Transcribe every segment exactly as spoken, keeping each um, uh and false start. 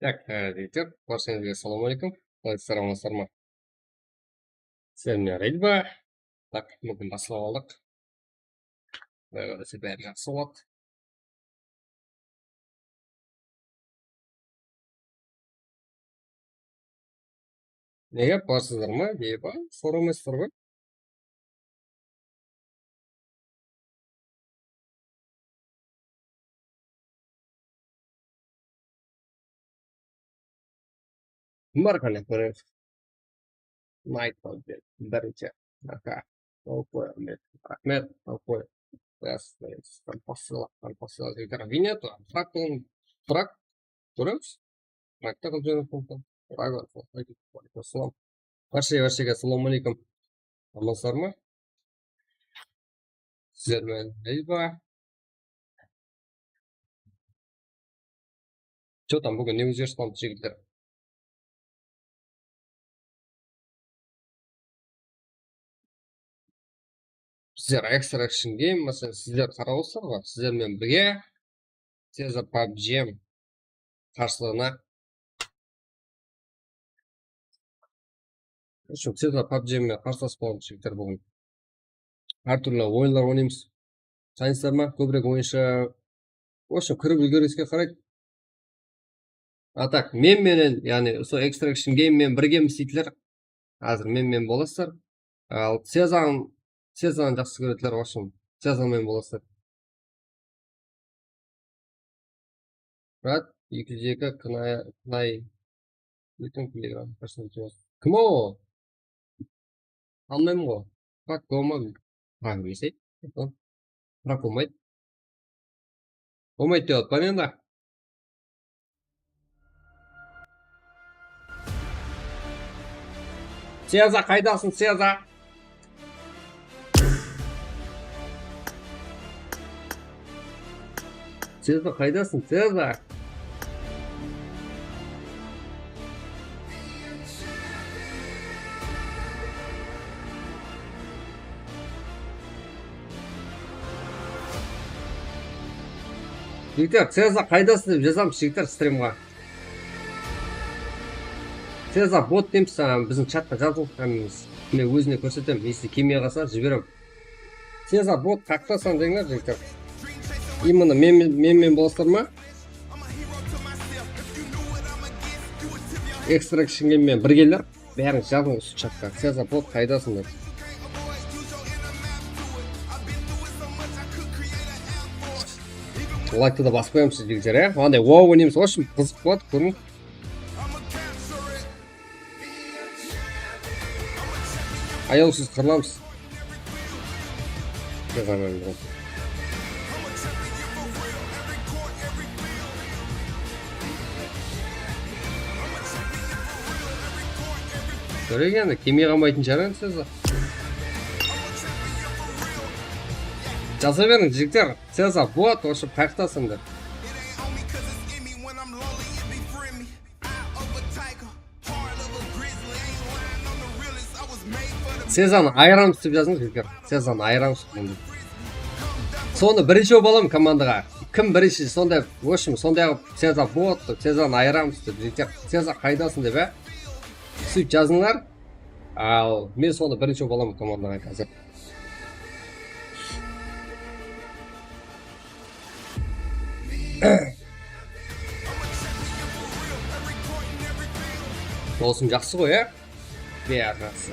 Tak, e, jigitler, bárshengizge assalawma aleykum. Qalaysızlar, amansızlar ma? Sizler menen Reylba. Tak, búgin baslap aldıq. Quday qálese, bári jaqsı boladı. Nege, barsızlar ma? Nege bar? Soramaysızlar ba? Kim bar qáne, kóreyiz. Night Content, birinshi. Aka. Talkoy, Ahmet. Rahmet, Talkoy. Yes, yes. Спасибо, спасибо. Винету, фраг, фраг. Kóremiz. Frakta qılıp júrgen. Frak, frak, frak. Assalam. Bárshege, bárshege assalawma aleykum. Amansızlar ma? Sizler menen Reylba. Что там, búgin ne ózgeris boldı, jigitler? Bizler Extraction Game, máselen, sizler qarap otırsızlar ǵoy, sizler menen birge Cezar PUBG qarsılıǵına. Ushın Cezar PUBG menen qarsılas bolamız, jigitler, búgin. Hár túrli oyınlar oynaymız. Tanıysızlar ma? Kóbirek oyınshı, в общем, kirip úlgerińizge qaraydı. A tak, men menen, yaǵnıy, usı Extraction Game menen birgemiz deydiler. Házir men menen bolasızlar. Al Cezan, Cezanı jaqsı kórediler, в общем, Cezan menen bolasızlar. Murat, eki júz eki, Kınay, Kınay. Kim o? Almayman ǵoy. Murat bolmadı. Ha, bilmesey. Murat bolmaydı. Bolmaydı dep atpan endi. Ceza, qaydasıń, Ceza? Ceza, qaydasıń, Ceza? Jigitler, Ceza qaydasıń dep jazamız, jigitler, strimǵa. Ceza bot deymiz, a, biziń chatqa jazıń, hámmemiz. Men ózine kórsetem, если kelmey qalsa, jiberem. Ceza bot, qayaqtasań deń, jigitler. Именно men, men, men bolasızlar ma? Extraction Game menen birgeler. Báriń jazıń usı chatqa. Ceza bot, qaydasıń dep. Like'tı da basıp qoyamız, jigitler, e. Anday, wow, oynaymız. В общем, qızıq boladı, kóriń. Ayawsız qırılamız. Kóregen, kelmey qalmaytın shıǵar endi Ceza. Jaza beriń, jigitler. Ceza bot, вообще, qayaqtasıń dep. Cezanı ayıramız dep jazıń, jigitler. Cezanı ayıramız. Sonı birinshi bolıp alamın komandaǵa. Kim birinshi, sonday, в общем, sonday qılıp Ceza bot dep, Cezanı ayıramız dep, jigitler. Ceza qaydasıń dep, e? Sóytip jazıńlar. Al, men sonı birinshi bolıp alamın komandaǵa házir. Dawısım jaqsı ǵoy, ya? Bárhaqsı.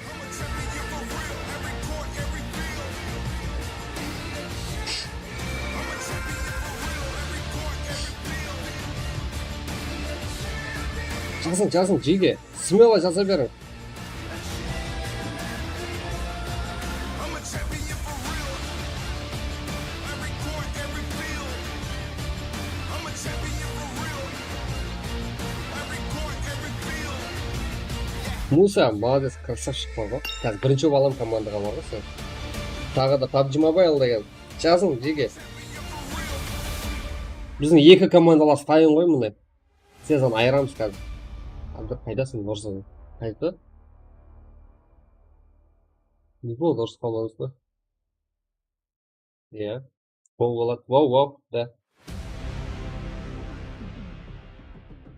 Jazıń, jazıń, jege. Смело jaza beriń. Musa, молодец, красавчик bar ǵoy. Házir birinshi bolıp alamın komandaǵa bar ǵoy sen. Taǵı da PUBG Mobile degen. Jazıń, jege. Biziń eki komandalar stayın ǵoy mına. Cezanı ayıramız házir. Abdur, qaydasıń, Murza? Qaytı? Ne boldı, urısıp qalmadıńız ba? Iya. Wow, boladı. Wow, wow, da.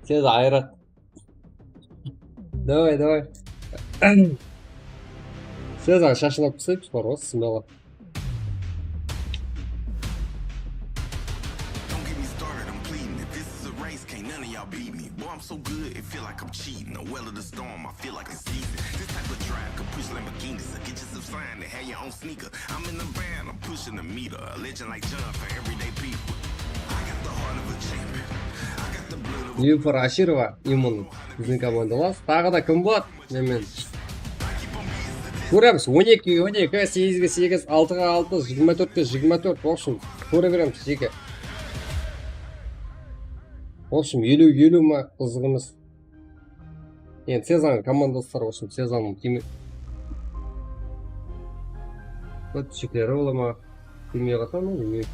Tez ayıraq. Davay, davay. Sezar shashın alıp taslayıq, bar ǵoy, smelo. Don't get me started, I'm pleading. If this is a race, can't none of y'all beat me. Boy, I'm so good, it feel like I'm cheating. The well of the storm, I feel like it's season. This type of drive could push Lamborghinis. So get yourself signed and have your own sneaker. I'm in the van, I'm pushing the meter. A legend like John for everyday people. I got the heart of a champion. I got the blood of a Nilufar Ashirova, Imun, biziń komandalas. Taǵı da kim bar? Nemen. Kóremiz, on eki on eki, segizge segiz, altıǵa altı, jigirma tórtke jigirma tórt, bolsın. Kóre beremiz, jeke. Bolsın, eliw eliw ma, qızıq emes. Endi Sezanıń komandası bar, bolsın, Sezanıń tiyme. Podpisçikleri ola ma? Bilmey qalsam, bilmeymen.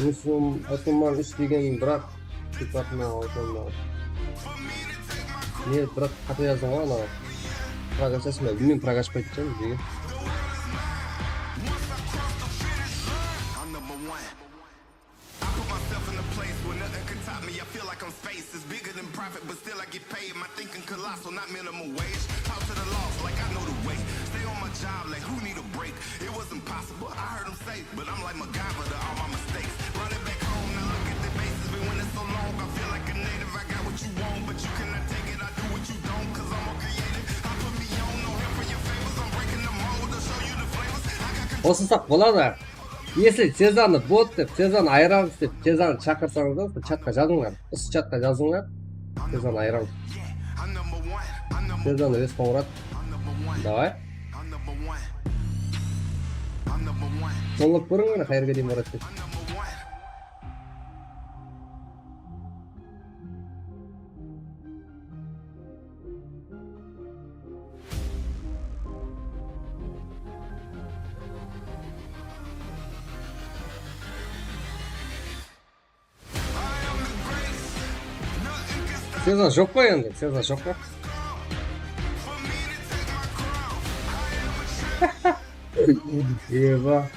Muslim, Asılman úsh degen brat, sıpatına aytqanda. Ne, brat, qáte jazdıń ǵoy anaw. Prag ashasın ba? Bilmeymen, Prag ashpaydı eken bizge. I put myself in a place where nothing can top me. I feel like I'm space. It's bigger than profit, but still I get paid. My thinking colossal, not minimum wage. Talk to the lost like I know the way. Stay on my job like who need a break? It wasn't possible. I heard him say, but I'm like MacGyver to all my mistakes. Running back home, now look at the bases. Been winning so long, I feel like a native. I got what you want, but you cannot take it. I do what you don't, 'cause I'm more creative. I put me on, no help for your favors. I'm breaking the mold, I'll show you the flavors. I got control. Qosılsaq boladı. Если Sezanı bot dep, Sezanı ayıramız dep, Sezanı shaqırsańızlar, usı chatqa jazıńlar. Usı chatqa jazıńlar. Sezanı ayıramız. Sezanı wes Qońırat. Davay. Sonlap kóriń, mine, qayerge deyin baradı dep. Sezar joq pa endi? Sezar joq pa? Eba.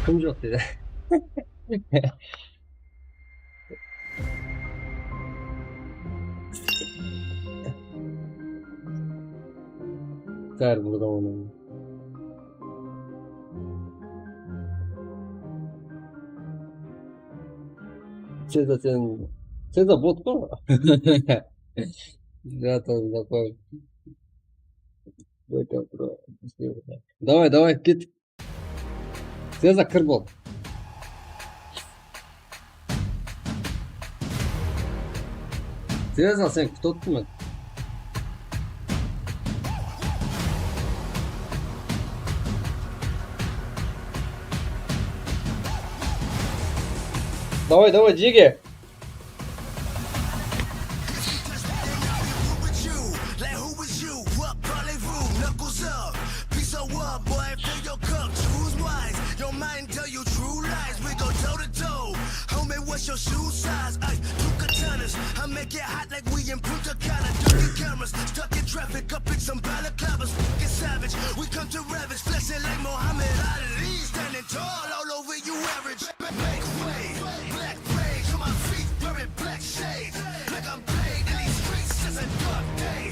Kim joq dedi. Bári burada oynaydı. Seza sen, Seza bot pa? Bratан, давай. Давай, давай, ket. Seza, kir bol. Seza, sen kutip otırman. Давай, давай, Джиги. Like who was you? What parlez-vous? Knuckles up. Piece of wood, boy, fill your cup. Choose wise. Your mind tell you true lies. We go toe to toe. Homie, what's your shoe size? Ay, two katanas. I make it hot like we in Punta Cana. Ducking cameras. Stuck in traffic. Up in some balaclavas. Get savage. We come to ravage. Flexing like Muhammad Ali. Standing tall all over you average. Make way. Black rage on my feet. Wearing black shades. Like I'm paid in these streets. It's a dark day.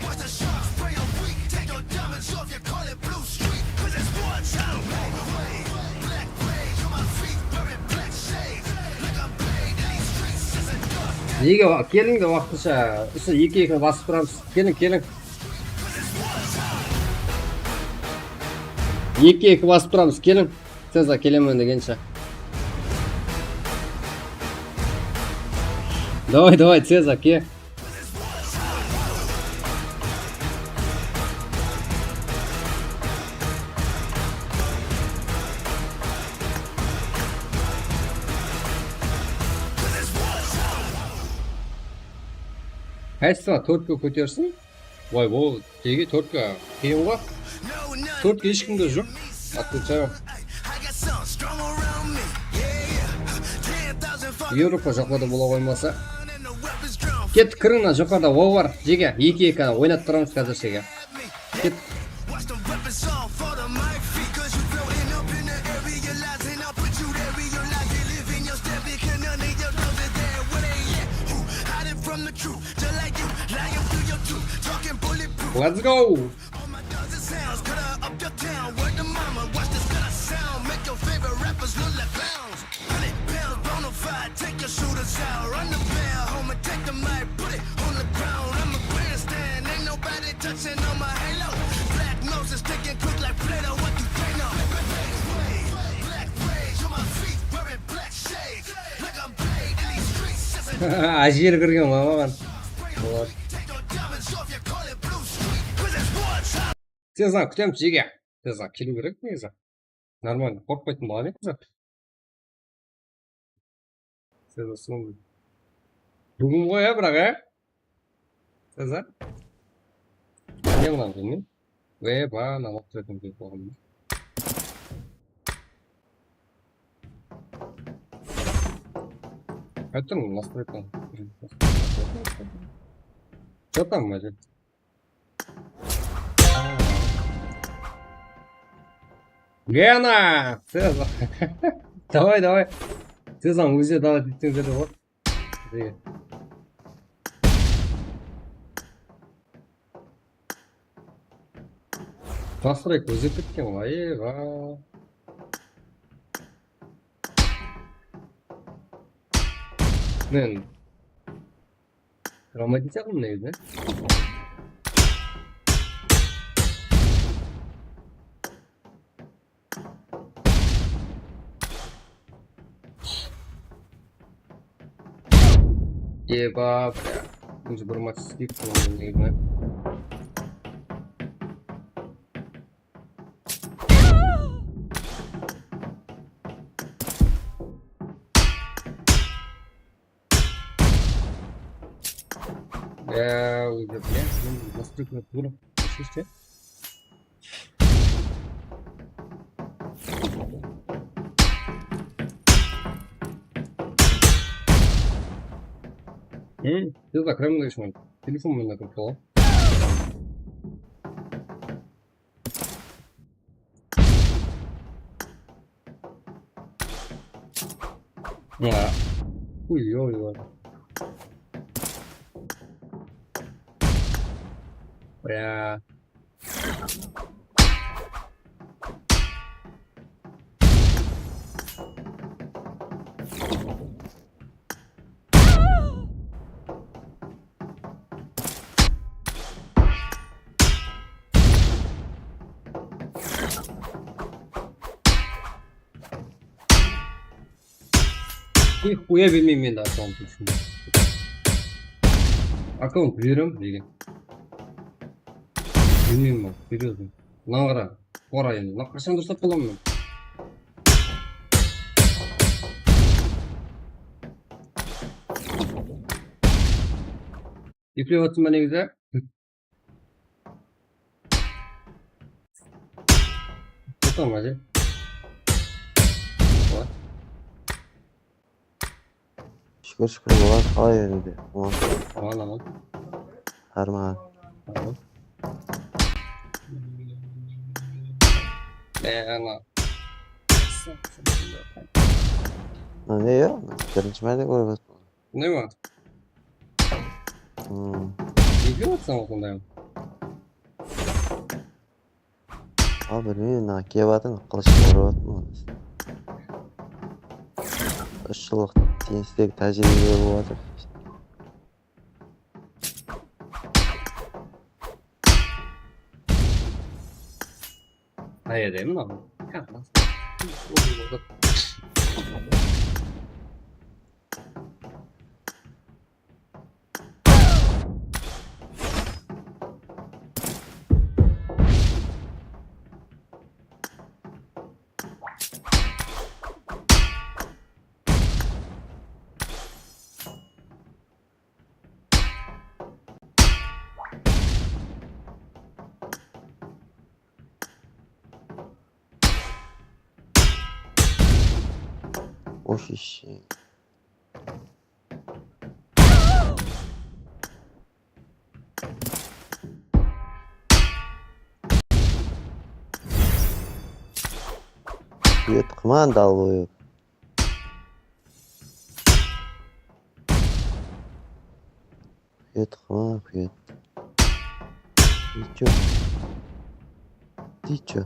Watch the sharks prey on weak. Take your diamonds off. You call it blue streak. 'Cause it's war time. Make way. Black rage on my feet. Wearing black shades. Like I'm paid in these streets. It's a dark day. Nege wa-, keliń de waqtınsha usı eki-ekini basıp turamız. Keliń, keliń. 'Cause it's war time. Eki eki basıp turamız, keliń. Cezar, kelemen degenshe. Davay, davay, Cezar, ke. Qaysı tórtke kótersin? Vay, bul jege tórtke qıyın ǵoy. Tórtke hesh kimde joq. Atlıca. Evropa jaqlarda bola qoymasa. Kettik, kiriń, mına joqarıda ol bar. Jege, eki eki oynatıp turamız házirshege. Ket. Let's go. Ájir kirgen ǵoy maǵan. Boladı. Cezar, kútemiz, jege. Cezar, keliw kerek, negizi. Нормально, qorqpaytın bala ne, Cezar? Cezar, sonday. Búgin ǵoy, ya, biraq, ya? Cezar? Ne mınaw, bilmeymen. Ve ba, namaq turatın dep qoyǵanman. Qayttan nastroyka. Что там, Мадик? Gena! Cezar. Davay, davay. Cezar, ózine davay etseńiz de boladı. Bizge. Nastroyka ózgerip ketken ǵoy, ayba. Men Romantik sıyaqlı mına jerde. Eba, bля. Birinshi bir match skip qılǵan edi. Ya, уже, блин, блин, настолько было. Слышите? М, ты закрой мной, телефон мені купила. Ya. Uy, uy, uy. Ya. Nixuya bilmeymen endi akkaunt ushın. Akkaunt berem degen. Bilmeymen, serьёзно. Mınaǵan qara. Qora endi. Mına qashan durıslap bolaman men? Eplep atırma negizi. Tamam, hadi. What? Shúkir, shúkir, boladı, qala beredi. Aman. Aman, aman. Harman. Aman. Ee, ana. Mına ne ya? Birinshi márte kórip atırman. Ne bar? Hmm. Nege atsań osınday? Al, bilmeymen, mına kep atır, qılıshqa urıp atırman. Úsh jıllıq tennistegi tájiriybe bolıp atır. Qayerde mınaw? Oy, sheshe. Uyat qılma, dalboyep. Uyat qılma, uyat. Ты чё? Ты чё?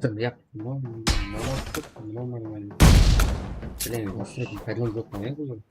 Блин, я, ну, ну, ну, нормально. Блин, вообще, пойдём, вот, наверное, уже.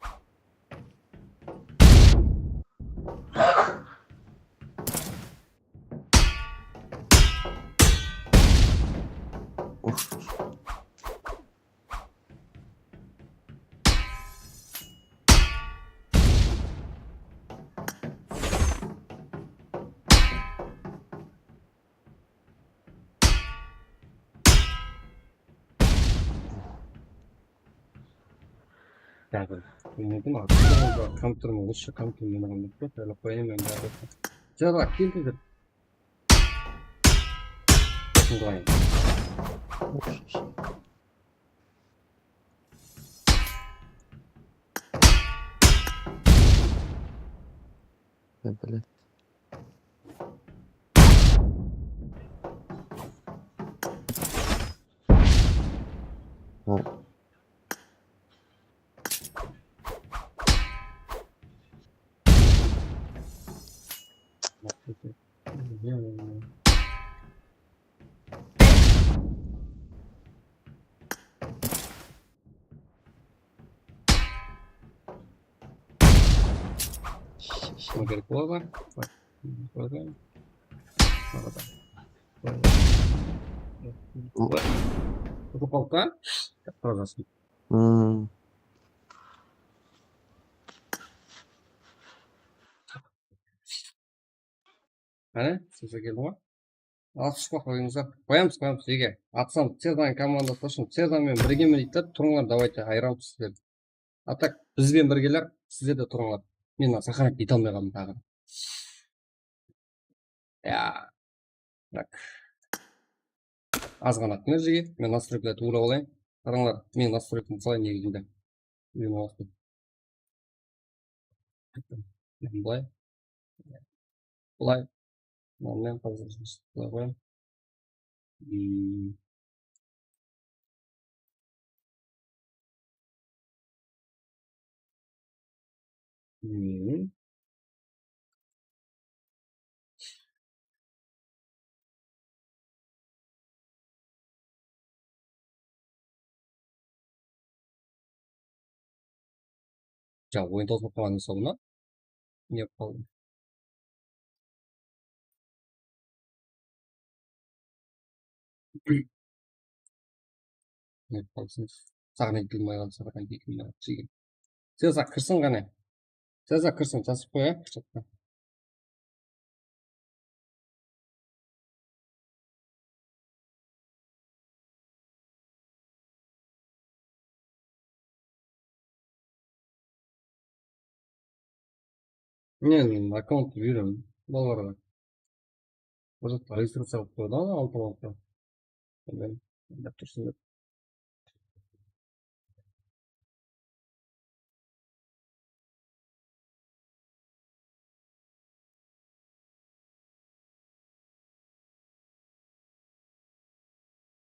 Báribir. Bilmedim abi. Kompyuterim, lучше kompyuterim menen alınıp tur. Báribir qoyaman báribir. Jaba, keldi dep. Soqın qılayın. Bárbálet. Ha. Shıma kerek bola bar. Qoy. Qoy, qoy. Qoy, qoy. Qoy. Qoy. Qoy. Qoy. Qoy. Hmm. Qáne, sizge keldi ǵoy. Altıs shıpaq qoyıńızlar. Qoyamız, qoyamız, jeke. Atsan, Cezanıń komandası ushın Cezan menen birgemen deydi de, turıńlar, давайте, ayıramız sizlerdi. A так, bizben birgeler, sizler de turıńlar. Men mına saxanak ete almay qaldım taǵı. Ya. Tak. Az ǵana attıńlar jeke. Men nastroykalardı tuwrılap alayın. Qarańlar, meniń nastroykam qalay negizinde. Uyınıp alıp. Bılay. Bılay. Mınaw men házir bılay qoyayın. Hmm. Hmm. Ja, oyın tawsılıp qalǵan esabına. Ne qıp qaldım? Ne qıp qaldıń? Saǵan etilmey qaldı, saǵan etilmey qaldı, jigim. Seza, kirsin qáne. Seza, kirsin, jazıp qoy, a, chatqa. Men akkaunttı beremen balalarǵa. Bir zat registraciya qılıp qoydı ǵoy, altı altı. Men oylap turıpsın dep.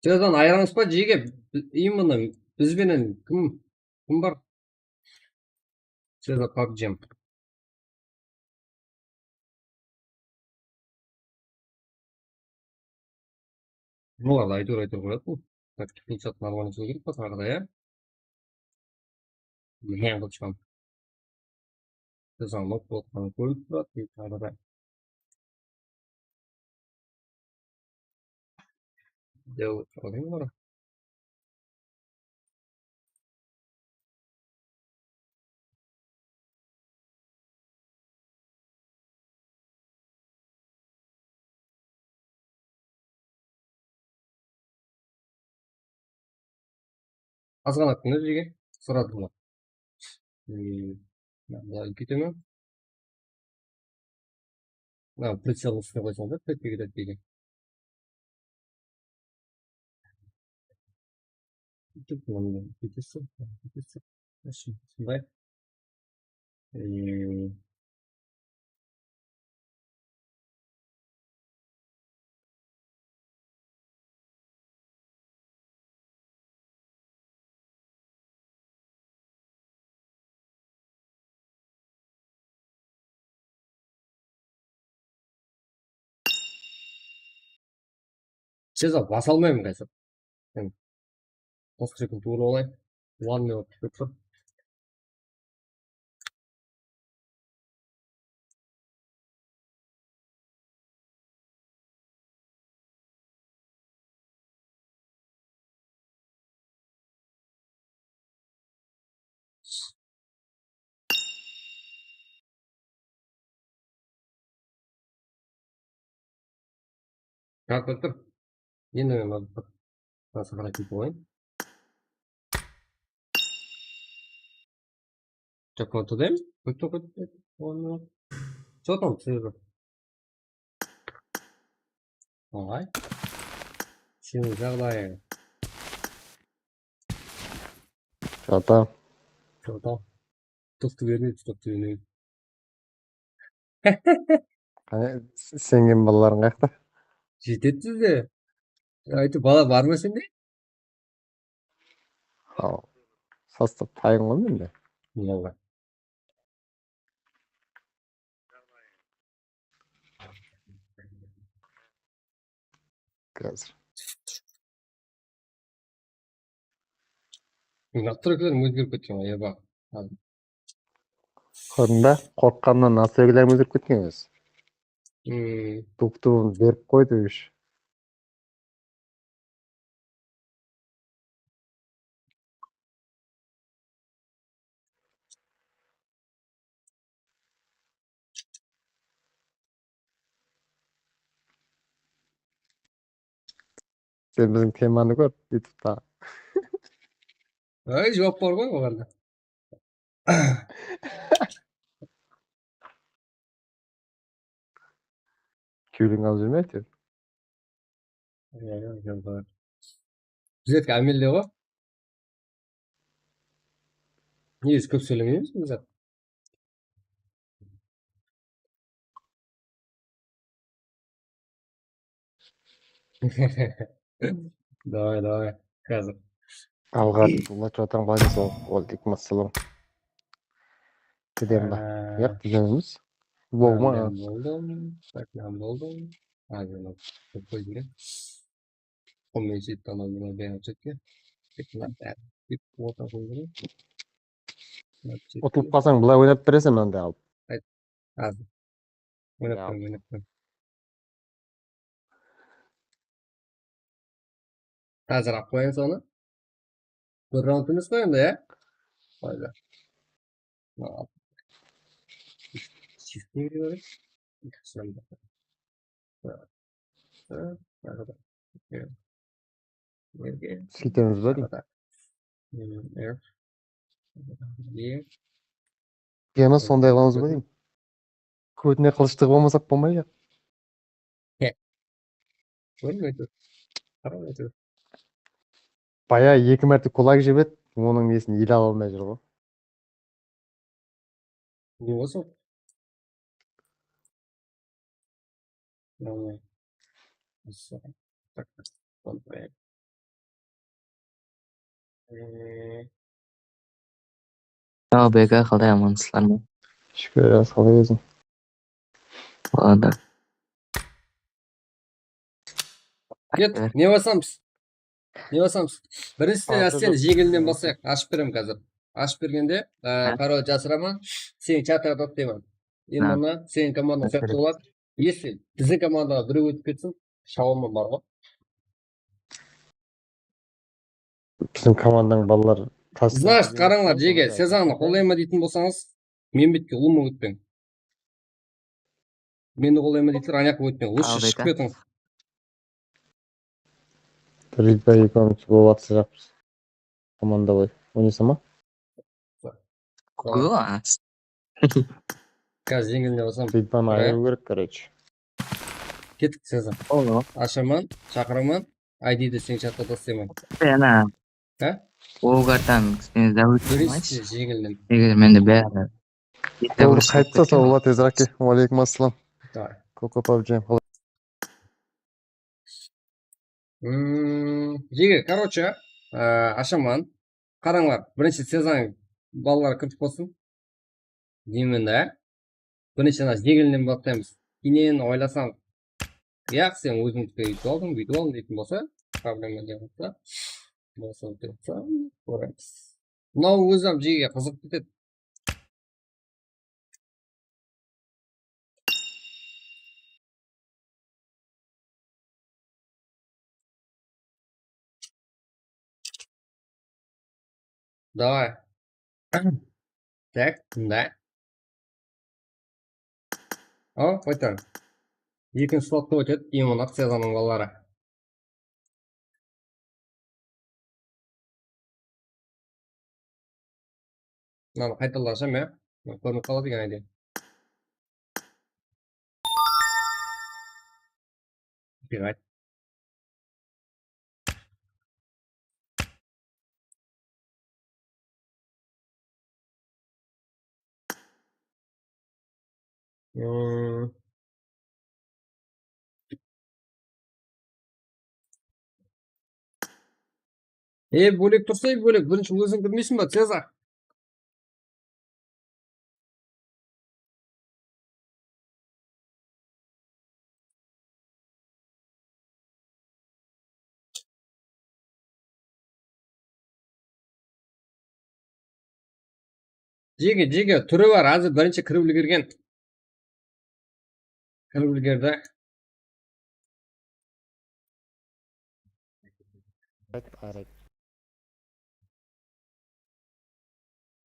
Cezan ayıramız ba, jeke? Именно biz benen kim, kim bar? Cezan, pabjim. Bulardı áytewir, áytewir qoyadı bul. Так, пятьдесят нормально islew kerek pa taǵı da, ya? Mine, qılıp shıǵam. Bizden nok bolıp qalǵan kórinip turadı, tez arada. Dep alayın ǵoy. Azǵana kúni bizge soradı bular. Hmm, mına úlkeytemen. Mına pricel uslay qoysań da, ketpey ketedi deydi. Úlkeyteseń, úlkeyteseń. Usınday. Hmm. Sezar, basa almayman házir. Men qosıq sekund tuwrı alayın. One minute kútip tur. Kalkulyator. Endi men mına bir transfer aytıp qoyayın. Kalkulyator deymiz. Qoyıp qoyıp. Что там, Серёжа? Oǵay. Seniń jaǵdayıń. Что там? Что там? Toqtı bermeydi, toqtı bermeydi. Qáne, s-, isengen balalarıń qayaqta? Jetedi sizde. Aytıp, bala bar ma sende? Al, sostav tayın ǵoy mende. Minallah. Házir. Mına treklerim ózgerip ketken ǵoy, ya baq. Kórdiń be? Qorqqannan nastroykalarım ózgerip ketken ózi. Hmm. Duptuvın berip qoydı ózi. Sen biziń temanı kór, YouTubetaǵı. Ay, juwap bar ǵoy oǵan da. Kewliń alıp júrme, áytewir. Bizlerge ámelde ǵoy. Negizi kóp sóylemeymiz biz zat. Davay, davay. Házir. Alǵa, Dullat, jatań, bayınsın. Waleykum assalam. Gidem ba? Yaq, gidemiz. Bolma. Boldım. Boldım. Házir mına qoyıp jiberen. Qoymayın, seytip alayın, mına beri chatke. Tek mına bári dep orta qoyıp jiberen. Utılıp qalsań, bılay oynap beresen mınanday alıp. Ayt, házir. Oynap turıń, oynap turıń. Házir alıp qoyayın sonı. Bir raund emes ǵoy endi, ya? Qoydı. Sóytemiz ba deyim? Yana sonday qılamız ba deyim? Kótine qılısh tıǵıp almasaq bolmaydı. Baya eki márte kulag jep edi, onıń nesin ele ala almay júr ǵoy. Ne bolsa? Tamam. Usı. Tak, tak. Sonday. Ee, Saw, Beka, qalay, amansızlar ma? Shúkir, jaqsı, qalay óziń? Boladı. Ket, ne basamız? Ne basamız? Birinshiden Ásen jeńilinen baslayıq. Ashıp berem házir. Ashıp bergende, e, parol jasıraman. Seniń chatqa atap deymen. Endi onda seniń komandań sıyaqlı boladı. Если biziń komandaǵa birew ótip ketsin, shawamman bar ǵoy. Biziń komandań balalar tas. Значит, qarańlar, jege, Sezańnı qollayman deytin bolsańız, Membetke ulıwma ótpeń. Meni qollayman deydiler, anaqqa ótpeń. Лучше shıǵıp ketiń. Ridbay ekewimiz bolıp atsıraqpız. Komanda boy. Oynaysań ba? Kúge. Házir jeńiline basaman. Ridbanı ayırıw kerek, короче. Kettik, Sezar. Ashaman, shaqıraman, I Ddi seniń chatqa taslayman. Ana. Há? Ogartan, sen závod. Birinshisi jeńilden. Eger mende bári. Boldı, qaytsa, sawallar tezirek ke. Waleykum assalam. Давай. Koko pabjim. Hmm, jege, короче, e, ashaman. Qarańlar, birinshi Sezań balalar kiritip qolsın. Deymen da. Birinshi ana jeńilinen baslaymız. Keyin oylasam, yaq, sen ózińdiki úytip aldıń, búytip aldıń deytin bolsa, problema joq bolsa, bolsa ótip atsa, kóremiz. Mınaw ózi-ám jege qızıǵıp ketedi. Давай. Так, mında. O, qayta. Ekinshi slotqa ótedi, именно Sezanıń balaları. Mınanı qaytalasham, ya. Kórinip qaladı eken, áyde. Бегать. Hmm. E, bólek tursa, e, bólek. Birinshi óziń kirmeysiń ba, Cezar? Jege, jege, túri bar, házir birinshi kirip úlgergen. Kirip úlgerdi.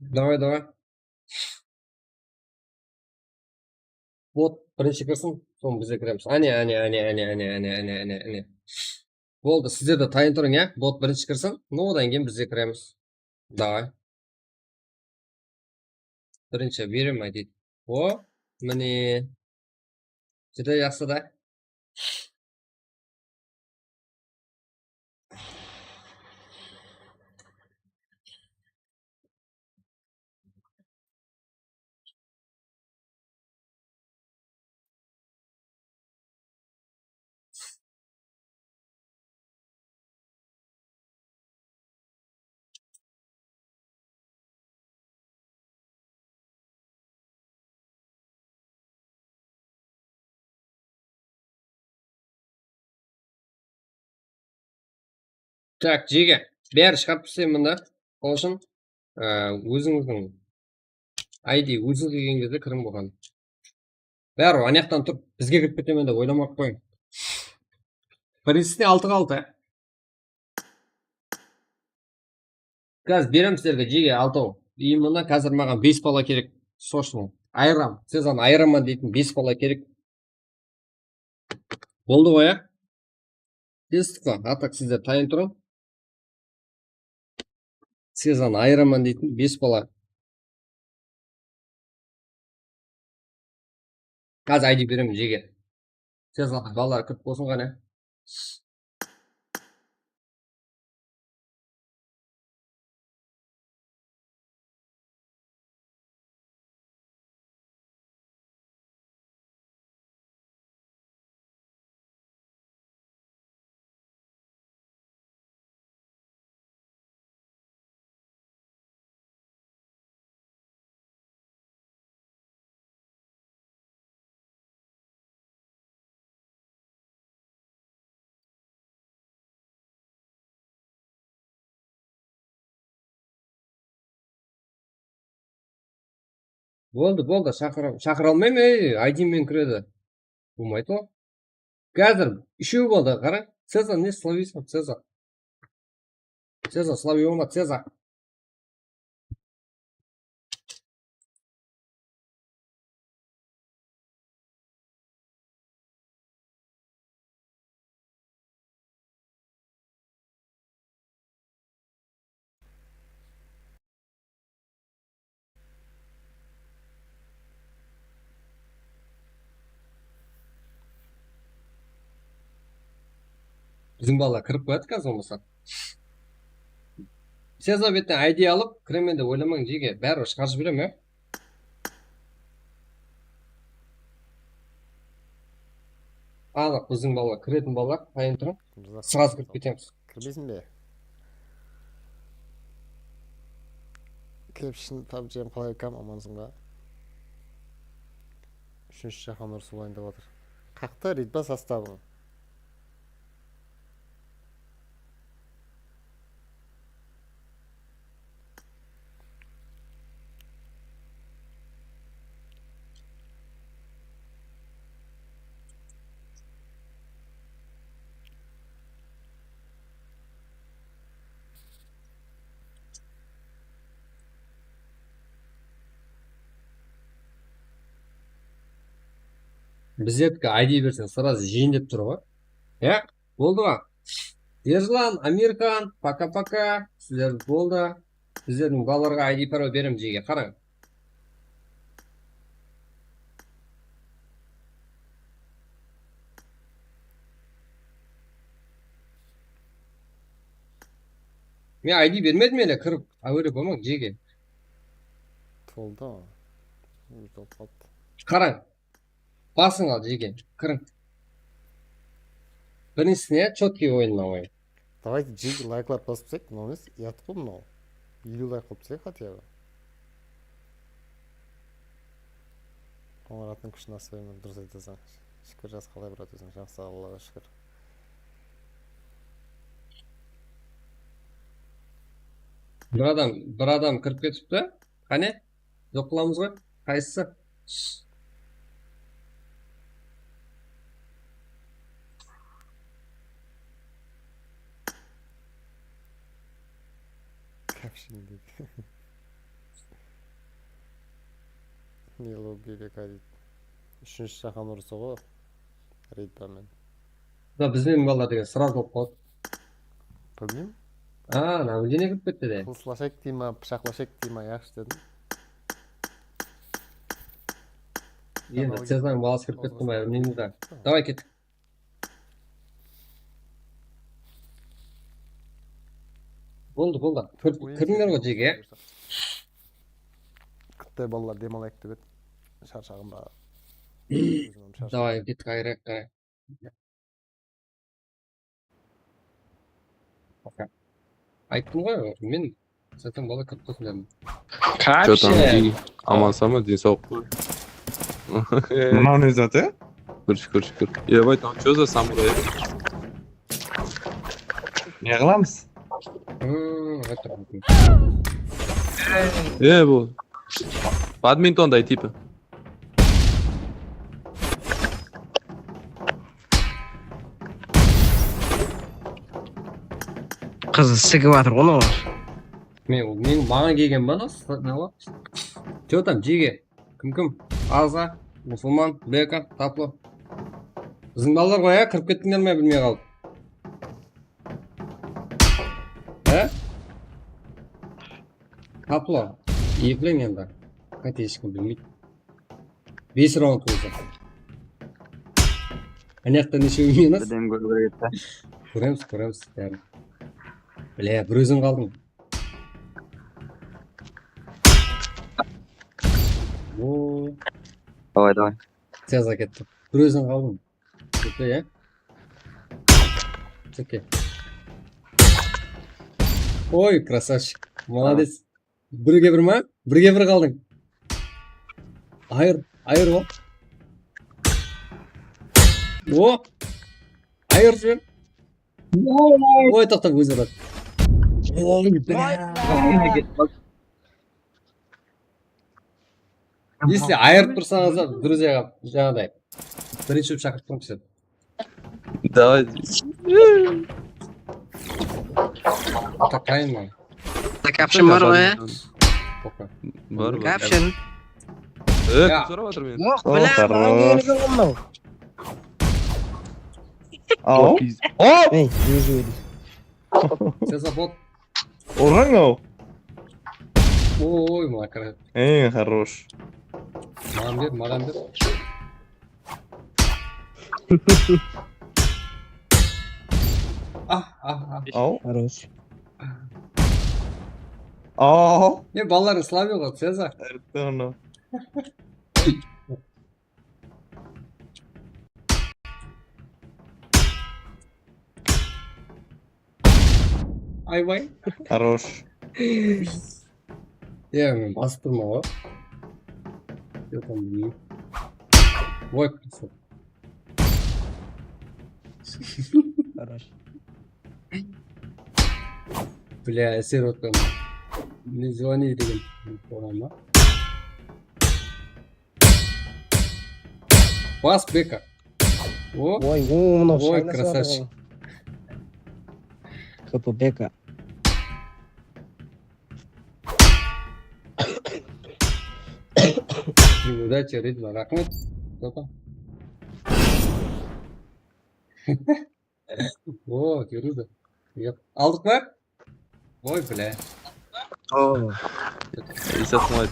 Давай, давай. Bot birinshi kirsin, soń biz de kiremiz. Áne, áne, áne. Boldı, sizler de tayın turıń, ya. Bot birinshi kirsin, no, odan keyin biz de kiremiz. Давай. Birinshi beremay deydi. O, mine. Júdá jaqsı da. Так, jege, bári shıǵarıp taslayman da. Ol ushın, e, ózińizdiń I D ózińiz kelgen gezde kiriń bolǵan. Bári anaqtan turıp bizge kirip ketemen dep oylamay-aq qoyıń. Birinshisi altı qaldı. Gaz beremiz sizlerge, jege, altaw. Именно házir maǵan bes bala kerek. Срочно. Ayıraman. Sezanı ayıraman deytin bes bala kerek. Boldı ǵoy, ya? Kestik pa? A tak sizler tayın turıń. Sezanı ayıraman deytin bes bala. Házir I D beremen, jege. Sezan balalar kirip bolsın ǵana. Boldı, boldı, shaqıra, shaqıra almayman, ey, I D men kiredi. Bolmaydı ǵoy. Házir úshew boldı, qarań. Cezar, ne sloviysam, Cezar? Cezar, sloviy bolma, Cezar. Biziń balalar kirip qoyadı házir bolmasa. Sezar betten I D alıp kiremen dep oylamań, jege, báribir shıǵarıp jiberemen, ya. Anıq biziń balalar, kiretin balalar, tayın turıń. Srazı kirip ketemiz. Kirmeysiń be? Kepshin, pabjim qalay, akam, amansıń ba? Úshinshi jáhán urısı bolayın dep atır. Qaqta, Ritba sostavıń. Bizlerdiki I D berseń, srazı jiyin dep tur ǵoy. Ya, boldı ǵo. Erjılan, Amirxan, paka-paka. Sizler boldı. Bizlerdiń balalarǵa I D parol beremiz, jege, qarań. Men I D bermedim ele, kirip, áwere bolmań, jege. Toldı. Úy tolıp qaldı. Qarań. Basıń al, jege. Kiriń. Birinshisine chotkiy oyınına qoyayıq. Давайте, jege, layklap basıp taslayıq, mınaw emes, uyat ǵoy mınaw. Eliw layk qılıp taslayıq, хотя бы. Qońırattıń kúshin asıp bermen, durıs aytasań. Shúkir, jas, qalay, brat, óziń? Jaqsı, Allaǵa shúkir. Bir adam, bir adam kirip ketipti. Qáne? Joq qılamız ǵoy. Qaysısı? Kepshin deydi. Milo Bebeka deydi. Úshinshi jáhán urısı ǵoy. Ritba men. Da bizden balalar degen sraz bolıp qaldı. Bilmeymen. A, Nabiline kirip ketti de. Qılıslashayıq dey ma, pıshaqlashayıq dey ma, yaqshı dedim. Endi Cezardıń balası kirip ketti ma, bilmeymiz da. Davay, kettik. Boldı, boldı. Kir-, kirińler ǵoy, jege. Qıttay balalar dem alayıq dep edi. Sharshaǵan ba. Davay, kettik, ayrayıq, ayrayıq. Ayttım ǵoy, men zaten bala kirip kettim. Чё там, Jigi? Amansań ba, densawlıq pa? Mınaw ne zat, e? Shúkir, shúkir, shúkir. Eba, там чё за самурай? Ne qılamız? E, bul badmintonday tipi. Qız sigip atır ǵoy mınalar. Men, men maǵan kelgen ba, mınaw? Чё там, jege? Kim, kim? Azǵa, Musulman, Beka, Taplo. Biziń balalar ǵoy, ya, kirip kettińler me, bilmey qalıp. He? Taplo. Epleń endi. Qáte, hesh kim bilmeydi. Bes raund bolsa. Anaqta neshew minus? Birden kóriw kerek edi. Kóremiz, kóremiz, bárin. Bile, bir óziń qaldıń. Oo. Davay, davay. Tez kettik. Bir óziń qaldıń. Okey, ya. Okey. Oy, krasavchik. Molodec. Birge bir ma? Birge bir qaldıń. Ayır, ayır ol. O! Ayır sen. Oy, toqta, ózi uradı. Oy, bля. Bak. Если ayırıp tursańız da, druzyaǵa jańaday. Birinshi bolıp shaqırıp turıń sizlerdi. Давай. Ata qayın mı? Caption bar ǵoy, ya? Bar, bar. Caption. Ee, kim sorap atır meni? Yoq, bilá, maǵan kelgen ǵo mınaw. Aw. Ey, júz elli. Sezabot. Urǵan-aw. Oy, mına kre. Ey, хорош. Maǵan ber, maǵan ber. Ah, ah, ah. Aw. Хорош. Aw. Ne, balalardıń slavı ǵoy, Cezar. Ertdi onı. Aybay. Хорош. Ya, men basıp turman ǵoy. Yoq, bilmeymen. Voy, хорош. Бля, сироткам. Не звони деген. Qoyma. Bas, Beka. O. Oy, o, mınaw. Oy, красавчик. K P Beka. Удачи, Ridva, raxmet. Topa. O, kórildi. Yep. Aldıq pa? Oy, bile. Oo. Esat qoydı.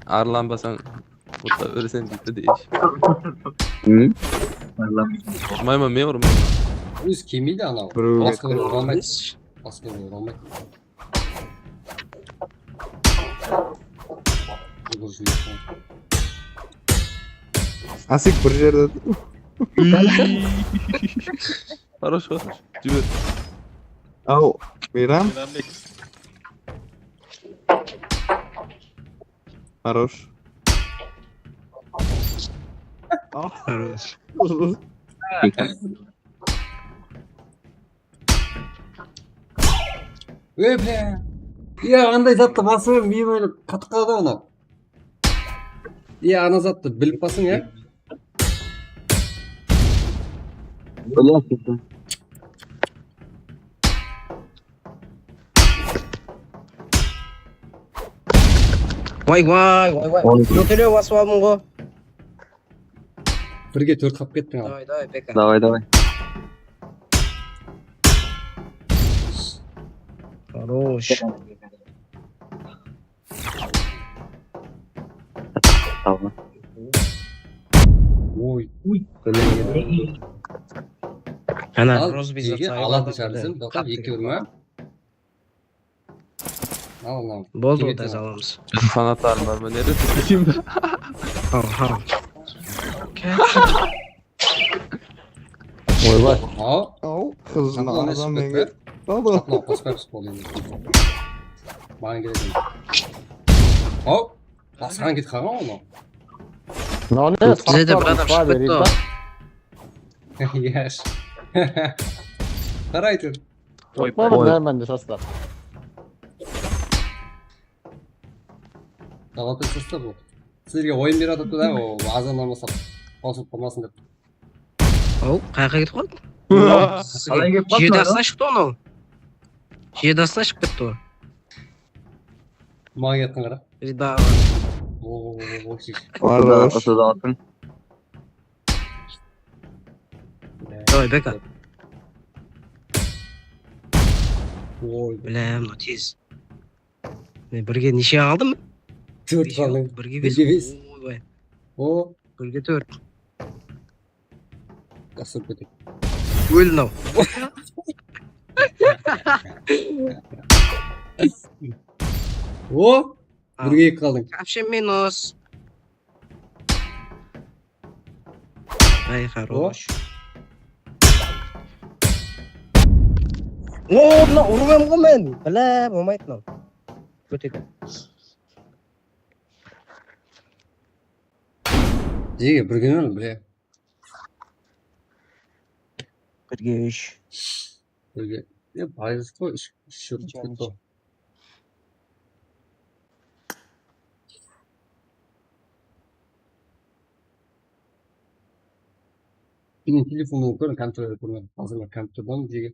Arlanbasań, otta óreseń deydi de. Hı? Urmayman, men urmayman. Ózi kelmeydi anaw. Birew basqa birew ura almaydı. Basqa birew ura almaydı. Asik bir jerde. Хорош, хорош. Jiber. Aw, Meyram. Хорош. Aw. Хорош. Ey, bile. Ya, anday zattı basıp, miyim aylıp, qatıp qaldı anaw. Ya, ana zattı bilip basıń, ya. Bilesiz. Vay, vay, vay, vay. Oy. Dótele basıp aldım ǵo. Birge tórt qap kettiń al. Davay, davay, Beka. Davay, davay. Хорош. Oy. Uy. Ana, al, Rozbi jege alatın shársen, baqap, eki bir ma? Al, al. Boldı, oda alamız. Fanatlarım bar ma, ne dep? Al, al. Oybay. Al. Al, qızına adam emes. Al, al. Qospaymız bol endi. Maǵan kerek emes. Al. Basqan ketip qalǵan onı. Bizde de bir adam shıǵıp ketti. Yes. Qaray tur. Qoyma, bármen de sastap. Talap etsizler bul. Sizlerge oyın berip atırdı da, o azannan baslap qosılıp qalmasın dep. Aw, qayaqqa ketip qaldı? Qalay ketip qaldı? Jerdasına shıqtı onıw. Jerdasına shıǵıp ketti o. Maǵan ketken qara. Rida. Oo, oy. Usı da, usı da atın. Davay, Beka. Oy. Bilem, tez. Ne, birge neshe aldım? Tórt qaldı. Birge bes. Birge bes. Oy, oy. O. Birge tórt. Jasırıp keteyik. Ól mınaw. O. Al. Birge eki qaldıń. Вообще минус. Ay, хорош. O, mına urǵan ǵo men. Bile, bolmaydı mınaw. Ótedi. Jege, birge ol, bile. Birge úsh. Birge. E, bayız ǵo, úsh, úsh júrip ketti ǵo. Men telefonnan kórin, kompyuterden kórmedim. Házir men kompyuterden jege.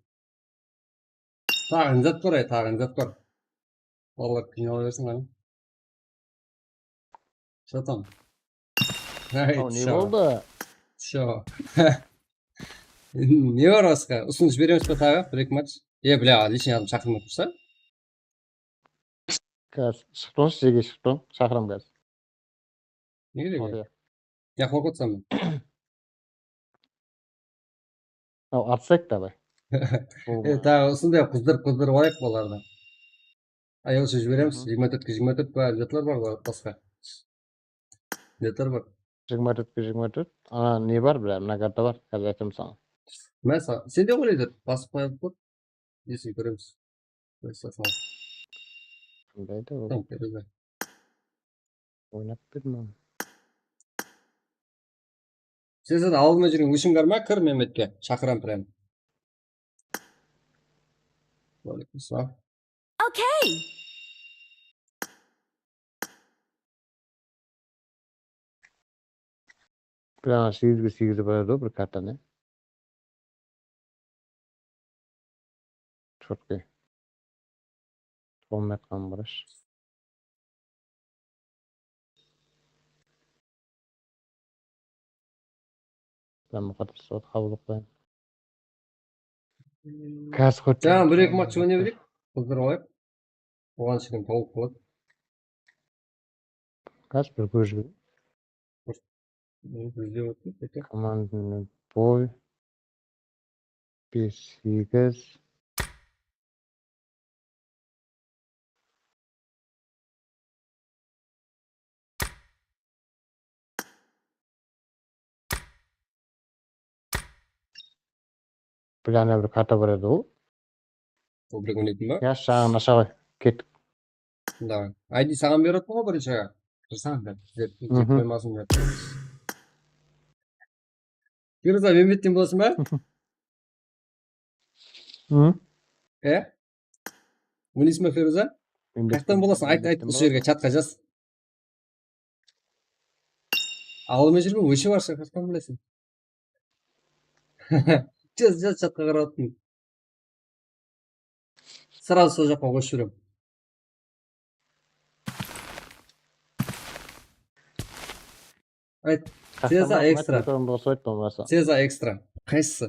Taǵı ne zat bar, ay, taǵı ne zat bar. Balalar qıynala bersin, qani. Что там? Ay, Aw, ne boldı? Всё. Ne bar basqa? Usınıs jiberemiz be taǵı? Bir-eki match? E, bля, личный adam shaqırmay tursa? Gaz, shıqtıń, jege shıqtıń. Shaqıram gaz. Nege jege? Ya, qorqıp atırsań. Al, atsak davay. E, taǵı usınday qızdırıp, qızdırıp alayıq olardı. Ayawsız jiberemiz. Jigirma tórtke jigirma tórt pa, jetler bar, basqa. Jetler bar. Jigirma tórtke jigirma tórt. Ana, ne bar, bile, mına karta bar. Házir aytamın saǵan. Mine, sen de oylaydı. Basıp qoyalım. Esin kóremiz. Qanday da ol? Tamam, kóremiz. Oynap berme. Sen zaten aldıma júrgen óshińler ma? Kir Memmetke, shaqıram прям. Waleykum salam. Okey. Bir dana segizge segiz baradi bir kartanı. Чёткий. Болмай atqan bırısh. Bilen muqaddes waqıt qabıl qoyayın. Gaz qoyıp. Jańa bir-eki match oynay bereyik. Qızdırıp alayıq. Oǵan ishken tawıp boladı. Gaz bir kórip jiber. Bizde otır, kete. Komandnıy boy. Bes, segiz. Bir dana bir karta bar edi ol. Ol bir oynaytın ba? Ya, saǵan nasha qoy. Kettik. Davay. I D saǵan berip atırman ǵoy birinshi. Kırsań da, jep qoymasın dep. Feruza, Memmetten bolasıń ba? Hı? E? Oynaysań ba, Feruza? Qayaqtan bolasıń? Ayt, ayt, usı jerge, chatqa jaz. Awılma júrme, óshe barsa, qayaqtan bilerseń? Jaz, jaz, chatqa qarap atırman. Сразу sol jaqqa qosıp jiberemen. Ayt, Ceza ekstra. Ceza ekstra. Qaysısı?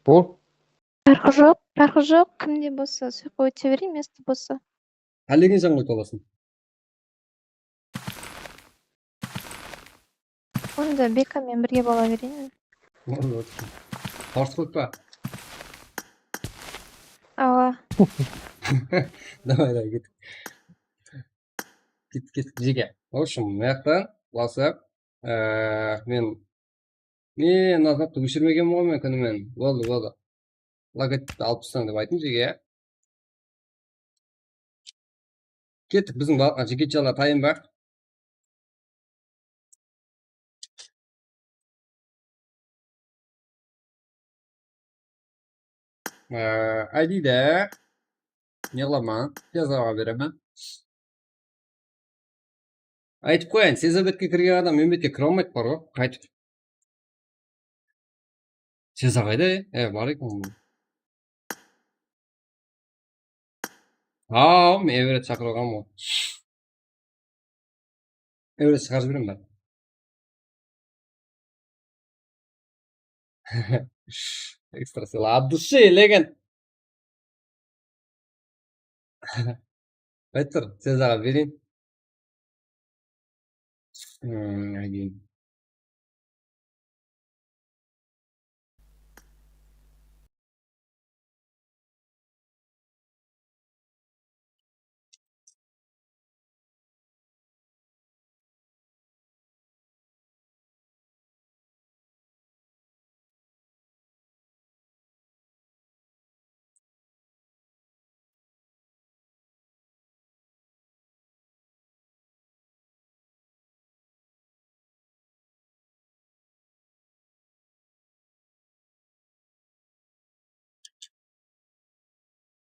Bul? Parqı joq, parqı joq. Kimde bolsa, sol jaqqa óte bereyik, mesto bolsa. Qálegen jan qoyıp alasıń. Onda Beka men birge bola bereyin. Tors qoyıp pa? Awa. Davay, davay, ket. Ket, ket, jege. В общем, mıyaqta, WhatsApp, e, men, men Nazardı óshirmegenmen ǵoy men kúni menen. Boldı, boldı. Logotipti alıp taslań dep aytıń jege, ya. Kettik, biziń ba-, jigitjalar tayın ba? Ee, I D de ne qılaman? Tezaǵa beremen. Aytıp qoyayın, sezabetke kirgen adam Memmetke kire almaydı, bar ǵoy, qaytıp. Seza qayda? E, bar eken. Aw, men Everett shaqırıp alǵanman ǵoy. Everett shıǵarıp jiberemen bári. Ekstra sıyla. От души, legend. Qayttır, Sezaǵa bereyin. Hmm, aytayın.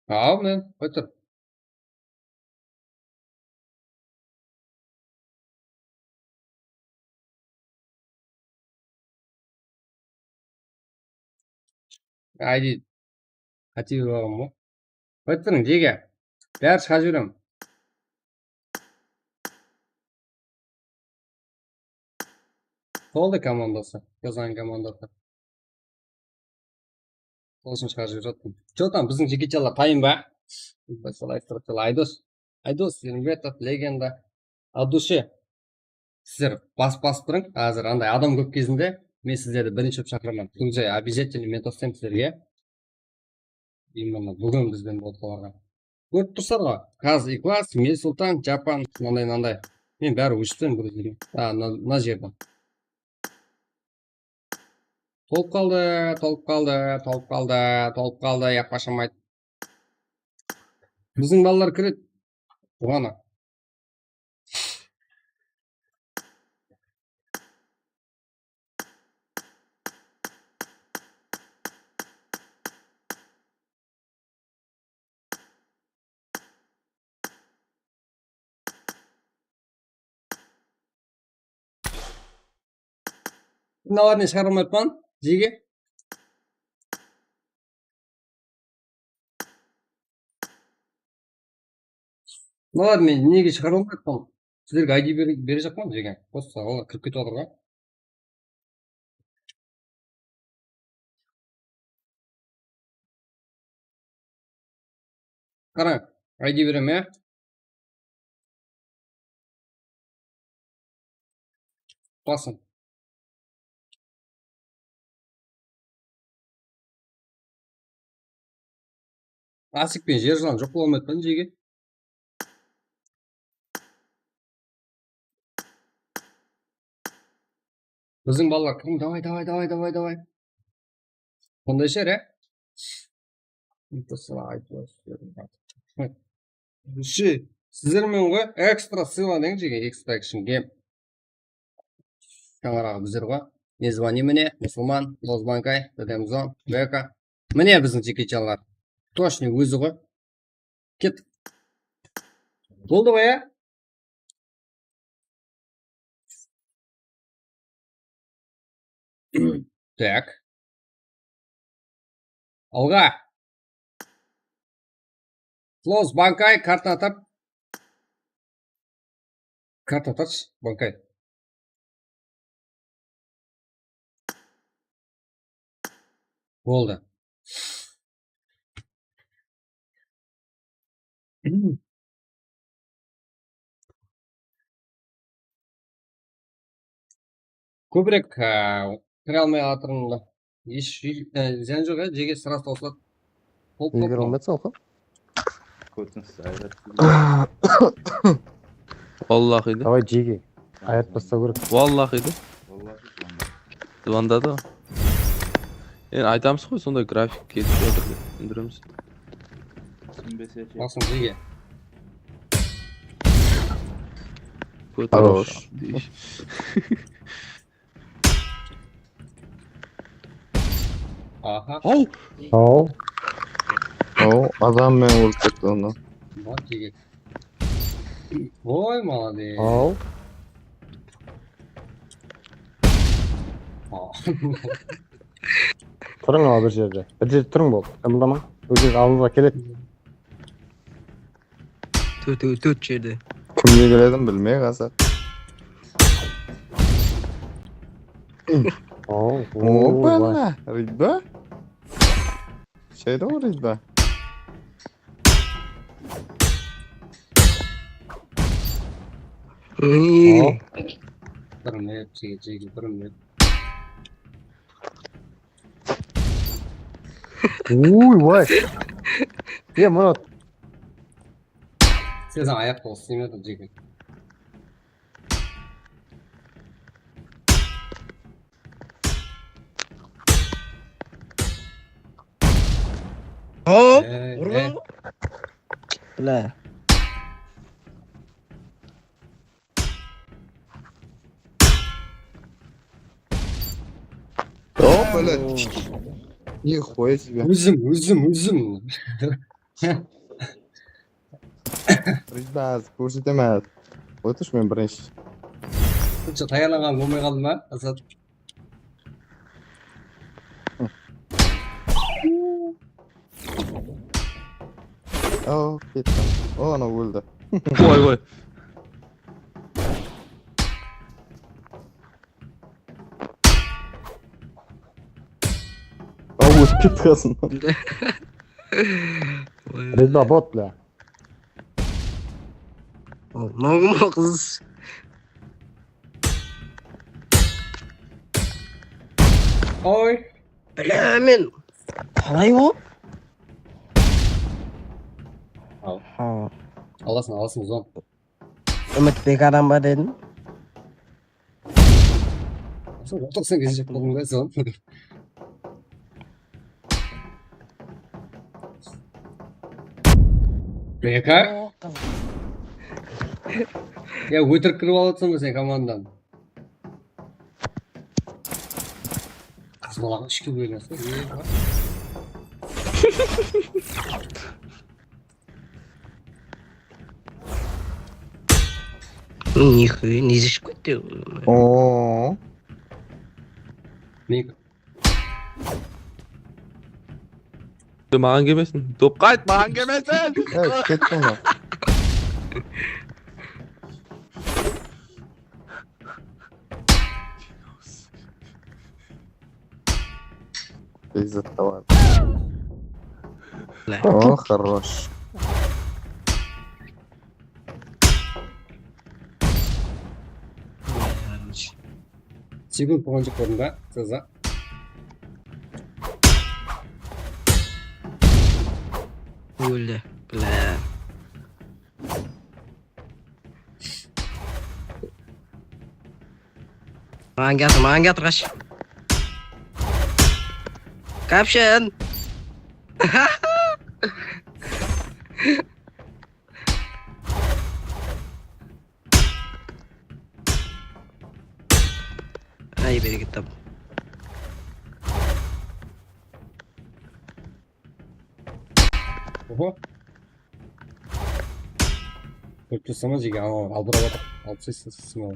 Aw, men, qoy tur. I D. Qáte berip alǵanman ǵoy. Qoyıp turıń, jege. Bári shıǵarıp jiberemen. Soldı komandası, Kazan komandası. Sol ushın shıǵarıp jiberip jattım. Chё tam, biziń jekechanlar tayın ba? Aydos. Aydos, Elmbetov, legenda. От души. Sizler bas-, basıp turıń. Házir anday adam kóp gezinde men sizlerdi birinshi bolıp shaqıraman. Kunjay, обязательно men tosayman sizlerge. Именно búgin bizden bolıp qalarǵa. Kórip tursızlar ǵoy. Kaz Iqlas, Mirsultan, Japan, mınanday, mınanday. Men bári óshirip taslayman, bir jerde. A, mına, mına jerde. Tolıp qaldı, tolıp qaldı, tolıp qaldı, tolıp qaldı, yappa shamaydı. Biziń balalar kiredi. Buǵana. Mınalardı shıǵara almayappan, jege. Mınalardı men nege shıǵara almayappan? Sizlerge I D bere-, berejaqpan, jege. Просто olar kirip ketip atır ǵoy. Qarań, I D beremen, ya. Basıń. Asik penen jer jılan joq bola almaydı ma, jege? Biziń balalar kim? Davay, davay, davay, davay, davay. Bunday sher, ya? Sizler menen ǵoy, ekstra sıyla deń, jege, ekstra action game. Shańaraǵı bizler ǵoy. Nezvani mine, Musulman, Lozbankay, Dedemzon, Beka. Mine biziń jekechanlar. Tochniy ózi ǵoy. Kettik. Boldı ǵoy, ya? Tak. Alǵa. Close, Bankay, kartını atıp. Kartını atıp, Bankay. Boldı. Kóbirek, e, kire almay atırmın da. Hesh, e, zıyan joq, e, jege sırası tawsıladı. Hop, hop, hop. Kótińsiz, ayrat. Wallahiydi. Davay, jege. Ayrat baslaw kerek. Wallahiydi. Zvondadı. Endi aytamız ǵoy, sonday grafik ketip jatır dep, túsindiremiz. Túsinbese she. Basıń, jege. Хорош. Aha. Haw! Haw! Haw, adam menen urıp ketti onı. Bak, jigit. Oy, молодец. Haw! Aa. Turıń awa bir jerde. Bir jerde turıń, boldı. Qımıldamań. Ózińiz aldıńızǵa keledi. Tórt, tórt, tórt jerde. Kimge keledigin bilmey qalsa. Oo, oo, Opa, vay. Rida. Şeydi o Rida. Ey. Hop. Bir minut, jigit, jigit, bir minut. Uy, vay. Ya, Murat. Sen ayaq qol islemediń, jigit. Hop, ey, urma. Ey. Bla. Hop, bla. Нихуя себе. Ózim, ózim, ózim. Rizbaz, kórsetemen. Otırsın, men birinshi. Qancha tayarlanǵan bolmay qaldı ma, Asad? Aw, kettim. O, anaw óldi. Oy, oy. Aw, ótip ketti qasımnan. Bizda bot, bla. Mınaw kim qız? Oy. Bilemen. Qalay o? Al. Ha. Alasın, alasın, uzan. Úmitbek adam ba dedim. Sen otırsań, gezek boldıń da, sen. Beka? Ya, ótirik kirip alatsań ba sen komandań? Qazbalaǵa ishki bólinesi. Nixuya, ne iship ketti? Oo. Nik. Maǵan kelmesin. Dop qayt, maǵan kelmesin. Ey, kettim men. Beyzat da bar. Bla. O, хорош. Sekund bolǵan joq, kórdiń ba? Zaza. Óldi. Bla. Maǵan kiyatır, maǵan kiyatır, qash. Kapshin. Ay, bereket tap. Oho. Kórip tursam, jege, al, albırap atır. Alıp taslaysın, al.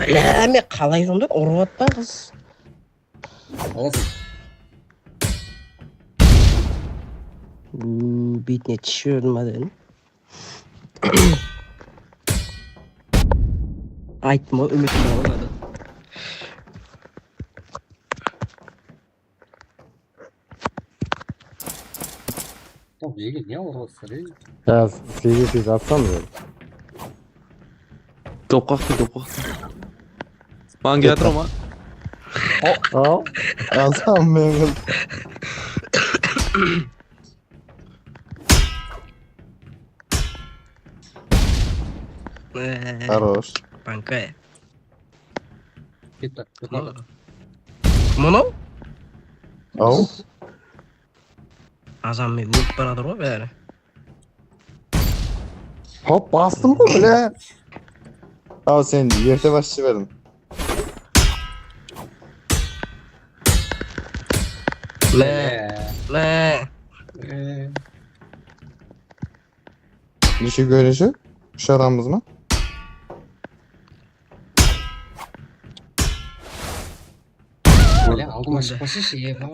Bileme, qalay sonda urıp atpa qız. Alasın. Hmm, betine túsirdim ba dedim. Ayttım ǵoy, úmitim ornadı. Top, jege, ne alıp atır, ey? Ya, segiz segiz atsań ya. Dop qaqtı, dop qaqtı. Maǵan kiyatır ma? Al. Azam men. Ee, Хорош. Banka. Ketti, ketti. Mınaw? Aw. Azam men ólip baratır ǵoy bári. Hop, bastım ǵoy, bile. Aw, sen erte basıp jiberdiń. Mine, mine. Ee, Neshe kóreshe? Úsh adamız ma? Bile, aldıma shıqpasınshı, eba.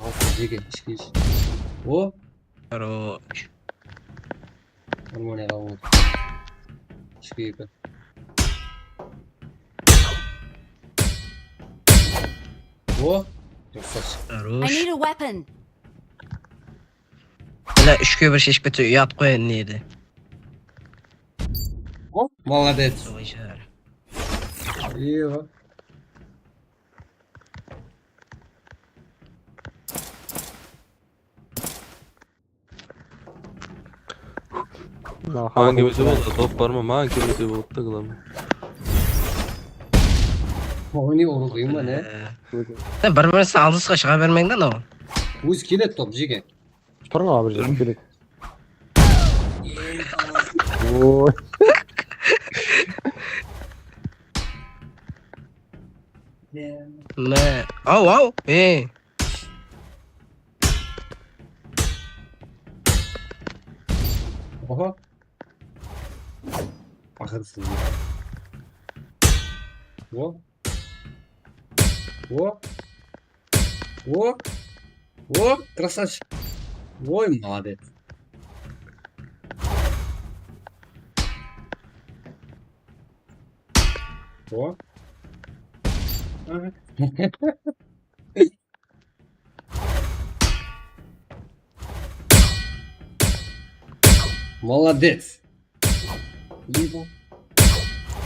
Al, jege, ishki ish. O, Хорош. Harmoniyaǵa al. Ishki eki. O, durıs. I Хорош. need a weapon. Bile, úshke bir sheship ketse uyat qoy endi edi. O, молодец. Solay shıǵar. Iyo. Maǵan kelmese boldı, dop bar ma? Maǵan kelmese boldı da, главное. Oyını ulıǵıyım ba ne? Sen bir-birine alısqa shıǵa bermeń da, anaw. Ózi keledi top, jege. Turıń, abır jerden keledi. Oy. Mine. Aw, aw. Ey. Oho. Axır siz. O. O. O. O, krasavchik. Oy, molodec. O. Aha. Молодец.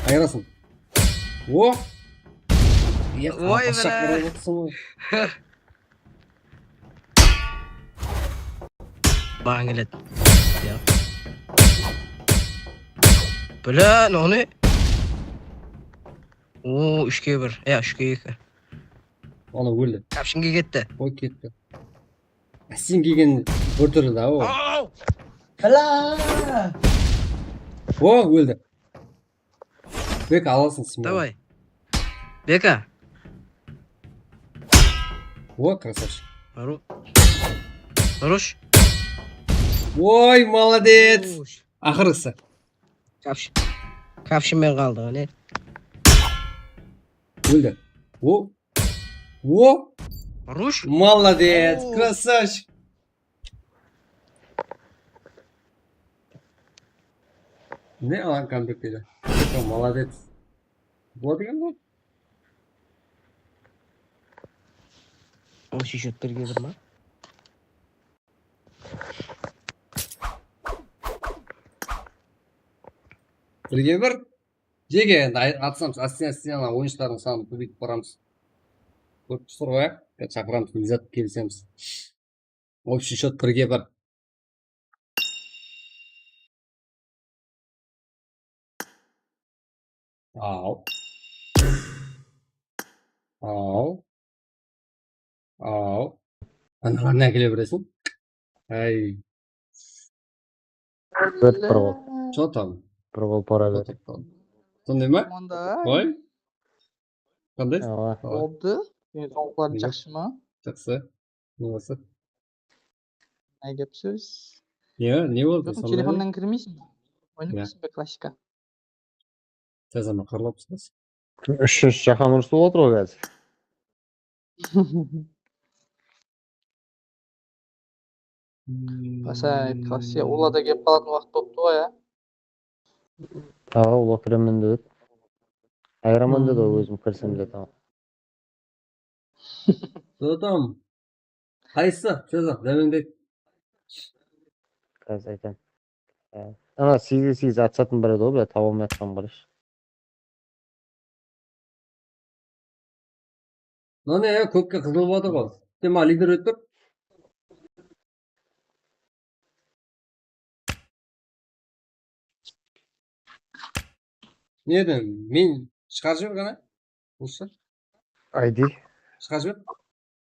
Ayırasın. O. Oy, bala. Bańlet. Ya. Bala, ne? Oo, úshke bir. Ya, úshke eki. Ana, óldi. Kapshinge ketti. Oy, ketti. Sen kelgen bir túrli da, o. Au! Bala! O, óldi. Beka, alasın, smol. Davay. Beka. O, krasavchik. Хорош. Хорош. Oy, молодец. Хорош. Aqırǵısı. Kapsh. Kapshımen qaldı, ne? Óldi. O. O. Хорош. Молодец, красавчик. Ne alan kompyuterdi? Молодец. Boladı eken bu. Общий счёт birge bir ma? Birge bir. Jege endi ay-, atsamız, astena-astena oyınshılardıń sanın kóbeytip baramız. Kórip tursızlar ǵoy, á? Shaqıramız, Ilzat, kelisemiz. Общий счёт birge bir. Al. Al. Al. Analardı ne kele beresiń? Ay. Ber bir qol. Что там? Bir qol para ber. Sonday ma? Onda. Qoy. Qanday? Awa. Awa. Boldı. Densawlıqlarıń jaqsı ma? Jaqsı. Ne bolsa? Ne gep sóz? Ya, ne boldı? Telefonnan kirmeysiń be? Oynamaysıń be klassika? Jazaman, qarlap qısqası. Úshinshi jáhán urısı bolıp atır ǵoy házir. Basa aytqası, ulıwma da kelip qalatın waqıt bolıptı ǵoy, ya. Awa, ulıwma kiremen dep edi. Ayıraman dedi ǵoy, ózim kirsem dedi. Dodom. Qaysı? Sezar, dámendek. Házir aytaman. Ana, segizge segiz atısatıń bar edi ǵoy, bilá, taba almay atqanım qarash. Mına ne, kópke qızıl boldı ǵoy. Sen maǵan lider ótip tur. Ne edi? Men shıǵarıp jiber ǵana. Usı. I D. Shıǵarıp jiber.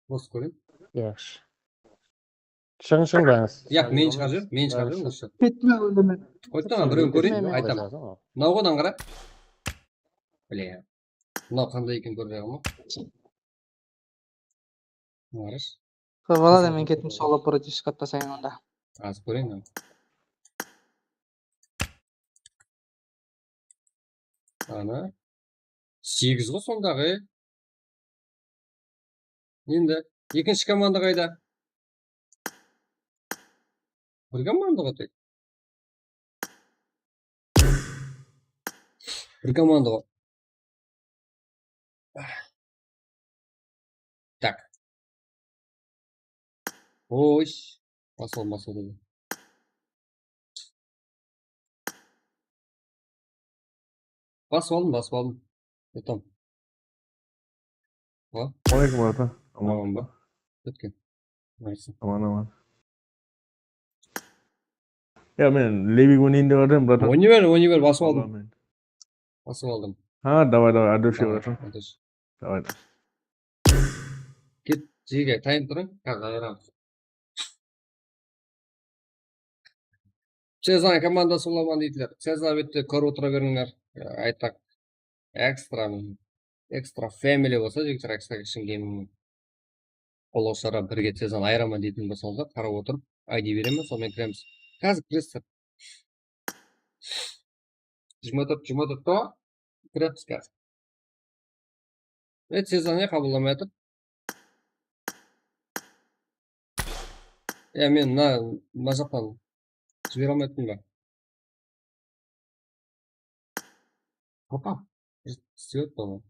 Bos kóreyin. Yaqshı. Shıǵıń, shıǵıń bárińiz. Yaq, men shıǵarıp jiber, men shıǵarıp jiber, usı. Ketpe, ólemen. Qoyıp tur, birewin kóreyin, aytaman. Mınaw ǵoy, qara. Ble. Mınaw qanday eken kórip alayın ba? Qarash. Balalar, men kettim, solo protiv shıǵıp taslayın onda. Azıp kóreyin. Ana. Segiz ǵoy sondaǵı. Endi ekinshi komanda qayda? Bir komanda ǵoy tek. Bir komanda ǵoy. Tak. Oy. Basıp aldım, basıp aldım. Basıp aldım, basıp aldım. Tamam. Alaykum, bratan. Aman. Aman ba? Ketken. Aytsın. Aman, aman. Ya, men Lebig oynayın dep atırman, bratan. Oynay ber, oynay ber, basıp aldım. Basıp aldım. Ha, davay, davay, от души, bratan. От души. Davay. Ket, jege, tayın turıń. Házir ayıramız. Cezanıń komandası bolaman deydiler. Cezanı bette kórip otıra berińler. Ya, aytaq, ekstra, ekstra family bolsa, jigitler, ekstra action game. Qollasara birge Cezanı ayıraman deytuǵın bolsańızlar, qarap otırıp, I D beremen, sonıman kiremiz. Házir kiresiz. Jigirma tórt, jigirma tórt pa? Kiremiz házir. E, Cezar ne qabıllamay atır? Ya, men mına, mına jaqtan jibere almaytın ba? Opa, bir islep atpalı.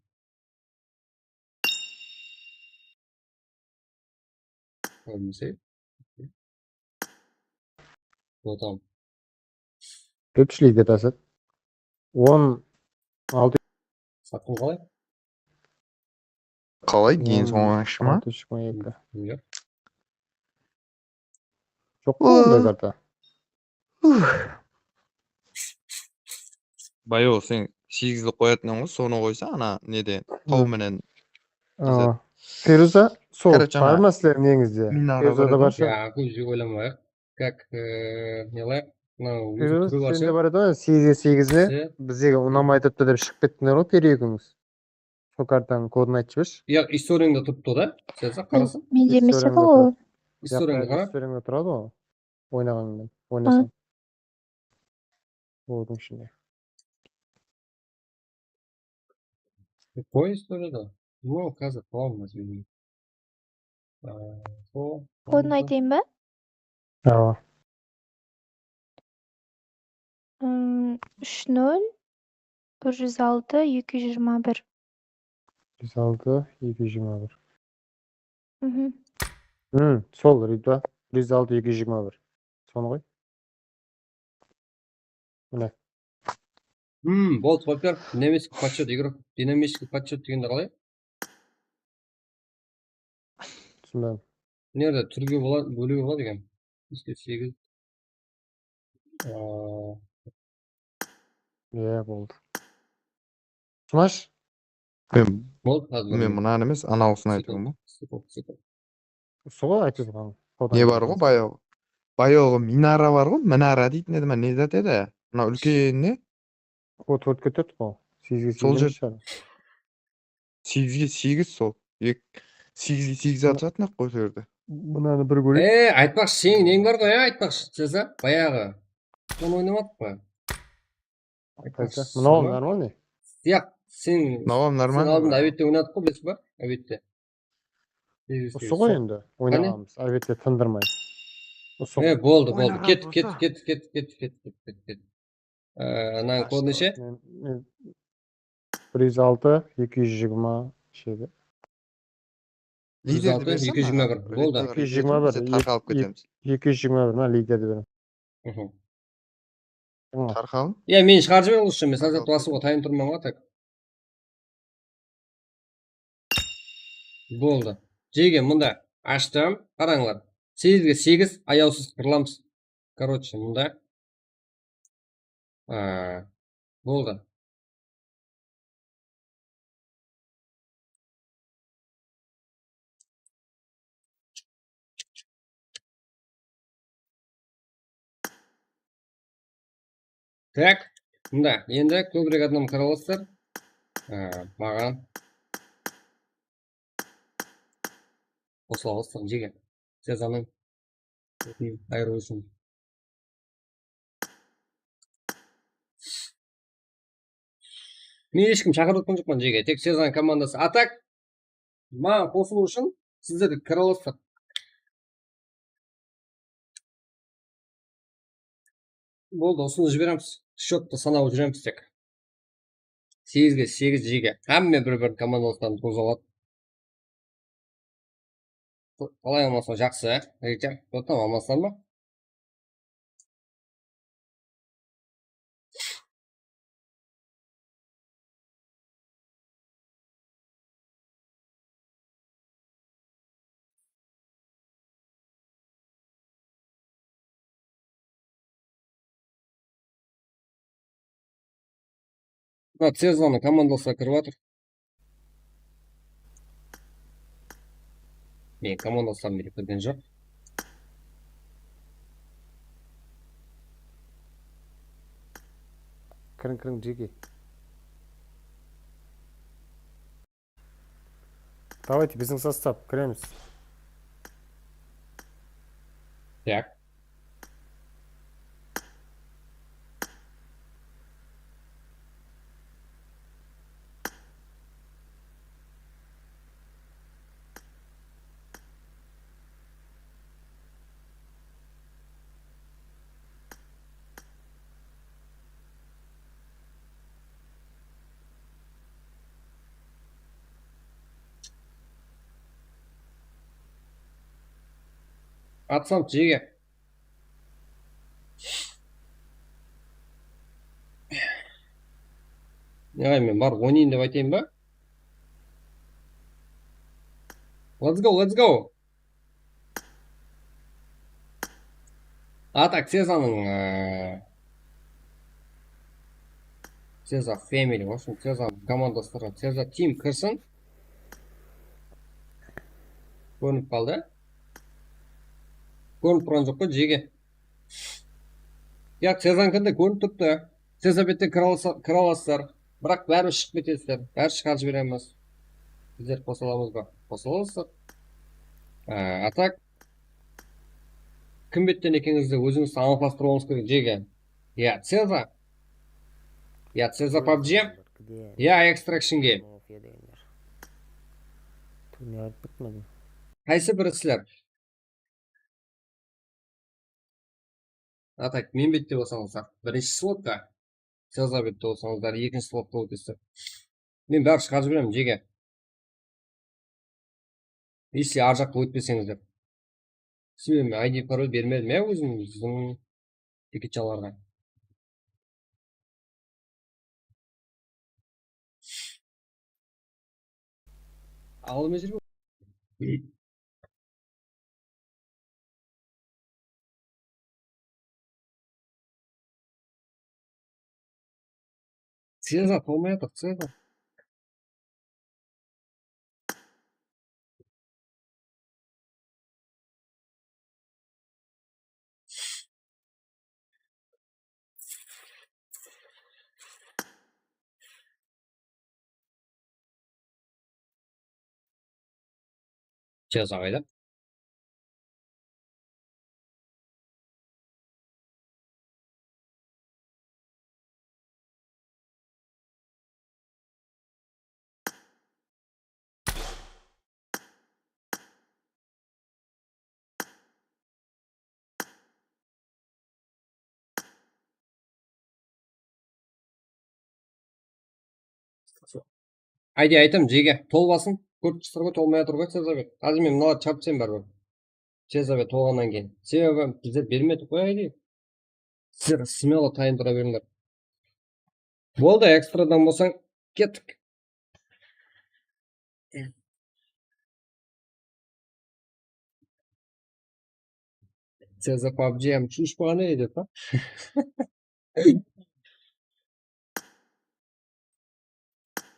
Ko'rinmese. Otam. Úsh lider asat. On altı. Satqın qalay? Qalay, keyin sońınan shıqtı ma? Altı jigirma eki. Bilmiyorum. Joq pa onday karta? Bayo, sen segizdi qoyatın ǵoy, sonı qoysa, ana nede, taw menen. Awa. Feruza, sol, bar ma sizlerdiń neńizde? Minara bar edi. Feruzada bar sha. Ya, kózge oylamayıq. Kak, e, ne qılayıq? Mınaw óziniń túri bar sha. Sende bar edi ǵoy, segizge segiz ne? Bizdegi unamaydı dep shıǵıp kettińler ǵoy, peregińiz. Sol kartanıń kodın aytıp jibershi. Yaq, istoriyańda turıptı da. Sen qarasam. Mende emes edi ǵoy. Istoriyańda qara. Istoriyańda turadı ǵoy. Oynaǵanıń menen. Oynasań. Odıń ishinde. Qoy istoriyada. No, házir qılamız. Kodın aytayın ba? Awa. Üm, úsh nol, bir júz altı, eki júz jigirma bir. Júz altı, eki júz jigirma bir. Mhm. Hım, sol, Ridva. Bir júz altı, eki júz jigirma bir. Sonı qoy. Mine. Hım, boldı, Popper. Dinamический подсчёт, игрок. Dinamический подсчёт degende qalay? Túsinbedim. Mına jerde túrge bola-, bóliwge boladı eken. Úsh júz segiz. Aa. Iya, boldı. Smash? Men, boldı, házir men mınanı emes, anawısın aytıp atırman. Usı ǵoy aytıp atırǵan. Ne bar ǵoy, bayaǵı. Bayaǵı minara bar ǵoy, minara deytin edi ma, ne zat edi? Mına úlken ne? Kod ótip ketedi ǵoy. Segizge sol segiz jer. Segizge segiz sol. Ek-, segizge segiz atıratuǵın-aq ǵoy sol jerde. Mınanı bir kóreyik. E, aytpaqshı, seniń neń bar ǵoy, ya, aytpaqshı, Cezar? Bayaǵı. Sonı oynamadıq pa? Aytpaqshı, mınawam normalnıy. Yaq, sen, mınawam normalnıy. Sen aldında Ábette oynadıq ǵoy, bilesiz ba? Ábette. Usı ǵoy endi oynaǵanımız, Ábette tındırmay. Usı ǵoy. E, boldı, boldı. Kettik, kettik, kettik. E, mınanıń kodı neshe? Men, men bir júz altı, eki júz jigirma shedi. Bir júz altı, eki júz jigirma bir. Boldı. Eki júz jigirma bir. Tarqalıp ketemiz. Eki júz jigirma bir, mına liderdi beriń. Tarqalıń. Ya, men shıǵarıp jiber, usı, men sazat basıwǵa tayın turman ǵoy, tak. Boldı. Jege, mında ashtım. Qarańlar. Segizge segiz, ayawsız qırılamız. Короче, mında. Aa, boldı. Tak, mında endi kóbirek adam kire alasızlar. Aa, maǵan qosıla alasızlar, Jege. Cezardıń ayırıw ushın. Men hesh kim shaqırıp otqan joqpan, Jege. Tek Cezardıń komandası. A tak, maǵan qosılıw ushın sizlerge kire alasızlar. Boldı, usını jiberemiz. Счёттı sanap júremiz tek. Segizge segiz, Jege. Hámme bir-biriniń komandalasınan turǵıza aladı. Qalay, amansan, jaqsı, á? Rejam, tamam, amansızlar ma? Mına, Cezvanıń komandası kirip atır. Meniń komandaslarım bile kirgen joq. Kiriń, kiriń, Jeki. Давайте, biziń sostav, kiremiz. Так. Atsam, jege. Ne, men barıp oynayın dep aytayın ba? Let's go, let's go. А так, Cezanıń, e, Ceza Family, в общем, Ceza komandası, Ceza Team kirsin. Kórinip qaldı. Kórinip turǵan joq ǵoy, jege. Ya, Cezanıńkinde kórinip turıptı. Ceza betten kire alasa-, kire alasızlar. Biraq báribir shıǵıp ketesizler. Báribir shıǵarıp jiberemiz. Bizler qosa alamız ba? Qosa alasızlar. Á, a так, kim betten ekenińizdi ózińiz anıqlastırıp alıwıńız kerek, jege. Ya, Ceza. Ya, Ceza PUBG. Ya, Extraction Game. Turniy aytıp ketmedim. Qaysı biri sizler? А так, men bette bolsańızlar, birinshi slotka. Ceza bette bolsańızlar, ekinshi slotka ótesizler. Men báribir shıǵarıp jiberemen, jege. Если ar jaqqa ótpeseńizler. Sebebi men I D parol bermedim, ya, ózim, biziń jigitjanlarǵa. Alımay júrme. Ceza tolmay atır, Ceza. Ceza qayda? Ayde aytam, jege, tolmasın. Kórip tursızlar ǵoy, tolmay atır ǵoy, Ceza bet. Házir men mınalardı shapsam báribir. Ceza bet tolǵannan keyin. Sebebi bizler bermedik ǵoy, ayde. Sizler smelo tayın tura berińler. Boldı, ekstradan bolsań, kettik. Ceza PUBG hám ushıp qalǵan edi, pa?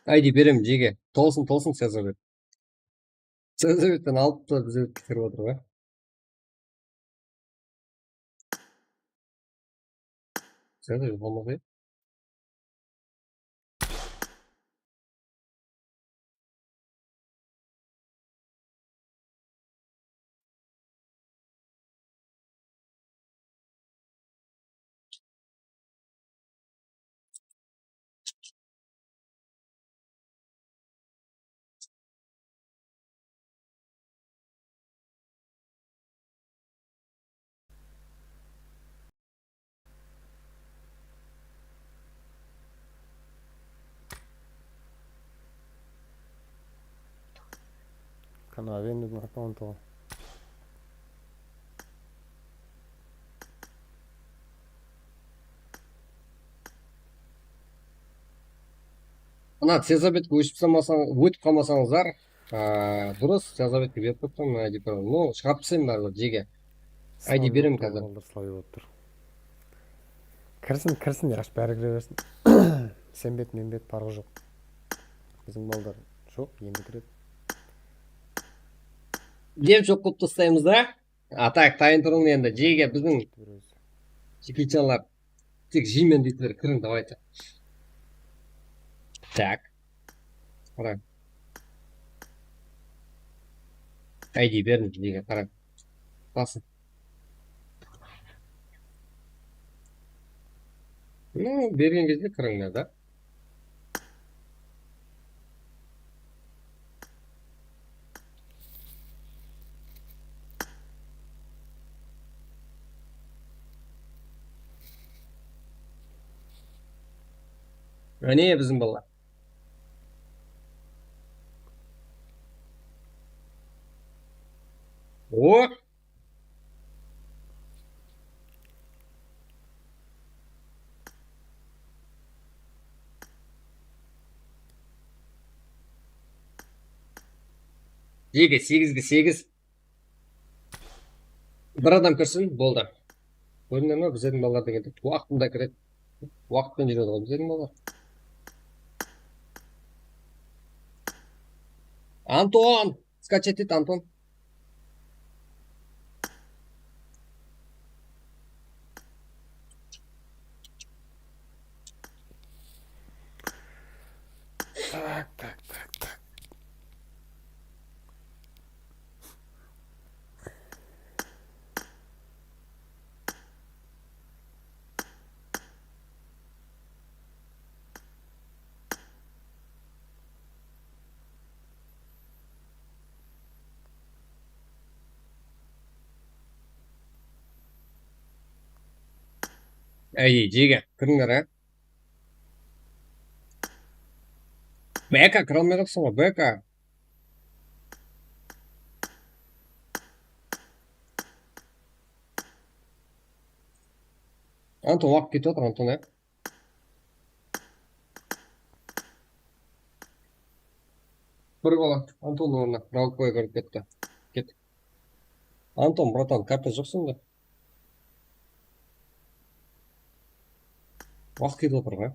Ayde berem, jege. Tolsın, tolsın, Ceza bet. Ceza betten alıp ta bizlerdi pitkerip atır ǵoy. Ceza bet bolmasa. Kanal endi akkauntıǵa. Mına Ceza betke ótip salmasań, ótip qalmasańızlar, aa, durıs, Ceza betke berip turıptım, mına, ayde, no, shıǵarıp taslayman báribir, jege. Ayde beremen házir. Baldır, sılay bolıp tur. Kirsin, kirsin, yaqshı, bári kire bersin. Sen bet, men bet, parqı joq. Biziń baldır joq, endi kiredi. Dep joq qılıp taslaymız da. А так, tayın turıń endi, jege, biziń jigitjanlar tek jeymen deydiler, kiriń, давайте. Так. Qarań. Ayde beriń, jege, qarań. Basıń. Ну, bergen gezde kirińler da. Áne, biziń balalar. O! Jege, segizge segiz. Bir adam kirsin, boldı. Kórdińler ma, bizlerdiń balalar degende waqtında kiredi. Waqıt penen júredi ǵoy bizlerdiń balalar. Anton! Скачать et, Anton. Так, так, так, так. Áy, jege, kirińler, á. Beka, kire almay atırsań ǵoy, Beka. Anton, waqıt ketip atır, Anton, ya. Bir bala Antonnıń ornına Raul Boya kirip ketti. Ket. Anton, bratan, karta joq sende. Waqıt ketip atır ǵoy.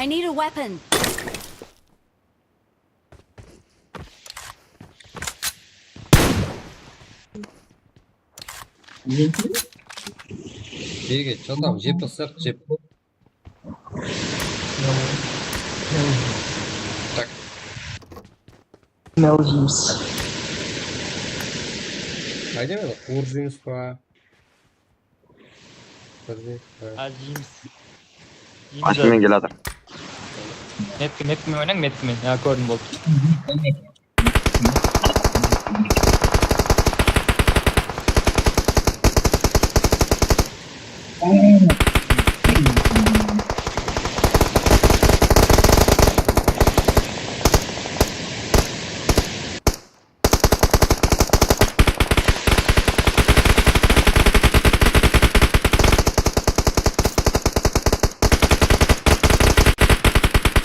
I need a weapon. Jege, chё tam, jep taslar, jep. Tak. Mel jeymiz. Qayda mene? Quwır jeymiz pa? Bir jeymiz pa? Al jeymiz. Jeymiz. Ashımen kelatır. Metki, metki menen, metki menen. Ya, kórdim, boldı.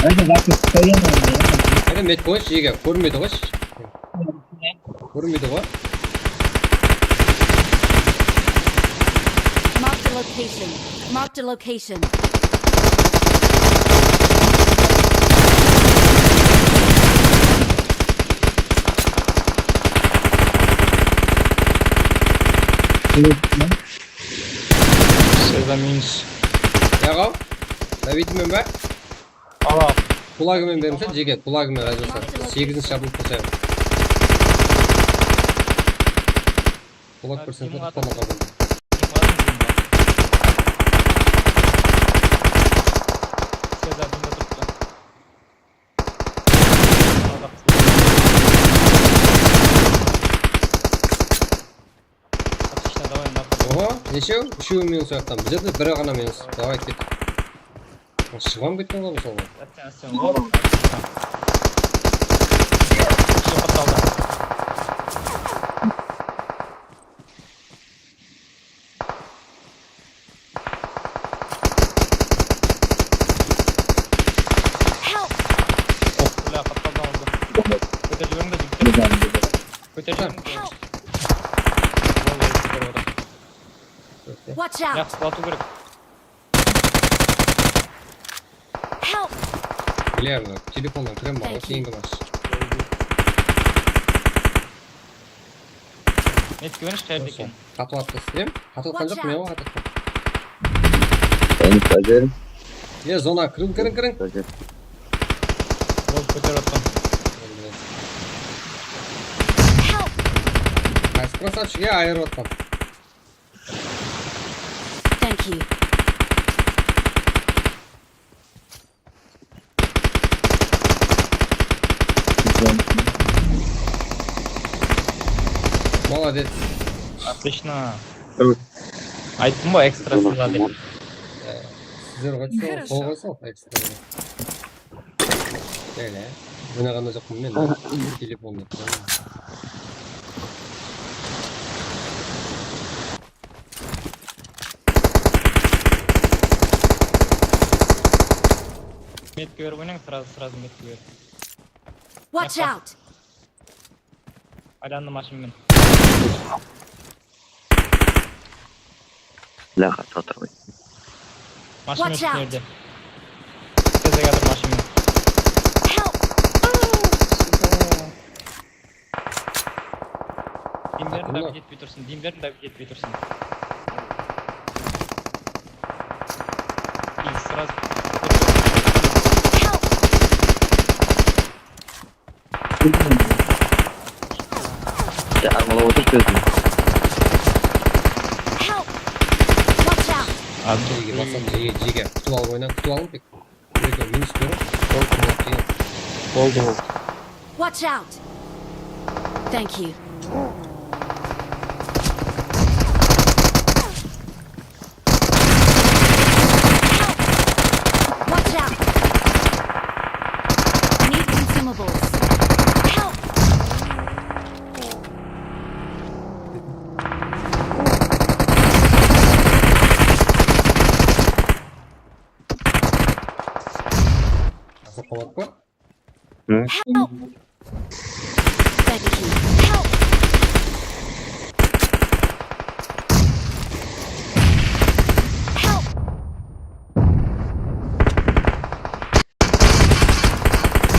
Ayda, zapiska ya. Ayda, met qoysh, jege, kórmedi ǵoy. Kórmedi ǵoy. Marked a location. Marked a location. Seza minus. Yaǵaw, davitmen ba? Ala. Kulagımen bermese, jege, kulagımen razısa. Segizinshi jabılıp tursa. Kulak bir sınıp, kulak. Seza, bunda turıptı. Отлично, давай, на. Oho, neshew? Úshewi minus ayaqtan. Bizde de biri ǵana minus. Davay, ket. Shıǵam ketken ǵoy, mısalǵa. Attention, attention. Shıǵıp qaldı. Help! Oh, bля, qaptaldan urdı. Kóterip jiberiń de, jigitler. Kóterip jiberiń. Help! Watch out! Yaqshı, atıw kerek. Help! Bile, telefonnan kirem bar ǵoy, keyingi match. Metki berińshi, qayerde eken? Qatıp attı, islem. Qatıp atqan joq, men ǵoy qatıp atqan. Endi qajerim. E, zona, kiriń, kiriń, kiriń. Qajer. Ol kóterip atqan. Help! Qaysı krasavchik, e, ayırıp atqan. Thank you. Молодец. Отлично. Ayttım ǵoy, ekstra sıyla dep. Bizler qoysa, qol qoysa, ekstra. Jayla. Oynaǵanda joqpın men. Telefon dep. Metke berip oynań, srazı, srazı metke berip. Watch out! Aylandım mashina menen. Bláha, satır qoy. Mashina ústinde. Tezek atır mashina menen. Help! Dimlerin dáwit etpey tursın, dimlerin dáwit etpey tursın. И сразу. Help! Armalap otır sózin. Help! Watch out! Jege basam, jege, jege. Kútip alıp oynań, kútip alıń tek. Minus bir. Boldı, boldı. Watch out! Thank you. Help! Watch out! Need consumables. Help! Asıl qabat pa? Help! Thank you. Help! Help!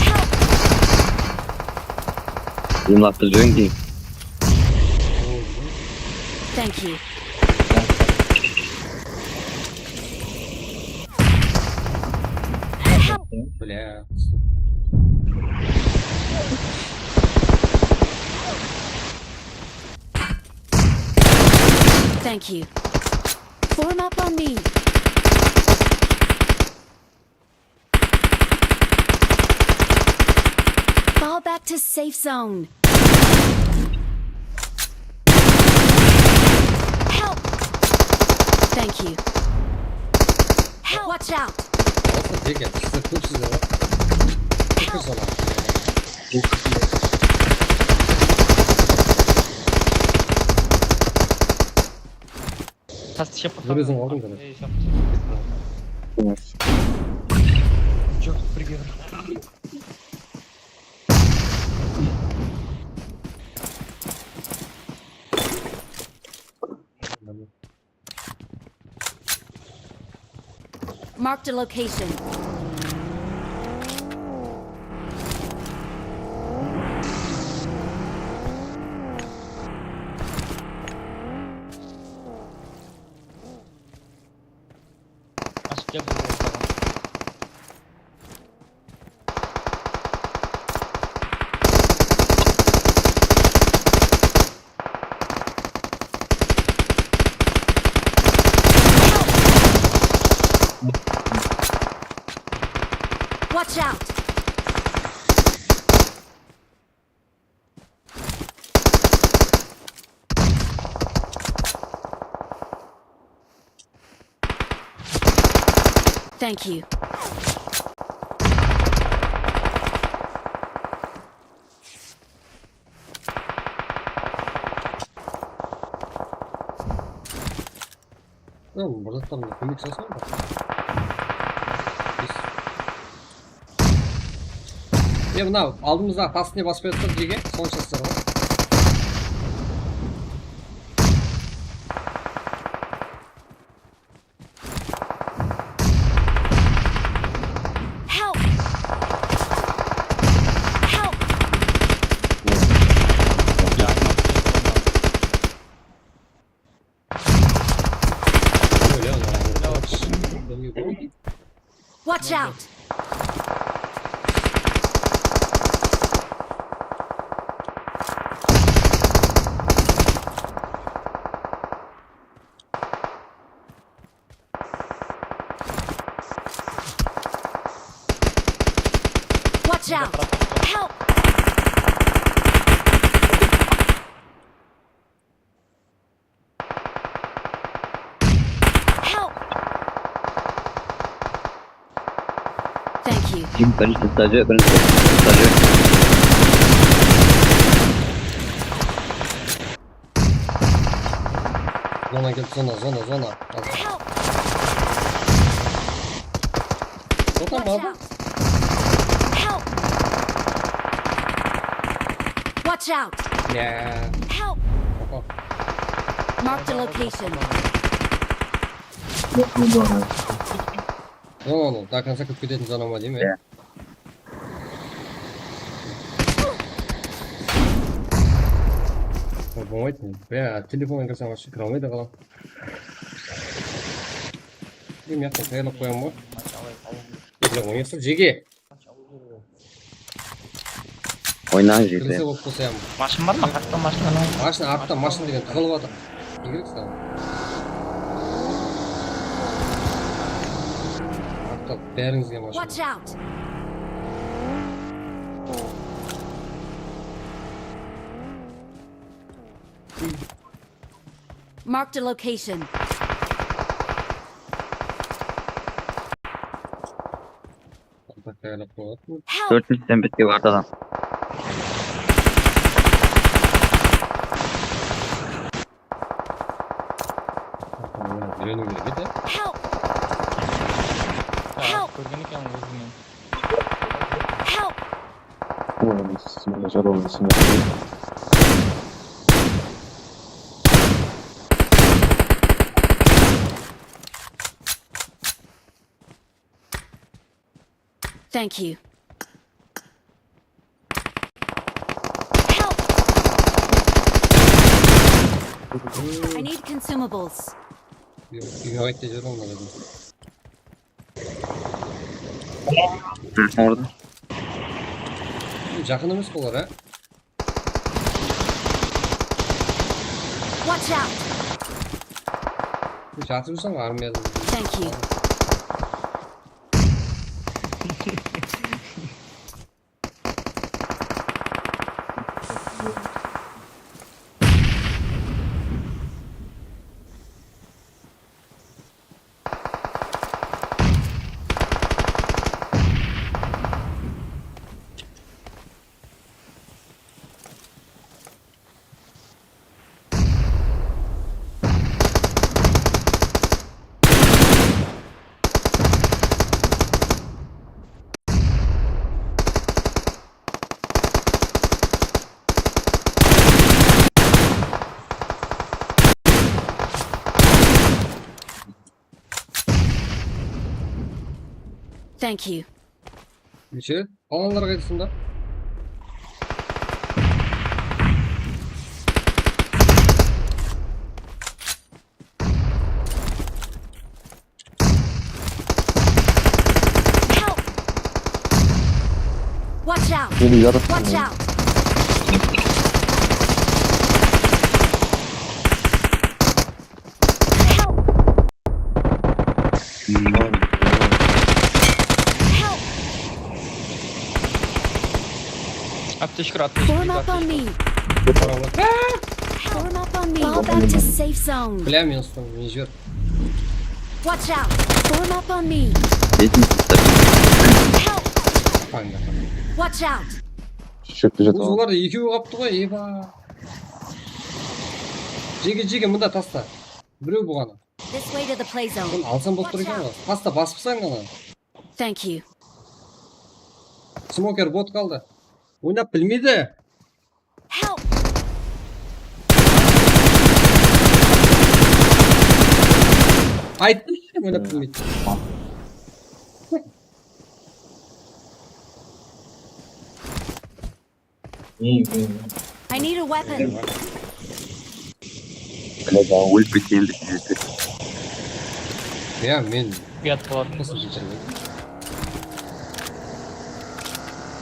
Help! Jumlap turıp jiberin keyin. Thank you. Bля. Thank you. Form up on me. Fall back to safe zone. Help! Thank you. Help! Watch out! Alsın, jege, sizler kópsizler. Kópsizler. Tastı shep. Ózin aldıń da. Joq, birge bir. Marked a location. Ashıp keldi. Watch out! Thank you. Oğlum, burada tam kömek sesi var da. Biz Ya, mına aldımızda tastı ne basıp atır jege, sonshası ǵoy. Help! Help! Watch out! Watch out! Help! Help! Kim birinshi stajı, birinshi stajı. Zona keldi, zona, zona, zona. Help! Zona mı? Help! Watch out! Ya. Help! Opa. Marked a location. Zona, do konca kirip ketetin zona ma deymen? Ya. Bolmaydı. Ya, telefonnan kirsem, вообще kire almaydı ǵalam. Mıyaqtan tayarlap qoyam ǵoy. Jege. Oynań, jege. Kirse bolıp qoysa ya. Mashın bar ma? Qastan mashın bar ma? Mashın, arttan mashın degen tıǵılıp atır. Ne kerek saǵan? Artta bárińizge mashın. Watch out! Marked a location. Help! Dórtinshi sembetke bardı adam. Úyreniw kerek edi. Help! Help! Kórgen eken ózinen. Help! Oy, mına jaralı sınıp. Thank you. Help! I need consumables. Yoq, úyge qayt dep júr onlar. Orada. Jaqın emes olar, á? Watch out! Jatıp júrseń, armiyada. Thank you. Thank you. Neshe? Qalanlar qayda sonda? Help! Watch out! Geliyor. Watch out! Help! Help! Aptechka, aptechka. Form up on me. Form up on me. Fall back to safe zone. Бля, минус, минус жібер. Watch out. Form up on me. Dedim. Help! Watch out. Shepte jatır. Olar ekewi qaptı ǵoy, eba. Jege, jege, mında tasta. Birew buǵana. This way to the play zone. Bul alsam bolıp tur eken ǵoy. Tasta basıpsań ǵana. Thank you. Smoker bot qaldı. Oynap bilmeydi. Help! Ayttım, oynap bilmeydi. I need a weapon. Ólip ketkenlik. Ya, men uyat qıladı. Qosıp jiberimen.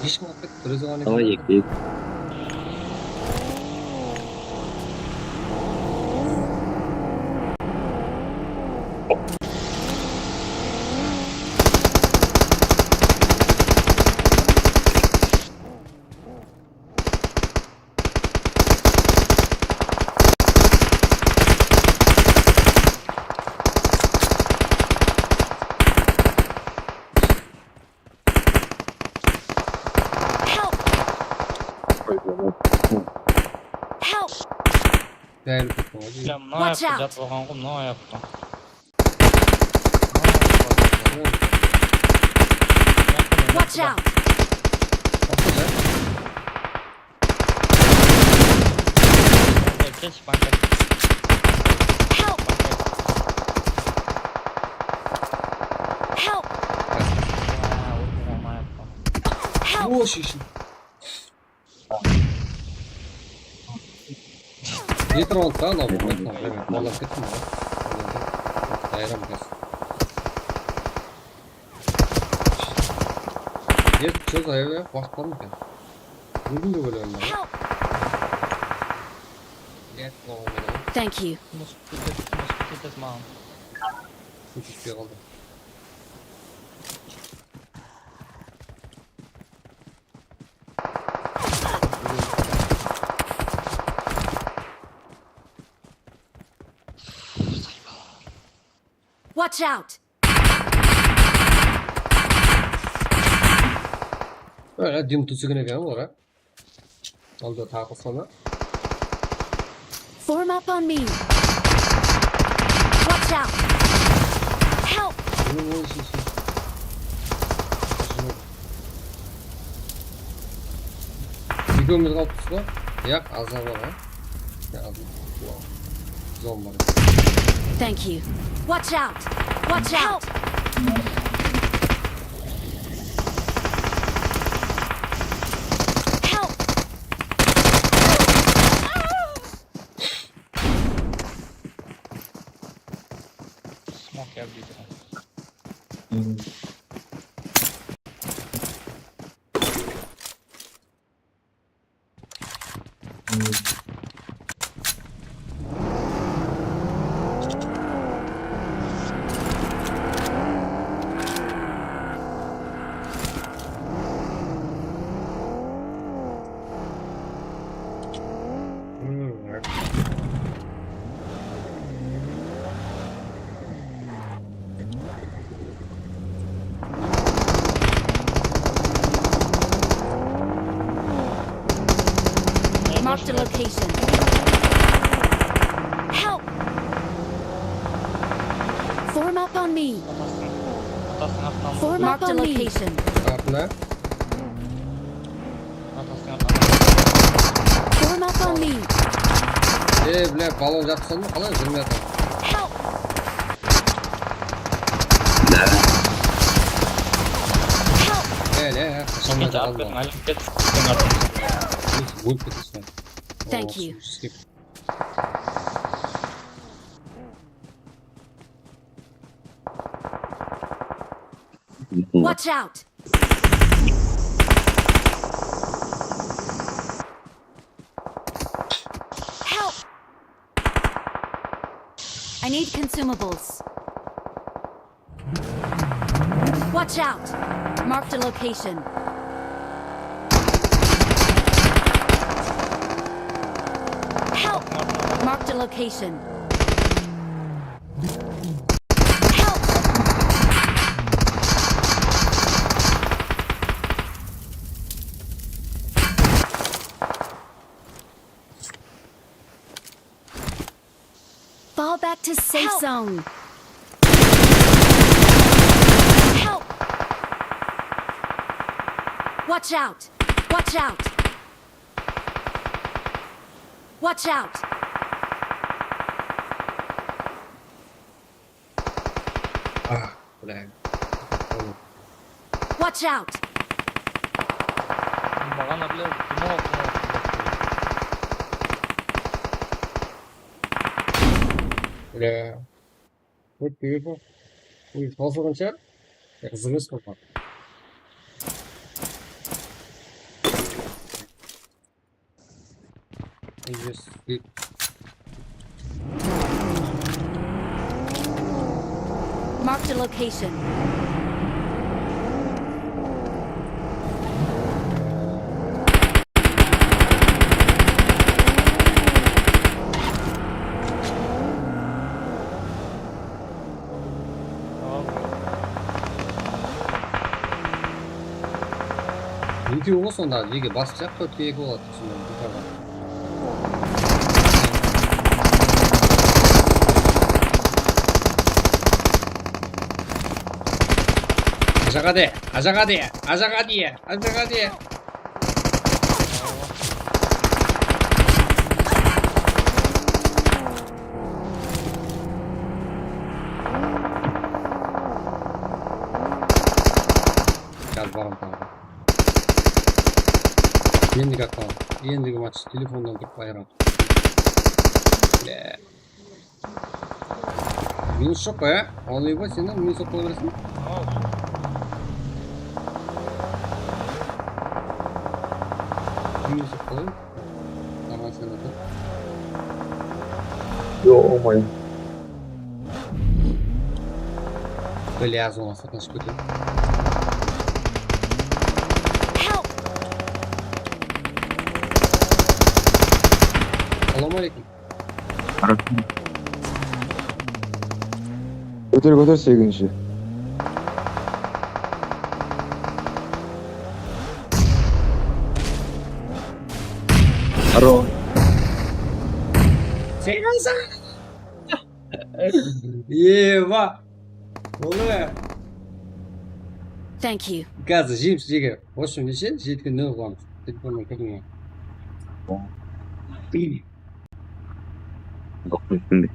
Hesh kim alıp ketip, bir ózi ǵana eken. Davay, eki, eki. Help! Bári ketken ǵoy. Ya, mına Watch ayaqta out! Jatırǵan ǵoy, mına ayaqta. Watch out! Basqa ja? Bankayt, kelshi, bankayt. Help! Bankayt. Help! Aa, óltirgen ayaqta. Help! O, sheshin. Jetip aldı da, anaw, aytqan, bárbek, boladı kettim ǵoy. Ayıram biraz. Ert, jaz, ayıp, waqıt bar ma eken? Ózim de ólemen ǵoy. Help! Ert, mınaw. Thank you. Túsip ketedi, túsip ketedi maǵan. Túsip ketpey qaldı. Watch out! Óltirilgen eken olar, a? Onda taǵı basqana. Form up on me. Watch out! Help! Oy, oy, oy, oy. Ekewimiz qalıppız ǵoy. Yaq, azar bar, a? Ya, azar. Zon bar. Thank you. Watch out! Watch out! Help! Smoke ya, bir tane. Marked a location. Help! Form up on me. Atasın, atasın atlan. Form up on me. Marked a location. Atla. Form up on me. E, bile, balon jaqsın, qalay júrmey atır? Help! Help! E, ne, qashan da jaqalma. Aylanıp ket, sen artıq. Ólip ketesiz. Thank you. Watch out! Help! I need consumables. Watch out! Marked a location. Help! Marked a location. Help! Fall back to safe zone. Help! Watch out! Watch out! Watch out! Ah, bile. Watch out! Maǵan bile, kim o? Bile. Ótpege baq. Ózi qawsırǵan shıǵar. Qızıq emes qolǵan. Marked a location. Ekewi ǵoy sonda, ege basıp shaq, tórtke eki boladı, sonda bir taraǵa. Ajaǵa de, ajaǵa de, ajaǵa de, ajaǵa de. Gel, barım, barım. Endigi atpan, endigi match telefonnan kirip bayram. Bile. Minus joq pa, ya? Onlay ba, sen de minus joq bola bereseń. Minus joq bola. Aman sen otur. Ё-моё. Блядь, zonası qanshıp ketedi. Help! Assalamu aleykum. Kóter, kóter, segizinshi. Aro. Segizinshi. Eba. Ola. Thank you. Gazı jeymiz, jege. Boshım neshe? Jetken nol qılamız. Telefonnan kirdim. Doqtır, shunday.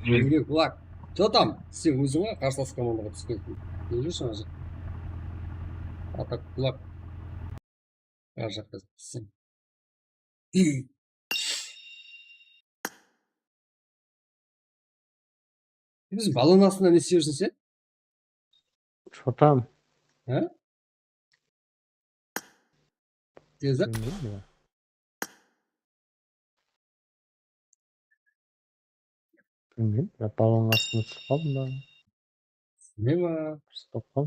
Júrge qulaq. Что там? Sen óziń ǵoy qarsalas komandaǵa túsip kettiń. Júrshi ana jaqqa. Atak qulaq. Ar jaqqa tússeń. Biz balon astında ne islep júrsiń sen? Что там? Há? Tezak? Bilmeymen ya. Bilmeymen, ya balonıń astına túsip qaldım ba. Bilmeymen. Stop qal.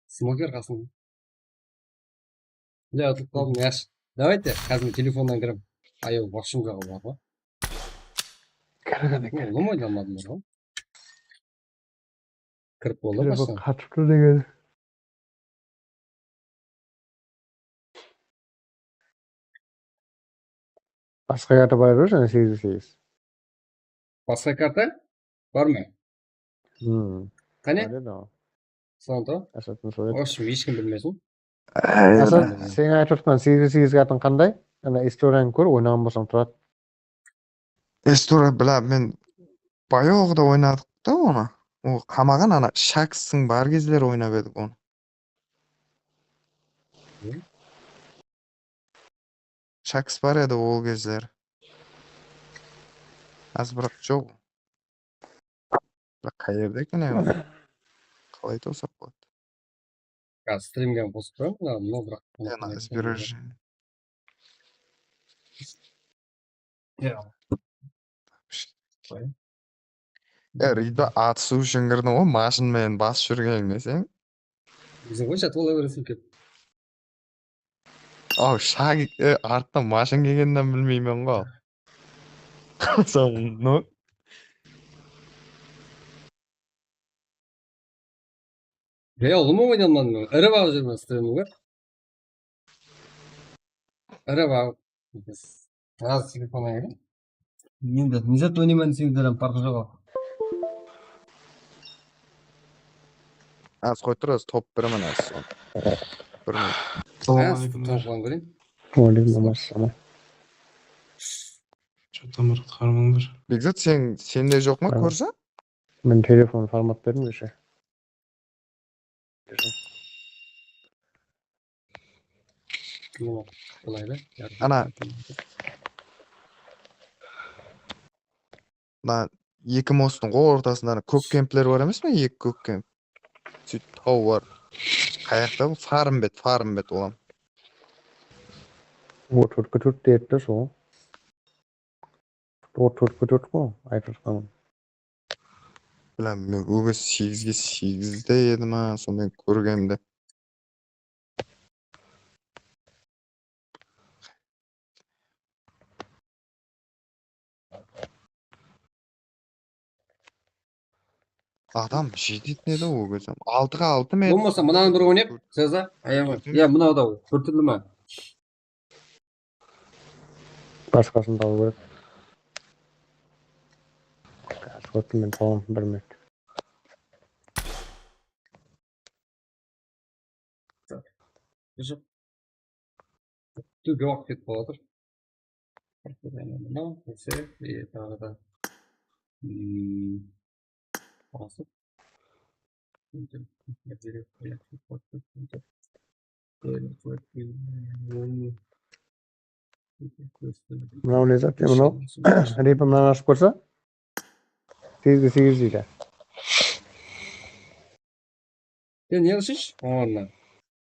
Smoker qasıń. Bile, utılıp qaldım, yash. Давайте, házir telefonnan kirem. Ayaw, вообщем jaǵı bar ǵoy. Kirgin. Oǵlum, oynamadım ǵoy. Kirip boldı. Telefon qatıp tur degen. Basqa karta bar ǵoy, jáne segiz segiz. Basqa karta bar ma? Hmm. Qáne? Bar edi ǵoy. Sonda? Asatın soyat. Вообщем, hesh kim bilmesin. Asat, sen aytıp otırman, segiz segiz kartın qanday? Ana istoriyanı kór, oynaǵan bolsań turadı. Istoriya, bilá, men bayoǵıda oynadıq ta onı. O qamaǵan ana Shakstiń bar gezleri oynap edik onı. Shaks bar edi ol gezler. Házir biraq joq. Biraq qayerde eken endi? Qalay tawsaq boladı? Házir strimge qosıp turaman, mına, mına biraq. Ya, na izbiraji. Ya. Ya, Rida atısıw ushın kirdiń ǵoy, mashın menen basıp júrgenińe sen. Óziń ǵoy, jatıp ala bereseń kep. Aw, shagik, e, arttan mashın kelgenin bilmeymen ǵoy. Soń, no. Ya, ulıwma oynamadım. Irip alıp júrmen strimdi. Irip alıp. Házir telefon ayırayın. Endi ne zat oynayman deseńler hám parqı joq. Az qoy tur, az top beremen az soń. Bir minut. Assalawma aleykum. Házir telefonǵa kóreyin. Aleykum assalam. Что там, bir qaramań bir. Bekzat, sen, sende joq ma, kórsa? Men telefon format berdim keshe. Ana. Mına eki mosttıń ortasında ana kók kempler bar emes pe? Eki kók kemp. Sóytip taw bar. Qayaqta bul? Farm bet, farm bet olam. O, tórtke tórt deydi de sol. O, tórtke tórt ǵoy, aytıp atqanım. Bilem, men óge segizge segizde edi ma, sonı men kórgenimde. Adam jetetin edi ol gezde. Altıǵa altı men. Bolmasa mınanı bir oynayıq, Seza. Ayama. Ya mınaw da bir túrli ma? Basqasın tabıw kerek. Shortı men tamam bir minut. Jıq. Túrge waqıt ketip qaladı. Mınaw, ese, e, taǵı da. Hmm. Basıp. Mınaw ne zat, mınaw? Repi mınanı ashıp kórse. Segizge segiz deydi. Sen ne qılsınshı? Onnan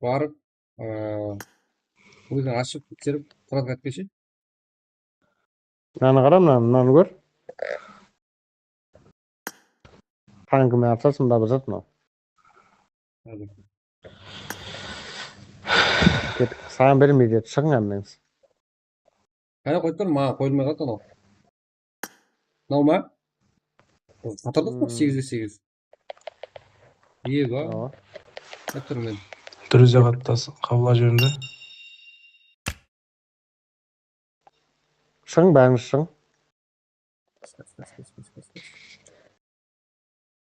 barıp, ıı, óziń ashıp, bitirip, qurap ketpeshi. Mınanı qara, mına, mınanı kór. Tankime atsarsın ba bir zat mınaw. Ket, saǵan bermeydi, shıǵıń hámmeńiz. Qáne qoyıp tur, maǵan qoyılmay qaldı anaw. Mınaw ma? Qatarlıq pa? Segizge segiz. Ego. Awa. Atırmen. Dúrúz qattası qabla júrdi. Shıǵıń, bárińiz shıǵıń.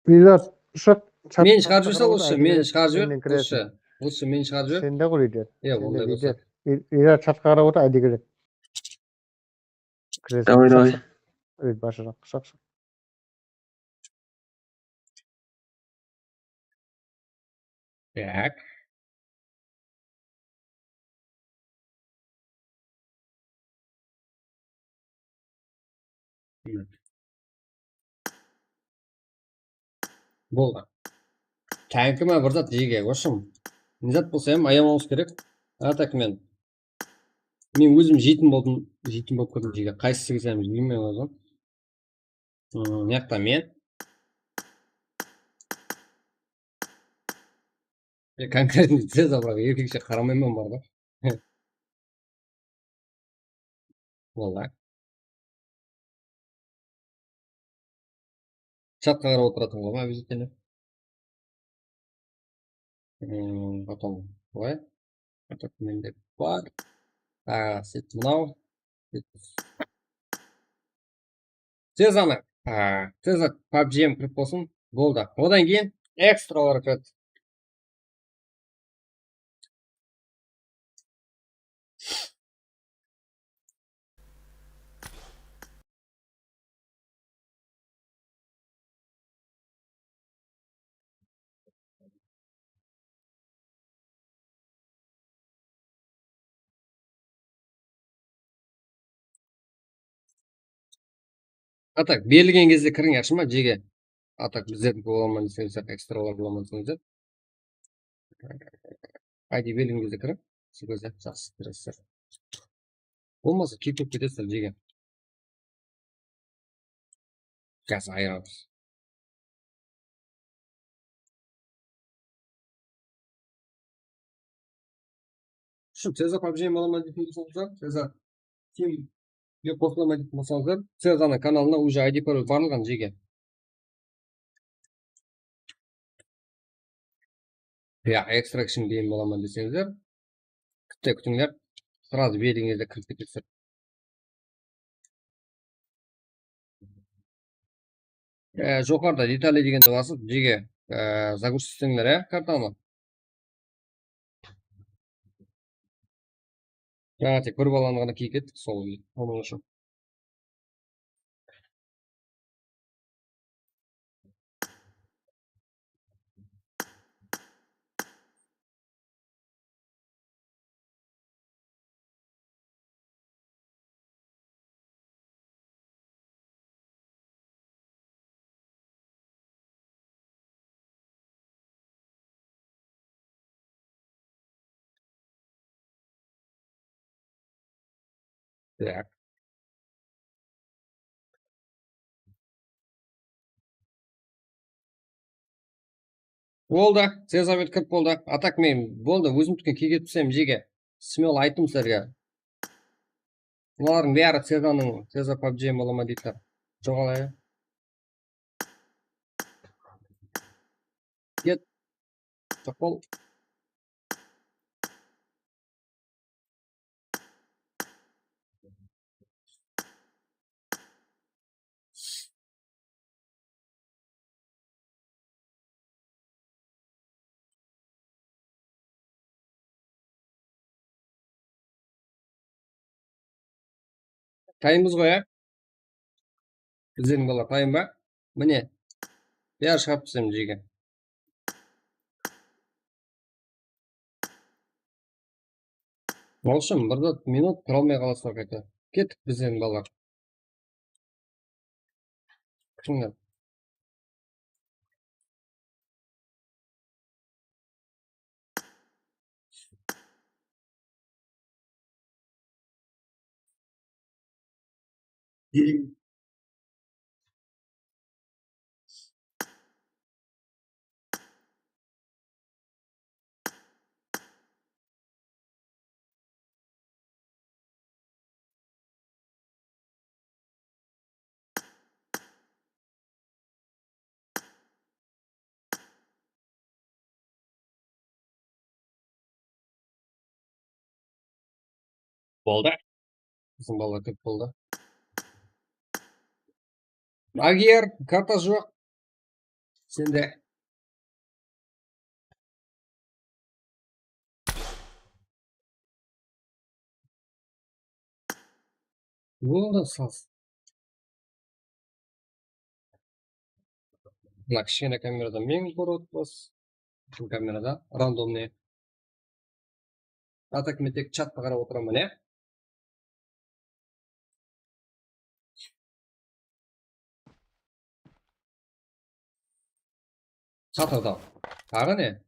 Lider, shıq. Meni shıǵarıp jiber, lútfen, meni shıǵarıp jiber, lútfen. Lútfen, meni shıǵarıp jiber. Sende ǵoy, lider. Iya, onday bolsa. Lider, shatqa qarap otır, áyde kiredi. Давай, давай. Ey, bashıraq, shıq, shıq. Так. Boldı. Tanki ma bir zat jege, в общем, ne zat bolsa hám ayamawımız kerek. A tak men, men ózim jeytin boldım, jeytin bolıp kirdim jege. Qaysı sigizem bilmey ozan. Mıyaqta men. E, конкретный Ceza, biraq erkekshe qaramayman bar ǵoy. Vallahi. Chatqa qarap otıratuǵın ǵoy, обязательно. Потом bılay. Mende bar. A, set mınaw. Cezanı, a, Ceza pubg em kirip bolsın. Boldı. Odan keyin ekstralar kiredi. A tak, berilgen gezde kiriń, yaqshı ma, jege? A tak, bizlerdiki bolaman deseńizler, ekstralar bolaman deseńizler. Ayde berilgen gezde kiriń. Sol gezde jaqsı kiresiz. Bolmasa, kiyik bolıp ketesizler, jege. Gaz ayıramız. Shın, Ceza pubg em alaman deseńizler, Ceza Team ge qosılaman deseńizler, Cezanıń kanalına уже I D parol barılǵan, jege. Ya, Extraction deyim bolaman deseńizler, kitte kútińler, сразу berińizde kirip ketesizler. E, joqarıda detali degendi basıp, jege, e, загрузить etsеңler, e, kartanı. Jańa tek bir balanı ǵana kiyip kettik, sol onıń ushın. Так. Boldı, Ceza bet kirip boldı. A tak men boldı, ózimdikine kiyip ketsem, jege. Смело ayttım sizlerge. Bulardıń bári Cezanıń, Ceza pubg em alaman deydiler. Joq alayı. Ket. Joq bol. Tayınbız ǵoy, á? Bizlerdiń balalar tayın ba? Mine, bári shıǵarıp taslayman jerge. Bolsın, bir minut tura almay qalasızlar qayta. Kettik bizlerdiń balalar. Kirińler. Boldı. Biziń balalar kóp boldı. Magier, karta joq. Sende. Boldı, saz. Mına kishkene kamerada men ko'rip otırmız. Bul kamerada randomnıy. Atak men tek chattı qarap otıraman, ya. Satırda. Taǵı ne?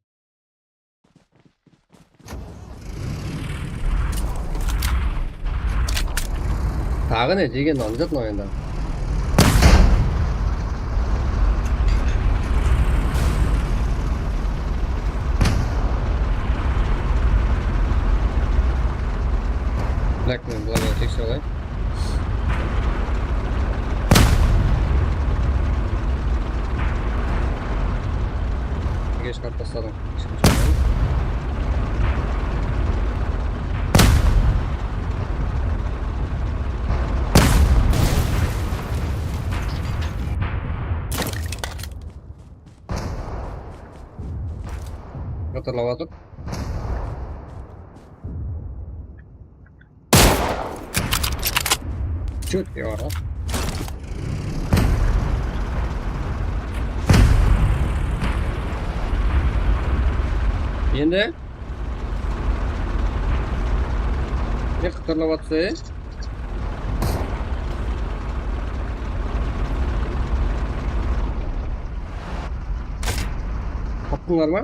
Taǵı ne degen anjat mına endi. Blackman bulardan teksere alayın. Nege shıǵarıp tasladıń? Xatırlap atır. Чё ты, ара? Endi? Ne qıtırlap atsa, e? Taptıńlar ma?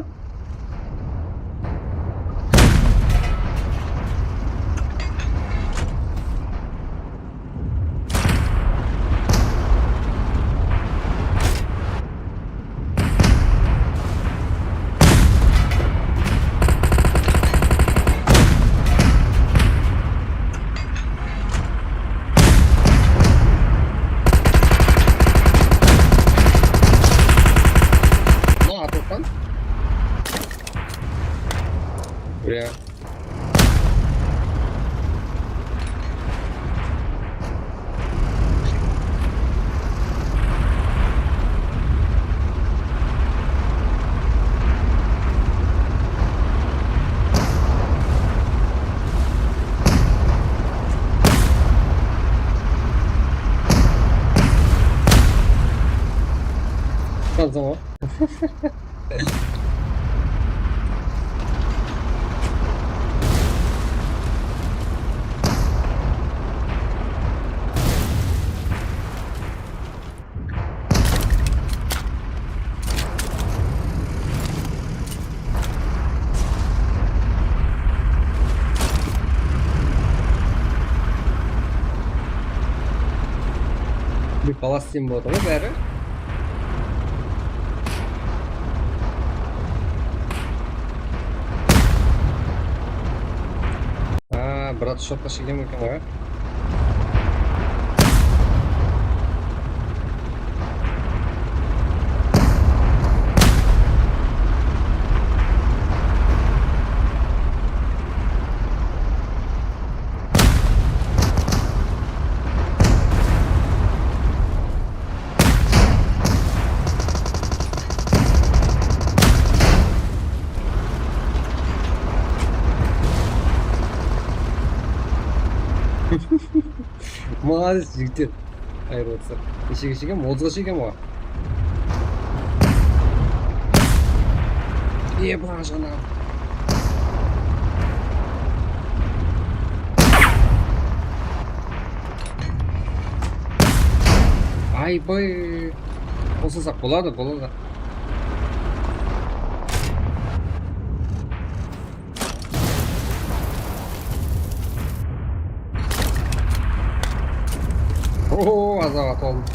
Mına atılǵan. Bля. Tamam, tamam. Bir palas degen boldı ǵoy bári. A, brat, shotqa shegem eken ǵoy. Molodec, jigitler. Ayırıp otırsa. Neshege shegem? Otızǵa shegem ǵoy. Eba, jana. Aybay. Qosılsaq boladı, boladı. Oo, azaq atıldım.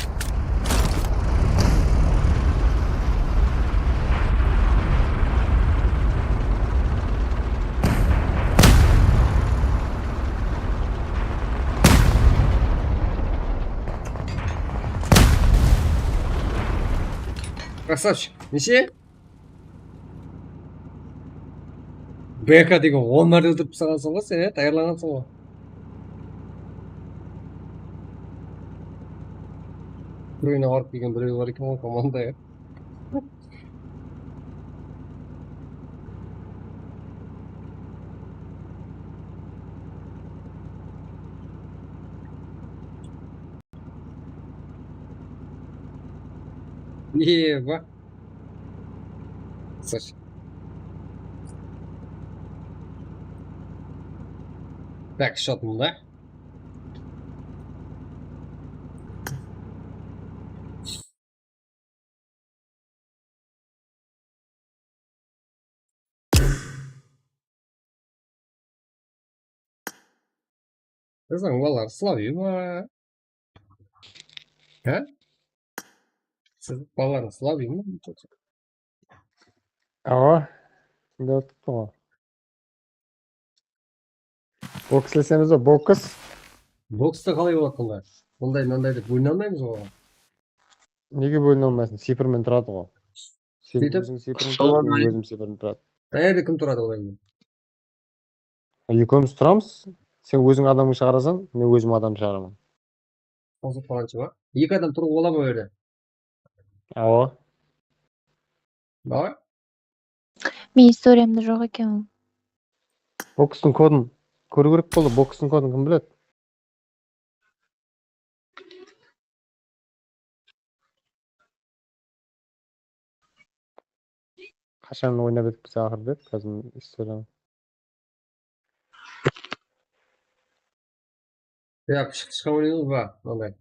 Krasavchik. Neshe? B K degen on márte óltirip taslaǵansań ǵoy sen, e, tayarlanǵansań ǵoy. Bir oyına barıp kelgen birew bar eken ǵoy komandada, ya. Eba. Слышь. Так, счёт мında. Siziń balalar slabıy ma? Há? Siz balalarıńız slabıy ma? Awa, shunday bolıp turıptı ǵoy. Bokslesemiz be, boks? Boksta qalay boladı onda? Bunday, mınanday dep bóline almaymız ǵoy. Nege bóline almaysın? Sipirmen turadı ǵoy. Sen óziń sipirmen turadıń, men ózim sipirmen turadı. Qayerde kim turadı olar menen? Ekewimiz turamız. Sen óziń adamıńdı shıǵarasań, men ózim adamdı shıǵaraman. Qosıp qalǵansha ma? Eki adam turıp bola ma o jerde? Awa. Baway? Men istoriyamda joq eken ol. Bokstıń kodın kóriw kerek boldı. Bokstıń kodın kim biledi? Qashan oynap edik biz aqırı dep, házir istoriyam. Ya, qıshqıshqa oynaymız ba? Onday.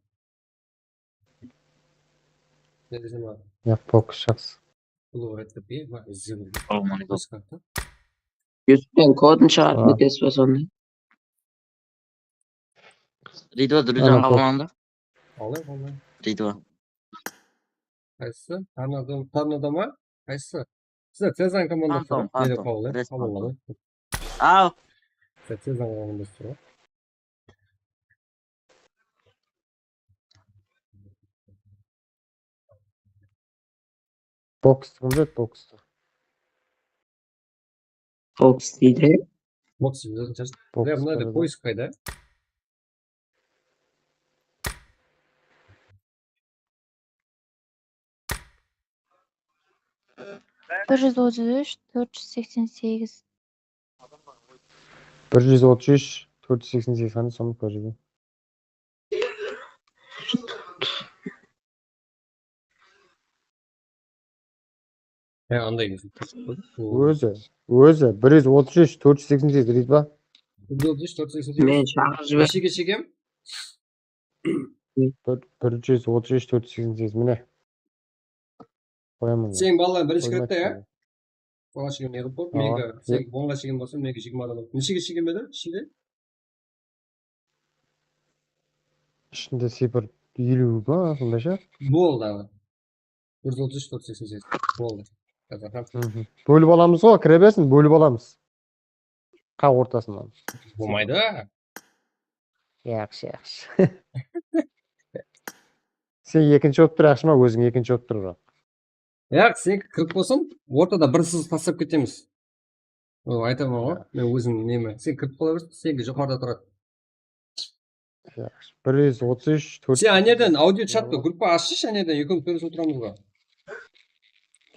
Ne desem abi? Ya, boks jaqsı. Ulıwıraq dep, e, ma, izin. Assalamu aleykum. Yusuf, sen kodın shıǵarıp ketesiz ba sonda? Ridva, Druzjan qabıl alındı. Qalay, qalay? Ridva. Qaysısı? Tornado, Tornado ma? Qaysısı? Sizler Cezan komandası. Fantom, Fantom. Qabıl alıń. Al. Sizler Cezan komandası tur ǵoy. Boks, kim biledi bokstı? Boks deydi. Boks deydi, boks. Mına da poisk qayda? Bir júz otız úsh, tórt júz seksen segiz. Bir júz otız úsh, tórt júz seksen segiz, qanday sonı kórip júrgen? Há, anday. Ózi, ózi bir júz otız úsh, tórt júz seksen segiz deydi ba? Bir júz otız úsh, tórt júz seksen segiz. Men shaqırıp jiber. Neshege shegem? Bir, bir júz otız úsh, tórt júz seksen segiz, mine. Qoyaman. Seniń balalarıń birinshi kreditda, ya? Oǵan shegem ne qılıp boldı? Meniki, sen onǵa shegem bolsa, meniki jigirma adam. Neshege shegem edi ishinde? Ishinde sipir eliw ba, sonday sha. Boldı, aǵa. Bir júz otız úsh, tórt júz seksen segiz. Boldı. Házir hám. Bólip alamız ǵoy, kire bersin, bólip alamız. Qa ortasınan. Bolmaydı. Yaqshı, yaqshı. Sen ekinshi bolıp tur, yaqshı ma, óziń ekinshi bolıp tur, biraq. Yaq, seniki kirip bolsın, ortada bir sızıq taslap ketemiz. O, aytaman ǵoy, men ózim neme, sen kirip qala bersin, seniki joqarıda turadı. Yaq, bir júz otız úsh, tórt júz. Sen anerden audio chatta gruppa ashshı, anerden ekewimiz sóylesip otıramız ǵoy.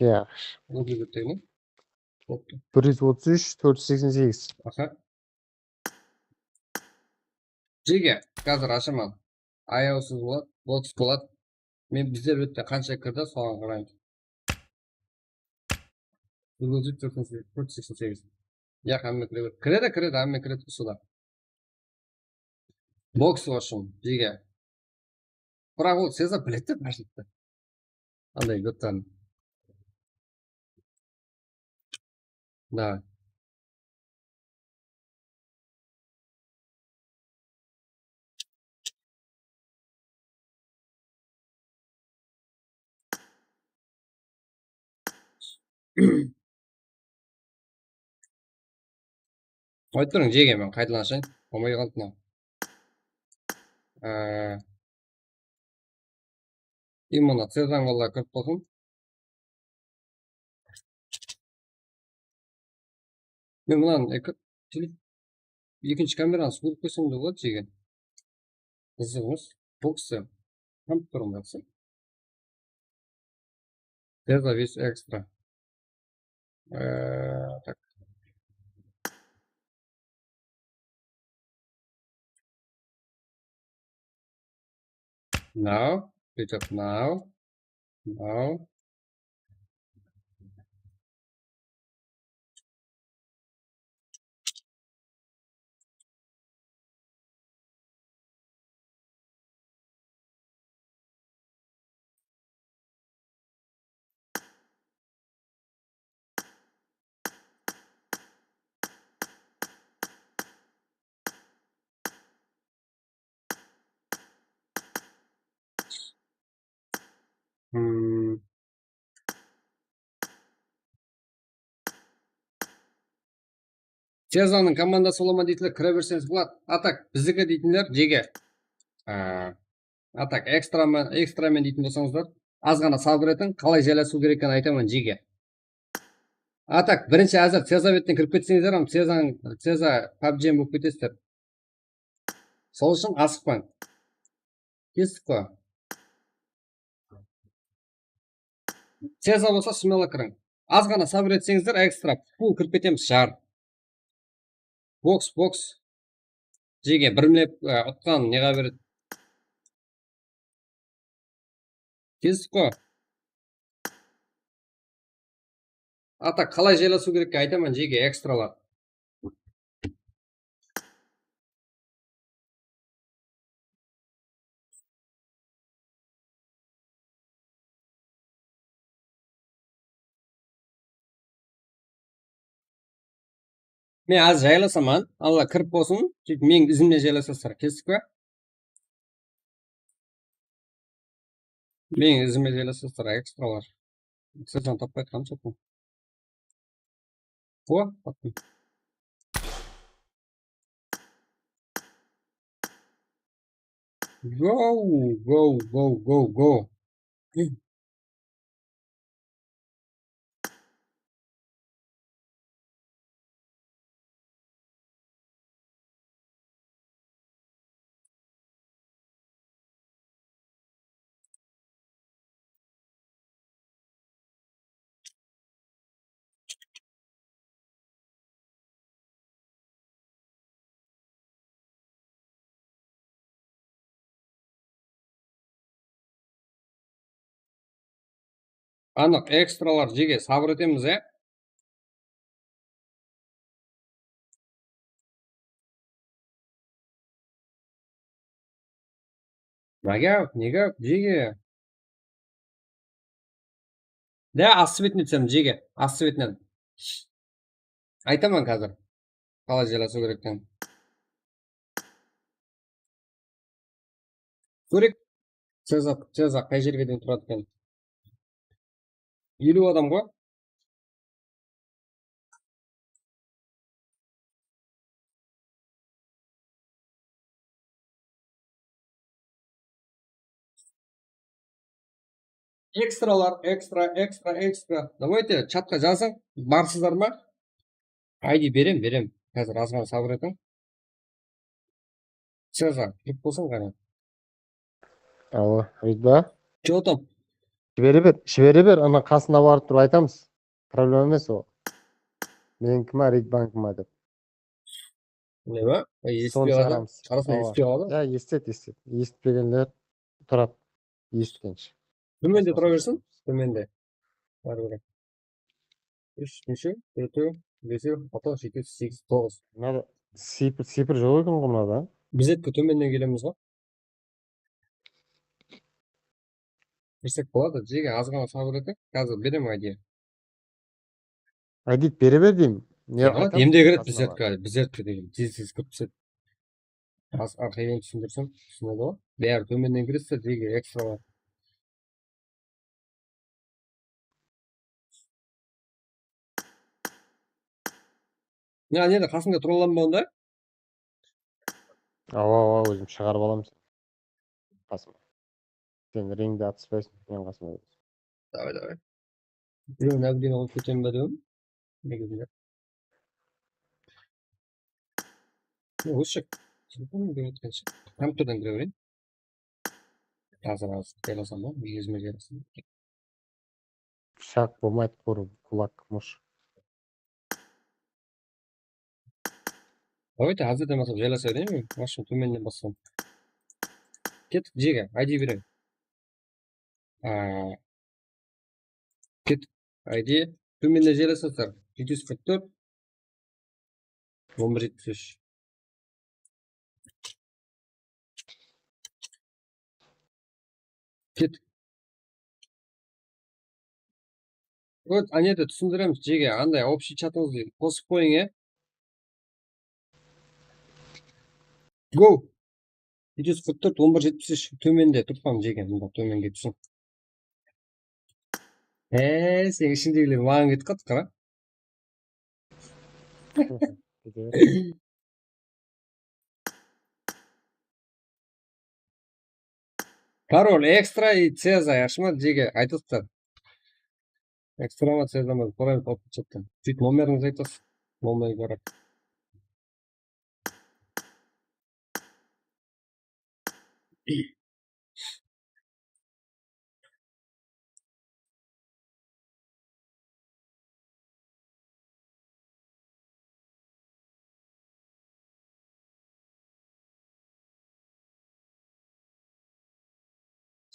Yaq. Audio chatta. Boptı. Bir júz otız úsh, tórt júz seksen segiz. Aha. Jege, házir ashaman. Ayawsız boladı, boks boladı. Men bizler bitta qansha kirdi, soǵan qaraymız. Illuziv to'rt seksen segiz. Yaq, hámme kire beredi. Kiredi, kiredi, hámme kiredi, usıda. Boks, в общем, jege. Biraq ol Seza biledi, máshitti. Anday, bir tane. Da. Qoyıp turıń, jege, men qaytadan ashayın. Bolmay qaldı mınaw. Ee, и mına Cezanıń ballaǵı kirip qalsın. Men mınanı eki, tele-, ekinshi kameranı suwırıp qoysam da boladı, jege. Qızıq emes. Boksta tanıp turıń, jaqsı. Ceza весь экстра. Ee, так. Mınaw, sóytip mınaw, mınaw. Hmm. Cezanıń komandası ola ma deydiler, kire berseńiz boladı. A так, bizdiki deydiler, jege. Aa, a так, ekstra men, ekstra men deytin bolsańızlar, azǵana sabır etiń, qalay jaylasıw kerek ekenin aytaman, jege. A так, birinshi házir Ceza betten kirip ketseńizler, hám Ceza, Ceza pabjim bolıp ketesizler. Sol ushın asıqpań. Kestik ǵoy. Ceza bolsa, smelo kiriń. Azǵana sabır etseńizler, ekstra full kirip ketemiz, shar. Boks, boks. Jege, birmlep, e, utqan neǵa beredi. Kestik ǵoy. A так, qalay jaylasıw kerek eken aytaman, jege, ekstralar. Men házir jaylasaman, alla kirip bolsın, sóytip meniń izimnen jaylasasızlar, kestik pe? Meniń izime jaylasasızlar, ekstralar. Sizden tapıp qaytqanım sol. O, taptım. Go, go, go, go, go. Anıq, ekstralar, jege, sabır etemiz, e. Nege, nege, jege. De, astı betine túsem, jege. Astı betinen. Aytaman házir. Qalay jaylasıw kerek eken. Kóreyik. Ceza, Ceza qay jerge deyin turadı eken? Eliw adam ǵoy. Ekstralar, ekstra, ekstra, ekstra. Давайте, chatqa jazıń. Barsızlar ma? I D berem, berem. Házir azǵana sabır etiń. Ceza, kirip bolsań, qáne. Awa, Ridba. Че там? Jibere ber, jibere ber, ana qasına barıp turıp aytamız. Problema emes o. Meniki ma, Ridbaniki ma dep. Ne ba? Esitpey qalsa, arasında esitpey qaladı. Ya, esitedi, esitedi. Esitpegenler turadı, esitkenishe. Tómende tura bersin, tómende. Báribir. Úsh, neshe? Tórtew, besew, altı, jeti, segiz, toǵız. Mınada sıypır, sıypır joq eken ǵoy mınada. Biz etke tómennen kelemiz ǵoy. Bersek boladı, jege azǵana sabır etiń. Házir beremen, Aydi. Aydi, bere ber deyim. Ne aytaman? Emde kiredi, bizertke, bizertke degen. Tez-tez kirip pisedi. Az arqayın túsindirsem, túsinedi ǵoy. Bári tómennen kiresiz, jege ekstra. Ya, nede qasıńda tura alamın ba onda? Awa, awa, ózim shıǵarıp alamın seni. Qasıma. Sen ringde atıspaysıń, men qasıma. Davay, davay. Birewin ábden alıp keteyin ba dedim. Negizinde. Ne, ózshek. Telefonım berip otqansha. Kompyuterden kire bereyin. Házir, házir jaylasam ba? Negizime jaylasam. Shaq bolmaydı, qur, kulak, mush. Давайте, házirden baslap jaylasa bereyinmi? Mashın tómennen bassam. Kettik, jege, Aydi bereyin. Aa, kettik, Aydi. Tómende jaylasasızlar. Jeti júz qırq tórt. On bir jetpis úsh. Ket. Вот, ánede túsindiremiz, jege, anday общий chatıńızdı qosıp qoyıń, e. Go! Jeti júz qırq tórt, on bir jetpis úsh, tómende turıp qalıń, jege, mında tómenge túsiń. E, sen ishingdegiler maǵan ketip qaldı, qara. Korol, ekstra и ceza, yaqshı ma, jege, aytıptı. Ekstra ma, ceza ma, qoyıp alıp kettim. Sóytip nomerińizdi aytasız. Nomerińizdi qarap.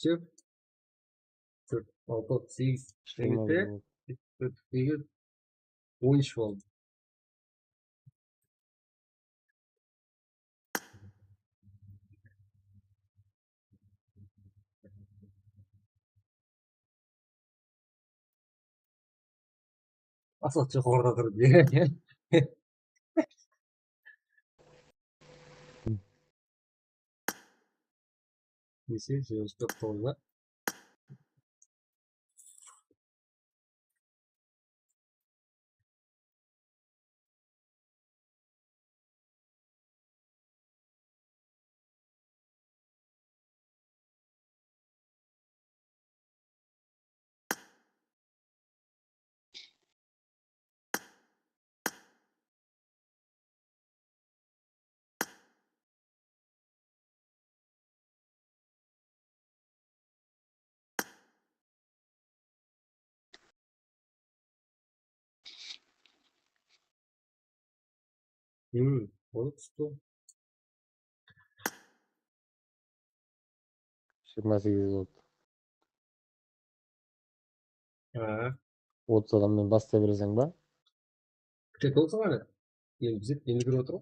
Всё. Tórt, altı, segiz, jigirma tórt, segiz, on úsh boldı. Asıl joqarıda tur. Neshe, jigirma tórt boldı. Hmm, boldı, tuttı. Jigirma segiz boldı. Ha. Otız adamnan baslay bereseń ba? Kútedi bolsań ane. Endi bizler endi kirip otır ǵoy.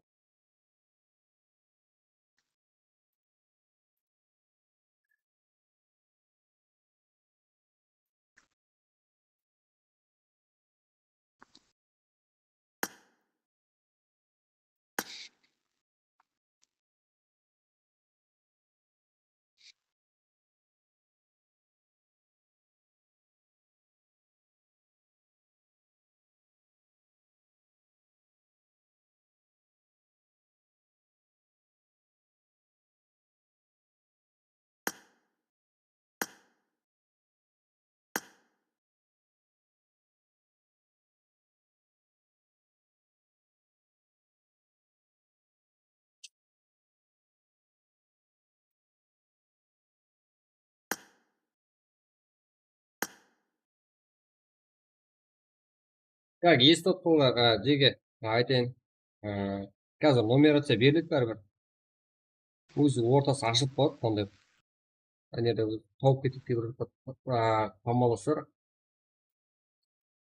Так, esitip otqanlarǵa, jege, aytayın. Ee, Házir numeraciya beriledi báribir. Ózi ortası ashılıp qaladı, qanday. Ane jerde tawıp ketedi, bir, a, qamalaslar.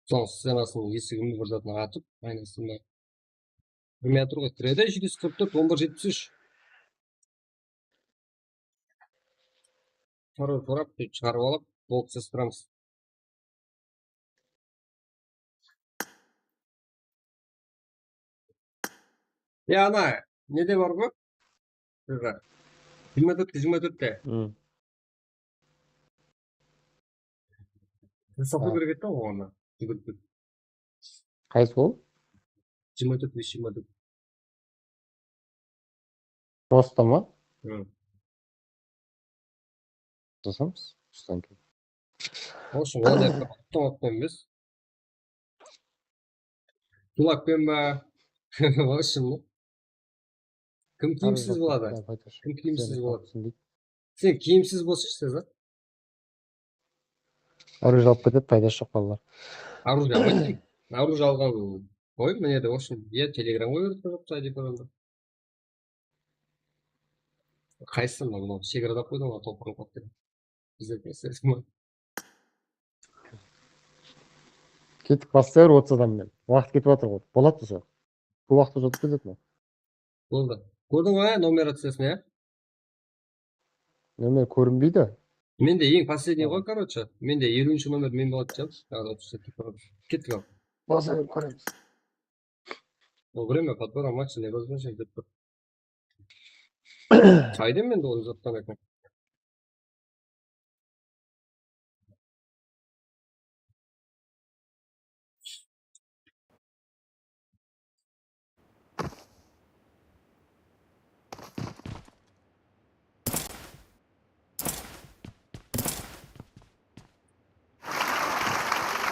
Soń scenasınıń esigin bir zatın atıp, aynasın ba. Bilmey atır ǵoy, kiredi, jeti júz qırq tórt, on bir jetpis úsh. Soraw sorap, sóytip shıǵarıp alıp, dolıq islestip turamız. Ya, ana, nede bar ǵoy? Jigirma tórt, jigirma tórtte. Hmm. Sen sapı kerek edi oǵan. Jigirma tórt. Qaysı ol? Jigirma tórt, jigirma tórt. Prosta ma? Hı. Jasamız, ustan kim? Olsun, onday bir avtomatpan emes. Kulakpen ba? Olsun. Kim kiyimsiz boladı? Kim kiyimsiz boladı? Sen kiyimsiz bolsayshı, Sezar. Oruj alıp ketedi, paydası joq, balalar. Oruj almaydı. Oruj alǵan qoy, mine de, в общем, ya Telegram qoyıp berdi, joq, side poralda. Qaysısı mınaw, mınaw shegarada qoydı, mınaw toparın qılıp ketedi. Bizde de sezim bar. Ketip baslay ber otız adam menen. Waqıt ketip atır ǵoy. Boladı da sol. Kóp waqıt uzatıp ketedi mınaw. Boldı. Kórdiń ǵoy, ya, nomer atsesini, ya? Nomer kórinbeydi. Mende eń последний ǵoy, короче. Mende eliwinshi nomer men bolatuǵın. Kettik al. Basa berip kóremiz. Во время подбора матча невозможно dep tur. Qayda mende ol uzatqan eken?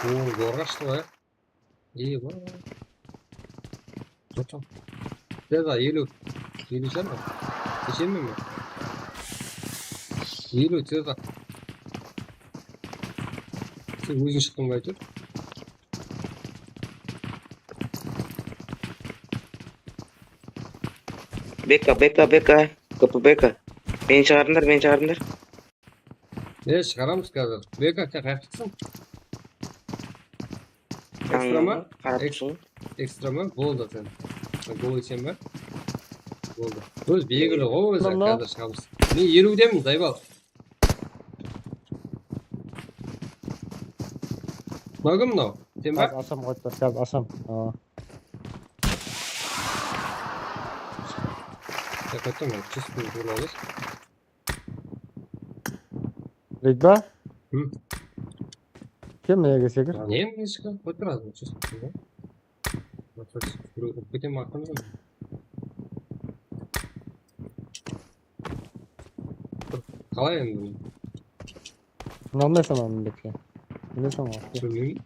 Oo, zorǵa ashıdı ǵoy. Ey, bar. Joq, joq. Tezda, eliw. Eliw shar ma? Sheshenmen be? Eliw, tezda. Sen óziń shıqtıń ba, áytewir? Beka, beka, beka. K P beka. Meni shıǵardıńlar, meni shıǵardıńlar. E, shıǵaramız házir. Beka, sen qayaqtasań? Ekstra ma? Qarap tursın. Ekstra ma? Boldı sen. Sen gol iyseń be? Boldı. Óz belgili ǵoy ózi, házir shıǵamız. Men eliwdemen, Daybal. Mınaw kim mınaw? Sen ba? Házir asham, qoyıp tur, házir asham. Awa. Ya, qayttam, men chest penen turıp alayıq. Reyd ba? Hı. Kel, mına jerge sekir. Ne, mına jerge qoyıp tur, házir chest penen. Urıp ketem, arqamdan. Qalay endi? Mına almaysań ba minnetke? Bileseń ǵoy. Bilmeymen.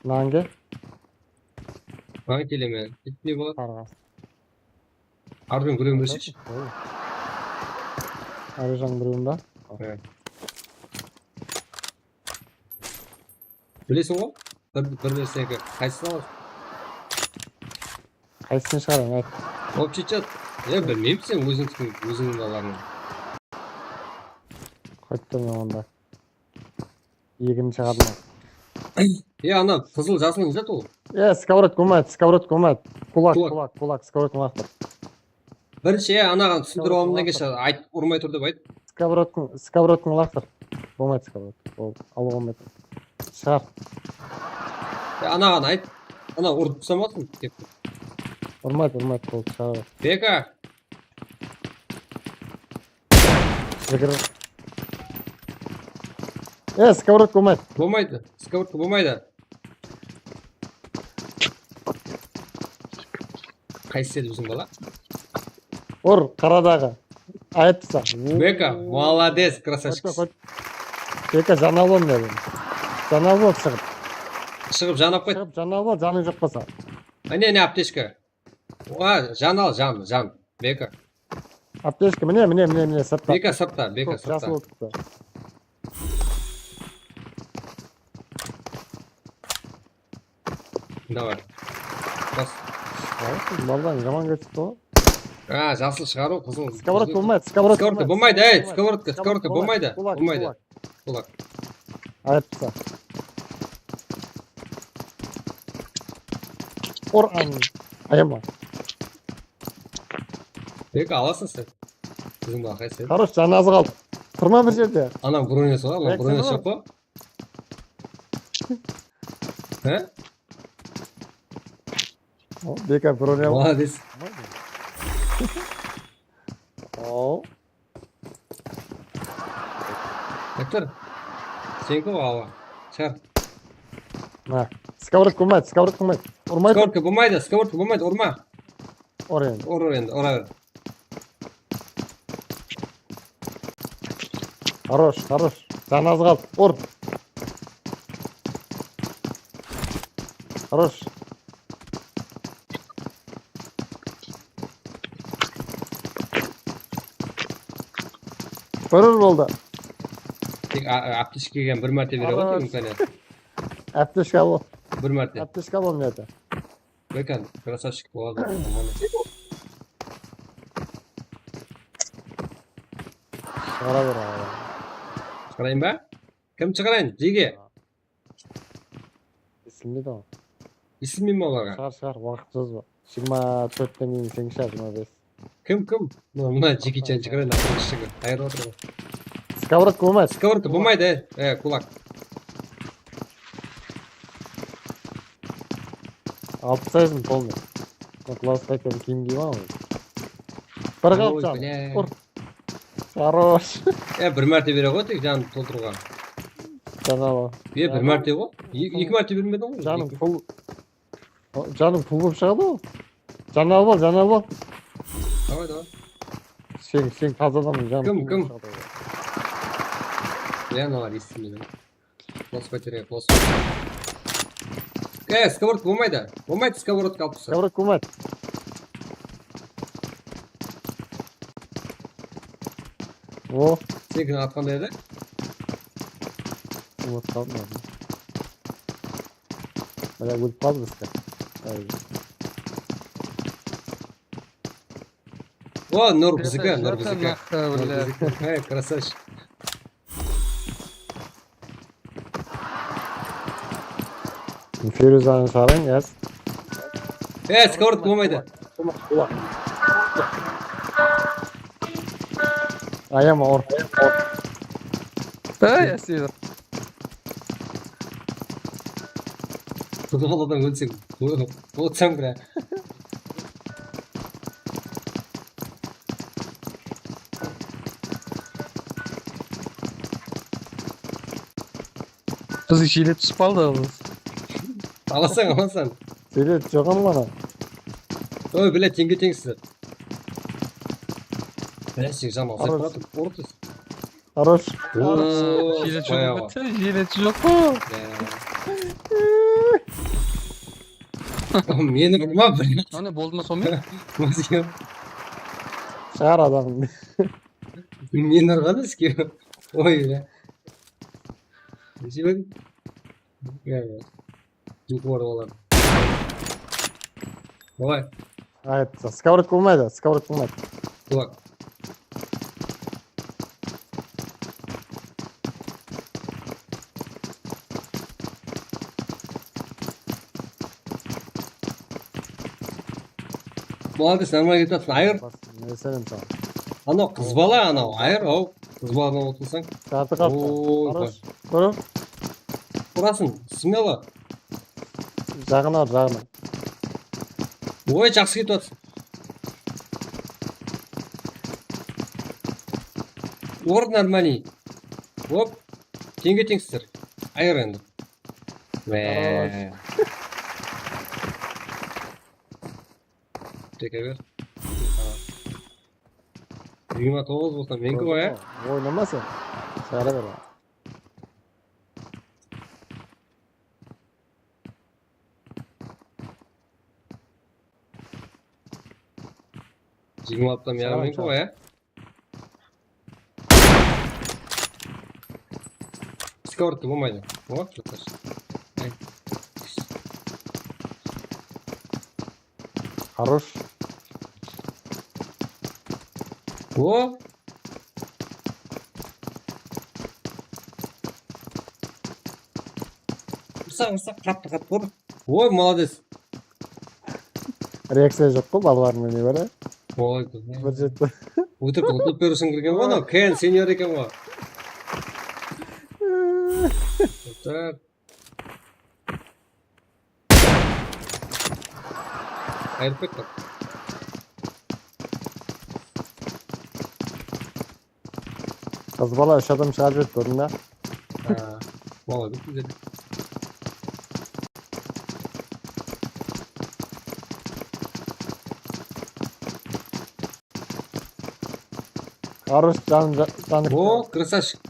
Mınaǵan kel. Mınaǵan kelemen. Bitti ne boladı? Qarǵa. Arjan, gúlem bershekshi. Arjan, gúlem ba? Evet. Bileseń ǵoy? Bir, bir berseńki. Qaysısın alasıń? Qaysısın shıǵarań, ayt. Общий чат. E, bilmeymen, sen ózińdiki, ózińniń alarıń. Qoyıp turman onda. Egin shıǵardım. E, ana qızıl, jasıl ne zat ol? E, сковородка болмайды, сковородка болмайды. Кулак, кулак, кулак, сковородка болмайды. Birinshi, e, anaǵan túsindirip alayın degenshe, ayt, urmay tur dep ayt. Сковородкаń, сковородкаń laqtır. Bolmaydı сковородка. Ol alıwǵa bolmaydı. Shıǵar. Ya, anaǵan ayt. Ana urıp taslamasın, kep. Urmaydı, urmaydı, boldı, shıǵar. Beka. Zikir. E, сковородка bolmaydı. Bolmaydı. Сковородка bolmaydı. Qaysı bizdiń bala? Ur, qaradaǵı. Ayıpsa. Beka, молодец, красавчик. Qoyt, qoyt. Beka, jan al onı, men. Jan al, ol shıǵıp. Shıǵıp, jan alıp qayt. Shıǵıp, jan al, ol janıń joq bolsa. Áne, áne, aptechka. Oǵa, jan al, jan, jan. Beka. Aptechka, mine, mine, mine, mine, sırtta. Beka sırtta, Beka sırtta. Jasıl otırıptı. Давay. Bas. Al, maldan jaman ketipti ǵoy. A, jasıl shıǵarıw qızıl. Сковородка bolmaydı, сковородка Сковородка bolmaydı, ey, сковородка, сковородка bolmaydı. Bolmaydı. Kulak. Ayıpsa. Or an. Ayama. Bek alasın sen. Bizim baqay sen. Хорош, canı az qaldı. Turma bir jerde. Anań bronesi bar, anań Bek, bronesi sen joq pa? He? O, Beka bronesi. Молодец. O. Doktor. Senki ǵoy awa. Shıǵar. Ha. Сковородка bolmaydı, сковородка bolmaydı. Urmaydı. Сковородка bolmaydı, сковородка bolmaydı, urma. Ur endi. Ur, ur endi, ura ber. Хорош, хорош. Canı az qaldı. Ur. Хорош. Bir ur boldı. Tek a- a- aptechka kelgen bir márte bere ǵoy, Ana. Imkaniyat. Aptechka al. Bir márte. Aptechka al mıyaqta. Bekan, красавчик boladı. Shıǵara ber aǵa. Shıǵarayın ba? Kim shıǵarayın? Jege. Esimde de. Isinbeymen olarǵa. Shıǵar, shıǵar, waqıt jazba. Jigirma tórtten keyin sen shıǵar, jigirma bes. Kim, kim? Mına, mına Jeki Chan shıǵarayın, shıǵar. Ayırıp atır ǵoy. Сковородка bolmaydı. Сковородка bolmaydı, e, e, kulak. Alıp taslaysań polnıy. Bak, Last Fighter'ın kiyimin kiyip al. Bir Oy, qaldı janı. bile. Ur. Хорош. E, bir márte bere ǵoy, tek janın toltırıwǵa. Janı al. E, bir márte ǵoy. E- Eki márte bermediń ǵoy. Janıń Eki. Full. O, janıń full bolıp shıǵadı ǵoy. Janı alıp al, janı alıp al. Davay, davay. Sen, sen taza adamsıń, janıń Kim, full kim? bolıp shıǵadı ǵoy. Ya, mınalar esimde. Bos, kotere, bos. E, сковородка bolmaydı. Bolmaydı, сковородка alıp tursa. Сковородка bolmaydı. O. Senikin atqanday edi. Umıt qaldım. Mına ólip qaldı bizde. Ay. O, Nur biziki, Nur Krasavchik, biziki. nahı, Nur bля. Biziki. Hey, красавчик. Firuzanı shıǵarayın, yaz. E, сковородка bolmaydı. Ayama ur. Ay, ya seni. Qızıqladan ólseń. Otsań, bra. Qızıq jele túsip qaldı, qız. Alasań, alasań. Seyret, joq ama bana. Oy, bile, teńge-teńsizler. Bile, sen jaman Arası. Urıp. Хорош. Oo, Jele bayağı. Joq, jele joq. Ya. Meni urma, bile. Ana, boldı ma sonımen? Ózge. Shıǵar adamdı. Meni urǵan eski. Oy, bile. Jibin. Ya, ya. Yuqarı olar. Давай. Ayıp, сковородка bolmaydı, сковородка bolmaydı. Kulak. Молодец, нормально ketyapsın, ayır. Ne senem sana. Anaw qız bala, anaw, ayır, aw. Qız baladan otılsań. Kartı qaptı. Oy, Хорош. Dur. Urasın, смело. Jaǵına ur, jaǵına. Oy, jaqsı ketip atırsın. Ur, нормально. Hop. Teńge-teńsizler. Ayır endi. Be. Teke ber. Jigirma toǵız bolsa meniki ǵoy, a? Oynama sen. Shıǵara ber. Jigirma altıdan yaǵı meniki ǵoy, a? Сковородка bolmaydı. O, joqlar. Ay. Хорош. O! Ursa, ursa, qattı, qattı ur. Oy, malades. Reakciya joq ǵo, balalardıń ne bar, a? Oy, bir jetti. Ótirip, ótirip beriwshiń kirgen ǵo anaw, Ken senior eken ǵo. Tak. Ayırıp ket bak. Qız bala úsh adam shıǵarıp jiberdi, kórdiń be? Ha, bala kóp bizde. Arıs, janı, janı. O, krasavchik.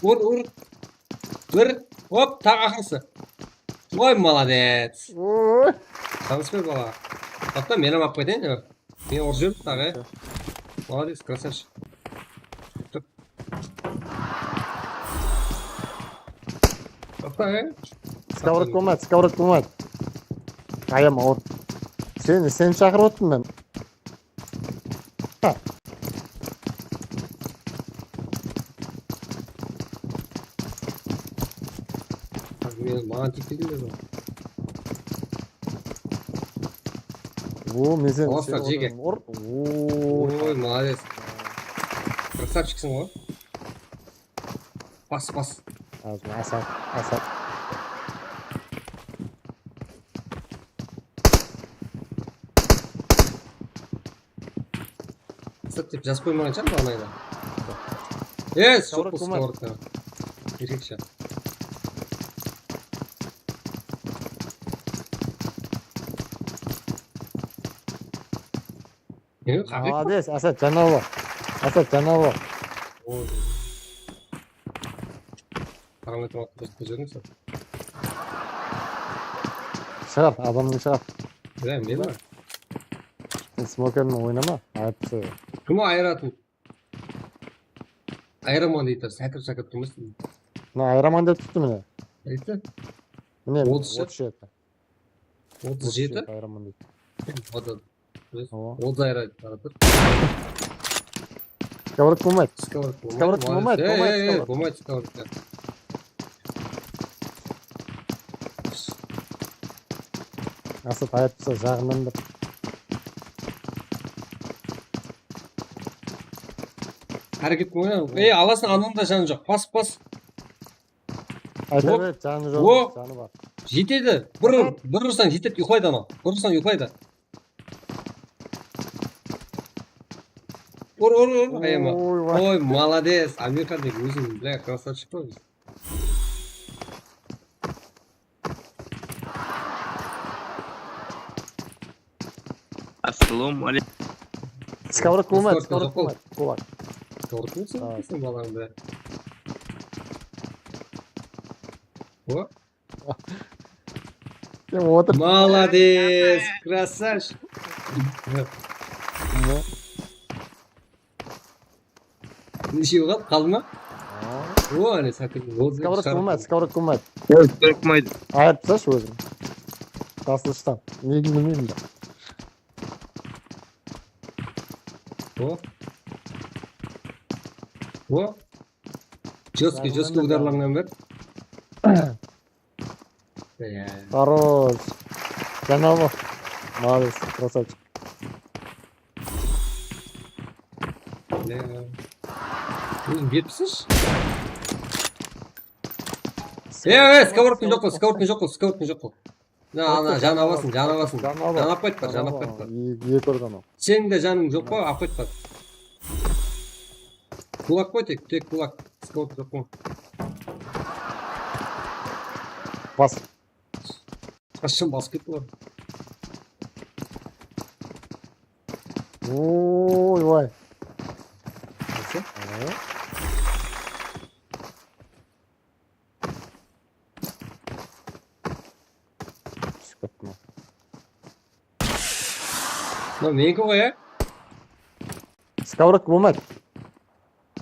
Ur, ur. Bir, hop, taǵı aqırsı. Oy, molodec. Oy. Tanıs be, bala? Toqta, men ham alıp qaytayın. Men urıp jiberdim taǵı. Molodec, krasavchik. Toqta, e. Skavrot komat, skavrot komat. Ayam awır. Sen, sen shaqırıp otırman. Maǵan tiyip keldińler ǵoy. O, men seni Ostar, jege. Ur. Oy, molodec. Krasavchikseń ǵoy. Bas, bas. Azır, Asat, Asat. Sat dep jazıp qoymaǵan shıǵar maǵanayda. Es, joq bolsın, skavorka. Erkekshi. Molodec, Asat, janalı. Asat, janalı. Oy. Parametr alıp kózip qoysań sen. Shıǵar, adamnıń shıǵar. Ya, men be? Sen smokermen oynama, ayıpsız. Kim o ayıratın? Ayıraman deydi, sákirip-sákirip turmasın. Mına ayıraman dep turıptı mine. Ayttı. Mine, otız jeti. Otız jeti? Otız jeti ayıraman deydi. Otız. Otız ayıradı, taratıp. Skavorka bolmaydı. Skavorka bolmaydı, skavorka bolmaydı, bolmaydı, skavorka. Bolmaydı skavorka. Asat ayıpsa jaǵınan bir. Háreket bolmaydı. Ey, alasın, ananıń da janı joq. Bas, bas. Ayta ber, janı joq, janı bar. Jetedi. Bir ur, bir ursań jetedi, uyqılaydı anaw. Bir ursań uyqılaydı. Ur, ur, ur, ayama. Oy, vay. Oy, molodec. Amirxan dep óziń, bля, krasavchik ǵoy. Assalawma aleykum. Skavorka bolmaydı, skavorka bolmaydı. Kulak. Skavorka bolmaydı, sen balańdı. O? Sen otır. Molodec, krasavchik. Ne? Neshew qaldı, qaldı ma? O, áne, sákirdi. Skavorka bolmaydı, skavorka bolmaydı. Skavorka bolmaydı. Ayırıp taslashı óziń. Taslashtan. Negin bilmeymen da. O. O. Jёсtkıy, jёstkıy udarlarınan ber. Хорош. Janalı. Молодец, красавчик. Ózim beripsiz. E, e, skavorkın joq qıl, skavorkın joq qıl, skavorkın joq qıl. Na, ana, janı basın, janı basın. Janı alıp qayt bar, janı alıp qayt bar. Eki urdı anaw. Seniń de janıń joq pa, alıp qayt bar. Kulak qoy tek, tek kulak. Skavorka joq pa? Bas. Qashan basıp ketti ǵoy. Oy, oy. Neyse. Túsip kettim. Mına meniki ǵoy, a? Skavorka bolmaydı.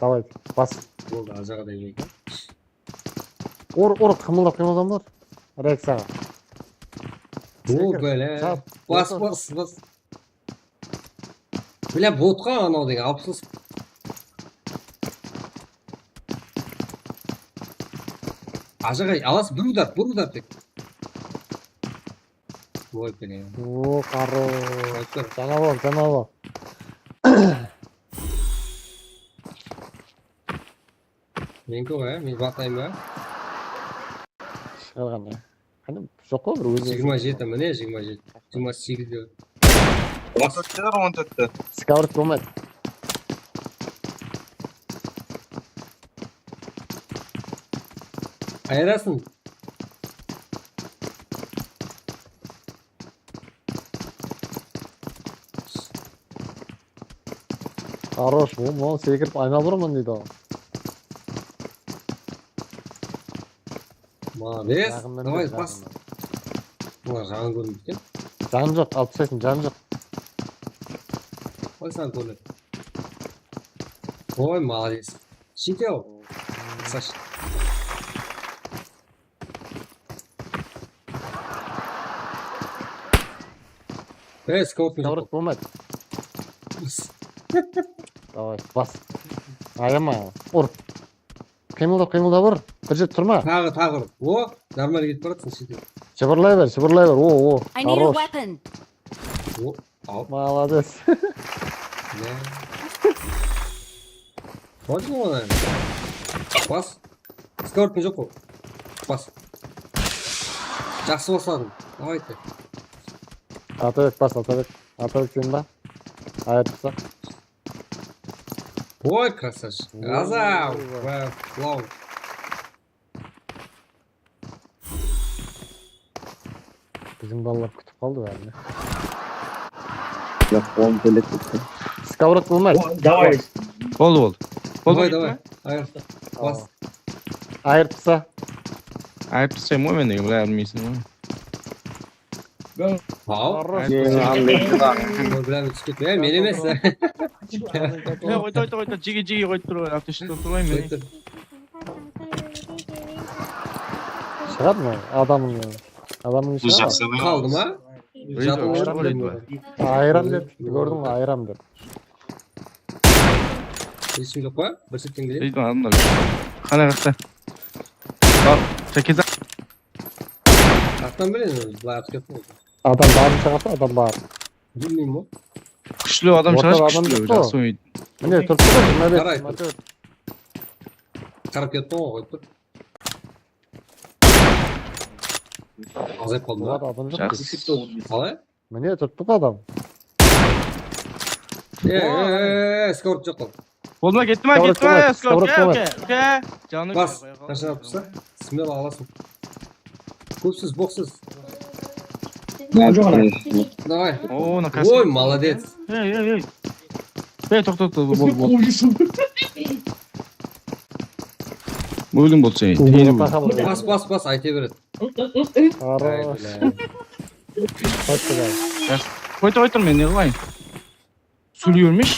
Davay, bas. Boldı, ajaǵa da yeydi. Ur, ur, qımıldap, qımıldap ur. Reakciyaǵa. O, bele. Bas, bas, bas. Bile botqa anaw degen, alpıs. Ajaǵay, alasız, bir udar, bir udar tek. Oy, bele. O, qarı. Janawar, janawar. Meniki ǵoy, men batayın ba? Shıǵarǵan ya. Qáne, joq ǵoy, bir ózi. Jigirma jeti, mine, jigirma jeti. Jigirma segiz de. Basıp on tórtti. Skavrk bolmaydı. Ayırasın. Хорош, o, mınaw sekirip aynalıp urman deydi aǵa. Молодец. Davay, bas. Bular janı kórmeydi eken. Janı joq, alıp taslaysın, janı joq. Qoy, saǵan kórmedi. Oy, молодец. Shite-aw. Sash. Ey, skavrk bolmaydı. Davay, bas. Ayama, ur. Qıymılda, qıymılda ur. Bir jerde turma. Taǵı, taǵı ur. O, normal ketip baratırsań, shete. Jıbırlay ber, jıbırlay ber. O, o. Хорош. Al. Молодец. Ya. Qoydıń onı. Bas. Skavrkın joq ol. Bas. Jaqsı basladıń. Davay, ayt. Atabek bas, Atabek. Atabek sen ba? Ayırıpsa. Oy, krasavchik. Raza. Wow. Biziń balalar kútip qaldı bárin. Yaq, on belek ketti. Skavrk bolmaydı. Davay. Boldı, boldı. Davay, davay. Ayır. Bas. Ayırıpsa. Ayırıpsa ǵoy, men degen, bilmeysiń ǵoy. Al. Bilamen túsip kettim. Ey, men emes. Ya, oyta, oyta, oyta. Jege, jege qoyıp tur ǵoy. Atıştı tur ǵoy, men. Shıǵar mı? Adamın, adamın shıǵar. Qaldı ma? Ayıram dep, kórdiń be, ayıram dep. Hesh kim joq pa? Bir septen keleyim. Deydi adamlar. Qana qaqta. Al, Jakiza. Attan bilemen, bılay atıp kettim. Adam barın shıǵarsa, adam bar. Bilmeymen ǵoy. Kúshli adam shıǵarsa, kúshli, jaqsı oynaydı. Mine, turıptı ǵoy, jigirma bes, jigirma tórt. Qarap kettim ǵoy, qoyıp tur. Azayıp qaldı ma? Buladı adam joq. Jaqsı. Qalay? Mine, turıptı ǵoy adam. E, e, e, e, skavrk joq ol. Boldı ma, ketti ma, ketti ma, skavrk, okey, okey. Janı bas, qashan atıpsa, smelo alasıń. Kópsiz, boksız. Davay. O, na kaskı. Oy, молодец. Ey, ey, ey. Ey, toqta, toqta, bol, bol. Bóldiń bolsa, ey. Bas, bas, bas, ayta beredi. Хорош. Qoy tur, qoy tur, men ne qılayın? Sóyley bermeshi.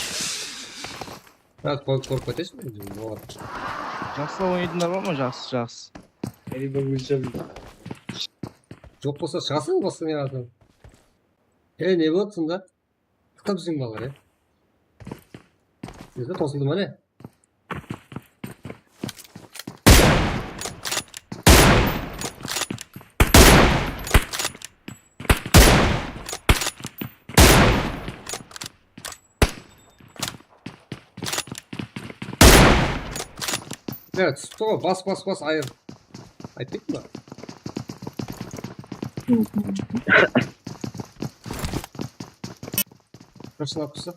Biraz qorqıp ketesiz be? Jaqsı oynaytınlar bar ma? Jaqsı, jaqsı. Joq bolsa shıǵasıń basqa ne atın. E, ne boldı sonda? Qıta biziń balalar, e. Sizde tosıldı ma ne? Evet, stop, bas, bas, bas, ayır. Ayttık mı? Qırshılap tursa.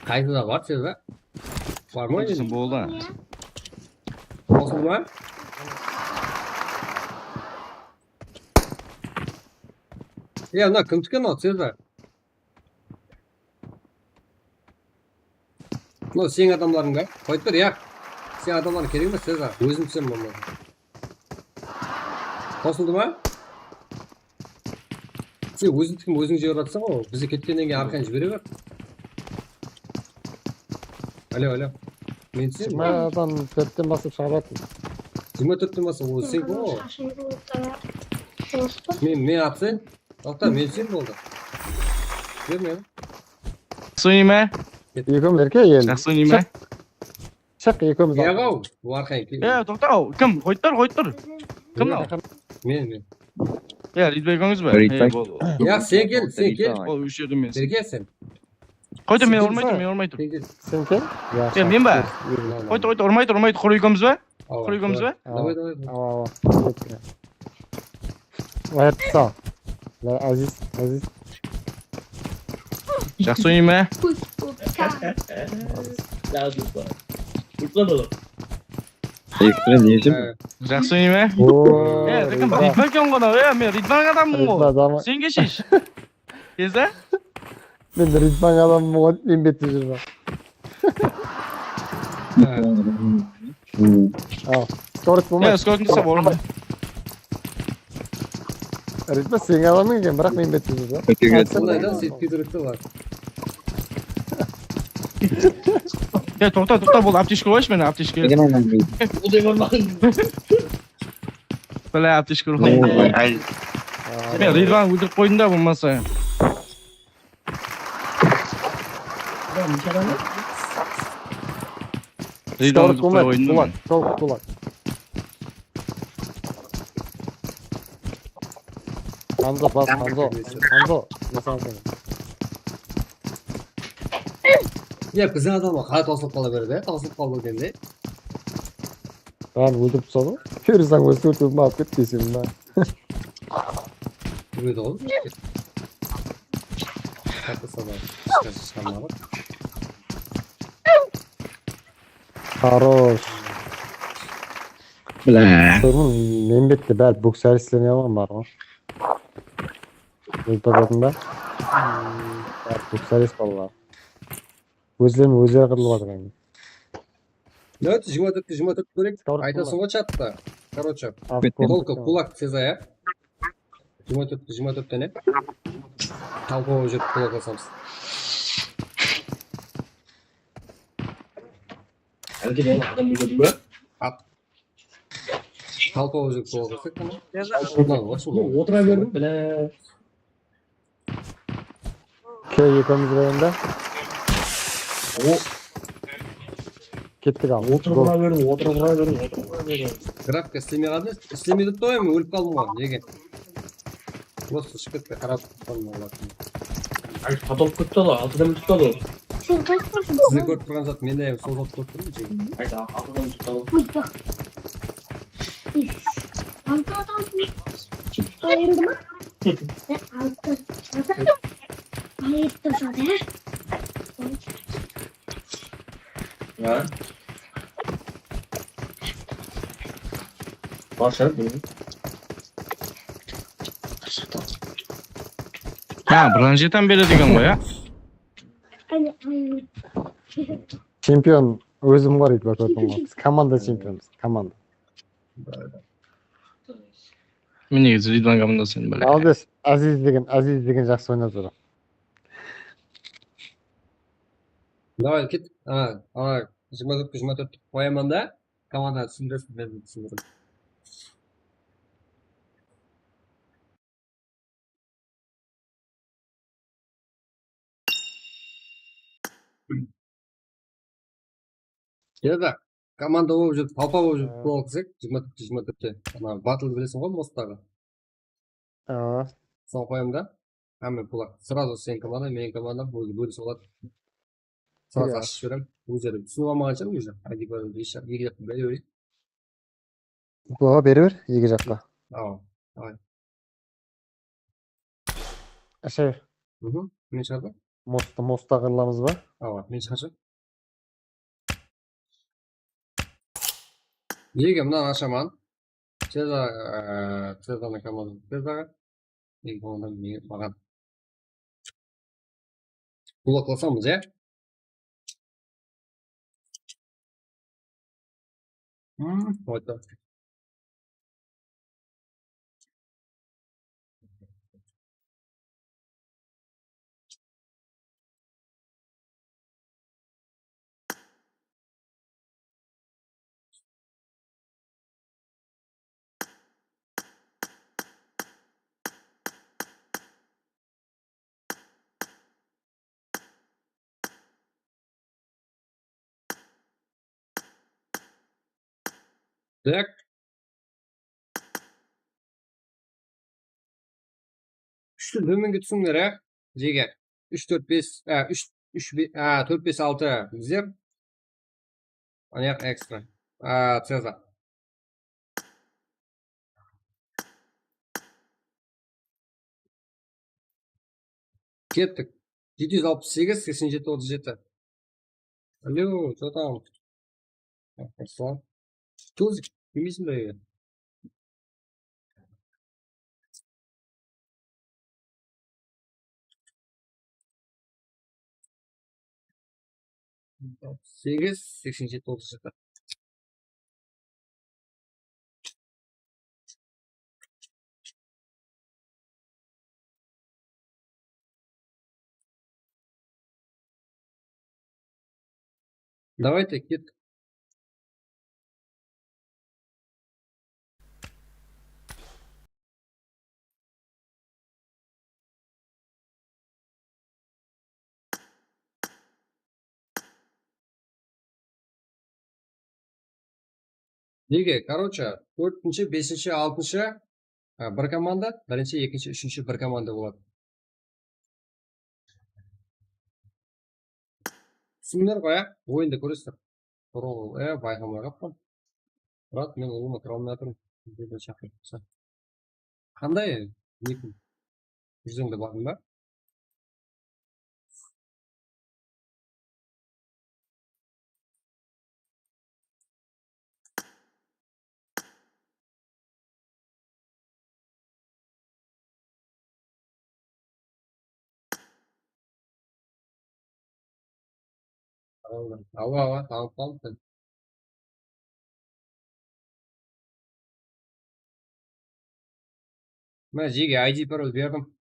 Qaytıda bar, Serdar? Bar ma? Boldı. Qosıldı ma? Ya, mına kimdiki mınaw, Serdar? Mınaw seniń adamlarıń ba? Qoyıp ber, ya. Seniń adamlarıń kerek emes, Serdar. Ózim túsem bolmadı. Qosıldı ma? Sen ózińdiki óziń jep atırsań ǵoy. Bizge ketkennen keyin arqayın jibere ber. Alo, alo. Men sen. Jigirmadan tórtten baslap shıǵadı. Jigirma tórtten baslap, o sen kim o? Men, men absent. Toqta, men sen boldı. Júr men. Jaqsı oynayma? Ekewimiz erke el. Jaqsı oynayma? Shıq, ekewimiz. Yaǵaw, Warxan kel. E, toqta, kim? Qoyıp tur, qoyıp tur. Kim mınaw? Men, men. Ya, Ridbay ekewimiz be? Ridbay. Ya, sen kel, sen kel. Ol úsh jerden men. Birge sen. Qoy tur, men urmay tur, men urmay tur. Sen kel. Sen kel? Ya, men ba? Qoy tur, qoy tur, urmay tur, urmay tur. Qurı ekewimiz be? Qurı ekewimiz be? Davay, davay. Awa, awa. Ayırıpsa. La, Aziz, Aziz. Jaqsı oynayma? Jaqsı oynayma? E, Ridvan eken ǵoy, e, men Ridvan adamman ǵoy. Sen keshesh. Keza? Men Ridvan adamman ǵoy, men bette júrmen. Al, skorit bolmaydı. Ya, skorit bolsa bolmaydı. Ritmo, seniń adamıń eken, biraq men bette júrdi. Ótege. Sonday da, seytpey turıptı bar. Ya, toqta, toqta, bul aptechka qoyshı, meni aptechka. Nege aylanmaydı? Bala, aptechka urmaydı. Ay. Men Ridvanı óltirip qoydım da, bolmasa. Ridvanı óltirip qoydım da. Kulak, kulak. Hamza, bas, Hamza. Hamza, ne sen? Ya, biziń adamlar qalay tawsılıp qala beredi, ya? Tawsılıp qaldı eken de. Bárin óltirip tasladı. Feruzdan ózi tórtewin alıp ketti desem ba. Bilmedi ǵoy. Katta sabah. Shıqar, shıqarmadı. Хорош. Bile. Soyın, men bette bári buksarislerine alıp bar ǵoy. Óltirip atırdım da. Bári buksaris balalar. Ózlerinen ózleri qırılıp atır endi. Давайте, jigirma tórtte jigirma tórt kóreyik. Aytasın ǵoy chatta. Короче, только kulak Seza, ya? Jigirma tórtte jigirma tórtten, ya? Talpa bolıp júrip kulak asamız. Talpa bolıp júrip kulak asak, tamam. Otıra berdim, bile. Key, ekewimiz bayanda. O. Kettik al. Otırıp ura berdim, otırıp ura berdim, otırıp ura berdim. Grafka islemey qaldı, islemey turıptı ǵoy, men ólip qaldım ǵoy, nege? Просто shıǵıp ketti, qarap qaldım olar. Ay, xata bolıp ketti ǵoy, altıdan minut qaldı. Sizi kórip turǵan zat, men de sol zat kórip turman, jigim. Ay, altıdan minut qaldı. Altı adam ayırıldı mı? Altı. Ayırıp tursadı, ya? Ya. Bar shıǵar, bilmeymen. Ha, bronjetan beredi eken ǵoy, ya? Chempion ózim ǵoy, Ridvan, kórdiń ǵoy. Biz komanda chempionımız, komanda. Men negizi Ridvan komandasın bilem. Молодец, Aziz degen, Aziz degen jaqsı oynap júr. Давай, ket. Ana, ana, jigirma tórtke jigirma tórt qoyaman da, komanda túsindirsin, men túsindirdim. Ya da komanda bolıp júrip, talpa bolıp júrip, qul alsaq, jigirma tórtte jigirma tórtte. Ana, battldı bilesiń ǵoy, Mostaǵı. Awa. Soń qoyamın da. Hámme kulak. Сразу seniń komandań, meniń komandam, ózi bólisim boladı. Sırası ashıp jiberem. Ózleri túsinip almaǵan shıǵar ózi. Aydıp beriwdi, eki jaqqa bere bereyik. Kulaǵa bere ber, eki jaqqa. Awa, davay. Asha ber. Mhm, men shıǵardım. Mosta, mosta qırılamız ba? Awa, men shıǵarsham. Ege, mınanı ashaman. Ceza, e, Cezanıń komandası Cezaǵa. Ege, ondan mene maǵan. Bloklasamız, ya? Hmm, oyta. Tak. Úshti dómenge túsińler, á, jege. Úsh, tórt, bes, á, úsh, úsh, be-, á, tórt, bes, altı bizler. Anayaq ekstra. Á, Cezar. Kettik. Jeti júz alpıs segiz, seksen jeti, otız jeti. Alo, что там? Aslan. Tuz, bilmeysin be? Segiz, seksen jeti, otız jeti. Давайте, ket. Nege? Короче, tórtinshi, besinshi, altınshı, a, bir komanda, birinshi, ekinshi, úshinshi bir komanda boladı. Túsindiler ǵoy, á? Oyında kóresiz. Turıw, e, bayqamay qappan. Murat, men ulıwma kira almay atırman. Birden shaqırıp tursa. Qanday nikim? Júzińdi bardın ba? Awa, awa, tawıp qaldıń. Mine, jege I D parol berdim.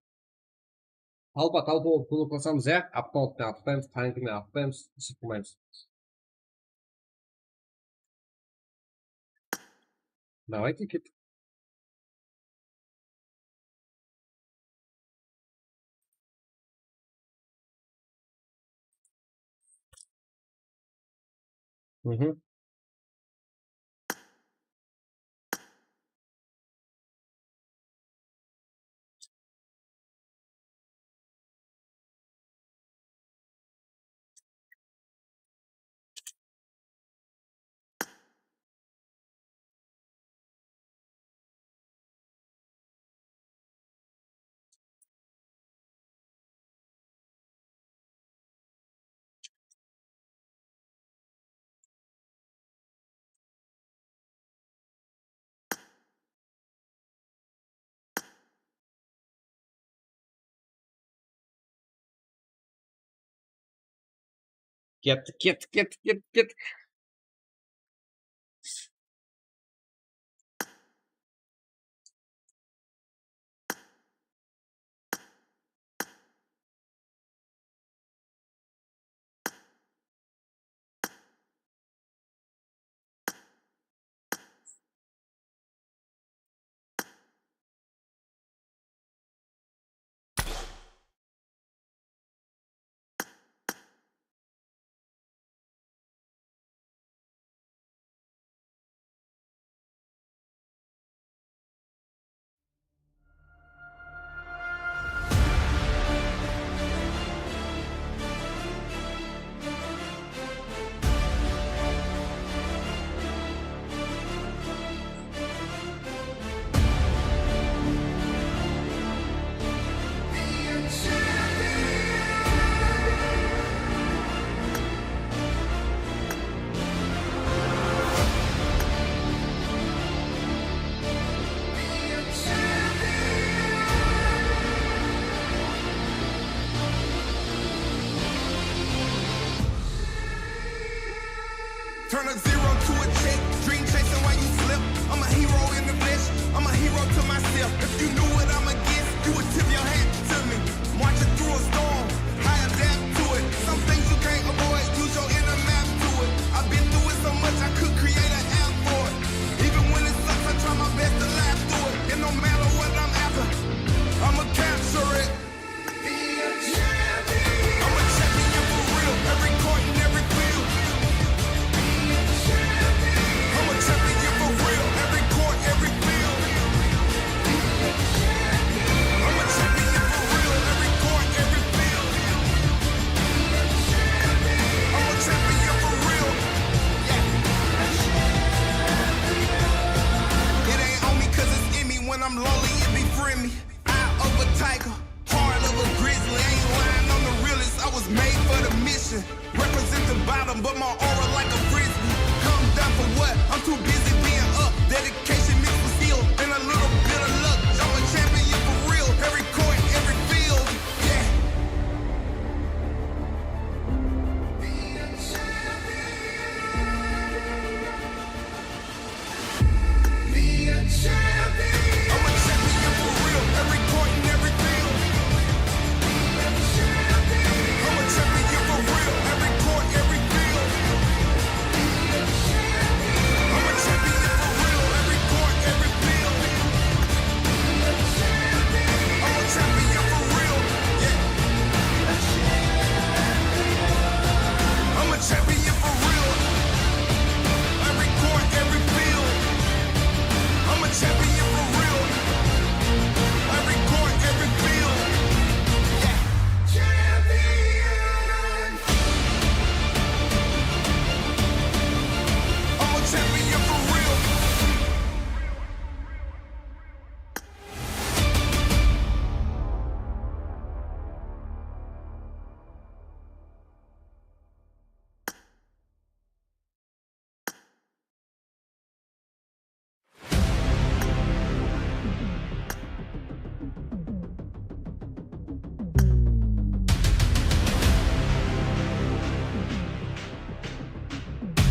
Talpa, talpa bolıp kúlip qalsamız, ya, avtomattan atpaymız, tankime atpaymız, sıqılmaymız. Давайте, ket. Mhm. Kettik, kettik, kettik, kettik, kettik. Turn a zero to a check, dream chasing while you slip. I'm a hero in the flesh, I'm a hero to myself. If you knew what I'm against, you would tip your hat to me. Marching through a storm, I adapt to it. Some things you can't avoid, use your inner map to it. I've been through it so much, I could create an app for it. Even when it sucks, I try my best to laugh through it. And no matter what I'm after, I'ma capture it. I'm a champion for real, every court and every field. I'm a champion for real, Bottom, but my aura like a frisbee. Come down for what? I'm too busy being up. Dedication mixed with skill and a little bit of luck. I'm a champion for real. Every court, every field. Yeah. I'm a champion for real, every court and every field. I'm a champion for real, every court, every field. I'm a champion for real, every court, every field. I'm a champion for real, yeah. I'm a champion for real. Every court, every field. I'm a champion for real. Every court, every field. Yeah. Champion. I'm a champion for real.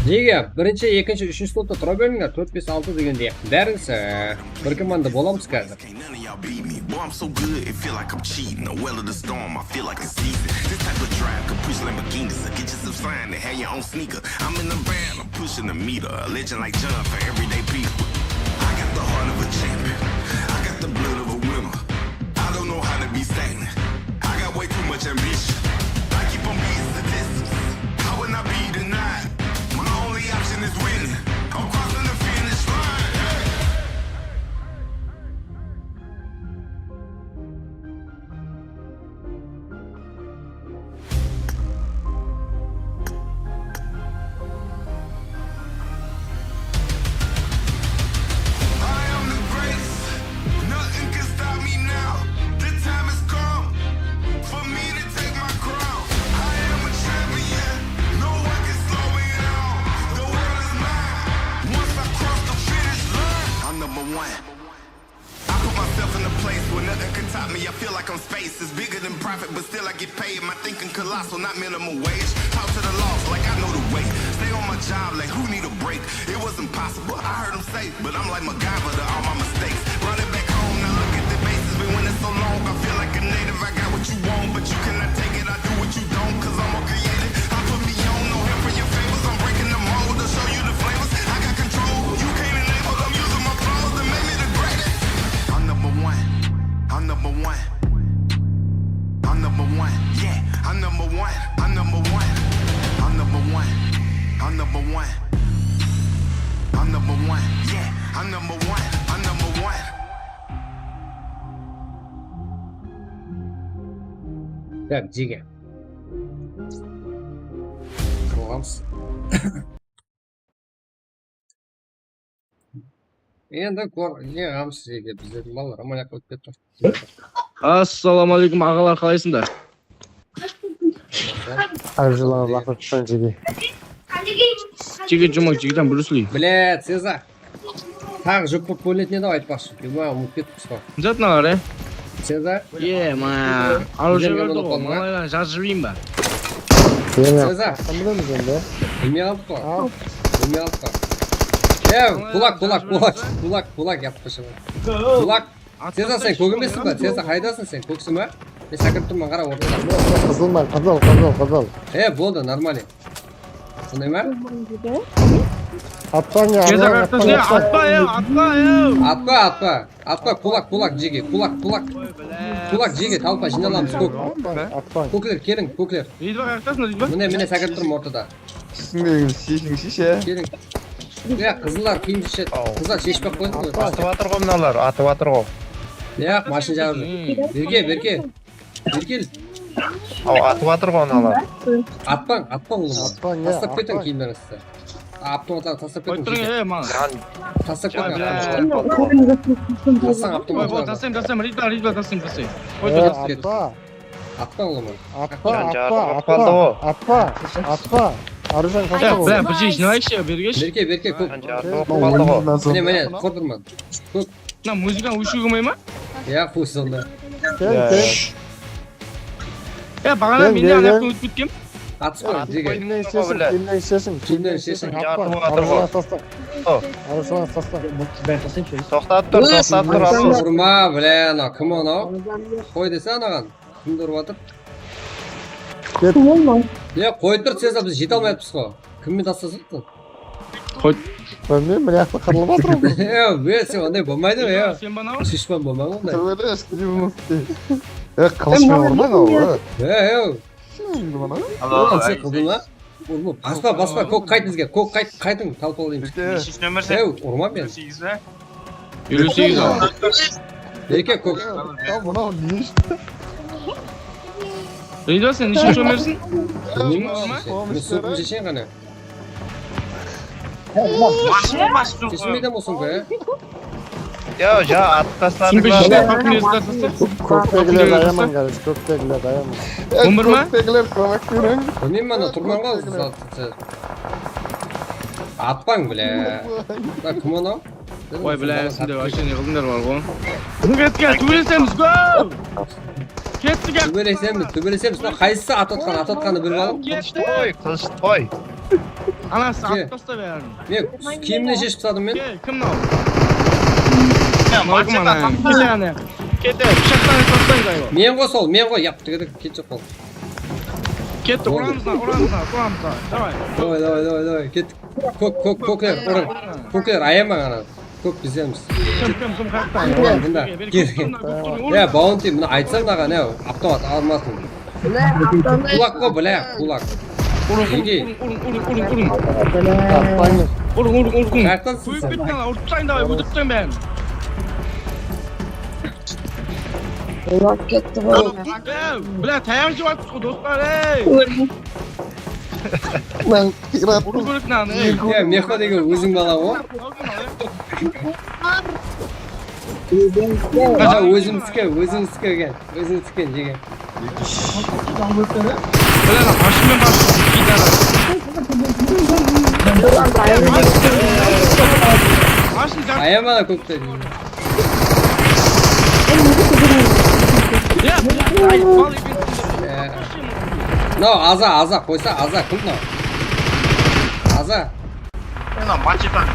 Nege? Birinshi, ekinshi, úshinshi slotqa tura berińler, tórt, bes, altı degende. Bárińiz, e, bir komanda bolamız házir. Can't none of y'all beat me. Boy, I'm so good, it feel like I'm cheating. A well of the storm, I feel like a season. This type of drive could push Lamborghinis. Or get yourself signed and have your own sneaker. I'm in the van, I'm pushing the meter. A legend like John for everyday people. I got the heart of a champion. I got the blood of a winner. I don't know how to be stagnant. I got way too much ambition. I keep on beating statistics. I will not be denied. My only option is winning. I'm crossing the finish line. Hey. I am the greatest. Nothing can stop me now. The time has come for me to take my crown. I am a champion. No one can slow me down. The world is mine. Once I cross the finish line, I'm number one. I put myself in a place where nothing can top me. I feel like I'm space. It's bigger than profit, but still I get paid. My thinking colossal, not minimum wage. Talk to the lost like I know the way. Stay on my job like who need a break? It wasn't possible. I heard 'em say, but I'm like MacGyver to all my mistakes. Brought it back home. Now look at the bases. Been winning so long. I feel like a native. I got what you want, but you cannot take it. I do what you don't, 'cause I'm more creative. I put me on, no help for your favors. I'm breaking the mold. I'll show you the flavors. I got control. You can't enable. I'm using my flaws to make me the greatest. I'm number one. I'm number one. I'm number one. Yeah, I'm number one. I'm number one. I'm number one. I'm number one. I'm number one. Yeah, I'm number one. I'm number one. Так, Джиги. Qurǵanbız. Endi kor, ne qılamız, bizlerdiń balalar amaliyat qılıp ketip. Assalawma aleykum, aǵalar, qalaysıńlar? Arjılar laqır tutan Jege. Jege jumaq, Jegedan Bruce Lee. Блядь, Seza. Taǵı jup bolıp bólinedi ne dep aytpaqshı. Yuma, umıtıp ketipsiz ǵoy. Jatnalar, e? Seza. Ye, ma. Arjı berdi ǵoy, malaylardı jazıp jibereyin ba? Seza. Sen bilemiz endi. Bilmey qaldıq ǵoy. Al. Bilmey qaldıq ǵoy. E, kulak, kulak, kulak. Kulak, kulak, yaptı shıǵın. Kulak. Seza, sen kók emessiń ba? Seza, qaydasıń sen? Kókseń ba? Men sákirip turman, qara, ortada. Qızılman, qızıl, qızıl, qızıl. E, boldı, нормально. Sonday ma? Atpań ya, Seza, atpań, atpa, atpań, ya, atpań. Atpa, ya, atpa, ya. Atpa, atpa. Atpa, kulak, kulak, Jege, kulak, kulak. Kulak, Jege, talpa, jıynalamız, kók. Atpań, atpań. Kókler, keliń, kókler. Reydi bar, qayaqtasıń, Reydi bar? Mine, mine, sákirip turman ortada. Túsinbegim, sheshiń, sheshe. Keliń. Ya, qızıllar kiyim sheshedi. Qızlar sheship-aq qoydı ǵoy. Atıp atır ǵoy mınalar, atıp atır ǵoy. Ya, mashina jaǵıp júr. Berke, Berke. Berke. Aw, atıp atır ǵoy mınalar. Atpań, atpań, ulıwma. Atpań, ya, taslap ketiń kiyimlerińizdi. Avtomatlardı taslap ketiń. Qoyıp turıń, e, maǵan. Taslap ketiń. Taslań avtomatlardı. Qoy, qoy, taslayım, taslayım, Ridva, Ridva, taslayım, taslayım. Qoy, qoy, taslayım. Atpa. Atpań, ulıwma. Atpa, atpa, atpa, atpa, atpa. Arjan, Ya, qasqa bırak, bir şey jınaysha, bergesh. Berke, berke, kóp. Jartı boqıp qaldı ǵoy. Mine, mine, qor durma. Kóp. Mına muzıkanı óshirip qoymay ma? Ya, qoy sonda. Kel, kel. Ya, baǵana Kel, mende kel, ana kel. kómip ketken. Atıspa, jege. Kimnen istesin, kimnen istesin, Kimnen istesin? Jartı bolıp atır ǵoy. Arjan, tasta. O. Arjan, tasta. Toqtatıp tur, toqtatıp tur, al. Urma, bile, ana, kim anaw? Qoy dese anaǵan. Kimdi urıp atır? Ket. Ya, qoyıp tur, Cezar, biz jete almay atırmız ǵoy. Kimmen taslasın? Bilmeymen, mına jaqta qırılıp atır ǵoy. Ya, be, sen onday bolmaydı ǵoy, ya. Sen bana Shishpan bolma onday. Tövbele, eskidimov. E, qılıshpan urmań ǵoy. Ya, ya. Kim urdı bunı? Alo, sen qıldın ba? Urma, baspa, baspa, kók qayt bizge, kók qayt, qaytıń, talpa alayım. Jeke. Neshinshi nomer sen? Ya, urma men. Segiz be? Elli segiz al. Jeke, kók. Ya mınaw ne ish? Reydo, sen neshinshi nomersiń? Bilmeymen, Tamam, men sotın shesheyin ǵana. Basın, basın. Kesilmeydi ama sońǵı, ya. Ya, ja, atıp tasladı. Şimdi Bar. işte farkın ezip taslasın. Kóktegilerdi ayaman, qardash, kóktegilerdi ayaman. On bir ma? Kóktegiler, kómek beriń. Bilmeymen, ana turman ǵoy. Atpań, bile. Bak, kim anaw? Oy, bile, sizler вообще ne qıldıńlar bar ǵoy. Kim ketken? Túbelesemiz, go! Kettik, kettik. Túbelesemiz, túbelesemiz. Mına qaysısı at atqan, at atqanı bilip alıń. Kettik. Qoy, qılıshdı qoy. Anası Ke. Atlas da bárin. Men kiyimimdi sheship tasladım men. Ke, kim mınaw? Ya, Mınaw kim ana? Kete ana. Kete, pıshaqtan taslań, aywa. Men ǵoy sol, men ǵoy, yaptı, ketip ketip qal. Ketti, uramız lan, uramız lan, uramız lan. Davay. Davay, davay, davay, davay, kettik. Kók, kók, kókler, urıń. Kókler, ayama ǵana. Kók bizemiz. Kim, kim, kim, qayaqta? Mında. Ya, bounty, mına aytsam da ǵana, avtomat almasın. Kulak ǵoy, bile, kulak. Urıń, Jege. urıń, urıń, urıń, urıń. Atpańız. Urıń, urıń, urıń. Qayaqtansın Kóyip sen? kettiń, urıp taslań, davay, ótirip taslań bárin. Olaq ketti ǵoy. Ey, bile, tayaq jep atırmız ǵoy, doslar, ey. Mınaw qıyrattı. Urıń kórek mınanı, ey. Ya, Mehma degen óziń bala ǵoy. Ata, ózimdiki, ózimdiki eken. Ózimdiki eken, jege. Bile, mashinamen basıp ketedi. Mashina. Ayama da kókte. Ya, ay, bal eken. Ya. Mınaw Aza, Aza, qoysa, Aza, kim mınaw? Aza. Mına machetan.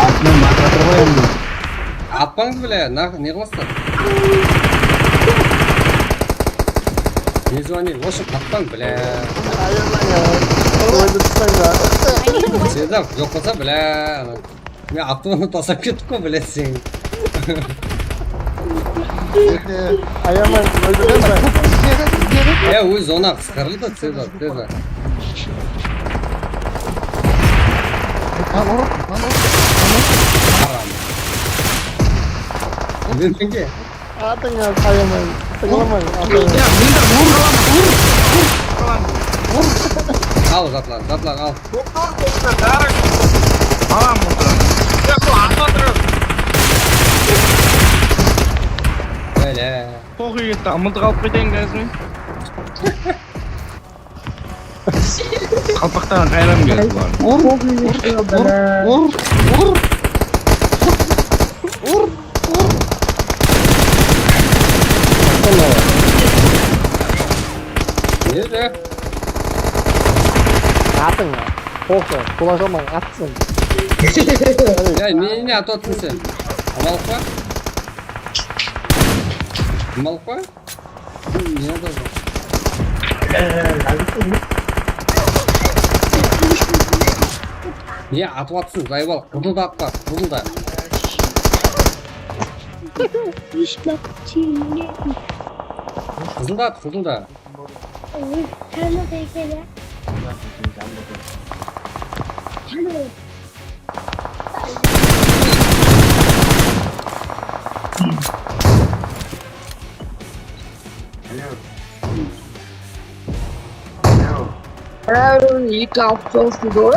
Atman baqırıp atır ǵoy endi. Atpań, bile, na-, ne qılasız? Не звони, лошадь, atpań, bile. Qoydı tutsang da. Cezar, joq bolsa, bile. Men avtomatı taslap ketip qoy, bile, sen. Ayamay, qoydı berme. Ya, óz zona qısqarıldı, Cezar, Cezar. Lan ur, lan ur. Haram. Bilmege. Atıń ya, ayamay. Tıńlamay. Ya, mında ur, ur, ur. Al zatlar, zatlar al. Alam mında. Bile. Poxuy ketti, mıltıq alıp keteyim, gazmen. Qalpaqtan qayram keldi bular. Ur, ur, ur, ur, ur. Nede? Atıń ya. Qoqı, kulash almań, atsın. Ya, ne, ne atıp atırsań sen? Amalıq pa? Amalıq pa? Ne atıp atırsań? Ne atıp atırsań, zayıbal? Qızıl da atpa, qızıl da. Qızıl da at, qızıl da. Sen de tekele. Bárin eki avtobus edi ǵoy.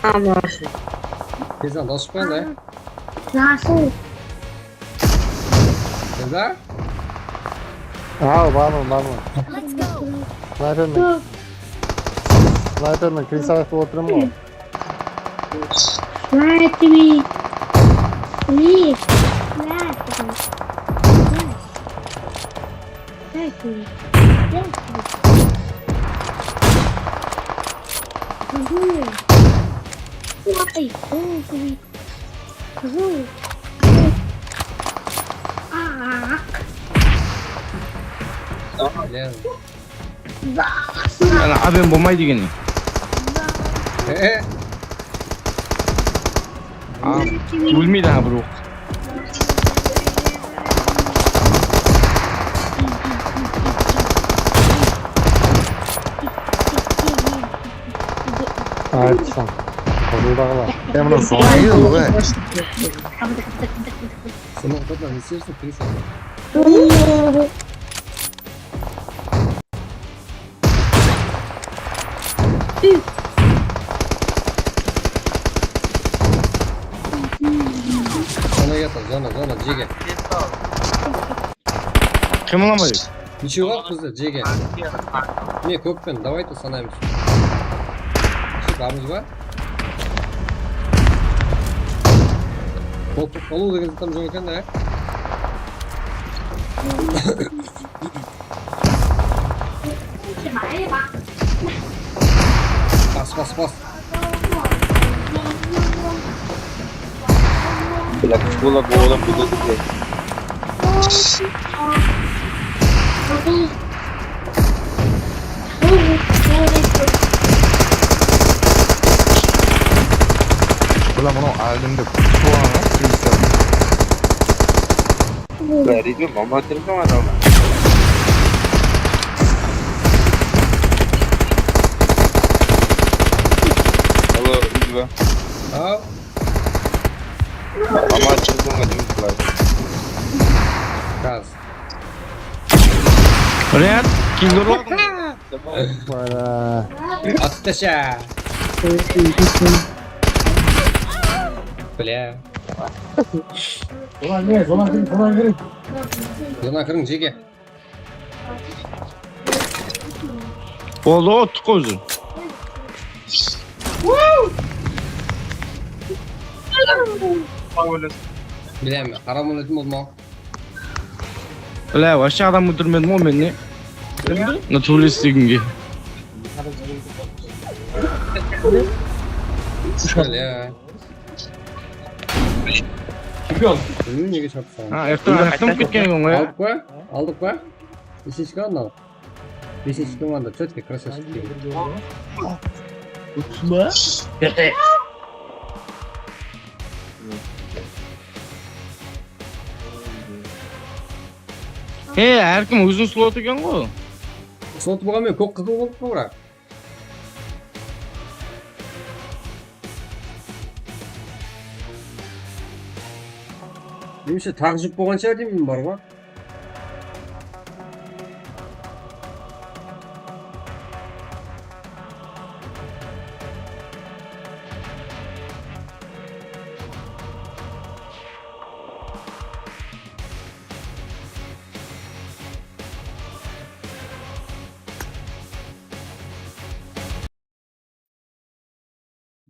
Amosh. Tezden dosıp qoyın da. Nasıl? Tezden? Aw, barman, barman. Let's go. Snaypermen. Snaypermen, kirisayev bolıp otırman ǵoy. Snaypermen. Please. Snaypermen. Thank you. Thank you. Uhum. Ay, oh, uhum. Ah. Ana, abem bolmaydı eken. E? Aa, ólmeydi ha, bir oq. Aytsam, qızıldaǵılar. Ya, mına zona edi ǵoy. Sen oqıtadın, ne istersin, kirisayev. Zona yatır, zona, zona, jege. Qıymıllamay. Nesheu aq bizde, jege? Mine, kókken, давайте sanaymız. Shıp, barmız ba? Qol tutıp qalıw degen zat tam joq eken da, ya? Bas, bas, bas. Bla, kúsh bola, bu adam biledi de. Bla, mınaw aldımda kúsh bolǵan ǵoy, kúsh bolǵan. Bári de mama turdı mı adamlar? Alo, Rıdvan. Aw. Mama turdı mı, jumıslar? Gaz. Riyad, kim urdı? Bala. Attasha. Bla. Zona kiriń, zona kiriń. Zona kiriń, jege. Boldı, ottık qoy ózi. Bilem, haram óletin boldım-aw. Bla, вообще adam óltirmedim ǵoy men, ne? Naturalist degenge. Bla. Bilmeymen, nege shapsań. Ha, erteń, erteń ketken eken ǵoy, ya? Aldıq pa? Aldıq pa? Besichka anaw. Besichka mında, чётко, красавчик. Ushma. He, hár kim óziniń slotı eken ǵoy. Slotı bolǵan menen kók qızıl bolıp pa, biraq? Menimshe, taǵı júk bolǵan shıǵar deymen, bar ǵoy.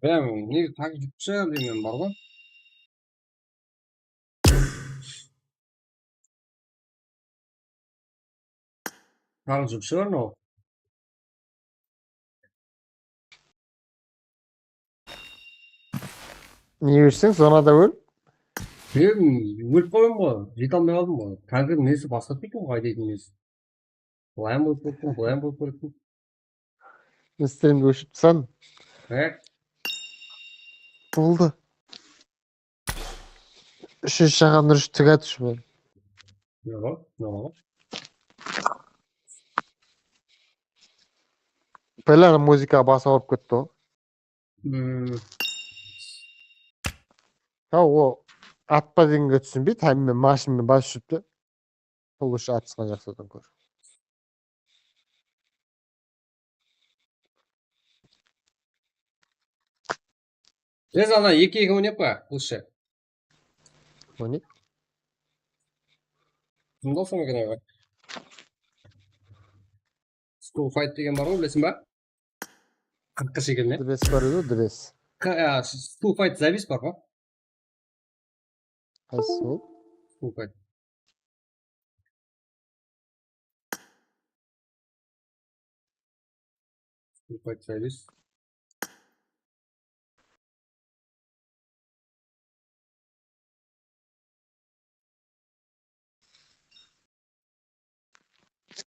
Bilmem, nege taǵı júk shıǵar deymen, bar ǵoy. Taǵı júk shıǵar mınaw. Ne berseń, zonada ól. Men ólip qaldım ǵoy, jete almay qaldım ǵoy. Konkret nesi basqa eken ǵoy, aytayın nesi. Bılayın bolıp kettim, bılayın bolıp kettim. Men strimdi óshirip tasladım. He? Boldı. Úshinshi shaǵan urısh tugatish men. Yoq, yoq. Balalar muzıka basıp alıp ketti ǵoy. Hmm. Ya, o atpa degenge túsinbeydi, hámme mashinmen basıp júripti. Sol ushın atısqan jaqsı adam kór. Biz ana eki eki oynayıq pa, Qılıshshı? Oynayıq. Kim bolsa eken abi? School fight degen bar ǵoy, bilesiń ba? Qırqqa shekem ne? Dres bar edi, dres. School fight zavis bar ǵoy. Qaysı ol? School fight. School fight zavis.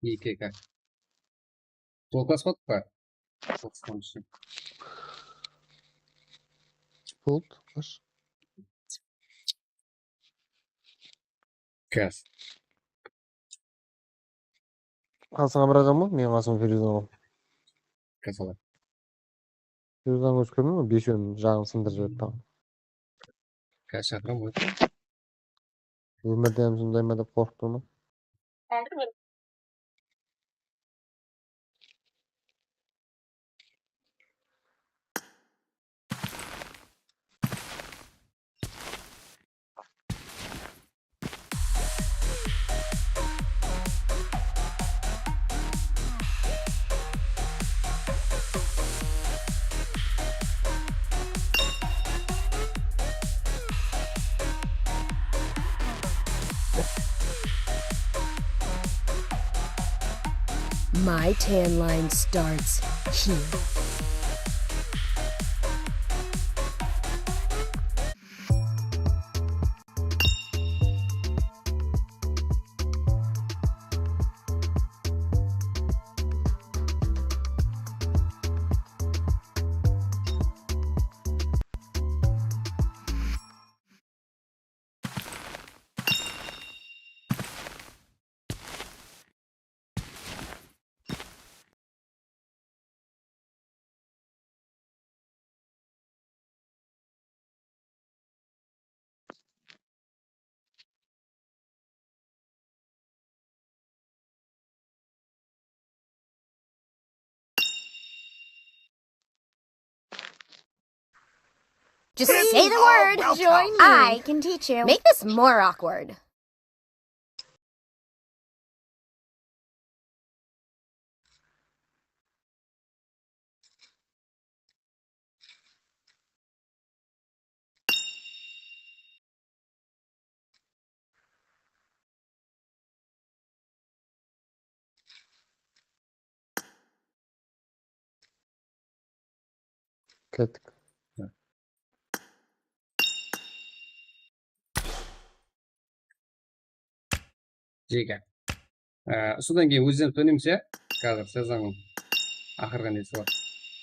Eki eki. Sol klasqa pa? Sol klasqa. Boldı, xosh. Kaz. Qasıńa barajaman, meniń qasıma Feruzanı al. Kaz ala. Feruzanı ózi kórmey ǵoy, besewin jaǵın sındırıp jiberdi. Kaz shaqıraman ǵoy. Ómirde hám sonday ma dep qorqıp turman. My tan line starts here. Just say the word. Join me. I can teach you. Make this more awkward. Kettik. Jeke. Á, usıdan keyin ózlerimiz tóneymiz, ya? Házir sezonıń aqırǵı nesi bar.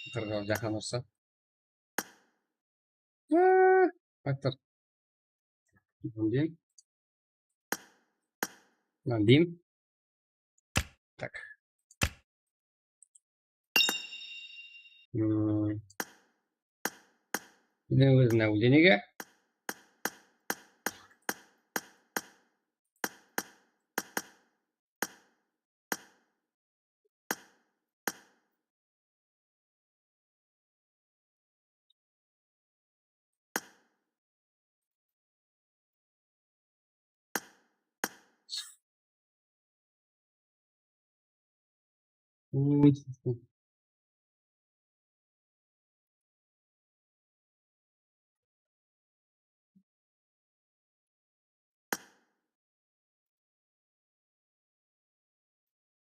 Aqırǵı jaqın ursa. Á, ayttır. Mınadan deyim. Mınadan deyim. Tak. Hmm. Mine ózine úlenege.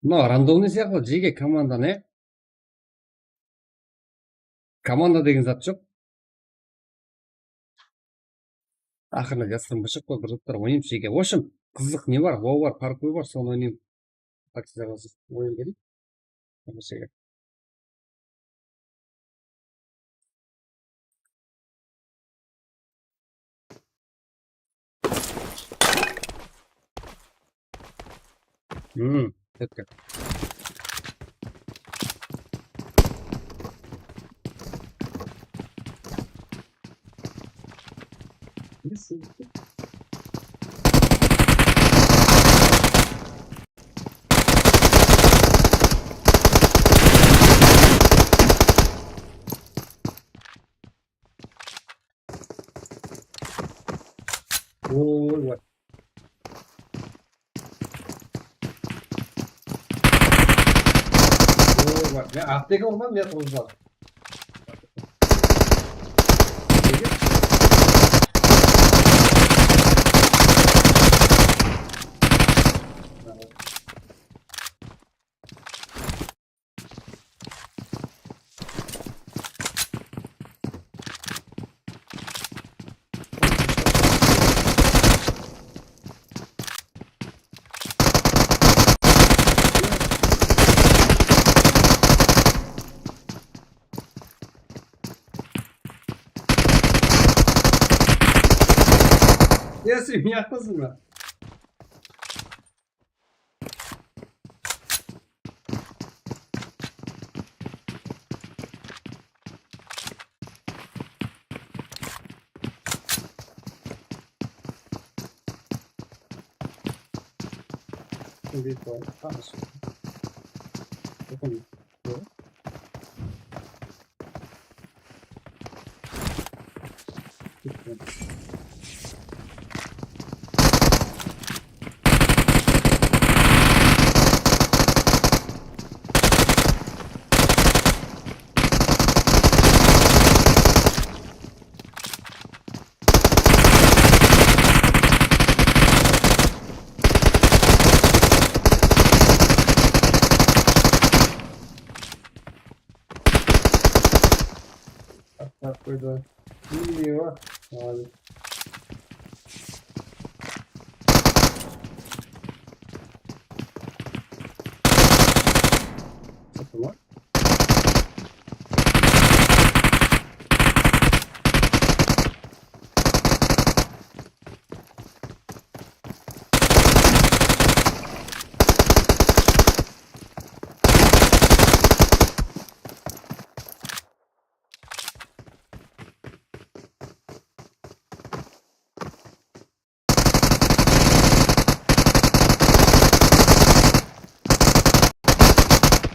Mınaw randovnıy sıyaqlı, jeke komanda ne? Komanda degen zat joq. Aqırına jasırın bıshıq pa, bir zatlar oynaymız jeke. В общем, qızıq ne bar, wow bar, parkour bar, sonı oynaymız. Taksi oyın gerek. Hám jeke. Hmm, kettik. Oy, oy. Oy, oy. Men apteka urman, men qurıldı. Ya sen yapmasın mı? Open door. Atlar qoydı. Bilmiyor. Abi. Satın var.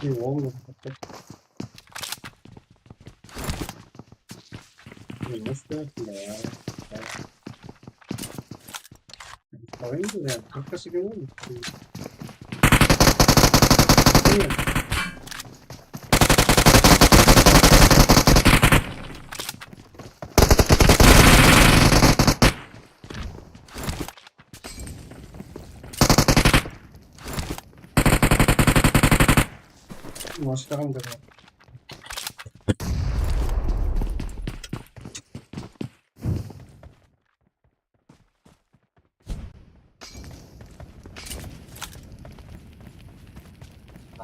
Ey, oğlum, nasıl yaptın ya? Alayım da yani, kırk kaç sekiz oldu? Değil mi? Başka hangi?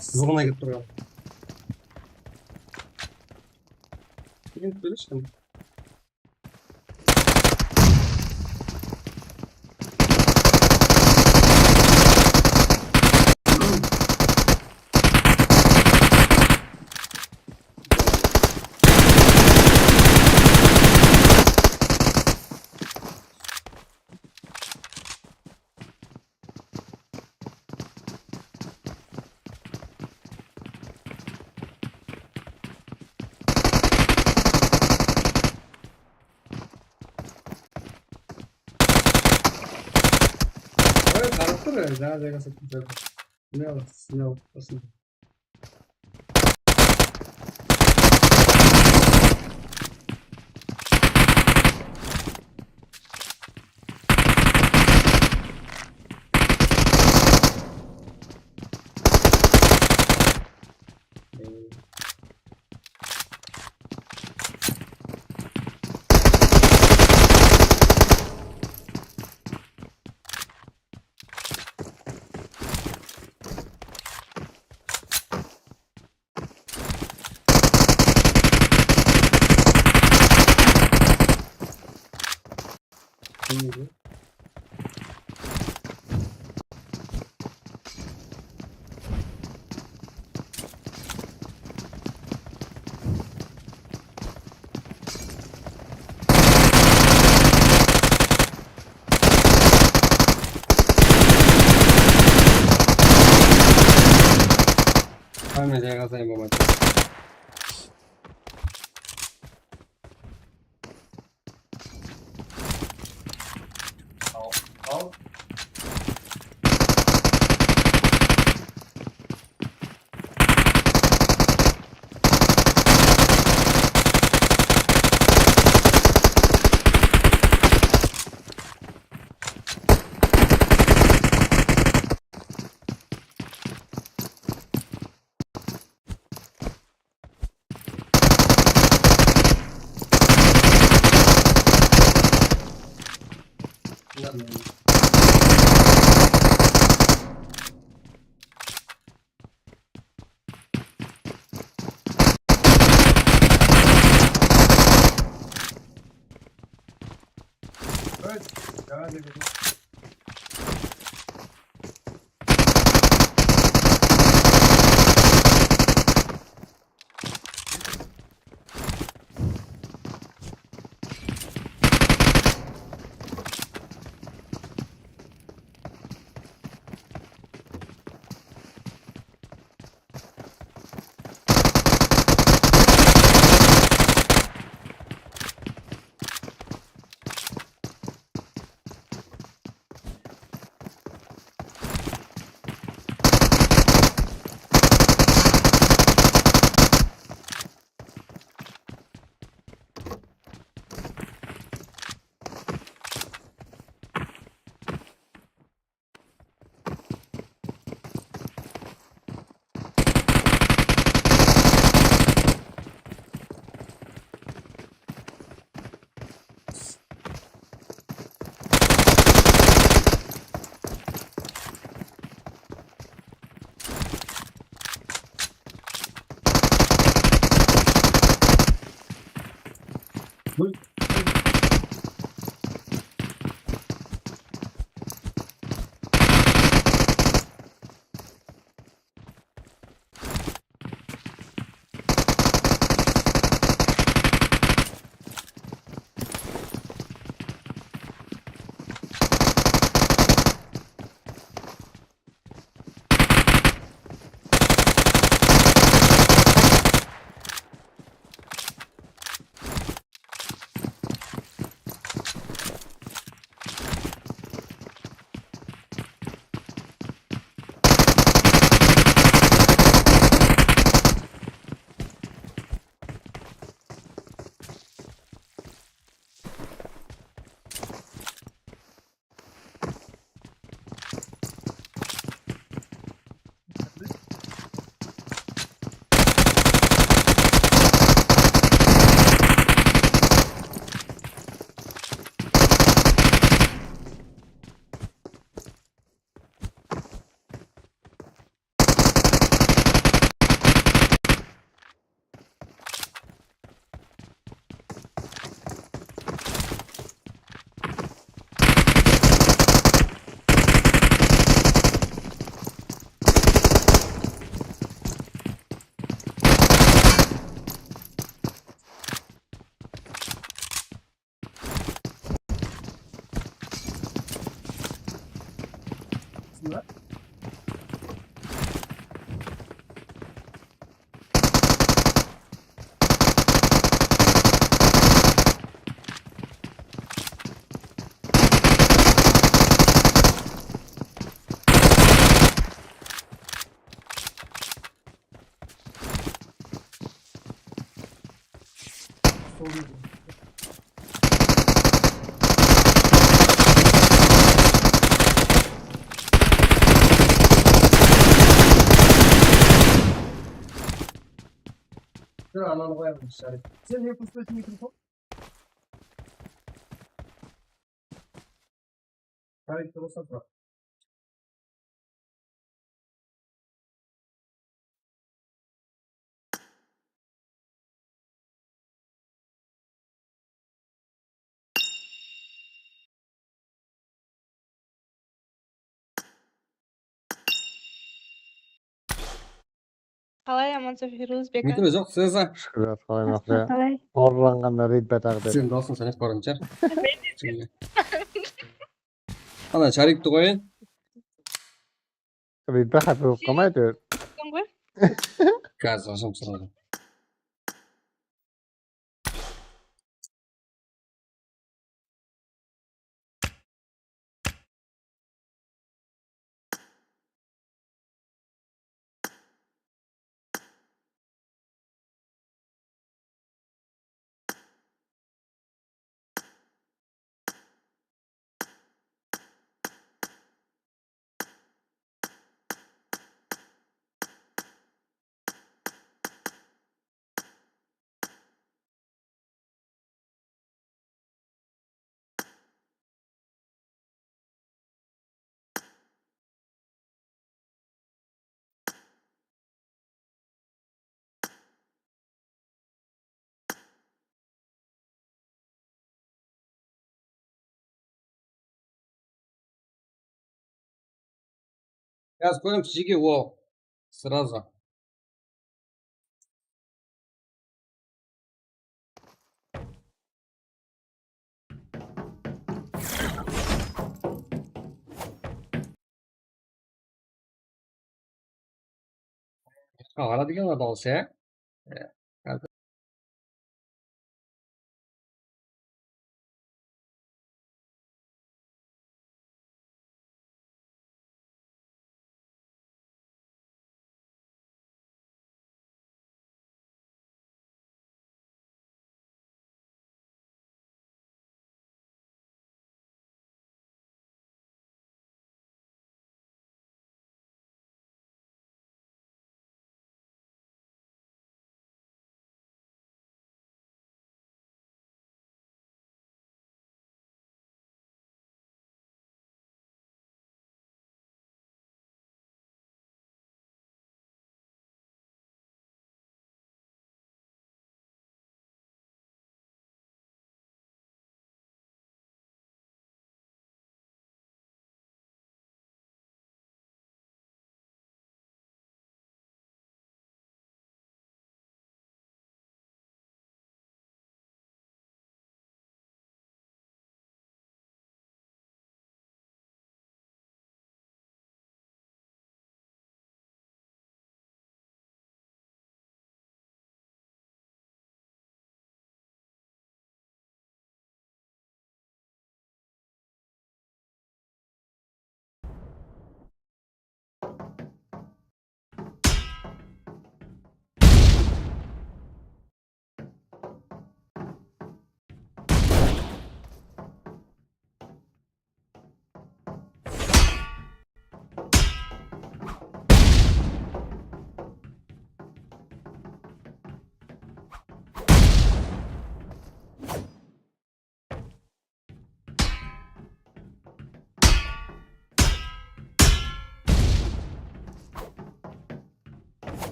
Sızıǵına kelip turǵan. Kelip turıshın. Oy, qarap tur, jańa jayǵa satıp. Ne al, ne al, basın. Hámme jayǵa sayın bolmaydı. Dur, ananı qoyamız, Sharif. Sen ne kúlip mikrofon? Sharif, turısa tur. Qalay, Amansaw Feruzbek? Mikro joq, Seza. Shúkir, qalay, Maqsuda? Qalay? Zorlanǵanda reyd bataǵı dep. Sen dawısıń sánep barınca. Ana, Sharikti qoyayın. Reyd bataǵı bolıp qalmay áytewir. Qoydım ǵoy. Házir asham suradı. Házir kóriń sizge ol. Сразу. Aǵara degen dawıs, ya? Ya, házir.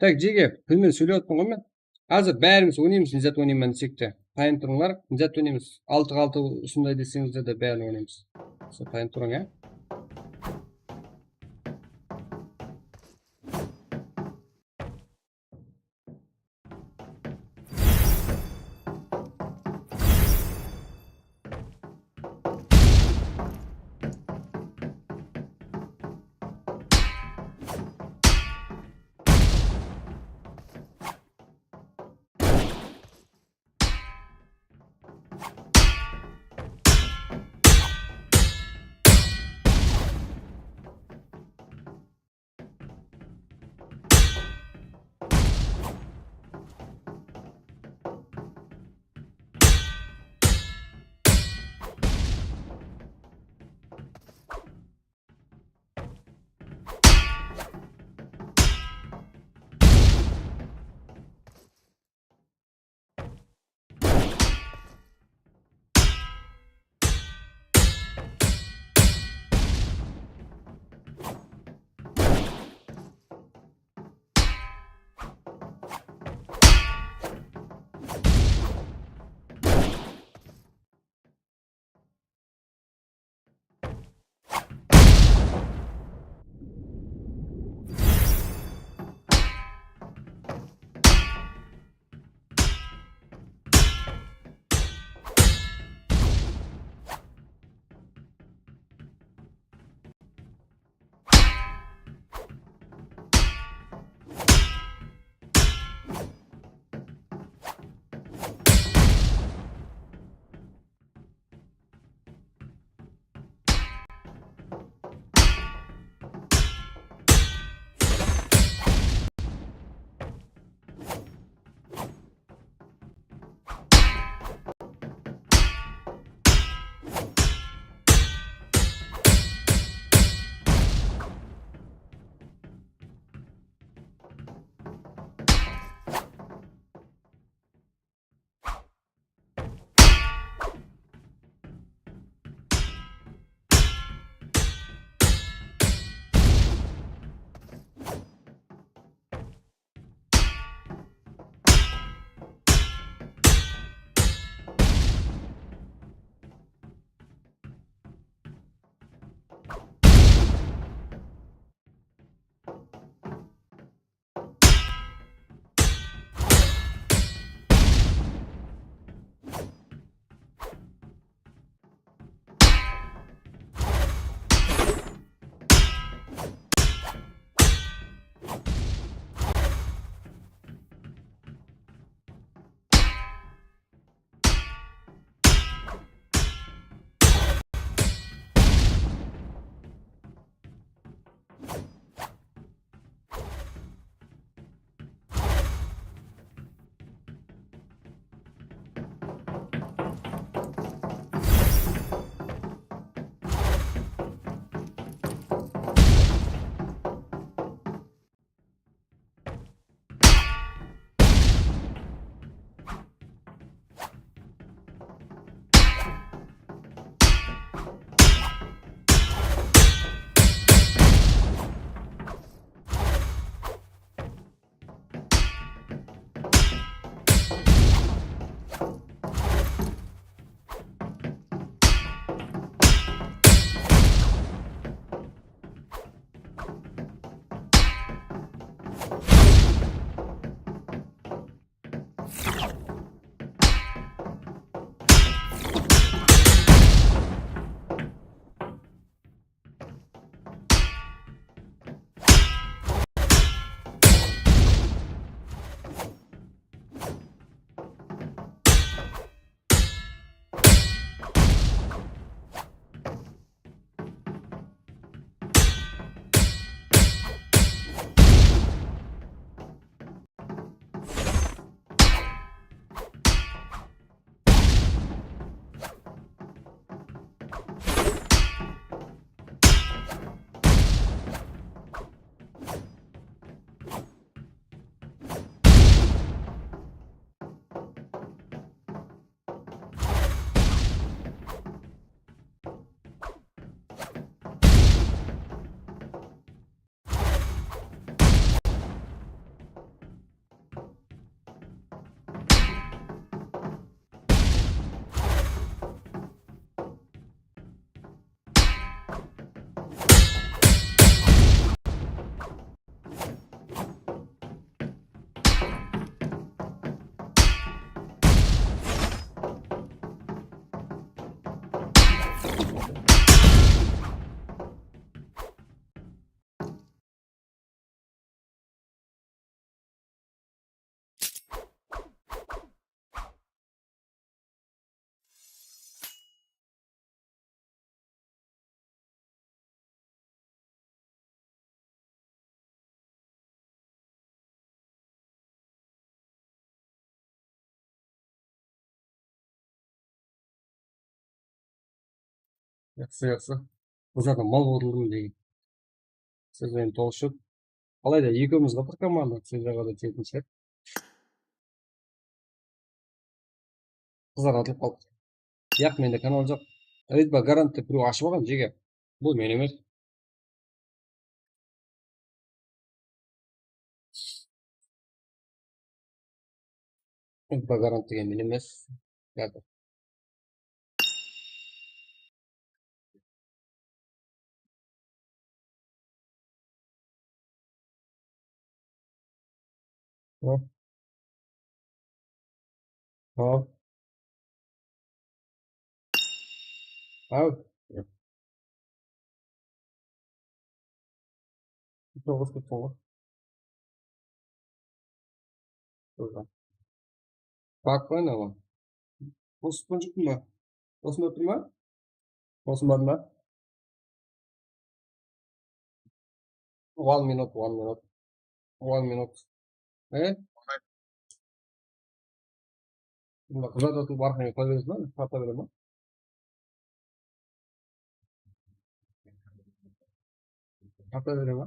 Tak, jege, pil menen sóylep atırman ǵoy men. Házir bárimiz oynaymız, ne zat oynayman desek te. Tayın turıńlar, ne zat oynayman. Altı altı usınday deseńizler de bárin oynaymız. Sol tayın turıń, ya. Jaqsı, jaqsı. Qızlardan mal qudırdım degen. Siz meni tolıshıp. Alayda ekewimiz qıtır komanda, siz jaǵada tetin shıǵar. Qızlar atılıp qaldı. Yaq, mende kanal joq. Redba Garant dep birew ashıp alǵan, jege. Bul men emes. Redba Garant degen men emes. Yaq. Hop. Hop. Al. Toǵız ketken ǵoy. Bak, ana ǵoy. Qosıp qoyıp ma? Osında tur ma? Osında ma? One minute, one minute. One minute. E? Bunda qızarda turıp arqańa qoya beresiz ba? Tarta bere ma? Tarta bere ma?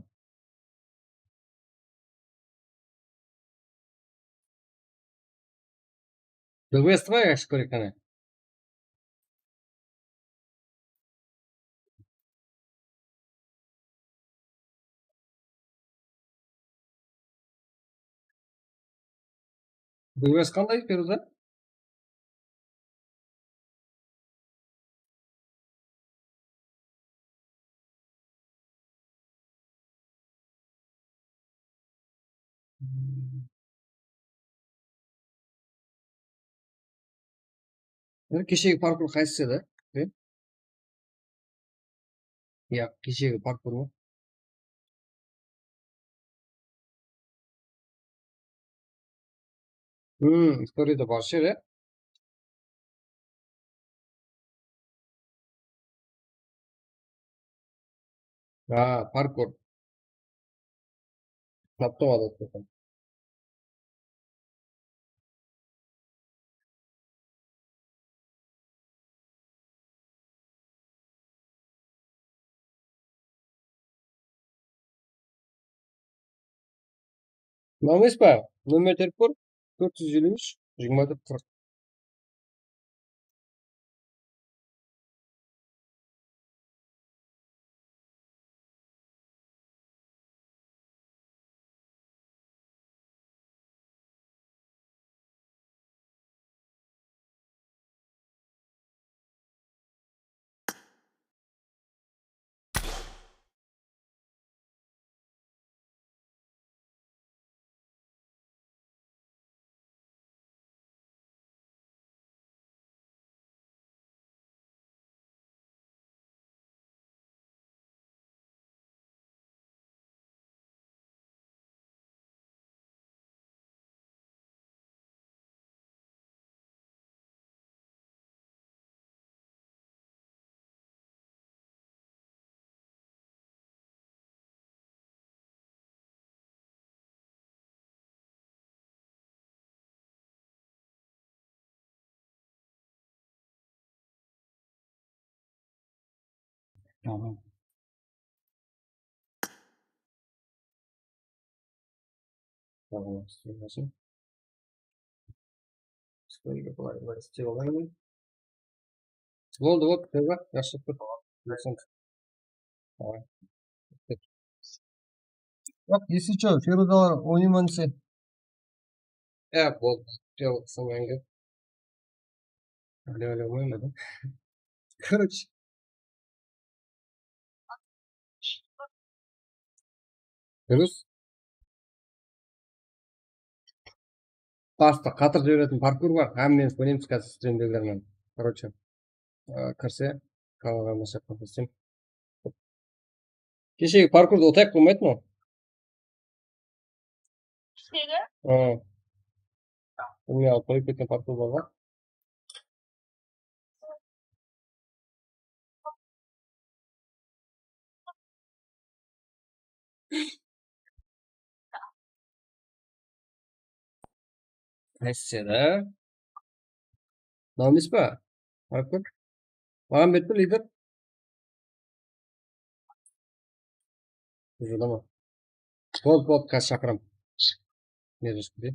Bilmesdi ǵoy, yaqshı kórek qáne. Bilmesdi qanday, Feruza? Mine, keshegi parkur qaysısı edi? Iya, keshegi parkur ma? Hmm, istoriyada bar shıǵar, ya. Ha, parkur. Taptı ǵoy, adasıp kettim. Mınaw emes pa? Nomer terip kór. Tórt júz eliw úsh, jigirma tórt, qırq. Tamam. Tamam, islemesin. Islemesin. Boldı, boldı, jaqsı. Jaqsı. Tamam. Bak, если чё, Feruzalar oynayman dese. Ya, boldı. Jol qısılmayın dep. Alo, alo, oynamadım. Короче. Durıs. Pastı qatır jiberetin parkur bar. Hámmemiz oynaymiz házir strimdegiler menen. Короче, ı, kirse, kanalǵa masha qoyıp isteyim. Keshegi parkurdı otayıq bolmaydı ma? Keshegi? Hı. Bilmey, alıp qoyıp ketken parkur bar ǵoy. Qaysı jeri? Mınaw emes pa? Parkur. Maǵan berdi lider. Judama. Bol, bol, kaz shaqıram. Ne júz kúde?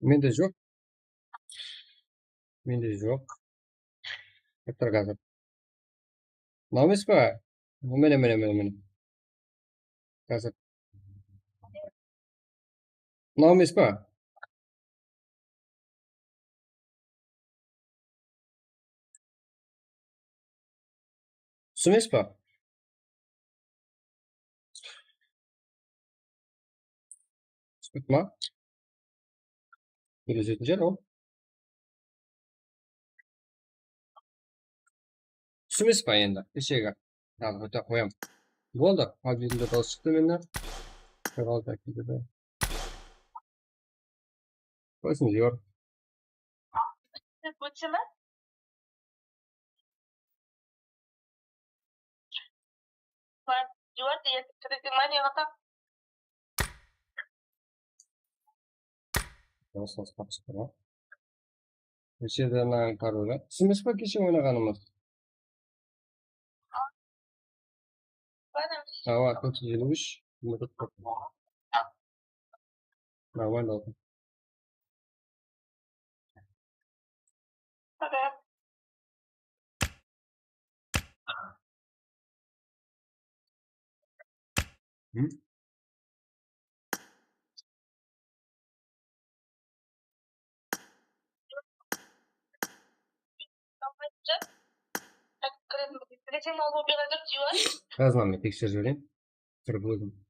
Mende joq. Mende joq. Házir, házir. Mınaw emes pa? Mine, mine, mine, mine. Házir. Mınaw emes pa? Usı emes pa? Sıpıtma. Sóylesetin jer ol. Túsimes pa endi? Keshegi. Al, óte qoyam. Boldı. Al, júzinde dawıs shıqtı mende. Qırq altı keldi. Qoysın, jor. Ótse ma? Bar, jor, deydi. Kirdi ma, ne qılsam? Dawıs, dawıs, dawıs, dawıs. Neshede mınań paroli? Túsimes pa keshe oynaǵanımız? Awa, tórt júz eliw úsh. Нормально. Házir men tekserip jibereyin. Turıp ózim.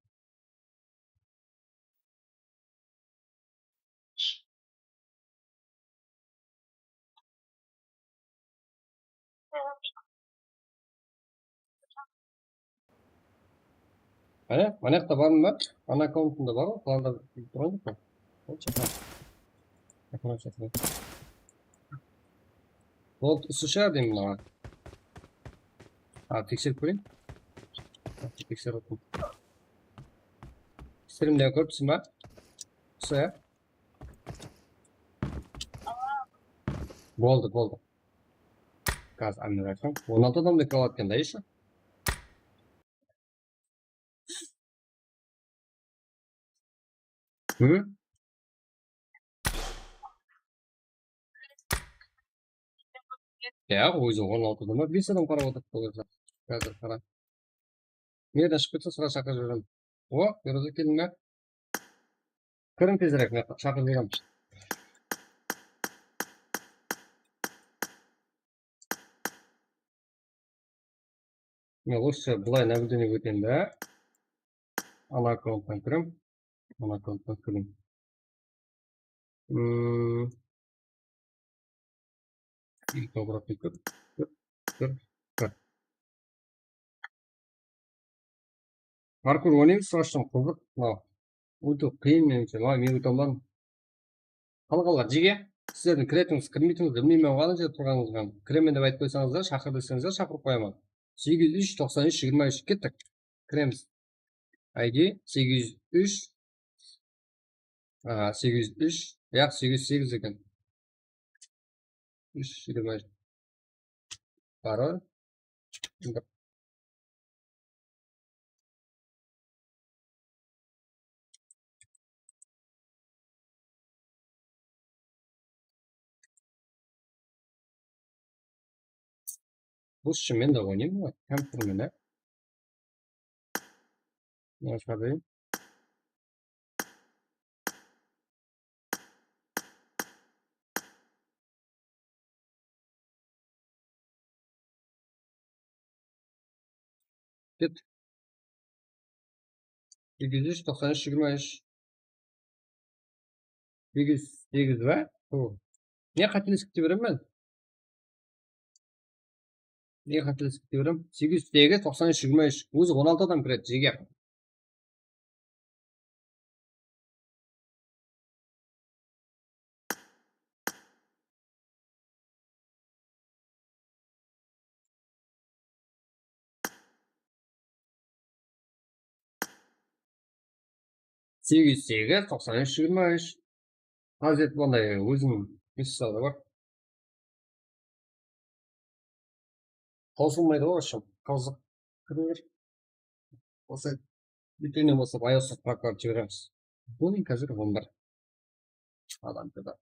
Mine, mına jaqta barmı ba? Ana akkauntında bar ǵoy, qılanda turǵan joq pa? Ol jaqta. Akkurát jaqta. Boldı, usı shıǵar deymen mınaǵan. A, tekserip kóreyin. Tekserip atırman. Strimde kóripsiz ba? Usı, ya? Boldı, boldı. Házir, ámine aytqan. On altı adam da kire alatqan da, ещё. Hı? Ya, ózi on altı adam, bes adam qarap otırıptı ǵoy. Házir qara. Nereden shıǵıp ketse, sıra shaqırıp jiberemen. O, Feruza keldiń be? Kiriń tezirek, men shaqırıp jiberemen. Men lучше bılay наблюдение eteyin de. Ana akkaunttan kirem. Ana akkaunttan kirem. Hmm. Obratno kir, kir, kir, kir. Parkur oynaymız, srocno, qızıq. Mınaw. Ótiw qıyın, menimshe. Mınaw, men óte almadım. Qalǵanlar, jege, sizlerdiń kiretińiz, kirmeytińiz bilmeymen, ǵana jerde turǵanıńızǵa. Kiremen dep aytıp qoysańızlar, shaqır deseńizler, shaqırıp qoyaman. Segiz úsh toqsan úsh jigirma úsh, kettik. Kiremiz. I D segiz úsh, a, segiz úsh, yaq, segiz segiz eken. Úsh jigirma úsh. Parol. Bus shımen de oynayman ǵoy, kompyutermen, á. Mına shıǵarayın. Ket. Segiz úsh toqsan úsh jigirma úsh. Segiz segiz ba? Hu. Ne qátelesip kete beremen men? Ne qátelesip kete beremen? Segiz segiz toqsan úsh jigirma úsh. Ózi on altı adam kiredi, jege. Segiz segiz toqsan úsh jigirma úsh. Házir bunday ózim missalda bar. Qosılmaydı ǵoy, oshım. Qızıq. Kire ber. Bolsa, bútinnen baslap iOS-qa prokuror jiberemiz. Buning házir on bir. Adam kúdi.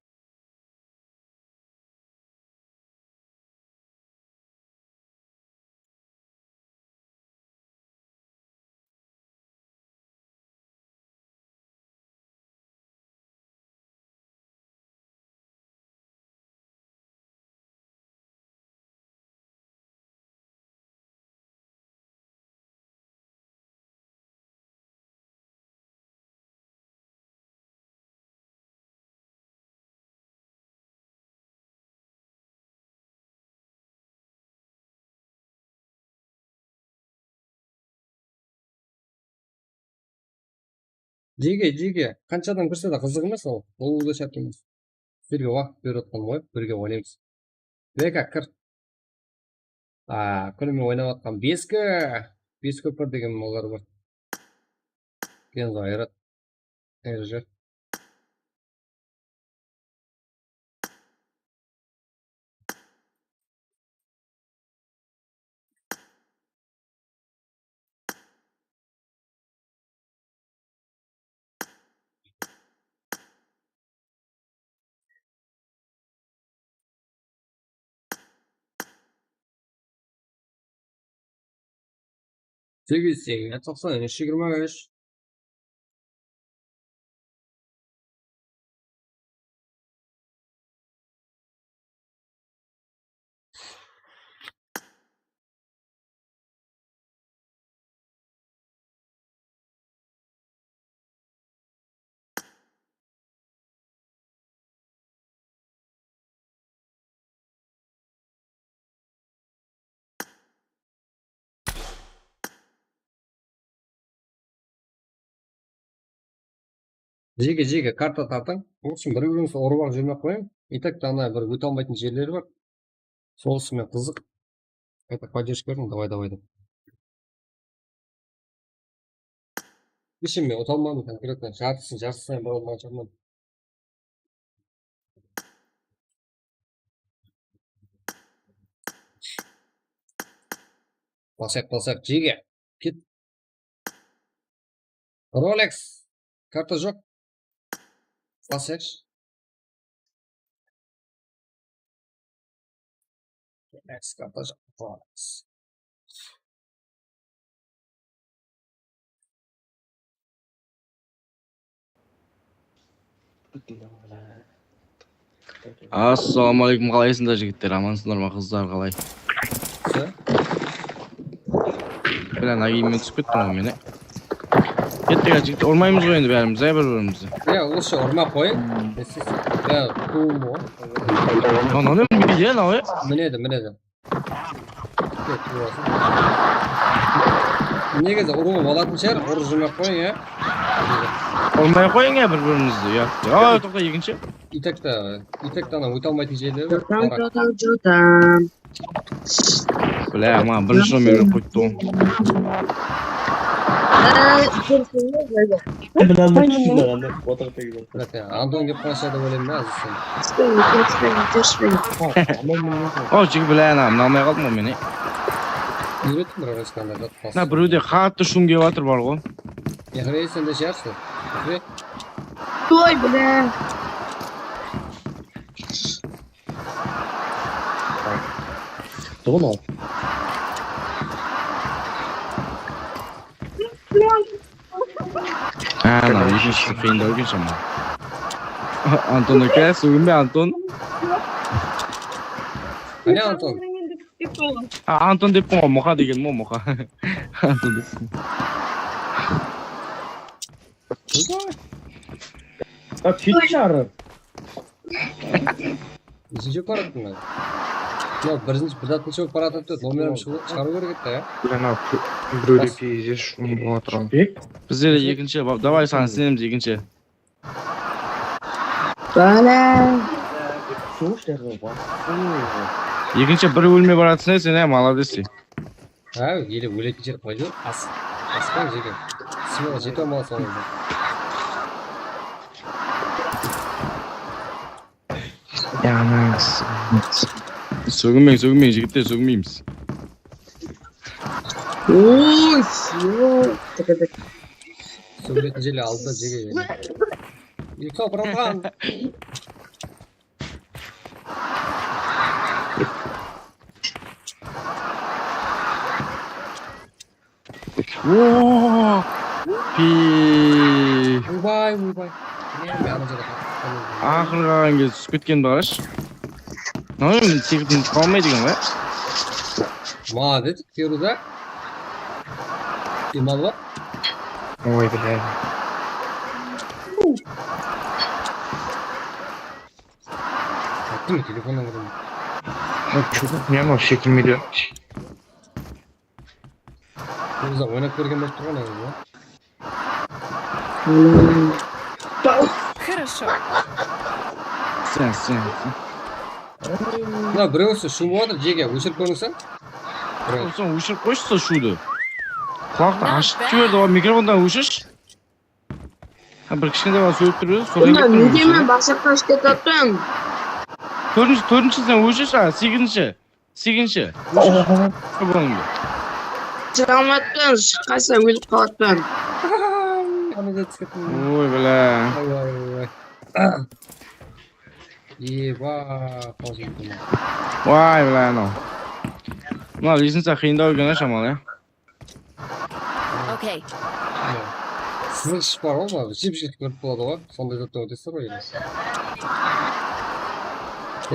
Jege, jege, qanshadan kirse de qızıq emes ol. Ol da shárt emes. Sizlerge waqıt berip atqanın qoyıp, birge oynaymız. Beka, kir. A, kúnime oynap atqan beski, beski bir degen olar bar. Kenzo, Ayrat, Erjir. Segiz segiz toqsan úsh jigirma úsh. Jeke, jeke, karta tartıń. Ol ushın bir-birińizdi urıp alıp júrmey-aq qoyıń. И так ta ana bir óte almaytın jerleri bar. Sol ushın men qızıq. Qayta поддержка berdiń, davay, davay dep. Ishim men uta almadım konkretno. Jartısın, jartısın bir almaǵan shıǵarman. Basayıq, basayıq, jege. Ket. Rolex. Karta joq. Basayıq. Rolex, karta joq. Rolex. Assalawma aleykum, qalaysızlar, jigitler? Amansızlar ma, qızlar, qalay? Bilen agiymen túsip kettim ǵoy men. Kettik, jigitler, urmaymız ǵoy endi bárimiz, ya, bir-birimizdi. Ya, usı urma qoyıń. Siz, ya, tuwım ǵoy. Mınaw ne, minedi, ya, mınaw, ya? Minedi, minedi. Negizi urıwı bolatın shıǵar, urıp júrmey-aq qoyıń, ya. Urmay-aq qoyıń, ya, bir-birimizdi, ya. Ay, toqta, ekinshi. Itekta, itekta anaw óte almaytın jerleri bar. Jotam, jotam, jotam. Bля, maǵan birinshi nomer berip qoyıptı ǵoy. Ay, ikem seni, Bile almay túsip qalǵanda, otırıp tegip otır. Báke, Anton kelip qalsa dep oylayman da, házir sen. Túspeydi, túspeydi, túspeydi. Ha, aman, aman, aman. O, jigit, bile, ana, mına almay qaldım ǵoy men. Úyrettim bir Roskanda, zat. Mına birewde qattı shum kep atır bar ǵoy. Yaqrey, sen de shıǵarsın. Yaqrey. Toy, bile. Tuǵın ol. Ana, ekinshisi qıyındaw eken shaman. Anton aka, sógin be, Anton? Qáne Anton? A, Anton deppiń ǵoy, Muxa degenmen ǵoy, Muxa. Anton deppiń. Ya, kit jarı. Neshinshi bolıp baratırman? Ya, birinshi, bir zatınshı bolıp baratırıp tur, nomerim shıǵarıw kerek edi, ya. Ana, birewde pizdes shunıp otırman. Bizler de ekinshi, davay, saǵan isenemiz, ekinshi. Bala. Ekinshi bir ólmey baratırsań sen, ya, молодец. Ha, ele óletin jer qoydı. As, aspan jege. Smola jete almalı sońında. Yanan. Sóginbeń, sóginbeń, jigitler, sóginbeymiz. Oy, yo. Sógiletin jele aldı da jege. Uykı, bratан. Oo! Pi. Oybay, oybay. Mine, mine, ana jerde. Aqırǵı qalǵan kezi túsip ketken barash. Mına endi sekirip qalmaydı eken ǵoy. Молодец, Feruza. Imal bar. Oy, bilayin. Ayttım, telefonnan kórdim. Ay, çocuk, ne anau sekirmeydi? Feruza oynap bergen bolıp turǵan endi. Хорошо. Sen, sen, sen. Mına birewsi shuwıp atır, jege, óshirip kórińsen. Birewsi. Sen óshirip qoyshı sol shuwdı. Qulaqtı ashıp jiberdi ǵoy, mikrofondan óshirshi. Ha, bir kishkentay bala sóylep tur edi, sol. Mına, ne deymen, basaqtan ishke tattım. Tórtinshi, tórtinshi sen óshirshi, ha, segizinshi. Segizinshi. Óshirshi. Bronga. Jamattan shıqqansa ólip qalatpan. Ana da túsip kettim. Oy, bala. Oy, oy, oy, oy. Eba, qosıp kettim. Vay, bala, anaw. Mına lisensiya qıyındaw eken, shamalı, ya. Okey. Sızıǵısh bar ǵoy, mana jip-jit kórip boladı ǵoy. Sonday zattan ótesiz ǵoy endi.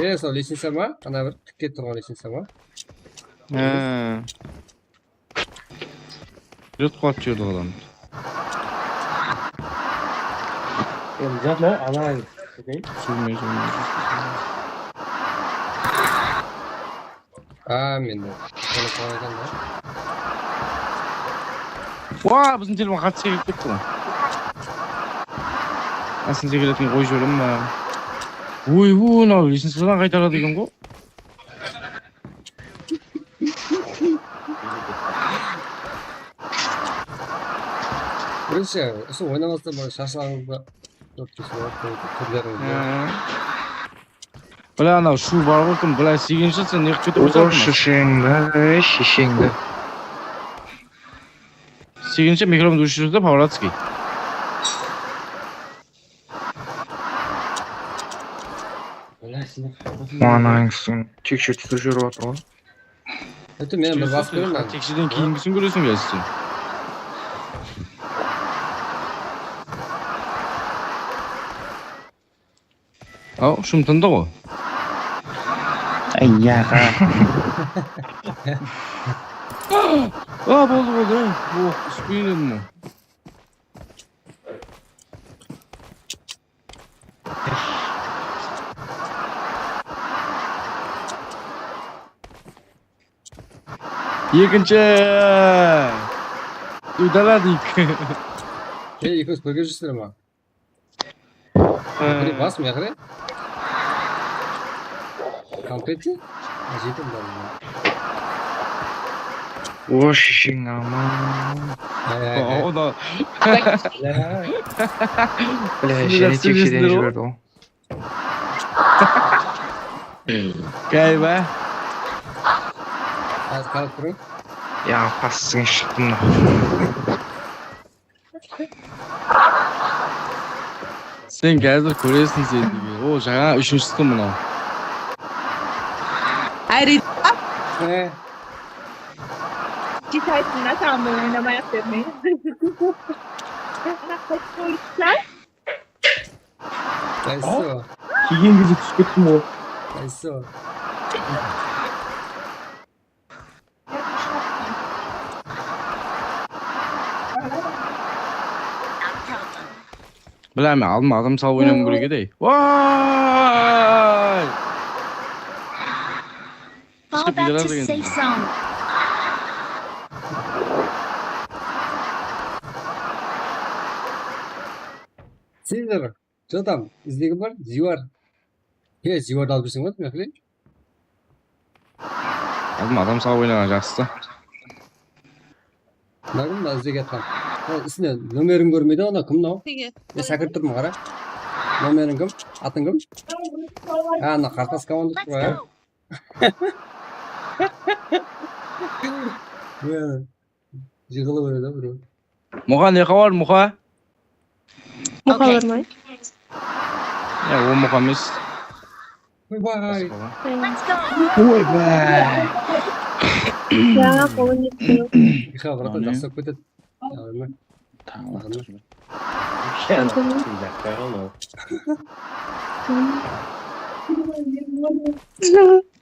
E, sol lisensiya ma? Ana bir tikke turǵan lisensiya ma? Há. Júrip qaldı júrdi adam. Endi jatma, ana. Súrmey, súrmey. Ámin. Telefon ekan da. Waa, biziń telefon qattı sekirip ketti ǵoy. Asın sekiretin qoyıp jiberemen ba? Oy, bu, mınaw lisensiyadan qaytaradı eken ǵoy. Birinshi, usı oynamastan burın sharshalańız ba? Kórip turıpsız ǵoy, túrlerińizdi. Há. Bla, anaw shu bar ǵoy, kim, bla, segizinshi, sen ne qılıp ketip atırsań? Shesheńdi, shesheńdi. Segizinshi, mikrofondı óshirdi, Pavlatskiy. Manańsın, tekshe túsirip júrip atır ǵoy. Endi men bir basıp beremen. Teksheden keyingisin kóresiń, sen. Aw, shım tındı ǵoy. Ay, yaǵa. A, boldı, boldı, ey. Oh, túspey edim ǵoy. Ekinshi. Udala deyik. Ey, ekewsiz birge júrsizler ma? Miyaqırı bas, miyaqırı. Kompletti? Jetim bar. O, shesheńdi aman. Ay, ay, ay. O da. Bile, jáne teksheden jiberdi ǵoy. Gayba. Házir qarap turıń. Ya, pastıń shıqtı mına. Sen házir kóresiń sen degen. O, jańa úshinshi shıqtı mınaw. Áre. He. Jek ayttım da, saǵan bir oynamay-aq bermey. Qaysı? Kelgen gezde túsip kettim ǵoy. Qaysı? Bilamen, aldıma adam salıp oynamam kerek edi. Vay! Fall back to safe zone. Sizler. Jadam, izlegim bar, Ziwar. He, Ziwardı alıp jiberseń boladı, men qılayın. Aldım, adam salıp oynaǵan jaqsı. Mına kim, mına izlep atqan. Ha, ústine nomerin kórmeydi, ana kim mınaw? Nege? Men sákirip turdım, qara. Nomeriń kim? Atıń kim? Ha, mına qartası komanda turıp qoy, a. Jıǵılıp edi birew. Muxa, ne xabar, Muxa? Muxa bar ma? Ya, ol Muxa emes. Oybay. Oybay. Ya, qolın etti. Mixail, bratan, jaqsı bolıp ketedi. Tańlap.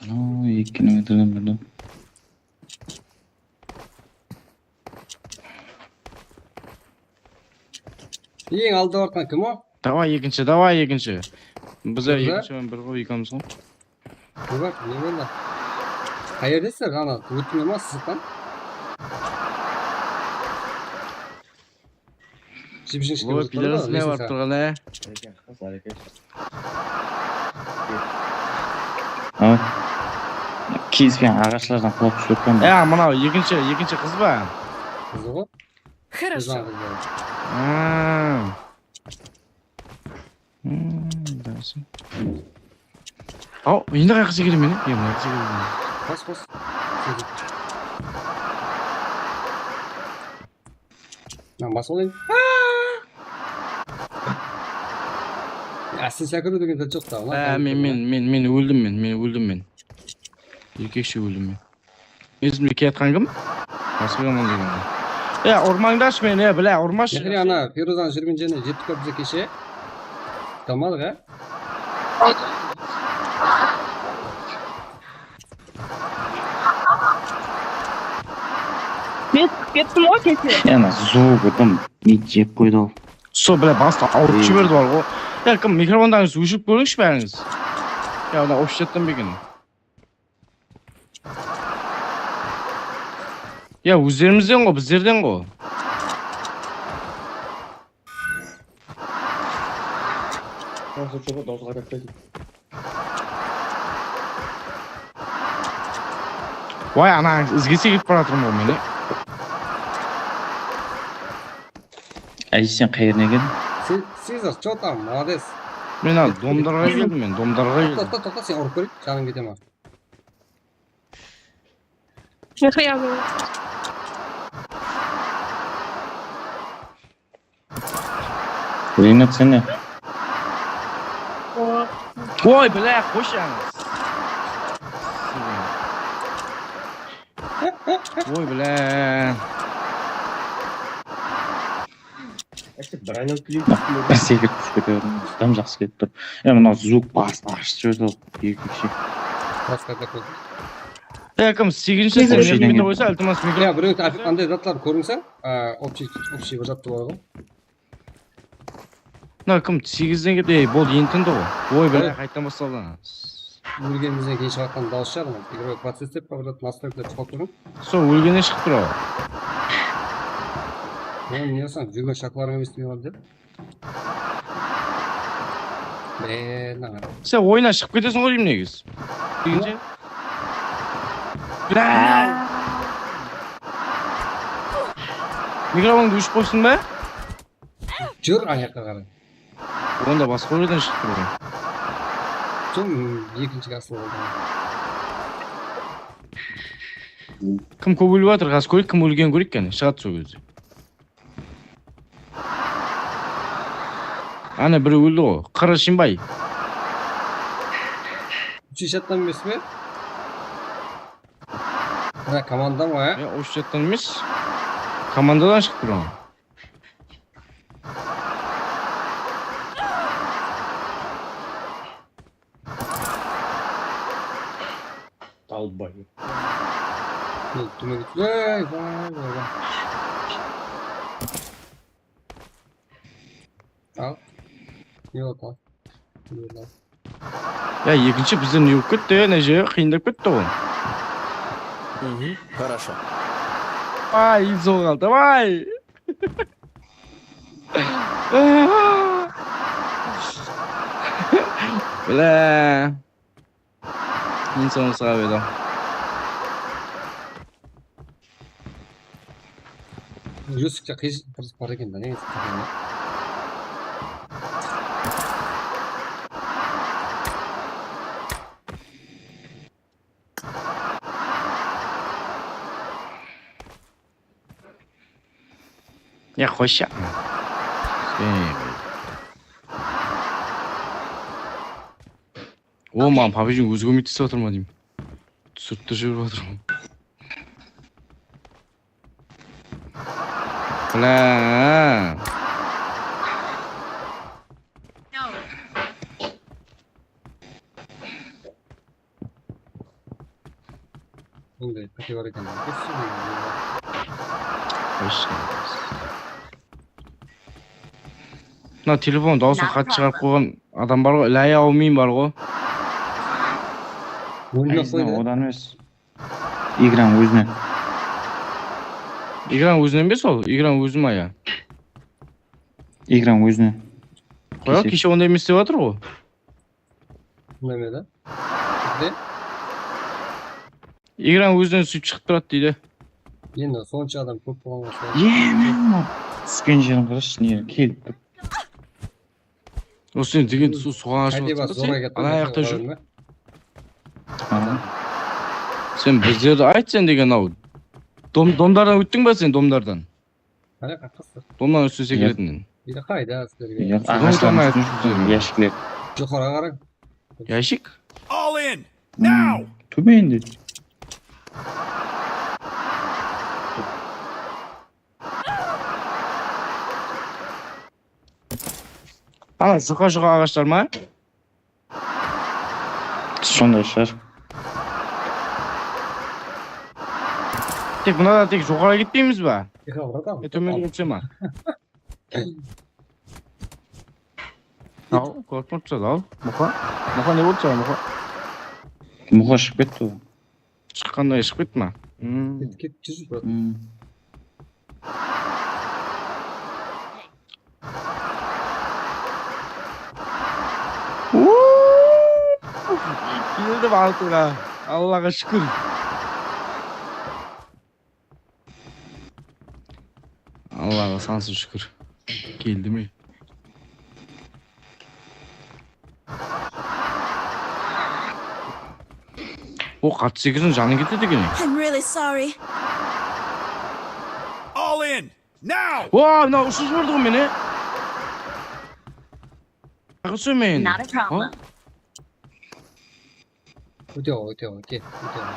Anau eki kilometrden birden. Eń aldı bartqan kim o? Davay, ekinshi, davay, ekinshi. Biz ekinshi menen bir ǵoy, ekewimiz ǵoy. Ne bar, ne boldı? Qayerdesizler? Ana, óttim ma sızıqtan? Jip-jingishke. Ol pilerimiz ne barıp turǵan, e? Ha? Kiyisken aǵashlardan qulap túsip atırman. Ya, mınaw ekinshi, ekinshi qız ba? Qızı ǵo. Хорошо. Qızı, qızı. Ha. Hmm, dayısı. Aw, endi qayaqqa sekerem men, e? Endi qayaqqa sekerem men? Bas, bas. Mına basıp alayın. Áste sekiriw degen zat joq ta. Ha, men, men, men, men óldim men, men óldim men. Erkekshe óldim men. Izimde kiyatqan kim? Basıp alayın degen. Ya, urmańdarshı meni, ya, bilá, urmashı. Mehriyan, ana, Feruzanıń júrgen jerine jetip kórdi keshe. Tamam, ya. Men shıǵıp kettim ǵoy keshe. Yana zuwıp urdım. Niyet jep qoydı ol. Sol, bilá, bastı awırtıp jiberdi bar ǵoy. Ya, kim, mikrofondańızdı óshirip kórińizshi bárińiz. Ya, mına общий chattan ba eken? Ya, ózlerimizden ǵo, bizlerden ǵo. Way, ana, izge sekirip baratırman ǵo men, e. Áy, sen qayerine keldiń? Sizar, chё tam, молодец. Men al, domdarǵa keldim men, domdarǵa keldim. Toqta, toqta, toqta, sen urıp kóreyin, janıń kete ma? Mehriyan. Rinat, sen ne? Oy, bilá, qosh jańız. Oy, bilá. Bir sekirip túsip kete berdim. Tam jaqsı kelip tur. Ya, mına zvuk basın ashıp jiberdi ol. Erkekshe. Basqa gáp. Ya, kim, segizinshi sen mende qoysa, iltimas, mikrofon. Ya, birew qanday zatlar kórinseń, a, общий, общий bir zattı bar ǵoy. Mına kim, segizden keldi, ey, boldı, endi tindi ǵoy. Oy, bilá, qaytadan basladı. Ólgenimizden keyin shıǵatqan dawıs shıǵar, mına, игровой процесс dep, bir nastroyklar shıǵıp turıń. Sol, ólgennen shıǵıp tur ǵoy. Onı ne qılsań, júrgen shaqlarıń emes dep. Be, mına. Sen oyınnan shıǵıp ketesiń ǵoy, deymen, negiz. Bilá! Mikrofondı óshirip qoysın ba? Júr, ayaqqa qaray. Onda basqa jerden shıǵıp tur ǵoy. Soń ekinshi asıl boldı. Kim kóp ólip atır? Házir kóreyik, kim ólgenin kóreyik, qáne, shıǵadı sol gezde. Ana, birew óldi ǵoy. Qarashimbay. Úshinshi jattan emes pe? Mına komanda ma, ya? Ya, úsh jattan emes. Komandadan shıǵıp turǵan. Dalbay. Ey, túmege tús. Ey, vay, vay, vay. Al. Ne boldı? Ne boldı? Ya, ekinshi bizden ne bolıp ketti, ya, mına jeri qıyındap ketti ǵoy. Хорошо. Ay, sol qaldı, давай. Bilá. Men soń sırap edi. Yusufqa qıyın bir bar eken da, ne etiń? Qıyın. Ya, qoyshı. Sen. O, maǵan PUBG ózi kórmeydi desip atır ma deymen. Túsirip te jiberip atır ǵoy. Bla. Bunday qáte bar eken. Qoyshı. Mına telefon dawısın qattı shıǵarıp qoyǵan adam bar ǵoy, ilay awmin bar ǵoy. Oyna qoydı. Odan emes. Igranıń ózinen. Igranıń ózinen be sol? Igranıń ózi ma ya? Igranıń ózinen. Qoya, keshe onday emes dep atır ǵoy. Neme da? Bizde? Igranıń ózinen sóytip shıǵıp turadı deydi. Endi sonsha adam kóp bolǵan bolsa. Ye, men túsken jerin qarash, ne kelip tur. Usı sen degen su, suǵan ashıp atır sen. Ana ayaqta júr. Sen bizlerdi ayt sen degen-aw. Dom-, domdardan óttiń ba sen, domdardan? Qara, qaqıstı. Domdan ústese keletin. Buyda qayda sizlerge? Yoq, aǵashlardıń ústine, yashikler. Joqarıǵa qarań. Yashik? All in! Now! Tómende. Ana, juqa-juqa aǵashlar ma? Sonday shıǵar. Tek mınadan tek joqarı ketpeymiz ba? E, tómenge ketse ma? Al, kórip turıpsız, al. Muqa? Muqa ne boldı saǵan, Muqa? Muqa shıǵıp ketti ol. Shıqqanday shıǵıp ketti ma? Hmm. Ketip júr. Hmm. Keldim altıǵa. Allaǵa shúkir. Allaǵa sansız shúkir. Keldi me? O, qattı sekirsin, janı ketedi eken. I'm really sorry. All in, now! Oa, mına ushıp jiberdi ǵoy meni. Taqı sómen. Not a problem. Óte ǵoy, óte ǵoy, kel, óte ǵoy.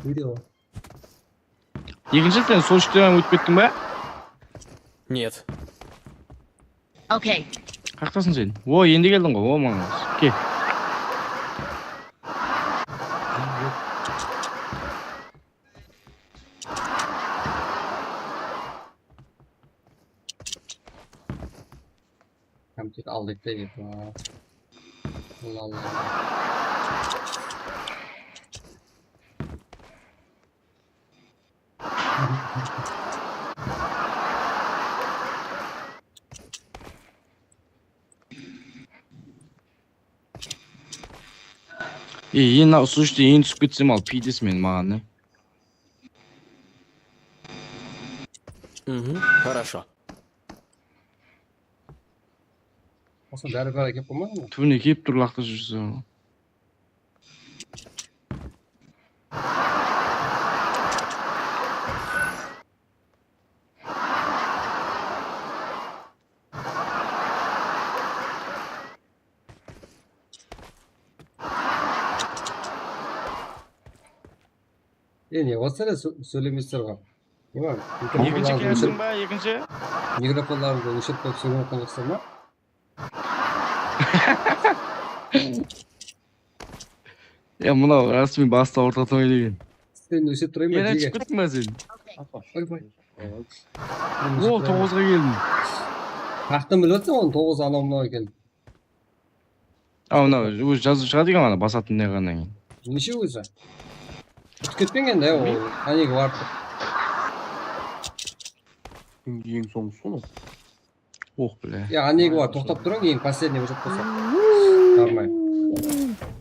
Video. Ekinshi sen sol shikten ótip kettiń ba? Нет. Okey. Qayaqtasıń sen? O, endi keldiń ǵoy, o, mańa. Kel. Kompyuter aldıydı da, Allah Allah. Ey, endi usı ishte endi túsip ketsem al, piydesi men maǵan ne? Хорошо. Osınan bári bári kelip qoymadı ma? Túbine kelip tur, laqtırıp júrse. E, ne bolsa da só-, sóylemeysiz ǵoy. Ne bar? Ekinshi keldiń ba, ekinshi? Mikrofonlarıńdı óshirip qoyıp sóylep atırıń ba? Ya, mınaw rásmiy bastı awırtatıp oynayın. Sen óshirip turayın ba? Yana shıǵıp kettiń ba sen? Oy, oy. O, toǵızǵa keldim. Haqtan bilip atsań onıń toǵız anaw mınaw ekenin. A, mınaw ózi jazıp shıǵadı eken, ana, basatın ne qılǵannan keyin. Neshe ózi? Kútip ketpeń endi, ya, ol. Bilmeymen. Qánege barıp tur. Eń sońǵısı ǵoy. Oh, bile. Ya, qánege bar, toqtap turıń, eń последний ózip qoysa. Barmay.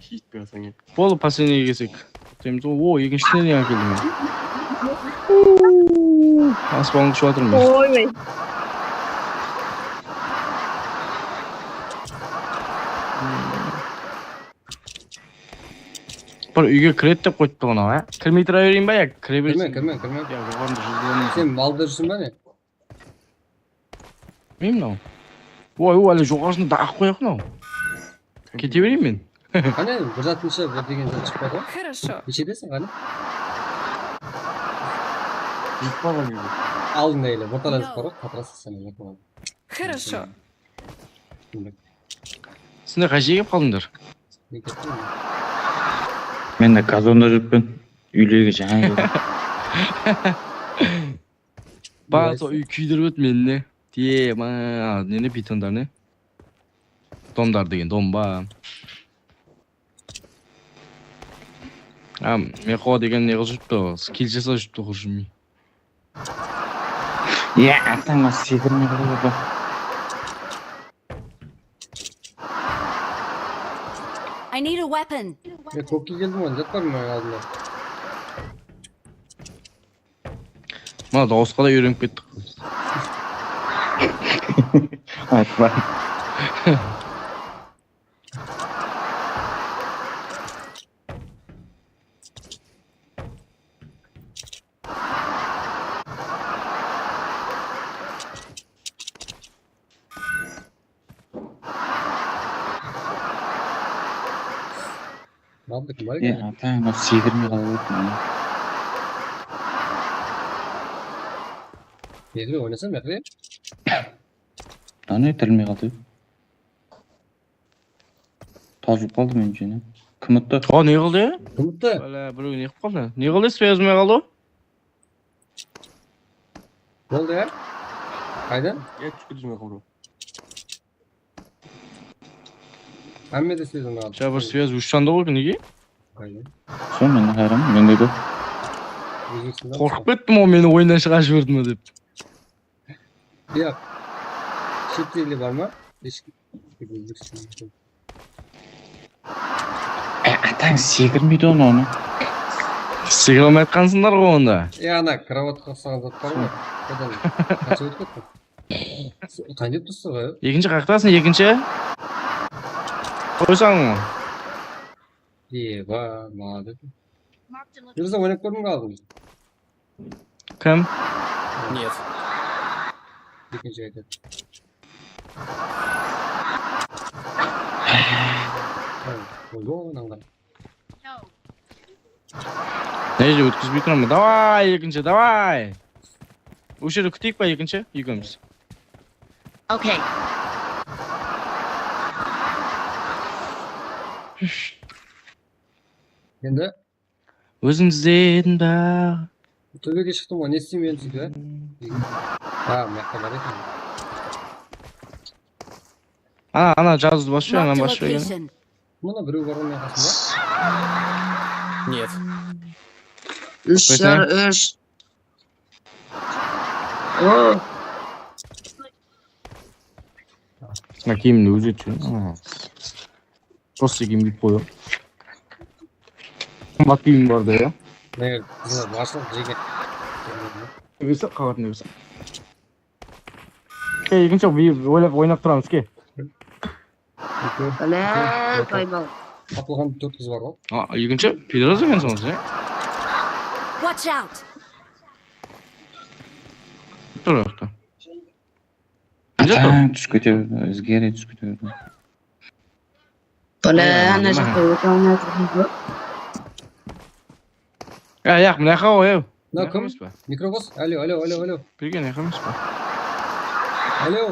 Ketpey atsań, ya. Boldı, последнийge kelsek. Kútemiz ǵoy. O, ekinshisinden ne keldi men. Aspanǵa ushıp atırmız. Oy, oy. Hmm. Bir úyge kiredi dep qoyıptı ǵo mınaw, á? Kirmey tura bereyin ba ya? Kire bersin. Kirme, kirme, kirme. Ya, joqarında júzip almayın. Sen malda júrseń ba ne? Bilmeymen mınaw. Oy, oy, ále joqarısında da aq qoyaq mınaw. Kete bereyin men. Qáne, bir zatınshı bir degen zat shıqpadı ǵo. Хорошо. Neshedesin, qáne? Júzip almayın. Aldında ele, ortalazıq bar ǵo, qatırasasan ele. Хорошо. Sizler qay jerge kelip qaldıńlar? Men de gazonda júrippen. Úylerge jańa keldim. Ba, sol úy kúydirip edi meni ne. Tiye, ma, ne, ne, bidonlar ne? Domdar degen dom ba. A, Mexo degen ne qılıp júripti, skil jasap júripti, xurjınmay. Ya, atańa sekirmey qaldı. I need a weapon. Ya, kókke keldim, onda zat bar ma aldında? Mına dawısqa da úyrenip kettik. Aytpa. Aldı kim bar eken? Ya, atań, mına sekirmey qalıp atır. Mehri oynasam, Mehri? Ana, tirilmey qaldı. Tazılıp qaldı, menińshe, ne? Kim uttı? O, ne qıldı? Kim uttı? Bala, birew ne qılıp qaldı? Ne qıldı, svez bolmay qaldı? Boldı, ya? Qayda? Ya, túsip kettim, ya, qurı. Hámme de svez bolmay qaldı. Ja, bir svez ushlandı ǵoy, nege? Qayda? Sol, men hayran, mende de. Qorqıp kettim, o meni oyınnan shıǵarıp jiberdi me dep. Yoq. Shepteli bar ma? Eshik. E, atań sekirmeydi onı, onı. Sekire almay atqansınlar ǵoy onda. E, ana, krovatqa uqsaǵan zat bar ǵoy. Odan qansha ótip ketti. Qanday tursa ǵoy? Ekinshi qaqtasın, ekinshi. Qoysań ǵoy. Eba, молодец. Mirza, oynap kórdiń be aldın? Kim? Нет. Ekinshi qayta. Oy, oy, oy, oy. Ne, ótkizbey turaman. Davay, ekinshi, davay. Usı jerde kúteyik pa, ekinshi? Ekewimiz. Okey. Endi Óziń izlediń ba? Tóbege shıqtım ǵoy, ne isteymen endi sóytip, á? Ha, mına jaqta bar eken. Ana, ana, jazdı basıp júr, ana basıp júr. Mına birew bar ǵoy mına qasımda. Нет. Úsh jar, úsh. O. Mına kiyimdi ózgertip jiber. Просто kiyim kiyip qoyıp. Qımbat kiyim bar da, ya. Ne, bizler bashlıq jege. Berse, qabatın berse. Ey, ekinshi bir oylap oynap turamız, ke. Bala, paybal. Tapılǵan tórt qız bar ǵoy. A, ekinshi pidoraz ekensiz, ya. Watch out! Tur, orta. Atań tús kóterdi, izgere tús kóterdi. Bala, ana jaqta óte almay atırmız ba? Ya, yaq, mına jaqqa qoy, ew. Mına kim? Mikrofon. Alo, alo, alo, alo. Birge, mına jaqqa emes pa? Alo.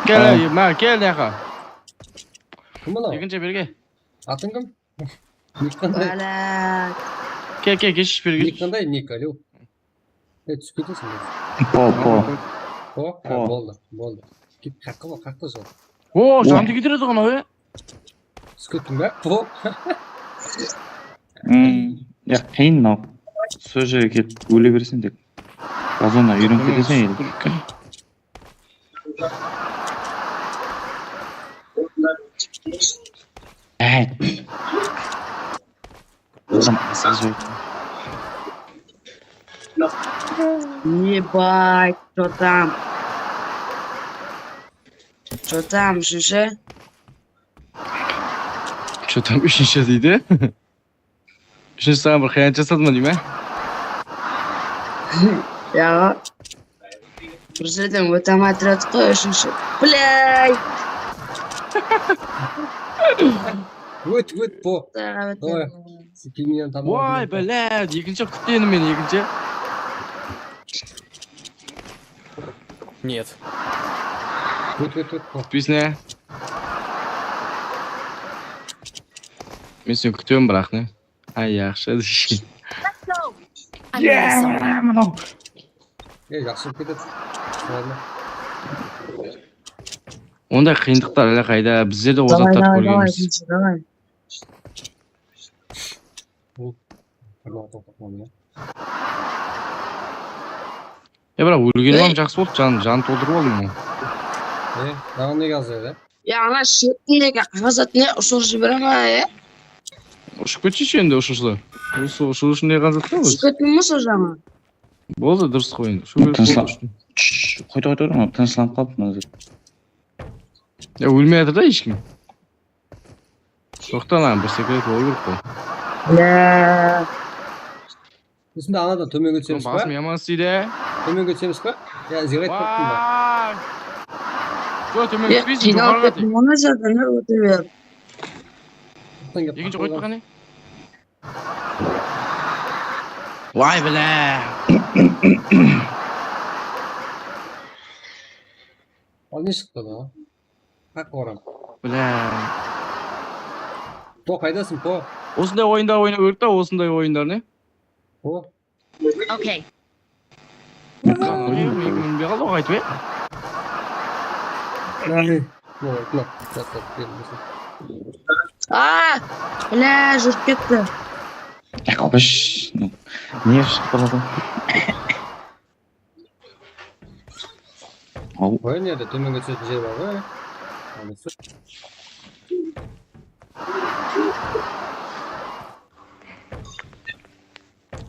Kel, ey, ma, kel mına jaqqa. Kim anaw? Ekinshi, birge. Atıń kim? Nik qanday? Bala. Kel, kel, kesh, birge. Nik qanday? Nik, alo. E, túsip keteseń. Po, po. Po? Ha, po. Boldı, boldı. Ket, qaqqa, qaqqa sol. O, jandı kúydiredi ǵo anaw, e? Túsip kettiń be? Po. Hmm, ya, qıyın mınaw. Sol jerge ketip óle bereseń tek. Gazonnan úyrenip keteseń ele. Ey. Qızım, asıǵıp júr. Ебать, что там? Что там, Жижа? Что там úshinshi deydi? Úshinshi saǵan bir xıyanat jasadı ma deymen? Ya. Bir jerden óte almay atırdı ǵoy, úshinshi. Блядь! Ót, ót, po. Vay, блядь, ekinshi kútkenim men, ekinshi. Нет. Ót, ót, ót, po. Kútpeyseń, á? Men seni kútemen, biraq, ne? Ay, yaqshı. E, jaqsı bolıp ketedi. Ladno. Onday qıyınlıqlar ele qayda, bizler de ozatlar kórgenbiz. Bul. Pardon, toqtatmadım ya. Ya, biraq ólgenim hám jaqsı boldı, jan, jan toldırıp aldım. E, mınaǵan nege azaydı? Ya, ana shetindegi ǵazat ne ushırıp jibere ma, e? Ushıp ketseshi endi ushıwshılar. Usı ushıwshı ne ǵazat ta Ushıp kettin ma sol jaǵa? Boldı, durıs qoy endi. Ushıw kerek Tınısla- boldı ushıw. Shh, qoyta qoyta turma, tınıslanıp qalıptı házir. Ya, ólmey atır da hesh kim. Toqta lan, bir sekret bolıw kerek qo. Ya. Usında anadan tómenge túsemiz ba? Basım yaman isteydi. Tómenge túsemiz ba? Ya, ziyret qılıptım ba? Vay! Joq, tómenge Ya, túspeysiz, qıynalıp joqarıǵa kettim, ona jerden óte ber. Ekinshi qoyıp turǵan ne? Vay bile! Al ne shıqtı da? Haq oran. Bile. Po, qaydasıń, po? Osınday oyınlar oynaw kerek ta, osınday oyınlar ne? Po. Okay. Minbey qaldı ǵoy, qaytıp e? Ay, po, po, po, po, po. A, bile, júrip ketti. Qosh, ne shıqtı baladan? Al. Qoy, nerde tómenge túsetin jer bar ǵoy. Al, túsir.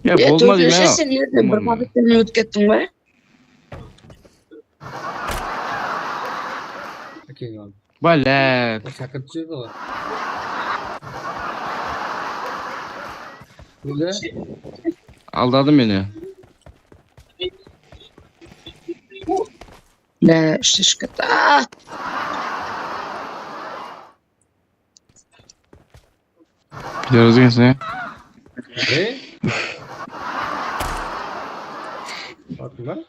Ya, bolma deymen. Sen nerden bir qabetten ótip kettiń ba? Okey, al. Bale. Shakirtip júrdi ǵoy. Bile. Aldadı meni. Bile, shishka. A! Jaradı ekensiń, ya. Ne? Bakın lan.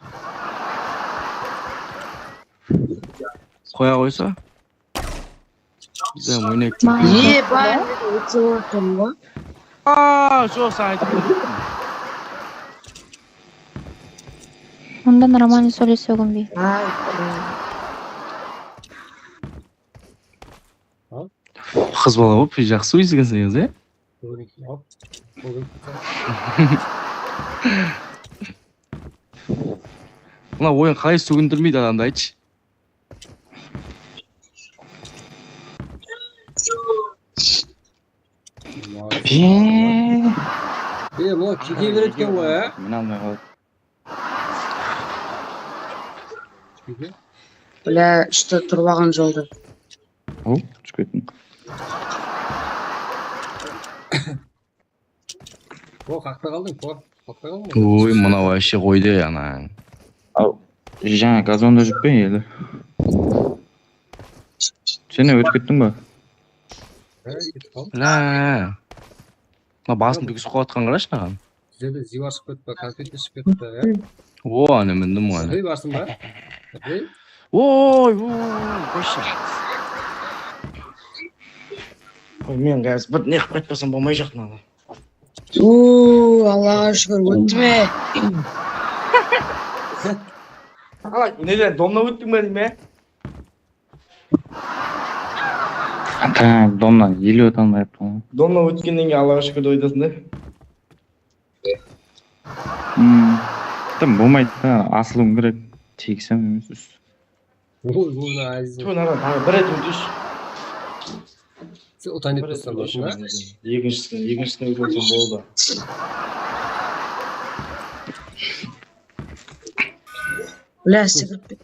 Qoya qoysa. Bizden oynayıq. Eba, ótse eken ǵoy. Aa, joq, sen aytıp. Ondan Roman sóylese óginbey. Ay, Qız bala bolıp jaqsı oynaysız ekensiz, ya? Mına oyın qalay sógindirmeydi adamdı, aytshı. Eee. E, mına kete beredi eken ǵoy, a? Mine almay qaldı. Bile, ushta turıp alǵan jolda. Al, túsip kettim. O, qaqta qaldıń, po. Qaqta qaldıń. Oy, mına вообще qoydı, ana. Al, jańa gazonda júrip pe ele? Sen de ótip kettiń ba? He, ketip qaldım. La. Mına basın dúgis qıp atqan qarash mınaǵan. Bizlerde ziwa shıǵıp ketti, konfet shıǵıp ketti, ya. O, ana mindim ǵoy. Hey, barsın ba? Hey. Oy, oy, qoyshı. Qoy, men házir bir ne qılıp qaytpasam bolmayjaq mınaǵan. Uuu, Allaǵa shúkir, ótti me? Qalay, neden, domnan óttiń be deymen? Ata, domnan ele óte almay atırman. Domnan ótkennen keyin Allaǵa shúkir dep aytasıń da. Hmm. Tam bolmaydı da, asılıwım kerek. Tegisem emes, úst. Oy, oy, aziz. Tüh, nadan, taǵı bir ret ótish. Sen utayın etpesen bolsın, ha? Ekinshisine, ekinshisine ótip alsam boldı. Bля, sekirip ket.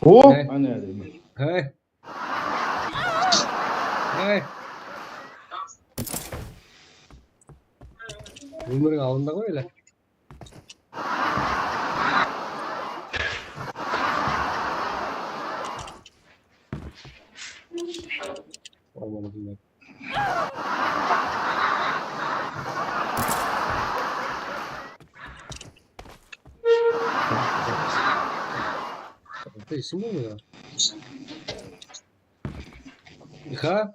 O, He. ana deymen. Hey. Hey. Ómiriń aldında ǵoy ele. Ata, isim bolmay ǵa. Iha.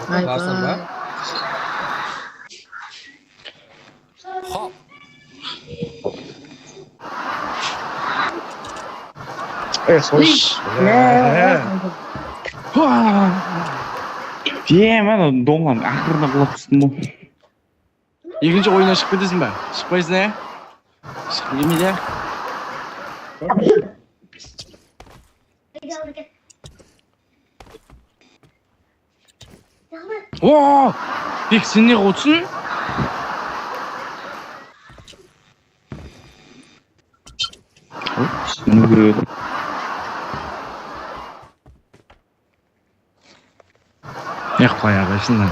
Ayba. Barsań ba? Hop. Ey, xosh. Uy, mine. Hua. Ye, mana domlan aqırına qulap tústim ǵoy. Ekinshi oyınnan shıǵıp ketesiń ba? Shıqpaysań, ya? Shıqqıń kelmeydi, ya? O, Bek, sen ne qılıpsıń? Mine kóredi. Ne qıp qoyadı, shınınan.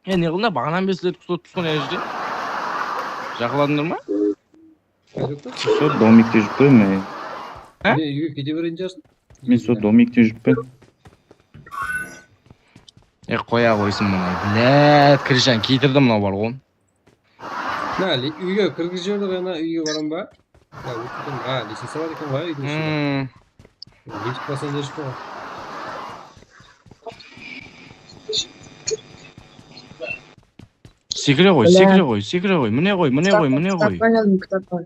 E, ne qıldı? Baǵanan beri sizlerdi kútip turǵan ejde. Jaqınladıńlar ma? Sol domikte júrip pe, men? Ha? Men úyge kete bereyin, Jarsın. Men sol domikte júrip pe? E, qoya qoysın mına. Blядь, Krishan, kiydirdi mınaw bar ǵoy. Na, li-, úyge kirgizip jiberdi ǵoy, ana, úyge baraman ba? Ya, ótip ketemiz. A, lestvica bar eken ǵoy, úydiń ishinde. Hmm. Lift basıp júrip ǵoy. Sekire ǵoy, sekire ǵoy, sekire ǵoy. Mine ǵoy, mine ǵoy, mine ǵoy. Kitap qoyalım, kitap qoy.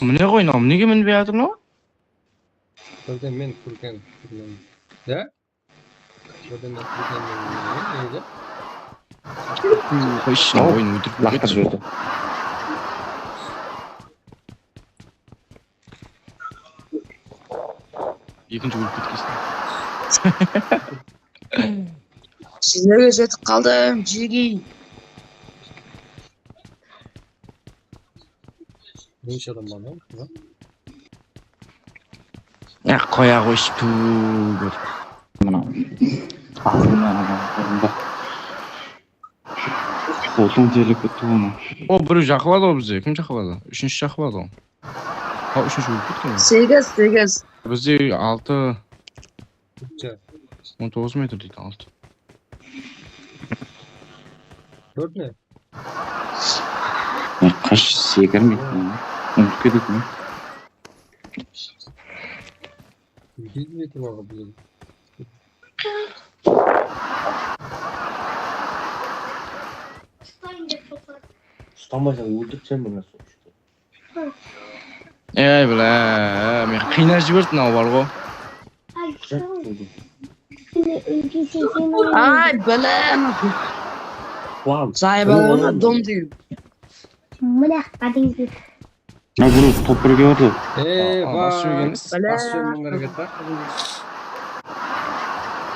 Mine ǵoy, mınaw nege minbey atır mınaw? Birden men kúrken, kúrken. Ya? Birden men kúrken, men nege? Qoyshı, oyın óltirip laqtırıp jiberdi. Ekinshi ólip ketkensiń. Sizlerge jetip qaldım, jegi. Nenshe adam bar lan? Ya, qoya qoyshı, tuuu, bir. Mına. Azınan adam, bunda. Qoltıń terlep ketti ǵoy mına. O, birew jaqıladı ǵoy bizde. Kim jaqıladı? Úshinshi jaqıladı ǵoy. Ha, úshinshi ólip ketken. Segiz, segiz. Bizde altı. On toǵız metr deydi, altı. Dórt ne? Ay, qash, sekirmeydi. Umıtıp ketedi. Bilmeydi ǵoy, bilmeydi. Ustamaysań, óltirip jiber mına sol. Ey, bile, men qıynap jiberdi mınaw bar ǵoy. Ay, bilim. Zayıp alǵana dom deyim. Mına, qádiń. Ya, bul top birge urdı. Ey, bas júrgen. Bas júrgen, mıń háreket bar.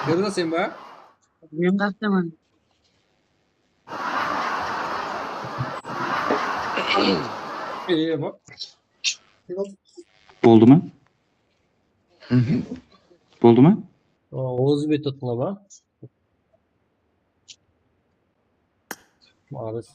Gerda, sen ba? Men qaqtaman. Ey, bak. Boldı ma? Boldı ma? Oǵuz bet tutqıla ma? Maǵız.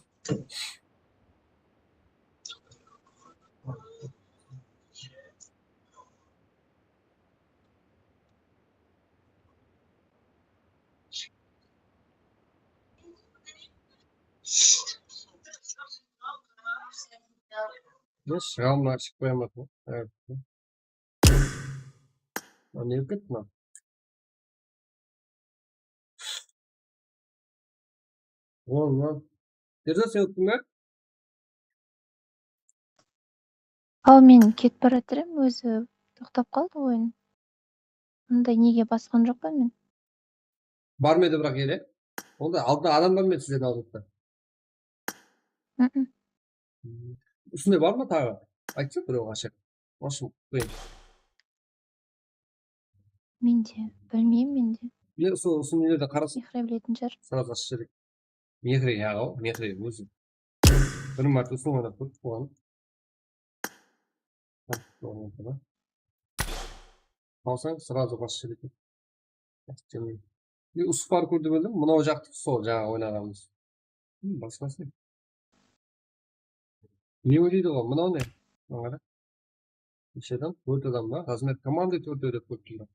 Ne, shıǵa almay shıǵıp qoyaman. Mına ne ketip mına? Oy, mına. Erdosh, sen uttın ba? Aw, men ketip baratır em, ózi toqtap qaldı oyın. Mınday nege basqan joqpan men. Bar ma edi biraq ele? Onda aldında adam bar ma edi sizlerdiń aldında? Usınday bar ma taǵı? Aytsa birew ashıq. Ashıq qoyayın. Mende, bilmeymen mende. Mine usı, usı nelerde qarasın. Mehre biletin shıǵar. Srazı ashıp jibereyik. Mehre, ya, o, Mehre ózi. Bir márte usın oynap kórip qoyalım. Alsań, srazı basıp jibereyik. Usı parkurdı bildim. Mınaw jaqtı sol jańa oynaǵanımız. Hım, basqası. Ne oynaydı ǵoy? Mınaw ne? Mına qara. Neshe adam? Tórt adam ba? Razmet komandı tórt dep qoyıptı.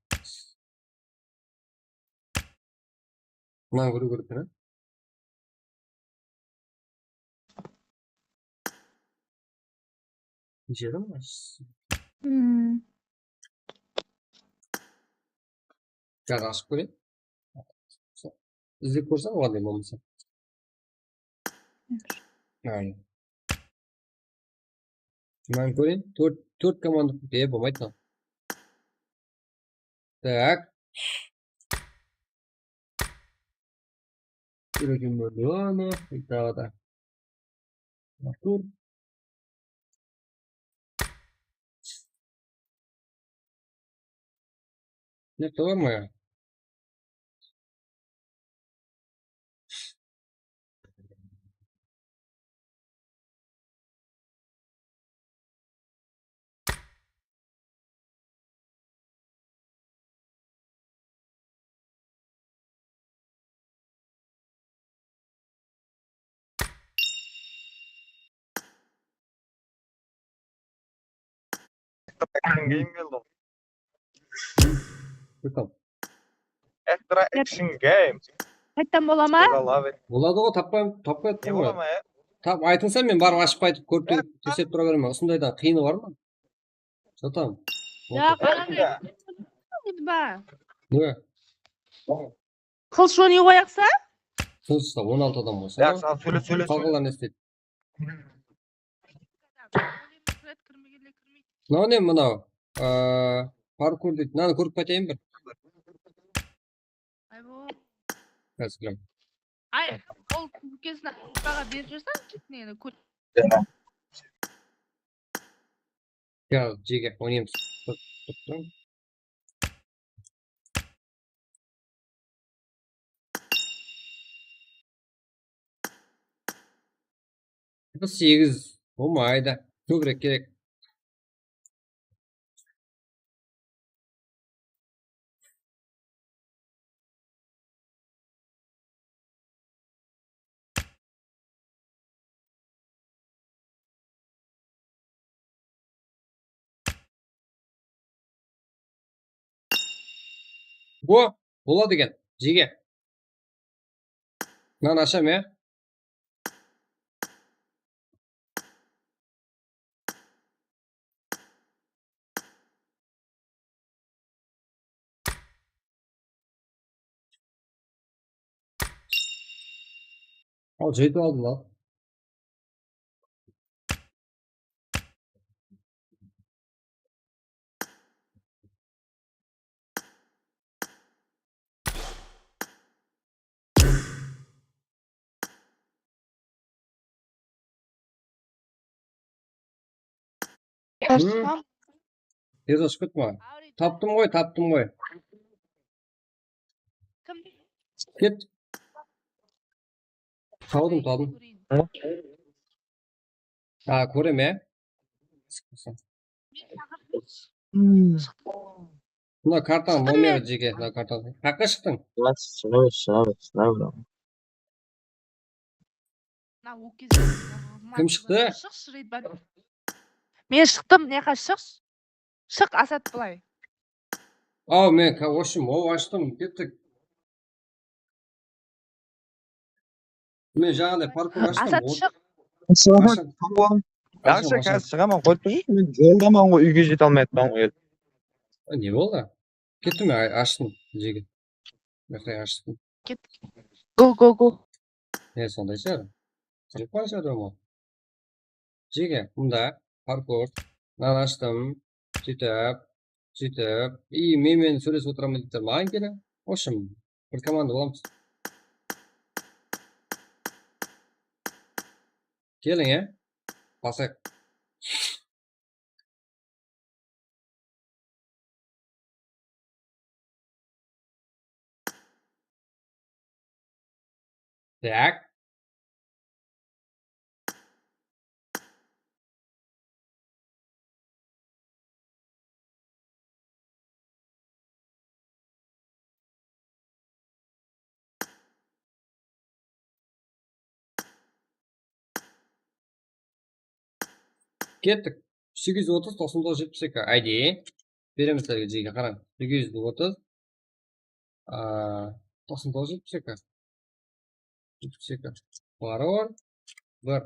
Mınaw kóre kerek eken. Neshe adam? Hmm. Gel, ashıp kóreyin. Izlep kórseń, oǵan bolmasa. Aynen. Men kóreyin. Tórt, tórt komanda. E, bolmaydı lan. Tak. Yúregim órdi, ana, tawada. Artur. Ne qılaman ya? Action game keldi. Kúlkim. Extra action game. Qayttan bola ma? Boladı ǵoy, tappay, tappay Ne atıptım ǵoy. Bola ma, ya? Tap, aytılsa men barıp ashıp qaytıp kórip Ya. Teksep tura bermen. Usındaydan qıyını bar ma? Satam. Ya, Otur. Qarań. Ne? Qılısh oynay qoyaqsa? Qılıshta on altı adam bolsa. Ya, sal sóyle, sóyle, sóyle. Qalǵanlar ne isteydi? Mınaw ne mınaw? Aa, parkur deydi. Mınanı kórip qaytayın bir. Ay, bu. Házir kiraman. Ay, ol úlkesin paǵa berip júrseń, ketinen kór. Ya, jege, oynaymız. Tur, tur, tur. Segiz bolmaydı. Kóbirek kerek. Bo, boladı eken, jege. Mınanı asham, ya. Al, jetip aldım lan. Hı? Tez ashıp ketme. Taptım ǵoy, taptım ǵoy. Kim? Ket. Tawdım, tawdım. Kóreyim. Hı? Ha, kórem, ya. Hmm. Mına kartanıń nomeri, jege, mına kartanıń. Qaqqa shıqtıń? Shıǵaman, shıǵaman, shıǵaman. Mına, o kez Kim shıqtı? Shıqshı, Redbay. Men shıqtım, mına jaqqa shıqshı. Shıq, Asat, bılay. Aw, men, ka-, в общем, o, ashtım, kettik. Men jańaday parkur ashtım. Asat, shıq. Ashıń. Yaqshı, házir shıǵaman, qoyıp turıńız, men joldaman ǵoy, úyge jete almay atırman ǵoy. Ne boldı? Kettim, ay, ashtım, jege. Maqay ashtım. Ket. Go, go, go. E, sonday shıǵar. Jep qoysa da ol. Jege, mında parkur. Mınanı ashtım. Sóytip, sóytip. I, men, men sóylesip otıraman deyipti. Maǵan kele. В общем, bir komanda bolamız. Keliń, e. Basayıq. Так. Kettik. Segiz júz otız, toqsan toǵız, jetpis eki. Áyde. Beremiz sizlerge, jege qarań. Segiz júz otız, a, toqsan toǵız, jetpis eki. Jetpis eki. Baribir. Bir.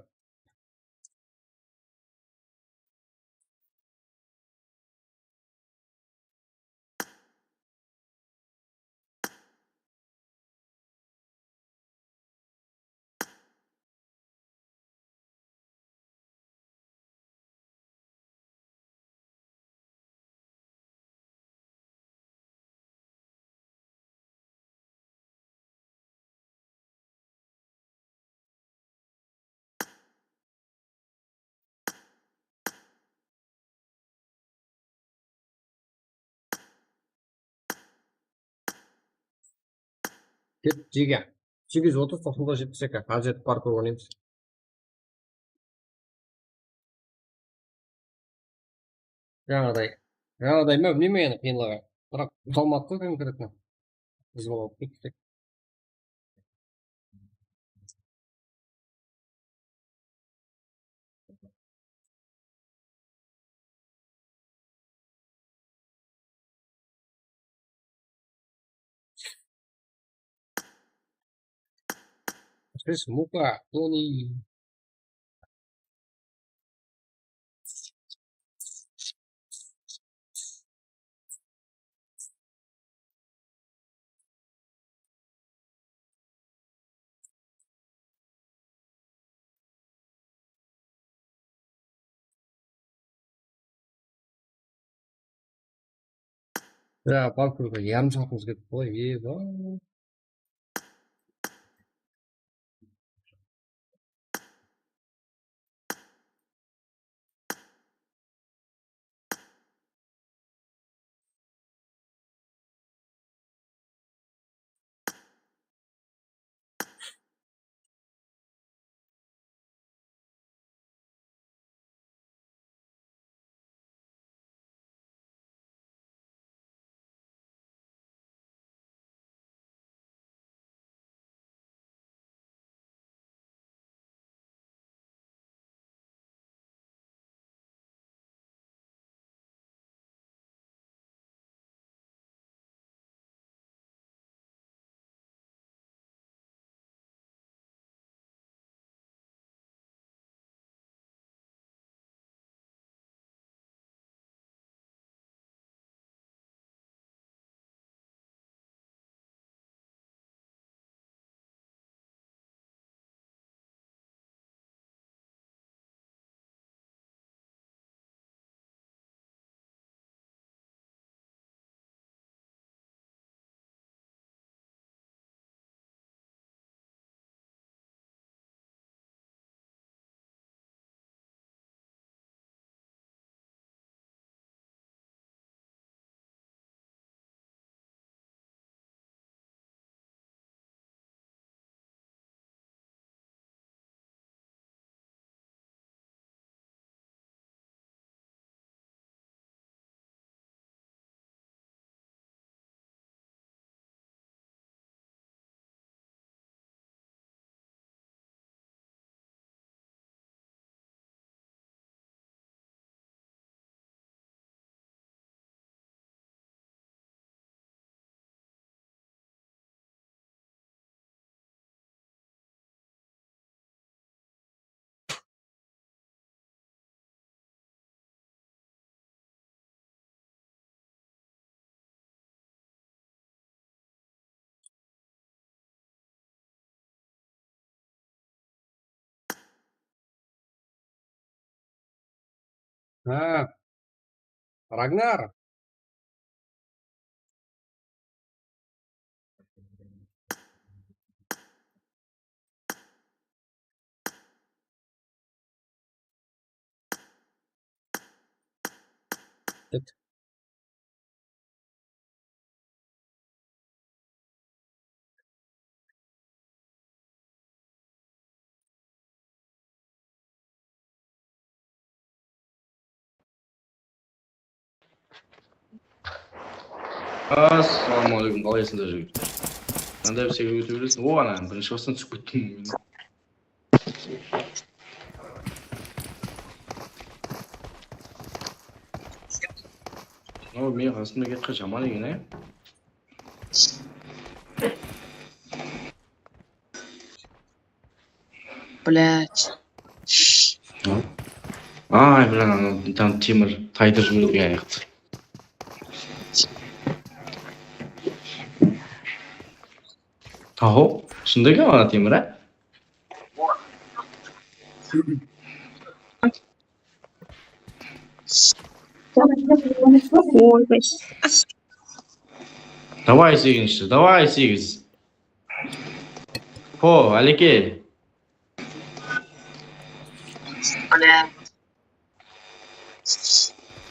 Ket, jege. Segiz júz otız, toqsan toǵız, jetpis eki. Házir jetip barıp kórip oynaymız. Jańaday. Jańaday ma, bilmeymen, qıyınlıǵı. Biraq uta almadıq qo konkretno. Biz bolıp kettik. Siz Muka, Toni. Ya, barıp kórip, yarım saatımız ketip qoy, eba. Ha. Ragnar. Assalawma aleykum, qalaysızlar, jigitler? Qanday bir sekirip óte beresiz? O, ana, birinshi bastan túsip kettim. O, meniń qasımda ketken jaman eken, e? Блядь. Ay, блин, anaw tam temir taydı júrgen ayaqtı. Taw, shında eken ana temir, a? Oy, давай segizinshi, давай segiz. Ho, Aleke.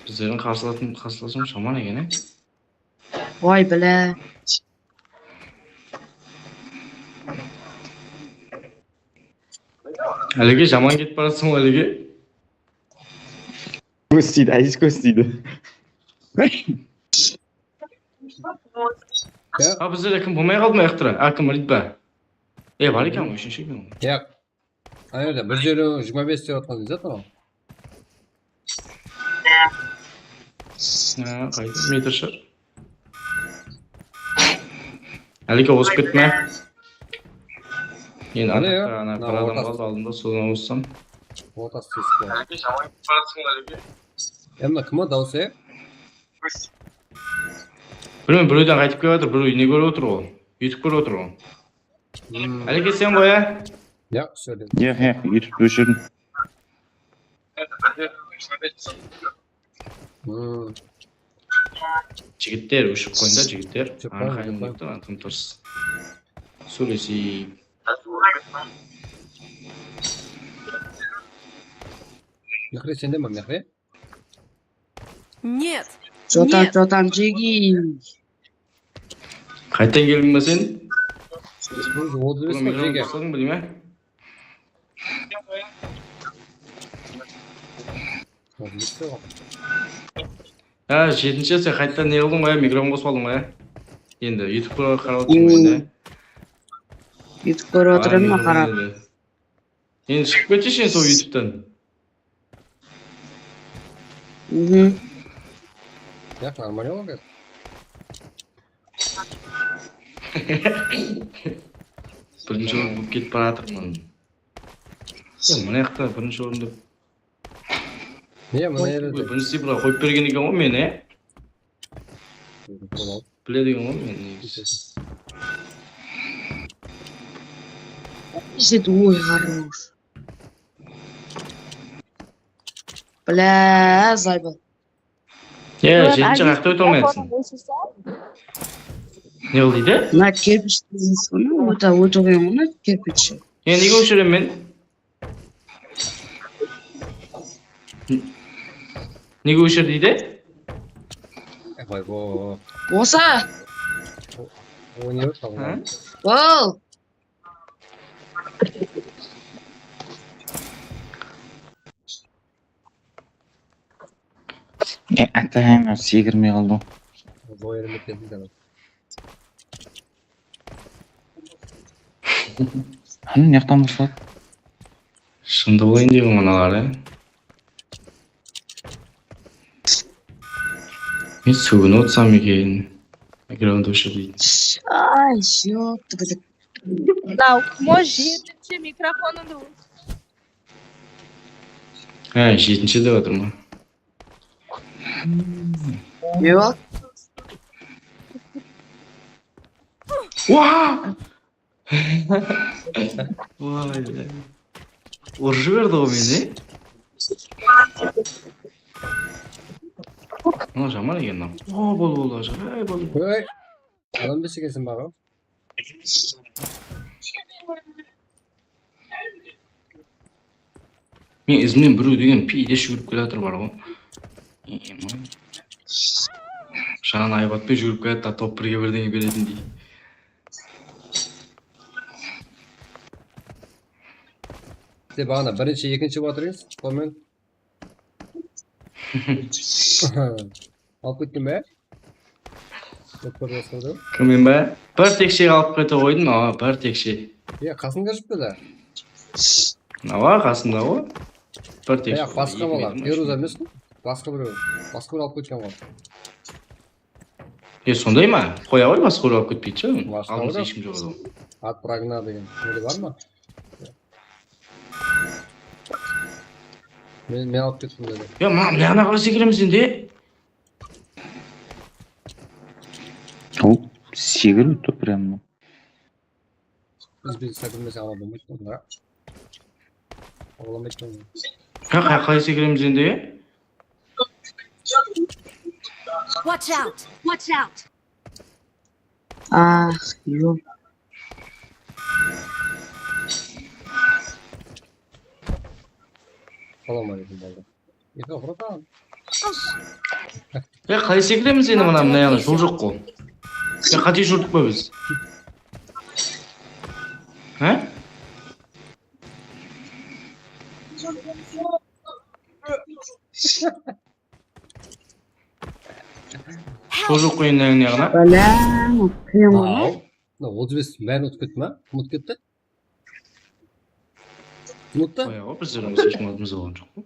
Bizlerdiń qarsılasım, qarsılasım jaman eken, e? Oy, блядь. Aleke, jaman ketip baratsań, Aleke. Kóz tiydi, Aziz kóz tiydi. Ya. A, bizlerde kim bolmay qaldı ma, Eqtira? A, kim, Ritba? E, bar eken ǵoy, úshinshi eken ǵoy. Ya. Ana jerde bir júz eliw, jigirma bes dep atqan zat ǵoy. Ha, qayda? Metr shar. Aleke, ozıp kettim, á. Endi ana, ana, ana, bir adam qaldı aldımda, sodan ozsam. Ortası tez. Aleke, jaman ketip baratsań, Aleke. Ya, mına kim o, dawısı, e? Bilmeymen, birewden qaytıp kelip atır, birew ne kórip otır ǵoy? YouTube kórip otır ǵoy. Hmm. Aleke, sen ǵoy, á? Ya, sóyledim. Ya, ya, YouTube óshirdim. Hmm. Jigitler, óshirip qoyıń da, jigitler. Arqayın dep tur, atım turıs. Sóyleseyik. Mehre, sende me, Mehre? Нет. Jotam, jotam, jegi. Qayttan keldiń be sen? Ózi otız bes ǵoy, jege. Usladıń ba, deymen? Ha, jetinshi, sen qayttan ne qıldıń ǵoy, mikrofon qosıp aldıń ǵoy, ya? Endi YouTube qarap atırman endi. YouTube kórip atırman, qarap. Endi shıǵıp ketshi sen sol YouTubetan. Mhm. Ya, нормально ǵoy. Birinshi orın bolıp ketip baratırman. Ya, mına jaqta birinshi orın dep. Ya, mına jerde. Birinshi cifra qoyıp bergen eken ǵoy meni, e? Biledi eken ǵoy meni negizi. Ой, хорош. Бля, зайбал. Ya, jetinshi, qayaqta óte almay atırsań? Ne qıl deydi? Mına kerpish degen sonı, óte, óte qoyıń, mına kerpish. Ya, nege óshiremen men? Nege óshir deydi? Vay bo. Osa. O ne? Ha? Wow. E, atayın, sekirmey qaldı. Hanı, ne jaqtan basladı? Shındı bolayın deymen mınalar, ya. Men sóginip otırsam eken. Background óshir deydi. Ay, ёпты. Mınaw, kim o jetinshi mikrofonındı óshir. Ha, jetinshi dep atırman. Yoq. Waa! Vay be. Urıp jiberdi ǵoy meni. Mınaw jaman eken mınaw. O, boldı, boldı, ajayıp boldı. Oy, adam bes ekensiń baǵı. Men izimnen birew degen piyde júgirip kele atır bar ǵoy. Jaǵan aybatpay júgirip kele atır, top birge birdeńe beretin deydi. Siz baǵana birinshi, ekinshi bolıp atır edińiz, komen. Alıp ketken be? Doktor basqardı. Kim, men be? Bir tekshe alıp kete qoydım, awa, bir tekshe. Ya, qasında júripti da. Awa, qasında ǵoy. Bir tekshe. Ya, basqa bala, Feruza emes pe? Basqa birew, basqa birew alıp ketken ǵoy. E, sonday ma? Qoya ǵoy, basqa birew alıp ketpeydi shı. Basqa aldımızda birew. Hesh kim joq edi ǵoy. От врага деген nede bar ma? Men, men alıp kettim dedi. Ya, mına, mına, mına qaray sekeremiz endi. Ol sekerip tur прям. Biz, biz sekermesek ala bolmaydı onda. Ala bolmaydı onda. Ya, qa-, qaray sekeremiz endi? Watch out! Watch out! Ah, yoq. Salam aleykum, balda. Eka, bratан. Ya, qaray sekeremiz endi mına, mına jaǵına, jol joq ǵo. Ya, qáte júrdik pa biz? Ha? Sol joq qoyın ne yaǵına? Balam, qıyın ǵoy. Mına otız bes bárin utıp ketti ma? Umıtıp ketti? Umıttı? Qoya ǵoy, bizler onı sheshim aldımız bolǵan joq ǵoy.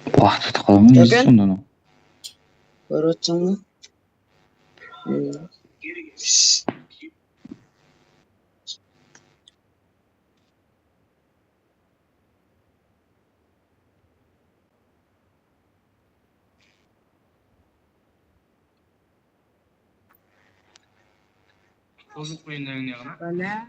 Waqıt utıp qalǵan ne sonda? Kórip atsań ba? Ozıq oyınlarıń ne qana? Bala,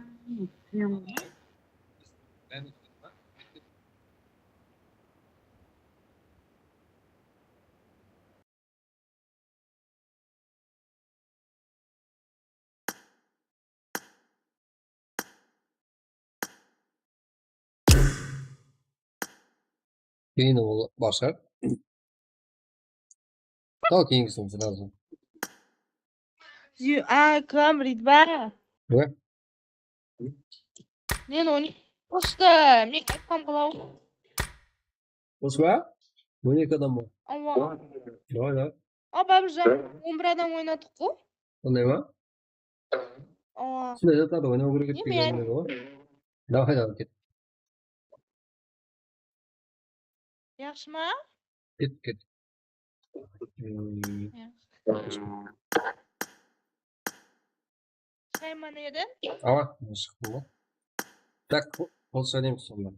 Keyin ol basqa. Al keyingisin srazı. Yu-, a, Klamrit ba? Ne? Men oynayman. Просто men aytqan qılaw. Qoshpa? On eki adam bar. Awa. Davay, davay. A, Babirjan, on bir adam oynadıq ǵo. Sonday ma? Awa. Sonday zatlardı oynaw kerek edi degen ǵoy. Davay, davay, ket. Yaqshı ma? Ket, ket. Hmm. Yaqshı. Shayman edi. Awa, shıqtı ǵo. Tak, qol sóyleymiz sonda.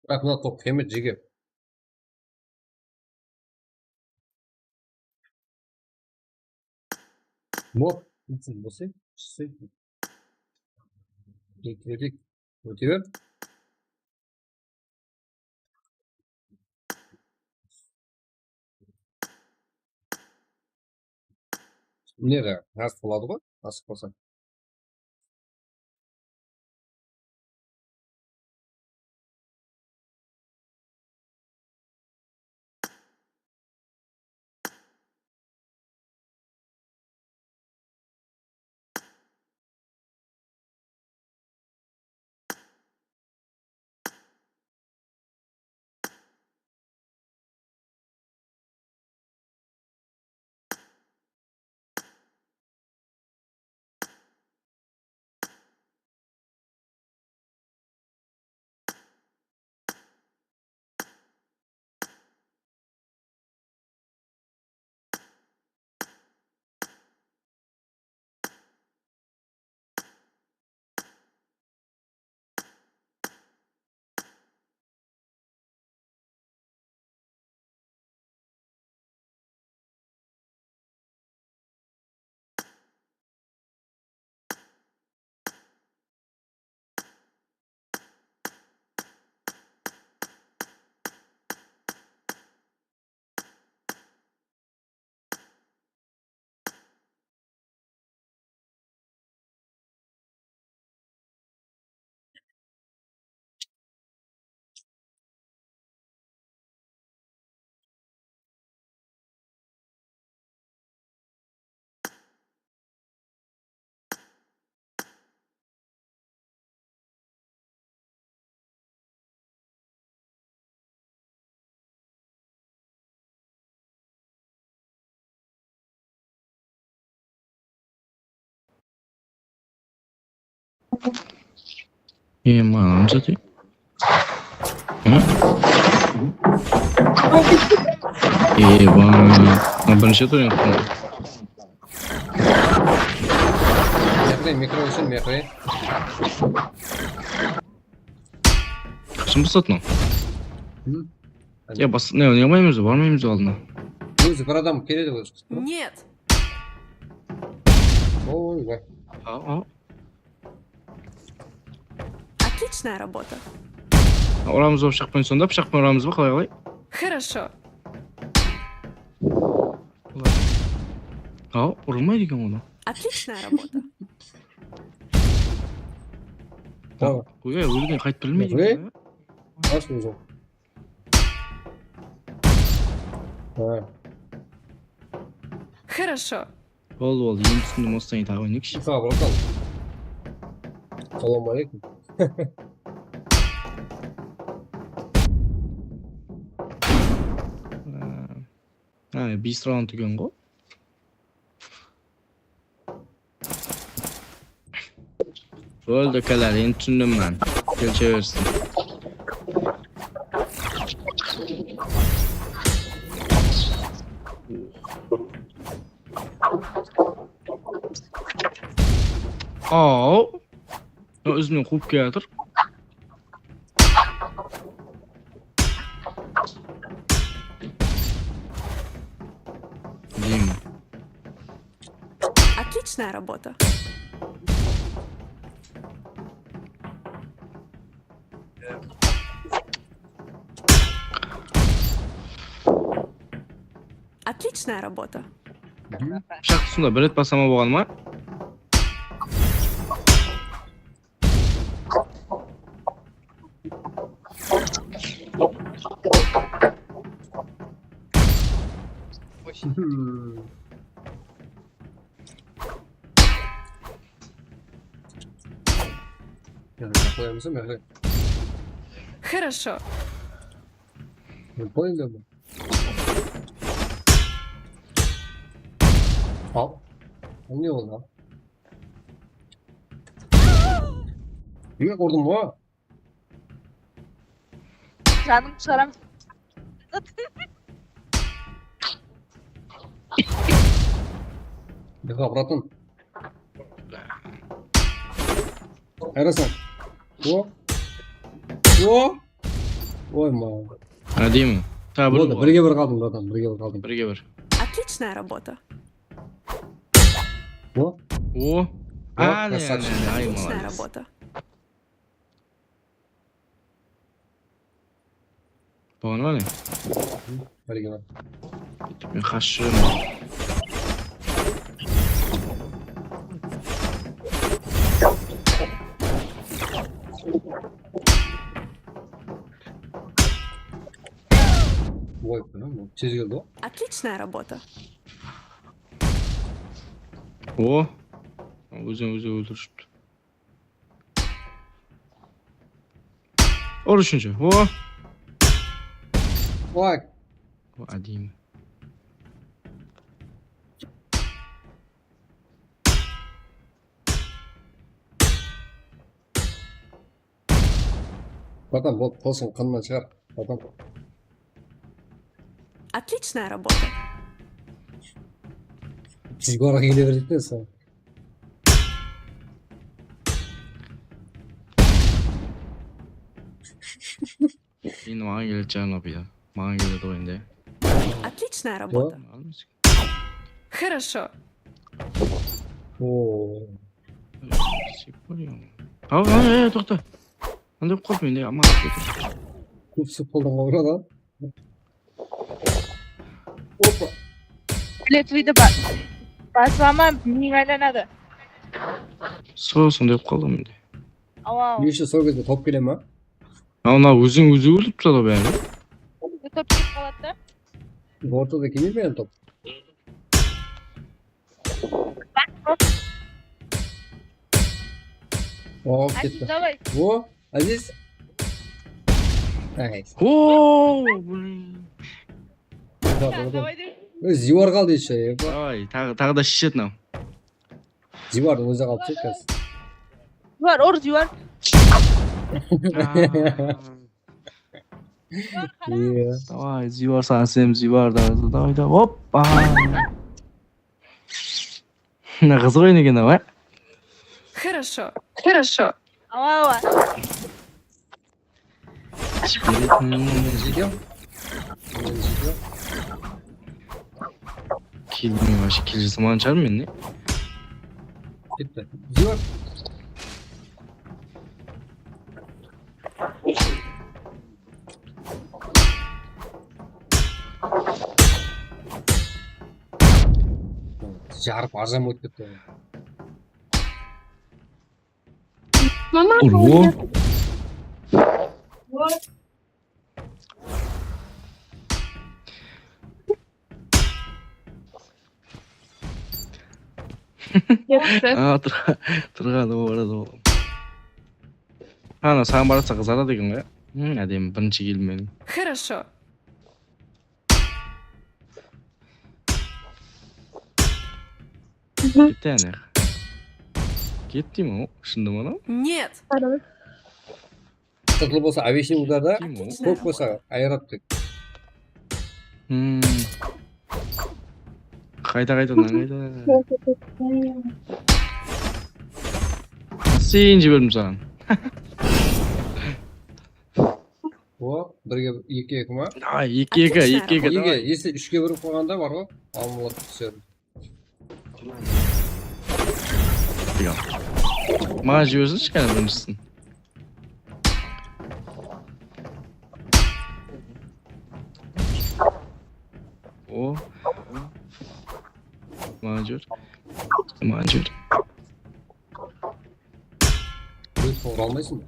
Biraq mına top hemet jege. Mop, bolsa, shıqsın. Bekledik. Óte ber. Mine, nasıl boladı ǵoy, nasıl bolsa. E, mınadan satayın. Hı? E, bana. Mına birinshi tur endi. Mehri, mikro ushın, Mehri. Qashan basladın? Hı? Ya, bas-, ne, ne qılmaymız, barmaymız aldına. Ózi bir adam keledi, ózi. Нет. Oy, vay. A, a. Отличная работа. Uramız ba, pıshaq penen sonda, pıshaq penen uramız ba, qalay, qalay? Хорошо. Aw, urılmaydı eken onı. Отличная работа. Tamam. Oy, ólgen qaytıp tirilmeydi eken. Nasıl uzun? Ha. Хорошо. Boldı, boldı. Endi túsindim, osıdan keyin taǵı oynayıqshı. Sağ ol, bratan. Salam aleykum. Ha, ha, bes raund túgen ǵo. Bóldi, ukalar, endi túsindim men. Kelişe bersin. Aw. Mına, ózimnen quwıp kiyatır. Deymen. Отличная работа. Отличная работа. Pıshaq usında bir ret basama bolǵanı ma? Qoyamız, qoyamız. Хорошо. Qoyın da bu. Al. Ne oldu lan? Nege urdım o? Janıńdı shıǵaram. Bratım. Qayrasan. O. O. Oy, ma. Adayım. Boldı, birge bir qaldım, bratım, birge bir qaldım. Birge bir. Отличная работа. O. O. Ana, krasavchik. Ana, ay, отличная молодец. Работа. Bolǵan ba ne? Birge bar. Men qashırım. Oy, bu tez keldi ǵo. Отличная работа. O. Ózin ózi óltirishipti. Ur úshinshi. O. Oy. O, adayım. Bratım, bol, qosın qınnan shıǵar. Bratım. Отличная работа. Bizge oraǵa kele beredi de sol. Endi maǵan keledi, Jarnop, ya. Maǵan keledi ǵoy endi. Отличная работа. Хорошо. Oo. Aw, aw, aw, toqta. Qanday qılıp qaldım endi, aman. Kóp sep boldım ǵoy, bratım. Opa. Bilet uydı ba-, basıp alma, miyim aylanadı. Sol, sonday bolıp qaldım endi. Awa, awa. Nege sol gezde top kele ma? Ana, ana, ózin ózi ólip turadı bári. Top kelip qaladı da. Ortada kelmey me top? Bas, bas. O, ketti. Aziz, davay. O. Aziz. Nice. Oo, блин. Davay, davay. Zivar qaldı eshek. Davay, taǵı, taǵı da sheshet mınaw. Zivardıń ózi qalıp ketken. Zibar, ur, Zibar. Davay, Zibar, sansem, Zibar, davay, davay, davay, hoppa. Mına qızıq oyın eken, davay. Хорошо, хорошо. Awa, awa. Kelmey, вообще, kele jasaman shıǵarman men, ne? Ketti. Zibar. Jarıp, arzan bolıp ketti. Mama, urıw. Aa, tur-, turǵanı baradı ol. Ana, saǵan barsa qızaradı eken ǵoy. Hmm, ádemi birinshi kelmedi. Хорошо. Ketti ane. Ketti mi o? Shında ma? Нет. Qızıl bolsa обычный udar da, kók bolsa ayırıp tek. Hmm. Qayta, qaytadan, qayta. Seyin jiberdim saǵan. O, birge, eki, eki ma? Ay, eki, eki, eki, eki, davay. Ege, esi úshke birip qoyǵanda bar ǵoy, alınıp túsedi. Maǵan jibersinshi, qáne, birinshisin. O. Maǵan jiber. Maǵan jiber. Ura almaysań ba?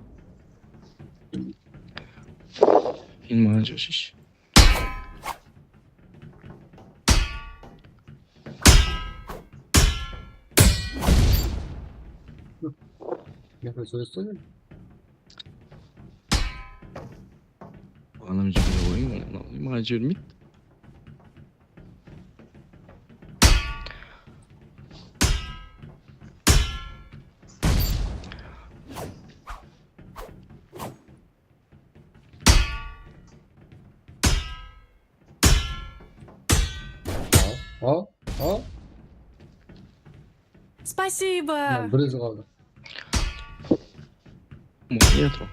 Sen maǵan jibershi. Ne qılsa, anam jibere qoyıń, maǵan jibermeydi. Al, al, al. Спасибо. Ha, bir ózi qaldı. Molodec, bro.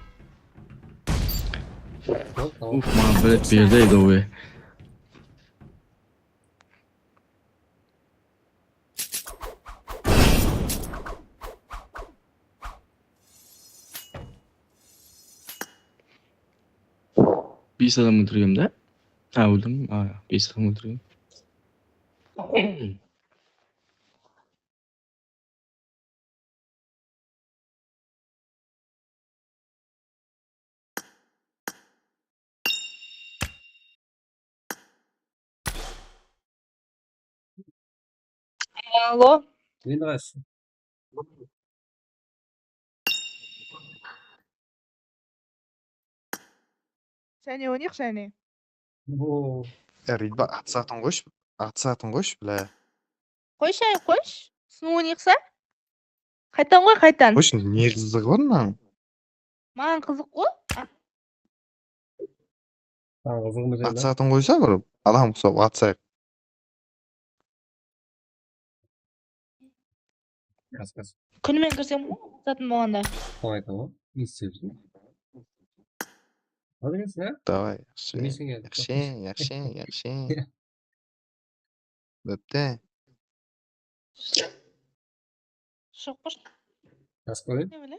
Al, tamam. Uf, maǵan bir berdi edi ǵoy. Bes adam óltirgem da. Ha, óltirdim. A, bes adam óltirgem. Alo. Endi qaysı? Jáne oynayıq, jáne. O. E, Ridba, atısatın qoysh, atısatın qoysh, bla. Qoysh, ay, qoysh. Sınıw oynayıqsa? Qaytan qoy, qaytan. Qoysh, ne qızıǵı bar mınań? Maǵan qızıq ǵo. Saǵan qızıq emes edi. Atısatın qoysa, bir adam qusap atısayıq. Kas, kas. Kúnimen kirsem ǵoy, atısatın bolǵanda. Soń aytaman ǵoy, ne islep júrsiń? Al ekensiń, a? Davay, yaqshı. Bilmeysiń ya. Yaqshı, yaqshı, yaqshı. Bópti. Shıǵıp barshı. Jasıp qoyayın. Ne bile?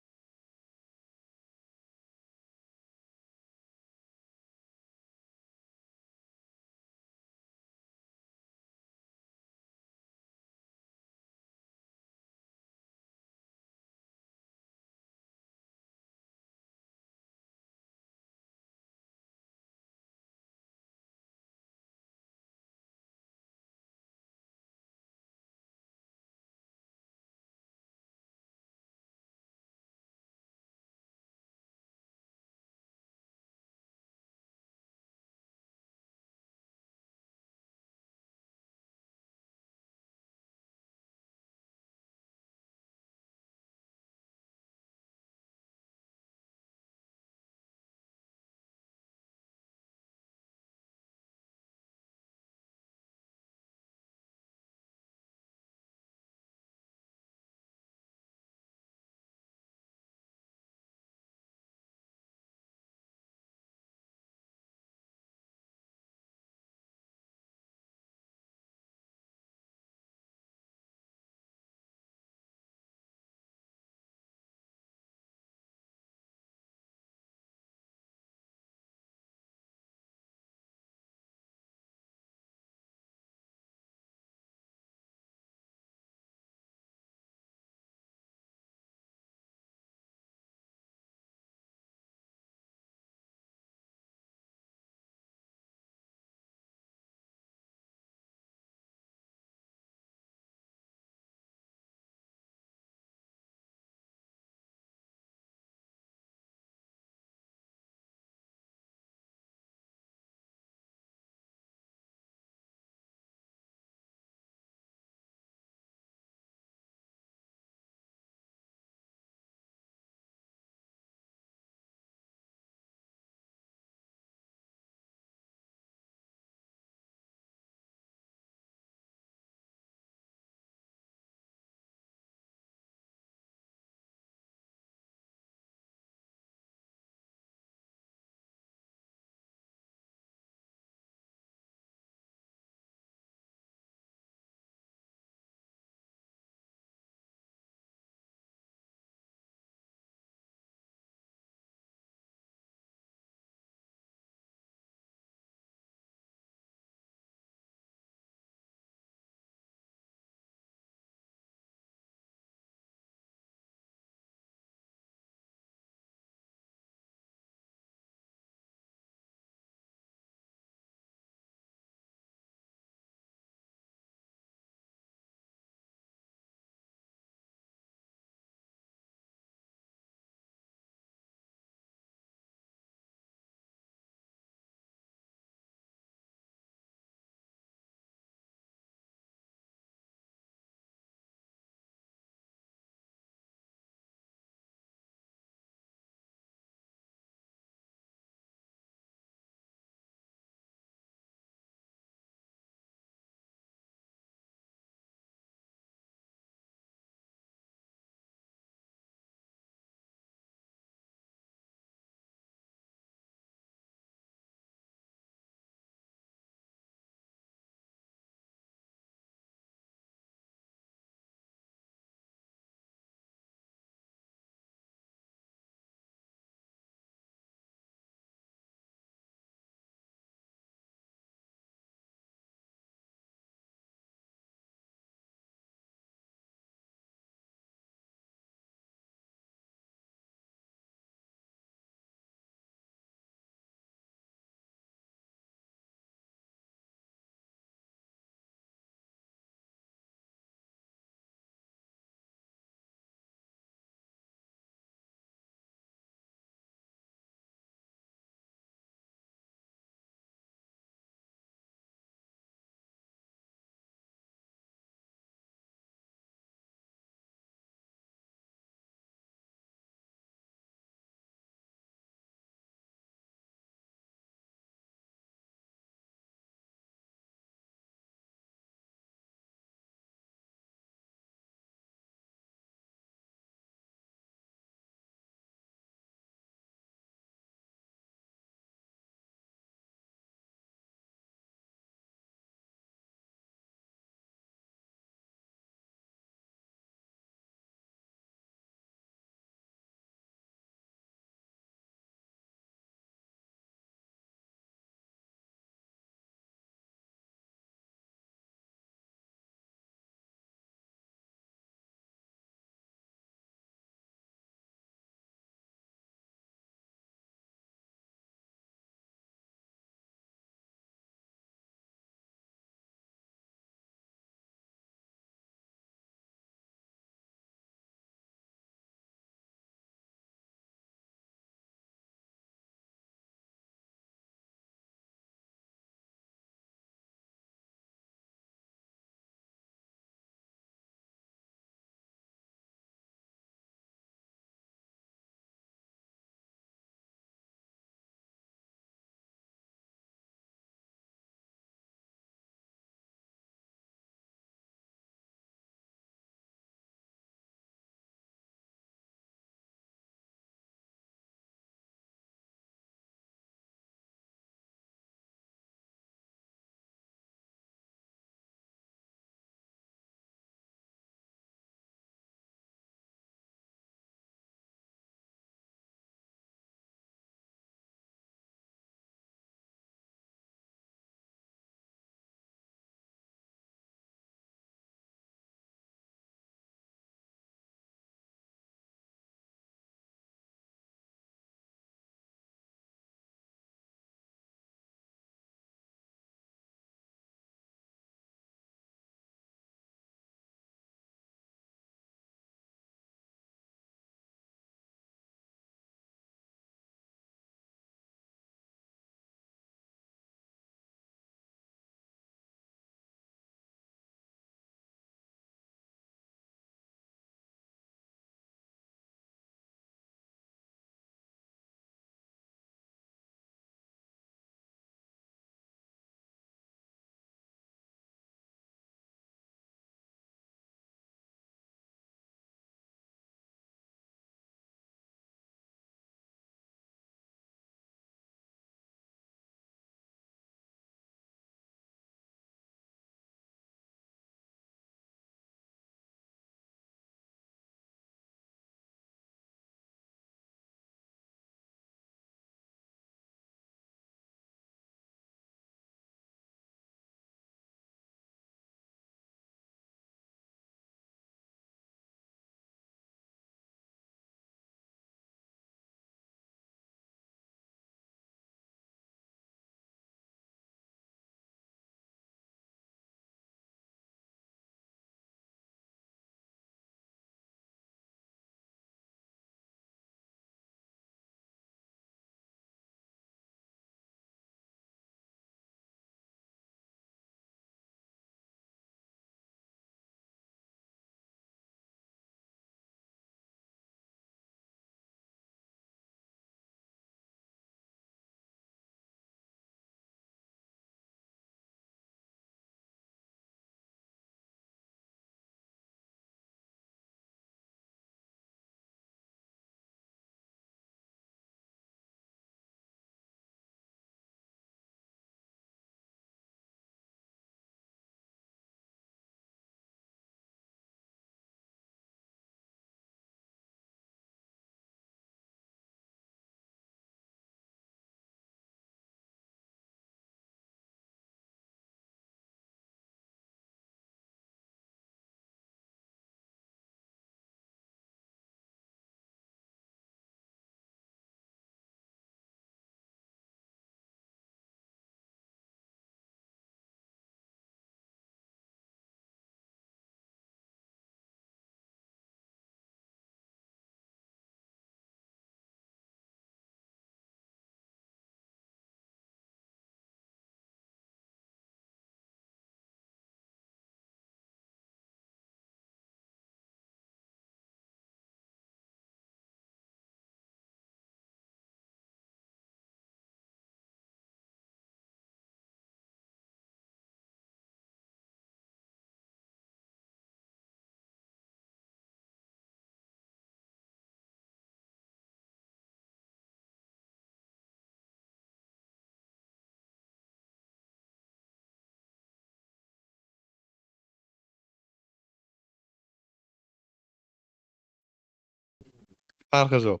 Farqı joq.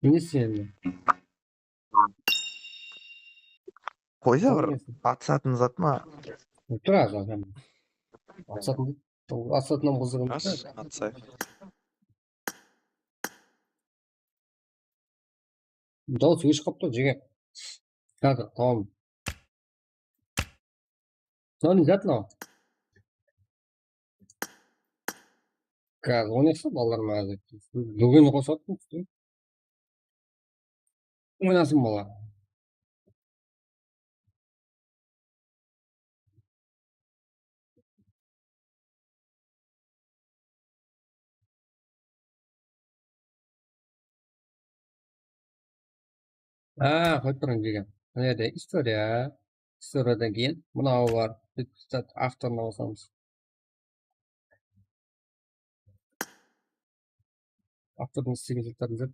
Ne sen? Qoysa bir atsatın zat ma? Tur azır. Atsatın, atsatın ham qızıǵım. Ash, atsay. Dawıs óship qaptı, jege. Házir, tamam. Mınaw ne zat mınaw? Gaz, oynayıqsa balalar ma házir? Búgin qosatın. Oynasın bala. Á, qoyıp turıń, jege. Mına jerde istoriya. Istoriyadan keyin mınaw bar. Biz avtorına basamız. Avtordıń islegen zatların izlep.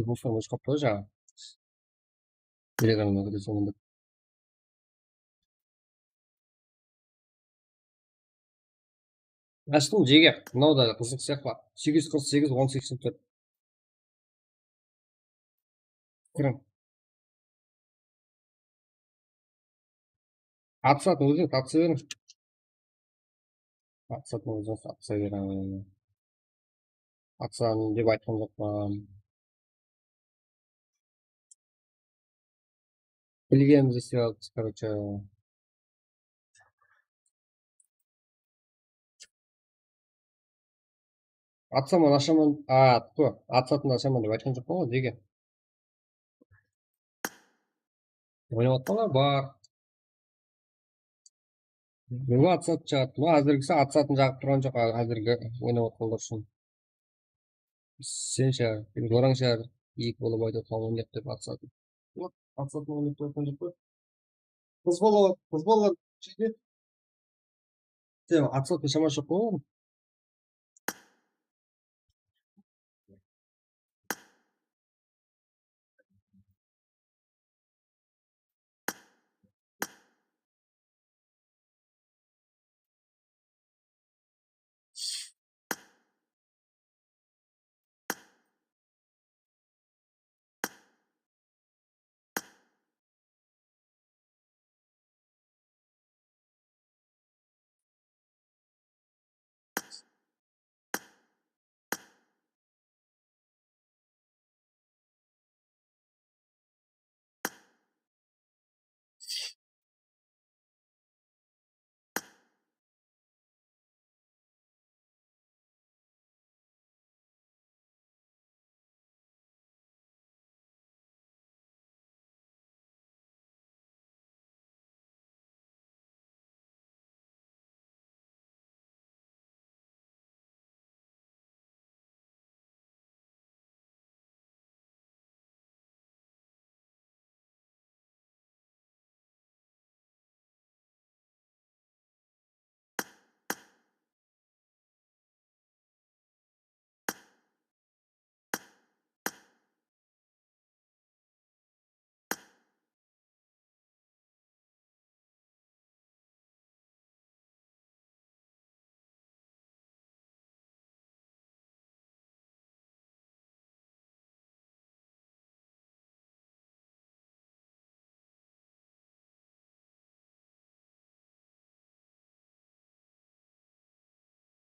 Bostan óship qaptı jańa. Telegramda kire sońında. Ashtıń, jege. Mınaw da qızıq sıyaqlı. Segiz júz qırq segiz, on seksen tórt. Kiriń. Atsatın ózi tapsa beriń. Atsatın ózi tapsa beriń. Atsatın dep aytqan joqpan. Bilgenimizdi islep atırmız, короче. Atsaman, ashaman, a, tfu, atsatın ashaman dep aytqan joqpan ǵoy, jege. Oynap atqanlar bar. Mına atsat shıǵadı. Mına házirgisi atsatın jaǵıp turǵan joq, házirgi oynap atqanlar ushın. Sen shıǵar, Zoran shıǵar, iyik bolıp aytıp atqan oynayıq dep atsatın. Atsatın oynap turıp atqan joq pa? Qız bala, qız bala, jege. Sen atsatın shama joq ǵoy.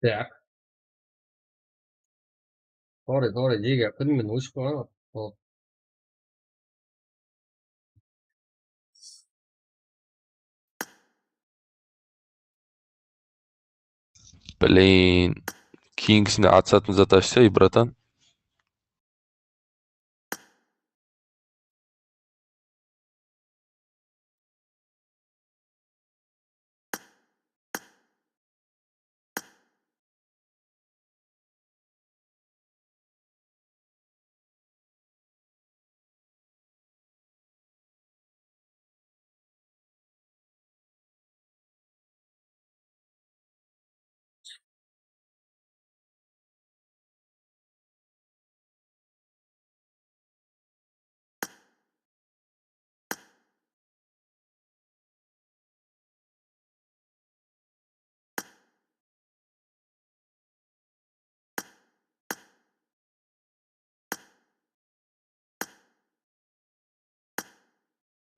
Так. Sorry, sorry, nege? Bilmeymen, óship qoyǵan. Sol. Блин. Keyingisinde atısatın zat ashsa, bratan.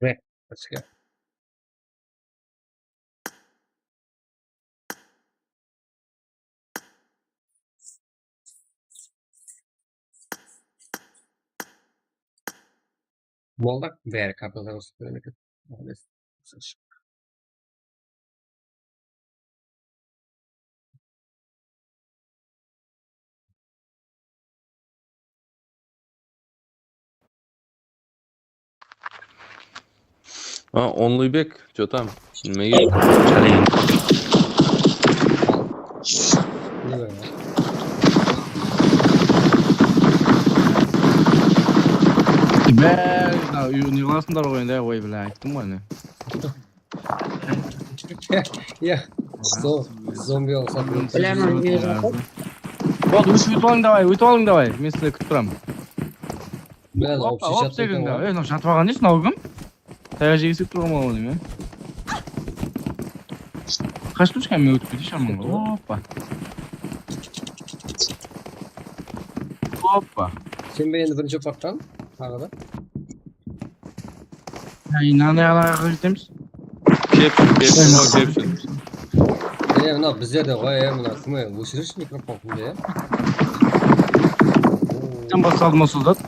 Mine, let's go. Boldı, bári kapıda bolsın, bereket. Molodec. Ha, Onlıybek, что там? Nimege? Qáleyin. Bári ne qılasınlar ǵoy endi, oy, bla, ayttım ǵoy, ne. Ya, zo-, zombi uqsap. Bilaman, jep atır. Boldı, ótip, ótip alıń, davay, ótip alıń, davay. Men sizlerdi kútip turaman. Biraz hoppa, opsiyat hop, sekirdi. Ey, mınaw jatıp alǵan nesi, mınaw kim? Tayaq jegisi turǵan bolǵan deymen. Qashıp turshı, men ótip keteyinshi, aman. Hoppa. Hoppa. Sen be endi birinshi opaqtan, taǵı da. Ya, inanay alaǵa jetemiz. Kep, kep, kep. E, mına bizlerde ǵoy, e, mına kim, e, óshirshi mikrofon kimde, ya? Sen basladım, Masuldat.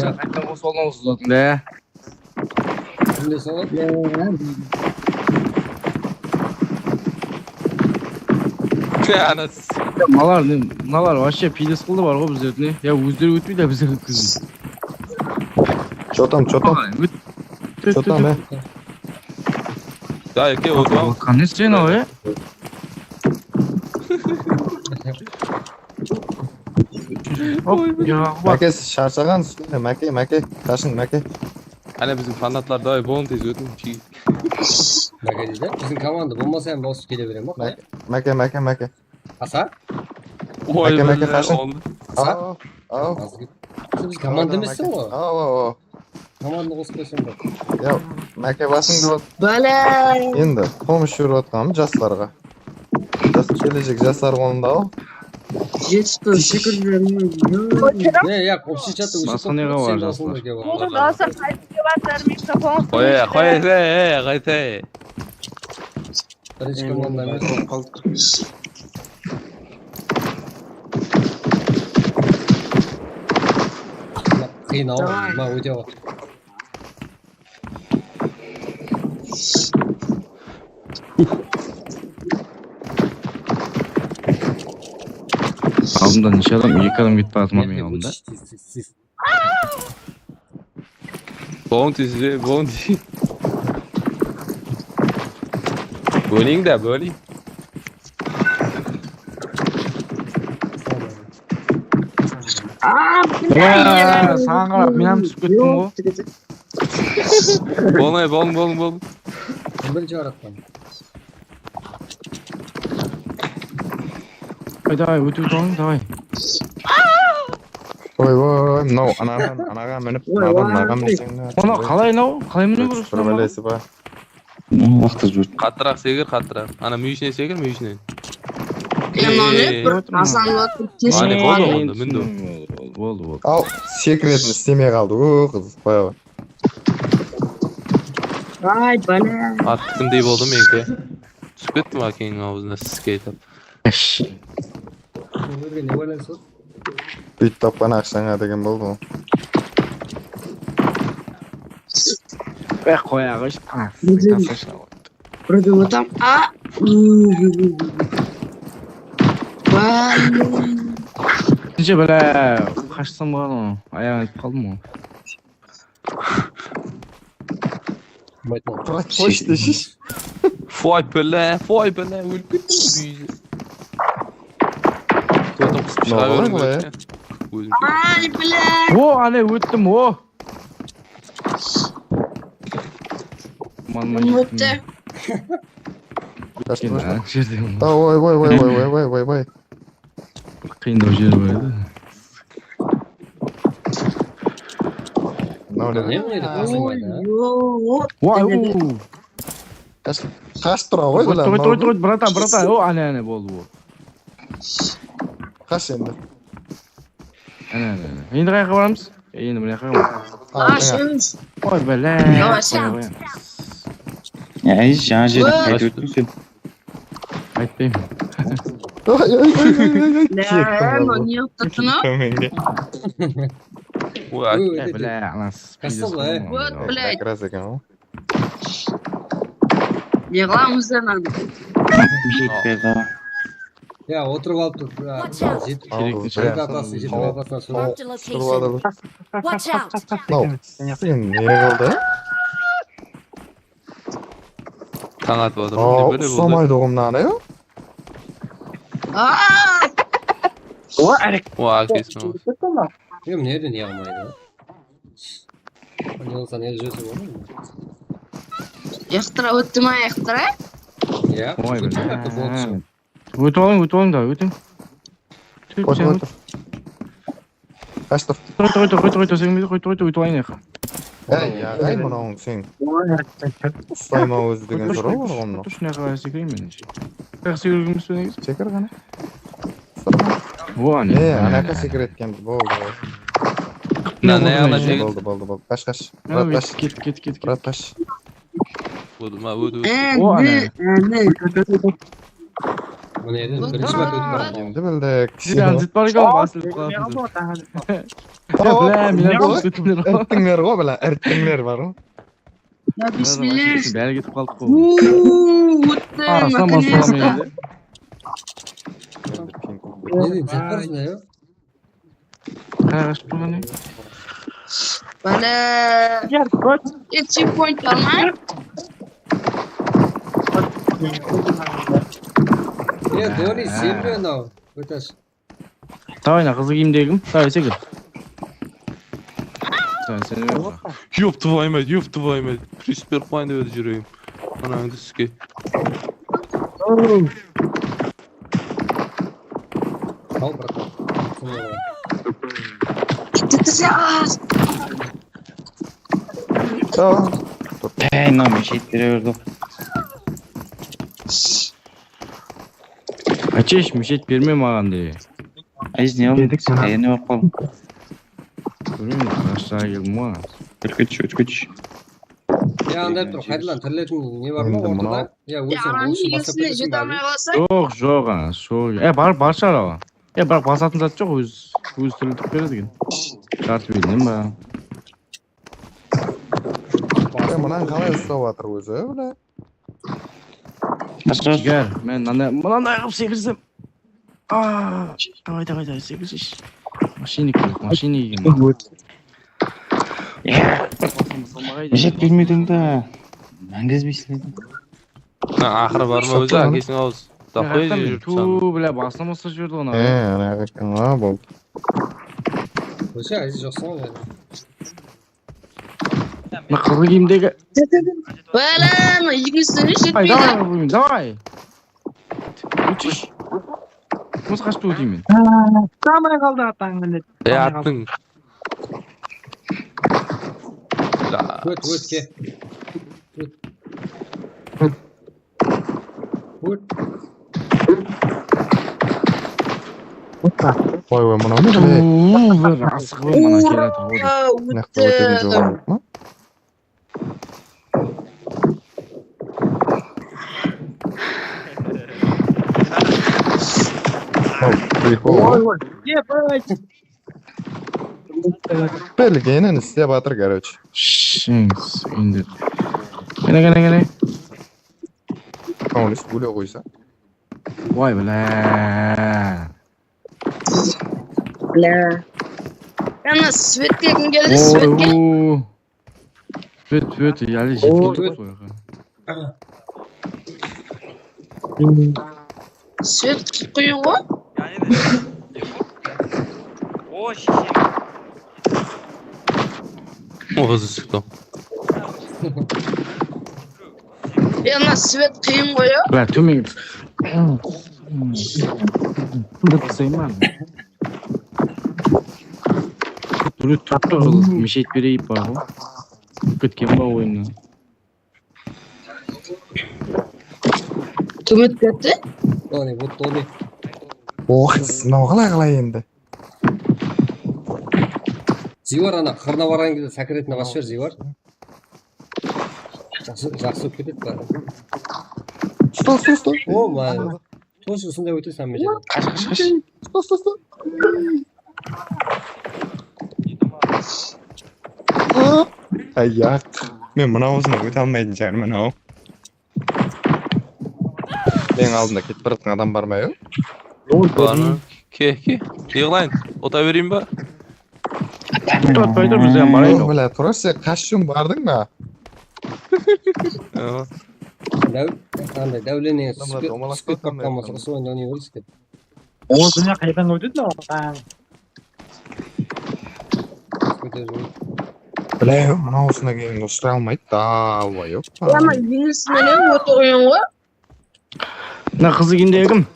Ya, qaytan qosıp aldım, Masuldat, ne? Kimde soǵan? Tüh, anası. Ya, mınalar, ne, mınalar вообще piydes qıldı bar ǵoy bizlerdi, ne? Ya, ózleri ótpeydi, bizlerdi ótkizdi. Что там, что там? Ay, ót-, Что там, э? Da, eke, otıp al. Qanday sen o, e? Hop, ya, bak. Máke, siz sharshaǵansız, Máke, Máke, qashıń, Máke. Qáne, biziń fanatlar, davay, bolıń, tez ótiń, chigit. Máke deydi, biziń komanda bolmasa hám dawıs kele beredi ma? Máke, Máke, Máke, Máke. Asa? Oy, Máke, Máke, qashıń. Asa? Aw, aw. Biz komanda emes ǵoy. Aw, aw, aw. Komanda qosıp qoysam da. Ya, Máke, basıńdı at. Bálay! Endi, pomощь berip atqanım jaslarǵa. Jas, keleshek jaslar qolında al. Jetisti, sekirip jiberdim. Ne, ya, общий chatta óship qoyıptı, sen jaslar. Oǵır, alsa qaytıp kep atır, mikrofon. Qoy, qoy, qoy, qoy, qoy. Birinshi komanda emes. Qıyın-aw, ma, óte ǵoy. Aldımda neshe adam? Eki adam ketip baratır ma meniń aldımda? Bounty size, bounty. Bóliń da, bóliń. Saǵan qarap, men hám túsip kettim ǵoy. Bolmay, bolıń, bolıń, bolıń. Birinshi qaratpan. Ay, davay, ótip alıń, davay. Oy, oy, oy, mınaw anaǵan, anaǵan minip, mınaǵan, mınaǵan minseń. Mınaw qalay, mınaw qalay mine beresiz? Bir bálesi bar. Waqtı júr. Qattıraq sekir, qattıraq. Ana, múyeshine sekir, múyeshine. Ey, ey, ey. Ey, ey. Boldı, boldı, mindi. Boldı, boldı. Al, sekretin islemey qaldı. O, qız, bayaǵı. Ay, bala. Attıkindey boldı meniki. Túsip kettim ákeniń awzına siske aytıp. Ózge ne baylanısı? Buyt tapqan aqshańa degen boldı ǵoy. Eh, qoya qoysh. Birinci otam. A. Bala. Birinci bala qashsam bolǵan ǵoy. Ayaǵın aytıp qaldım ǵoy. Qoysh deshi. Foy bala, foy bala, ólip kettim. Totam qısıp shıǵa Noǵalar bermedi. Bala? Ózim Ay, bala. O, áne óttim, o. Manman Kim ótti? Ketken, ha, jerden. Oy, oy, oy, oy, oy, oy, oy, oy. Qıyındaw jeri bar edi. Mınaw ne? Ne bu edi? Qasımaydı, ha? Yo. Vay, Ene de. u. Qas, qas tura ǵoy, Qoy, bala, qoy, mınaw qoy, qoy, bratan, bratan. O, áne, áne, boldı, boldı. Qas endi. Áne, áne, áne. Endi qayaqqa baramız? E, endi mına jaqqa baramız. Al, mına. Ash. Oy, bala. Давай, Qoya, qoya. Ya, jańa jerden qaytıp óttiń sen? Aytpayman. Oy, oy, oy, oy, oy, oy. Lá, mınaw ne qılıp turdı? Tómenge. Oy, Óy, E, óy, bala, anas. Qasım, e? Вот, блядь. Biraz eken ǵoy. Ne qılamız endi? Jetpedi. Ya, otırıp alıp tur. Ya, Watch out! jetip, Al, Kerekli qız, shirt. jetip atlasın, jetip Al. atlasın. Marked a Al, location. shırıp alıp. Watch out! Al, sen ne qıldı? Tań atıp atırman, Aa, ne bále boldı? Usamaydı oǵlum, mınanı, ya. Aa! O, ákesin al. Ya, mına jerde ne almaydı? Anıl, sen ne júresiń, oǵlum? Yaqtıra ótti ma, yaqtıra? Ya, Oy, ótti bala. ma, boldı. Ótip alıń, ótip alıń da, ótiń. Tút, Qoy, sen qoy, ót. qoy. Qas tur. Qoy, qoy, qoy, qoy, qoy, sen qoy, qoy, qoy, ótip alıń, yaqqa. Ey, yaǵay, mınawıń sen. Uslayma ózi degen soraw bar ǵoy mınaw. Tur, shunday qıla sekireyin men. Sekirgimiz be negizi? Sekir qáne. O, áne. E, anaqqa sekir etken boldı. Mına ne Boldı, ana boldı. jegin. Boldı, boldı, boldı. Qash, qash. Mına Murat, qash. ket, ket, ket, ket. Murat, qash. Boldı ma, ódi, ódi. Áne, O, áne. áne. Mına jerden birinshi márte ótip baradı. Endi bildik. Tranzit bar eken, basılıp qaldı. Ya, bile, mine, irttińler ǵoy. Irttińler bar ǵoy. Ya, bismillah. Bári ketip qaldıq ǵoy. Uuu, ótti, Arasına наконец-то. basılamın endi. Ne deydi, zat bar usında, ya? Qay qashıp turǵan edi? Bala. Checkpoint alma. Ya, Dori, sen be anaw. Ótash. Davay, mına qızıl kiyimdegim. Davay, sekir. Sen, sen. Ёб твою мать, ёб твою мать. Присып berip qoyayın dep edi júregim. Anańdı iske. Al, bratan. Aa, Ey, mına mishayt bere berdi. Achesh, mishayt berme maǵan de. Aziz, ne oldı? Ey, ne bolıp qaldı? Bilmeymen, qarashaǵa keldim ǵoy. Ótkesh, ótkesh. Ya, anda tur, qaytadan tiriletin ne bar ma Endi ortada? mınaw. Ya, ólsem, Yaman ólsem, baslap keteseń be, Aziz? Joq, joq, ana, sol. E, bar, bar shıǵar aǵa. E, biraq basatın zat joq, óz, ózi tiriltip beredi eken. Jartı belinen ba? E, mınan qalay uslap atır ózi, bile? Jigar, men mınanday, mınanday qılıp sekirsem. Aa, davay, davay, davay, sekirsesh. Moshinnik kerek, moshinnik eken. Moshinnik. Mishayt bermediń da. Máńgi ezbeysiz. Ha, aqırı bar ma ózi, ákesiniń awzı. Daqoy júrip. Tuu, bile, basına basıp jiberdi ǵoy. E, ana, ana, boldı. Ózi, Aziz, joqsań ǵoy. Mına qızıl kiyimdegi. Bala, mına ekewsine Ay, jetpeydi. Davay, davay. Ótish. Qımız qashıp óteymen. Tamay qaldı atań, mine. E, attıń. Ót, ót, ke. Ót. Ót. Oy, oy, mınaw ne qılay? Uu, bir asıǵıp mana kelatır ǵoy. Mınaqta óterin joǵarı ma? Oy, prikol. Oy, oy. Bilgenin islep atır, короче. Shıńs, endi. Kene, kene, kene. Końlis gúle qoysa. Oy, bilá. Bilá. Ana, svetke kim keldi? Svetke? Svet, svet, ya, jetip kettik qoy. Svet qıyın ǵoy. O, sheshem. Ózi shıqtı. Ya, mına svet qıyın ǵoy, ya. Bля, tómen. Kimdi qısayman? Dúret turıptı, mishayt bereyik pa ǵoy. Ketken ba oyınnan? Kim ótip ketti? Toni, вот Toni. Oh, mınaw qalay, qalay endi? Ziywar, ana qırına barǵan gezde sákiretine basıp jiber, Ziywar. Jaqsı, jaqsı ótip ketedi bári. Usta, usta, usta. O, ma. Tosh usınday óteseń, men. Qash, qash, qash. Usta, usta, usta. Ayaq. Men mına usına óte almaytın shıǵarman-aw. Meniń aldımda ketip baratırǵan adam bar ma, yoq? Barman. Ke, ke. Yıǵılayın. Ota bereyin ba? Otpay tur, biz hám barayıq. Yoq, bile, просто sen qashshın bardıń ba? Daw-, qanday, давление túsip ket-, túsip ketip qalǵan bolsa, usı oyında oynay bereyik. O, dúnya qaydan ótedi mınaw? Bile, mınaw usına keyin usıray almaydı da, alba yoq. Ama Yunis menen óte qoyıń ǵoy. Mına qızı kiyimdegi kim?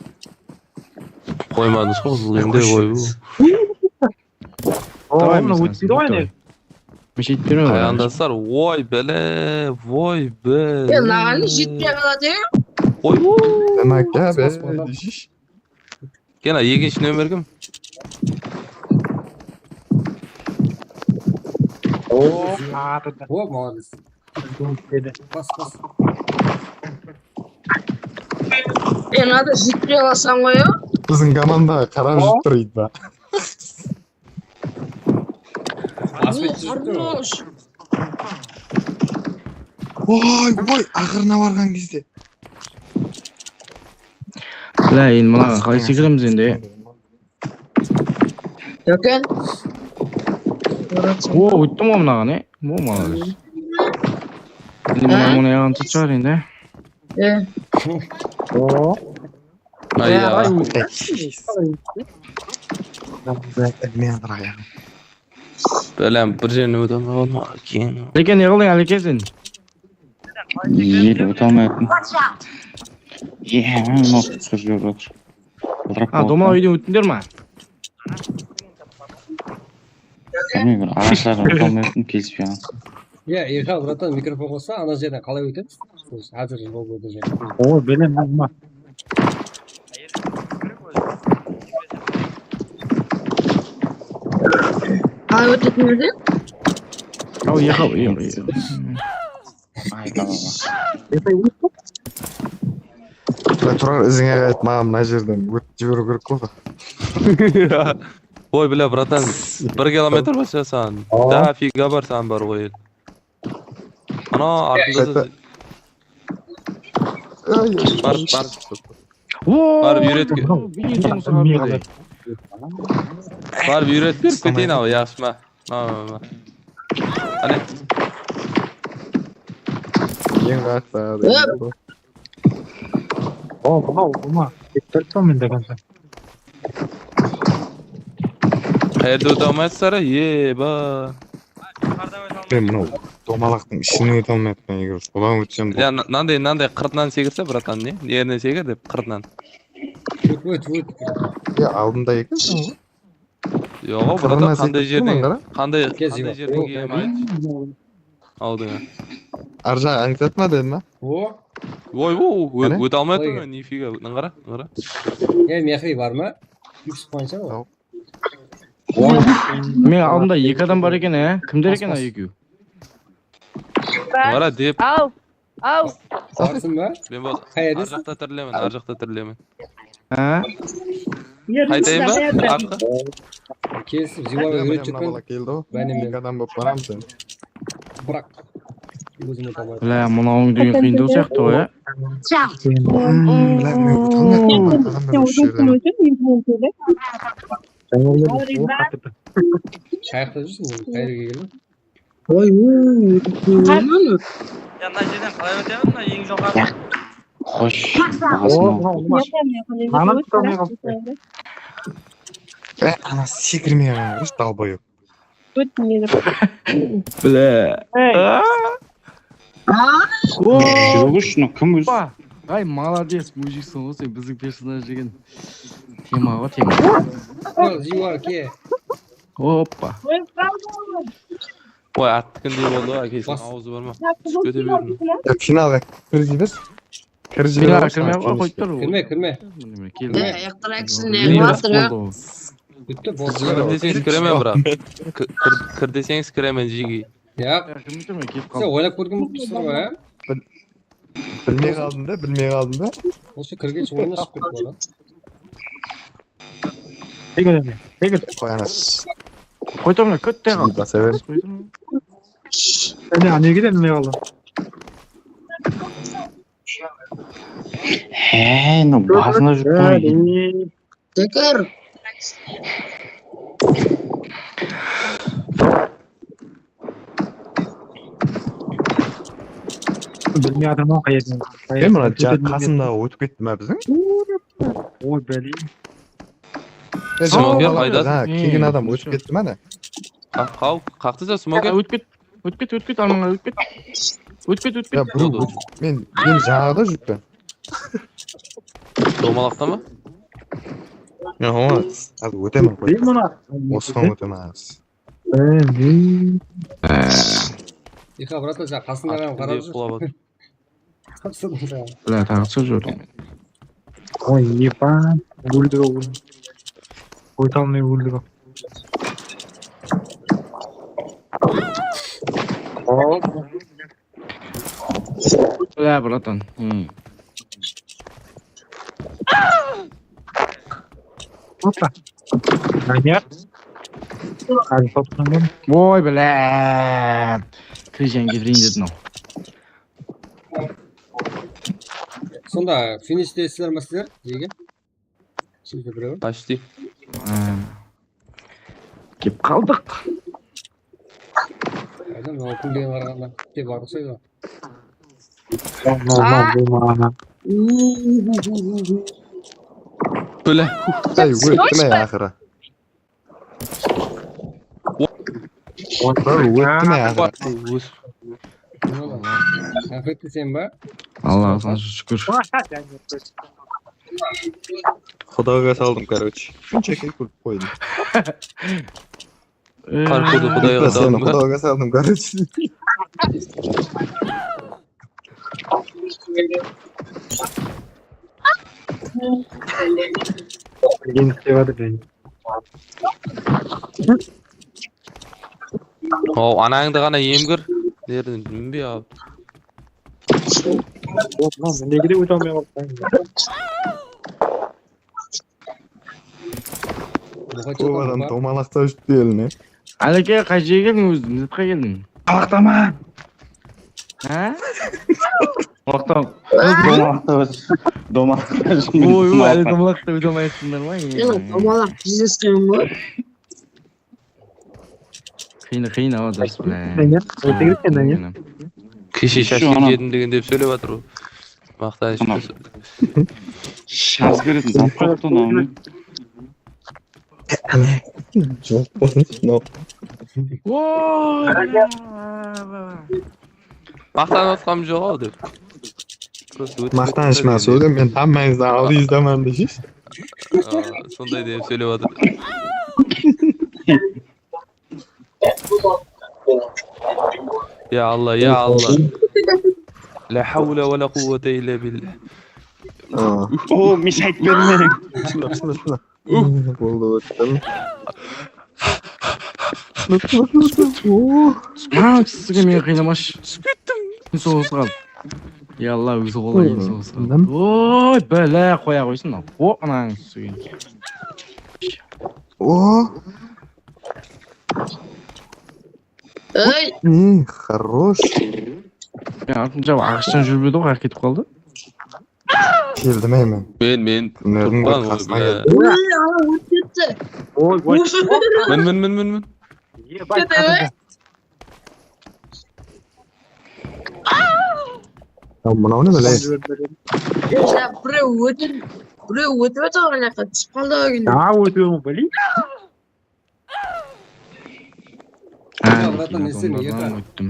Qoymadıńız ǵoy, qızıl kiyimdegi qoy. Davay, mına ótpeydi ǵoy, endi. Mishayt berme. Qayandaslar, oy bile, oy bile. E, naǵan jetpey qaladı, ya. Oy, oy. Demak, ya, be, deysiz. Kena, ekinshi nomer kim? O, atırdı. O, молодец. Bas, bas. E, mınadı jetpey alasań ǵoy, ya. Biziń komandaǵa qarap júrip tur, iytpa. Asfalt júrip tur. Oy, oy, aqırına barǵan gezde. Bile, endi mınaǵa qalay sekiremiz endi? Joken. O, óttim ǵoy mınaǵan, e? O, молодец. Endi mına, mına yaǵın tut shıǵar endi. E. O. Ay, ya. Bilem, bir jerine óte almaǵan ma ekenin. Aleke, ne qıldıń, Aleke, sen? Ele óte almay atırman. Ye, mınaw sırıp júrip atır. A, domalaq úyden óttińler ma? Bilmeymen, bir aǵashlardan óte almay atırman, kelispey atır. Ya, Erxan, bratan, mikrofon qossa, ana jerden qalay ótemiz? Házir jol boldı, jol. O, bilem, bilmem. Qalay ótetin edi? Al, yaqal, yaqal. Ay, tamam. Turar, izińe qayt, maǵan mına jerden ótip jiberiw kerek boldı. Oy, bile, bratan, bir kilometr basha san. Aa. Dafiga bar san bar ǵoy. Ana, artımda da. Bar, bar. Barıp úyretke. Barıp úyretip keteyin, awa, yaqshı ma? Ma, ma, ma. Qáne? Eń qattı. O, mınaw, mınaw. Ketip turıppan men de. Qayerde óte almaysızlar, eba. Men mınaw domalaqtıń ishine óte almay atırman, eger sodan ótsem. Ya, mınanday, mınanday qırtınan sekirse, bratan, ne? Nerine sekir dep, qırtınan. Ót, ót, ót. Ya, aldında ekenseń ǵoy. Yoq, bratan, qanday jerden, qanday, qanday jerden kelgenin ayt. Aldıńa. Arjaǵı anekdot ma dedim ba? O. Oy, o, óte almay atırman, nifiga. Mına qara, mına qara. E, Mehri bar ma? Úsh point shıǵar ǵoy. Men aldımda eki adam bar eken, e? Kimler eken o ekew? Mara dep. Aw, aw. Barsın ba? Men bol. Qayerdesiz? Arjaqta tirilemen, arjaqta tirilemen. Ha? Qaytayın ba? Artqa. Kelisip, Ziwaǵa úyretip Mına ketpen. Bala keldi ǵo. Bánem Eki adam bolıp baramız endi. Bıraq. Ózim otamaydı. Bla, mınawıń degen qıyındaw sıyaqtı ǵoy, ya? Bla, men otamayman. Adam bar usı jerde. Qayaqta júrsiń? Qayerge keldiń? Oy, oy, oy. Ya mına jerden qalay ótemen, mına eń joqarı. Xosh, baǵasına. Ana sekirmey qalǵan, dalboyep. Bla. Ey. Aa! Joq, ushın kim ózi? Ay, молодец, mujiksen ǵoy sen, biziń personaj degen. Tema ǵoy, tema. Ziwa ke. Hoppa. Oy, attıkindey boldı, ákesiniń awızı bar ma? Kóte berdim. Ya, finalǵa kirgizbes. Kirgizbes. Final kirmey ǵoy, qoyıp tur. Kirme, kirme. Mine, keldi. Ayaqlar ákisinde bar ya. Bitti, boldı. Kir deseńiz kiremen, biraq. Kir, kir deseńiz kiremen, jege. Ya, Kim bitirme, kelip sen qaldı. oynap kórgen bolsın ba, ya? Bilmey qaldım da, bilmey qaldım da. Osı kirgenshe oynap shıǵıp ketip baradı. Tegil, tegil. Qoy, anas. Qoy, tomla, kótte qal. Basa ber. Áne, áne kete bilmey qaldı. He, no basına júrip turǵan. Tekir. Bilmey atırman, qayerden. Sen mına ja-, qasımdaǵı ótip ketti ma biziń? Oy, bále. Sen Smoker mına qayda? Ha, kelgen adam ótip ketti ma ne? Qaw, qaqtı sen, smoker? Ótip ket, ótip ket, ótip ket, almańa ótip ket. Ótip ket, ótip Ya, ket. bro, men, men jaǵada júrip. Domalaqta ma? Ya, oǵan, házir ótemen, qoy. Bilmey mına. Osıdan ótemen házir. Ixa, brata, sen qasında qarap júr. Qulap atır. Qasında. Bla, taǵısı joq. Oy, epa, óldi ǵo. Óte almay óldi ǵo. Bla, bratan. Hmm. Hoppa. Anya. Hadi toplandım. Oy, bla. Kirijen getireyin dedim. Sonda finishteysizler ma sizler? Jege? Şimdi birew. Почти. Kelip qaldıq. Aydan, o kúlgen qaraǵanda kete bar uqsaydı. Normal, bu maǵana. Bla. Ay, óttim ay aqırı. Óttim ay aqırı. Áfetti sen ba? Allahqa shúkir. Xudoga saldım, короче. Shunchaki kulip qoydım. Qarqudı Xudayǵa Seni saldım. Xudoga saldım, короче. Endi kutip atır. Haw, anańdı ǵana emgir. Nerden bilmey abi. Yoq, lan, nege de óte almay qaldı. Bu adam domalaqta júripti eline. Aleke, qay jerge keldiń ózi? Mine, qay keldiń? Qalaqtama. Ha? Qalaqtam. Domalaqta óz. Domalaqta. Oy, oy, ále domalaqta óte almay atırsızlar ma? Sen domalaq biznesken ǵoy. Qıyın, qıyın, awa, durıs, bla. Sen ya, sen ya. Keshe shashka jedim degen dep sóylep atır ǵoy. Maqtanısh. Shaz beredi, zat qoyıptı, onı. Joq, no. Oy! Maqtanıp atqanım joq-aw dep. Просто ótip Maqtanısh ma sóylem, men hammańızdan aldıyızdaman deshi. Aa, sonday dep sóylep atır. Ya Alla, ya Alla. La havla wa la quwwata illa billah. Oo, men aytıp bermeymen. Shılla, shılla, shılla. Boldı, óttim. Sizge men qıynamas. Túsip kettim. Soǵıs qal. Yalla, ózi qolay, soǵıs qal. Oy, bala, qoya qoysın. O, anań túsken. O. Oy. Хорош. Ya, artınca aǵıshtan júrip edi ǵoy, qayaq ketip qaldı. Keldim, ey, men. Men, men. Túnlerdiń bir qasına keldim. Oy, ana, ótip ketti. Oy, oy. Min, min, min, min, min. Kete ber. Ya, mınaw ne, biley? Ya, birew ótip, birew ótip atır, ana, túsip qaldı ǵoy. Ya, ótip atır, biley. Ha, bratan, ne sen, eki? Óttim.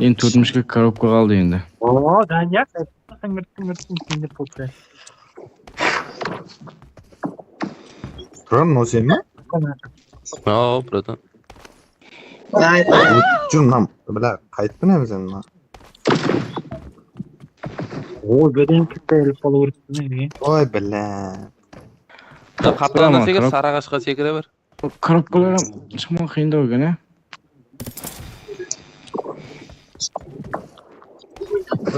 Endi tórtinshi korobka qaldı endi. Oo, Daniya, tıńır, tıńır, tıńır, tıńır, tıńır. Turan, mınaw sen be? Aw, bratan. Júr, mınaw, bla, qayttı ne bizen mına? Oy, beden kitti, elip bolıp urıptı ne? Oy, bla. Qaptalana sekir, sarı aǵashqa sekire ber. Korobkalar shıqmaw qıyındaw eken, á?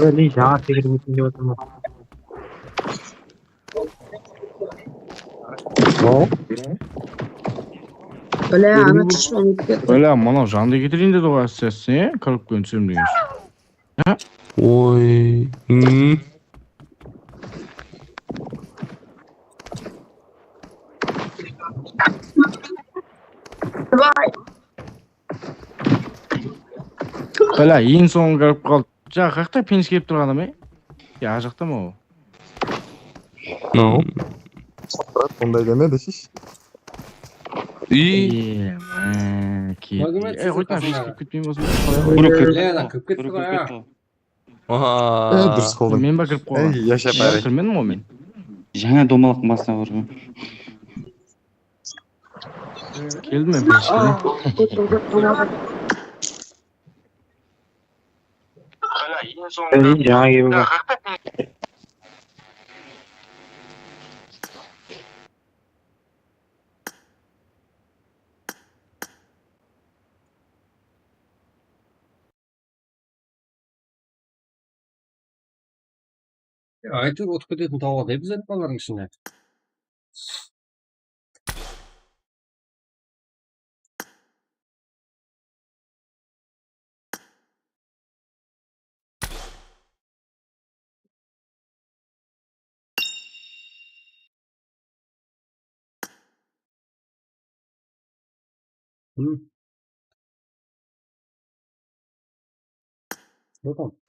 Óy, jańa sekirip óteyim dep atırman. Bla, ana túsip ketti. Bla, mınaw jandı keteyin dedi ǵoy, assassin, korobkanı túsirem degen. Oy. Hmm. Bala, eń sońı kirip qaldı. Jaǵı, qayaqta finish kelip turǵan adam, e? Ya, jaqta ma ol? No. Onday demedi, shish. Iy. Ey, qoy, siz qasındaǵı. Birew kirip ketti. Birew kirip ketti. Aha. E, durıs qıldıń. Men ba kirip qoyǵan? Ey, yasha bari. Kirmedim ǵoy men. Jańa domalaqtıń basına barıp. Keldim men. Ey, jańa keldim. Ya, áytewir, utıp ketetin tawıp atay biz, balalardıń ishinde. Hı.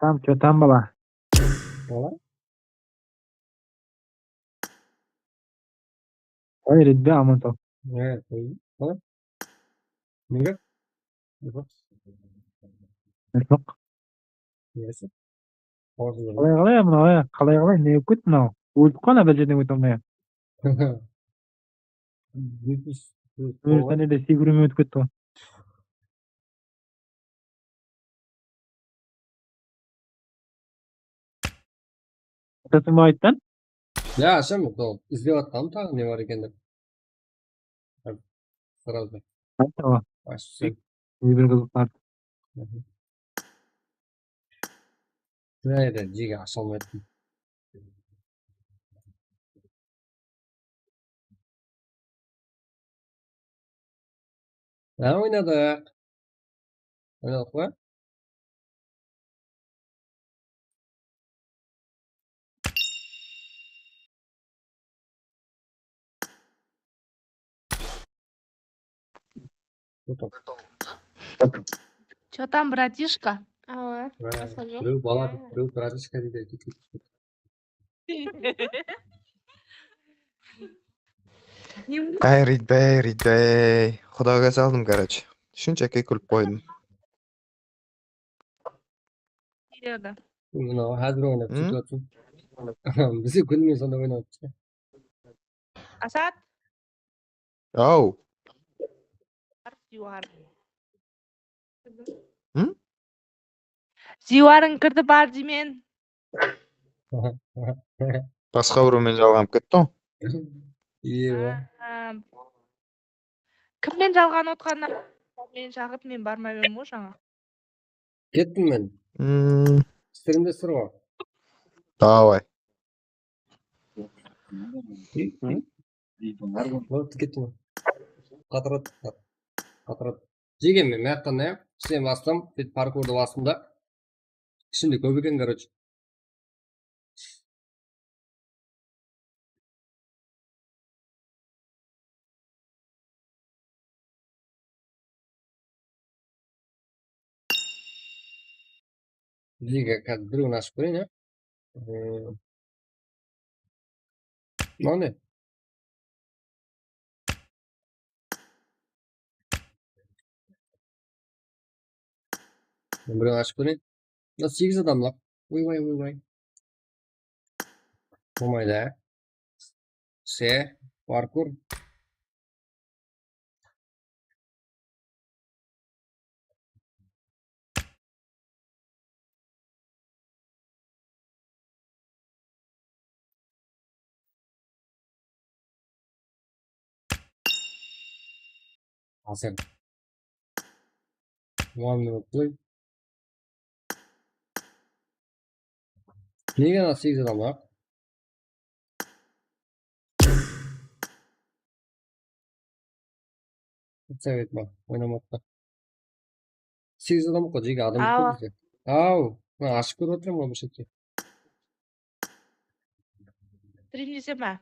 Tam, chё tam, bala? Bala? Ay, Redbi, aman saq. Ne, qoy. Bala? Nege? Yoq. Nesi? Qalay, qalay, mına, qalay, qalay, ne bolıp ketti mınaw? Ólip qaldı, bir jerden óte almay. Jetpis, jetpis. Sen de sekirip ótip ketti ǵoy. Sesing bar ayttan? Ya, asham, sol izlep atqanım taǵı ne bar eken dep. Srazı. Ayt, awa. Ashsın. Bir qızıq bar. Júredi, jege asha almay attım. Ha, oynadıq. Oynadıq pa? Чё там, братишка? Awa. Birew bala, birew bratishka deydi. Ay, Ridbey, Ridbey. Qudaǵa saldım, короче. Shunshaki kúlip qoydım. Mına, házir oynap ketip atır. Bize kúnmen sonda oynap atır. Asad. Aw. Ziywarıń kirdi, bar deymen. Basqa birewmen jalǵanıp kettiń. Iya. Kimmen jalǵanıp otqanına meni shaqırıp, men barmay berdim ǵoy jańa. Kettim men. Hmm, Strimdesizler ǵoy. Davay. Boldı, kettim. Qatırat, qatırat. Jegen men mıyaqtan ya. Sen bastım, bet parkurdı bastım da. Ishinde kóp eken, короче. Bizge házir birewin ashıp kóreyin, ya. Ee, mınaw ne? Men birewin ashıp kóreyin. Mına segiz adamlıq. Oybay, oybay. Bolmaydı, á. Se, parkur. Al sen. One minute play. Nege ana segiz adam bar? Совет ma? Oynamadı. Segiz adam ǵoy, jeke adam kóp bizde. Aw, mına ashıp kórip atırman ǵoy bul shette. Strimdese ma?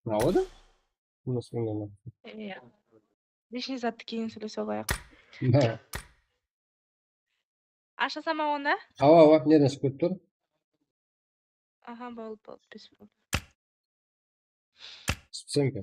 Awa da? Bunısı bundan. Iya. Lishniy zattı keyin sóylese qoyayıq. Ha. Ashasaman onı? Awa, awa, neden shıǵıp ketip tur? Aha, boldı, boldı, bes boldı. Спасибо.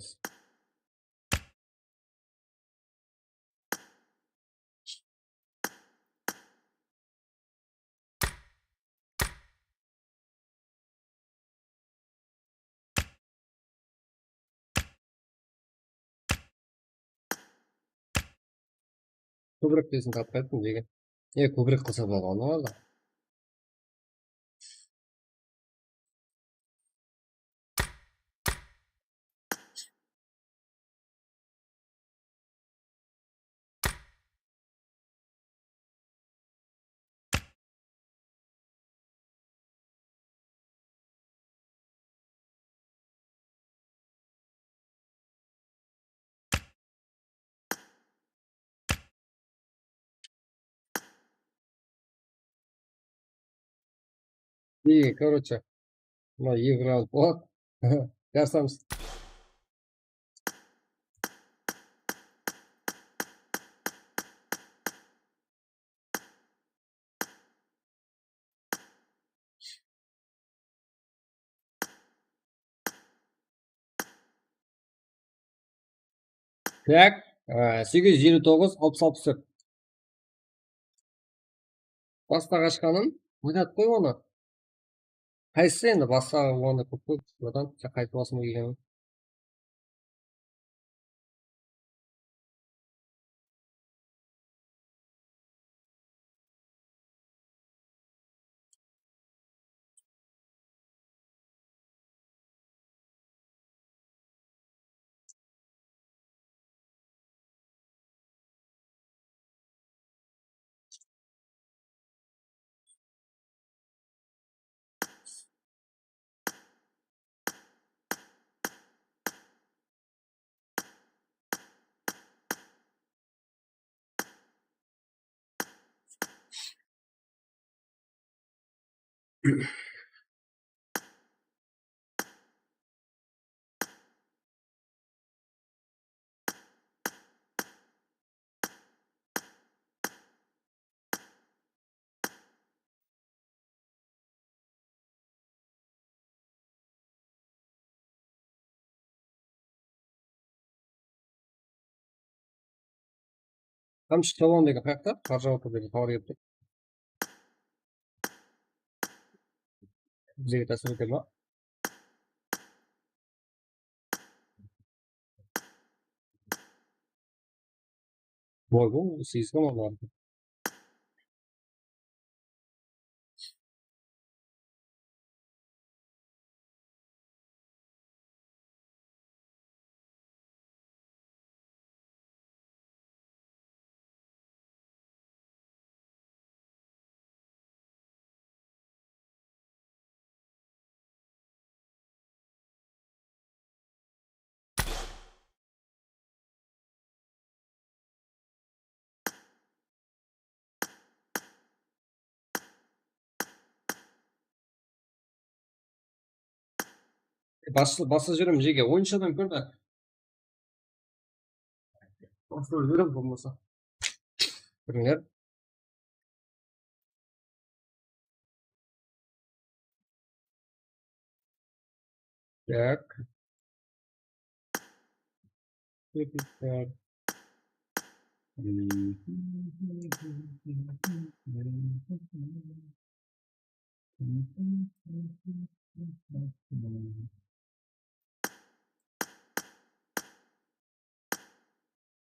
Kóbirek desin, tapıp qayttım degen. E, kóbirek qılsa boladı, anı bar da. И, короче, мына eki раунд болады. Красавчик. Так, e, segiz júz eliw toǵız, alpıs alpıs tórt. Basta qashqanın oynat qoy onı. Qaysı endi basta onı kóp qoy, odan sen qaysı basıma kelgenin. Qamshı Tovon degen qayaqta? Qarjawatır degen xabar kelip tur. Bizge tásir ete ma? Oy, bu segiz komanda bar. Baslı, baslı júrem, jege. Oyınshı adam kór da. Baslı júrem bolmasa. Kirińler. Так. Kepikler.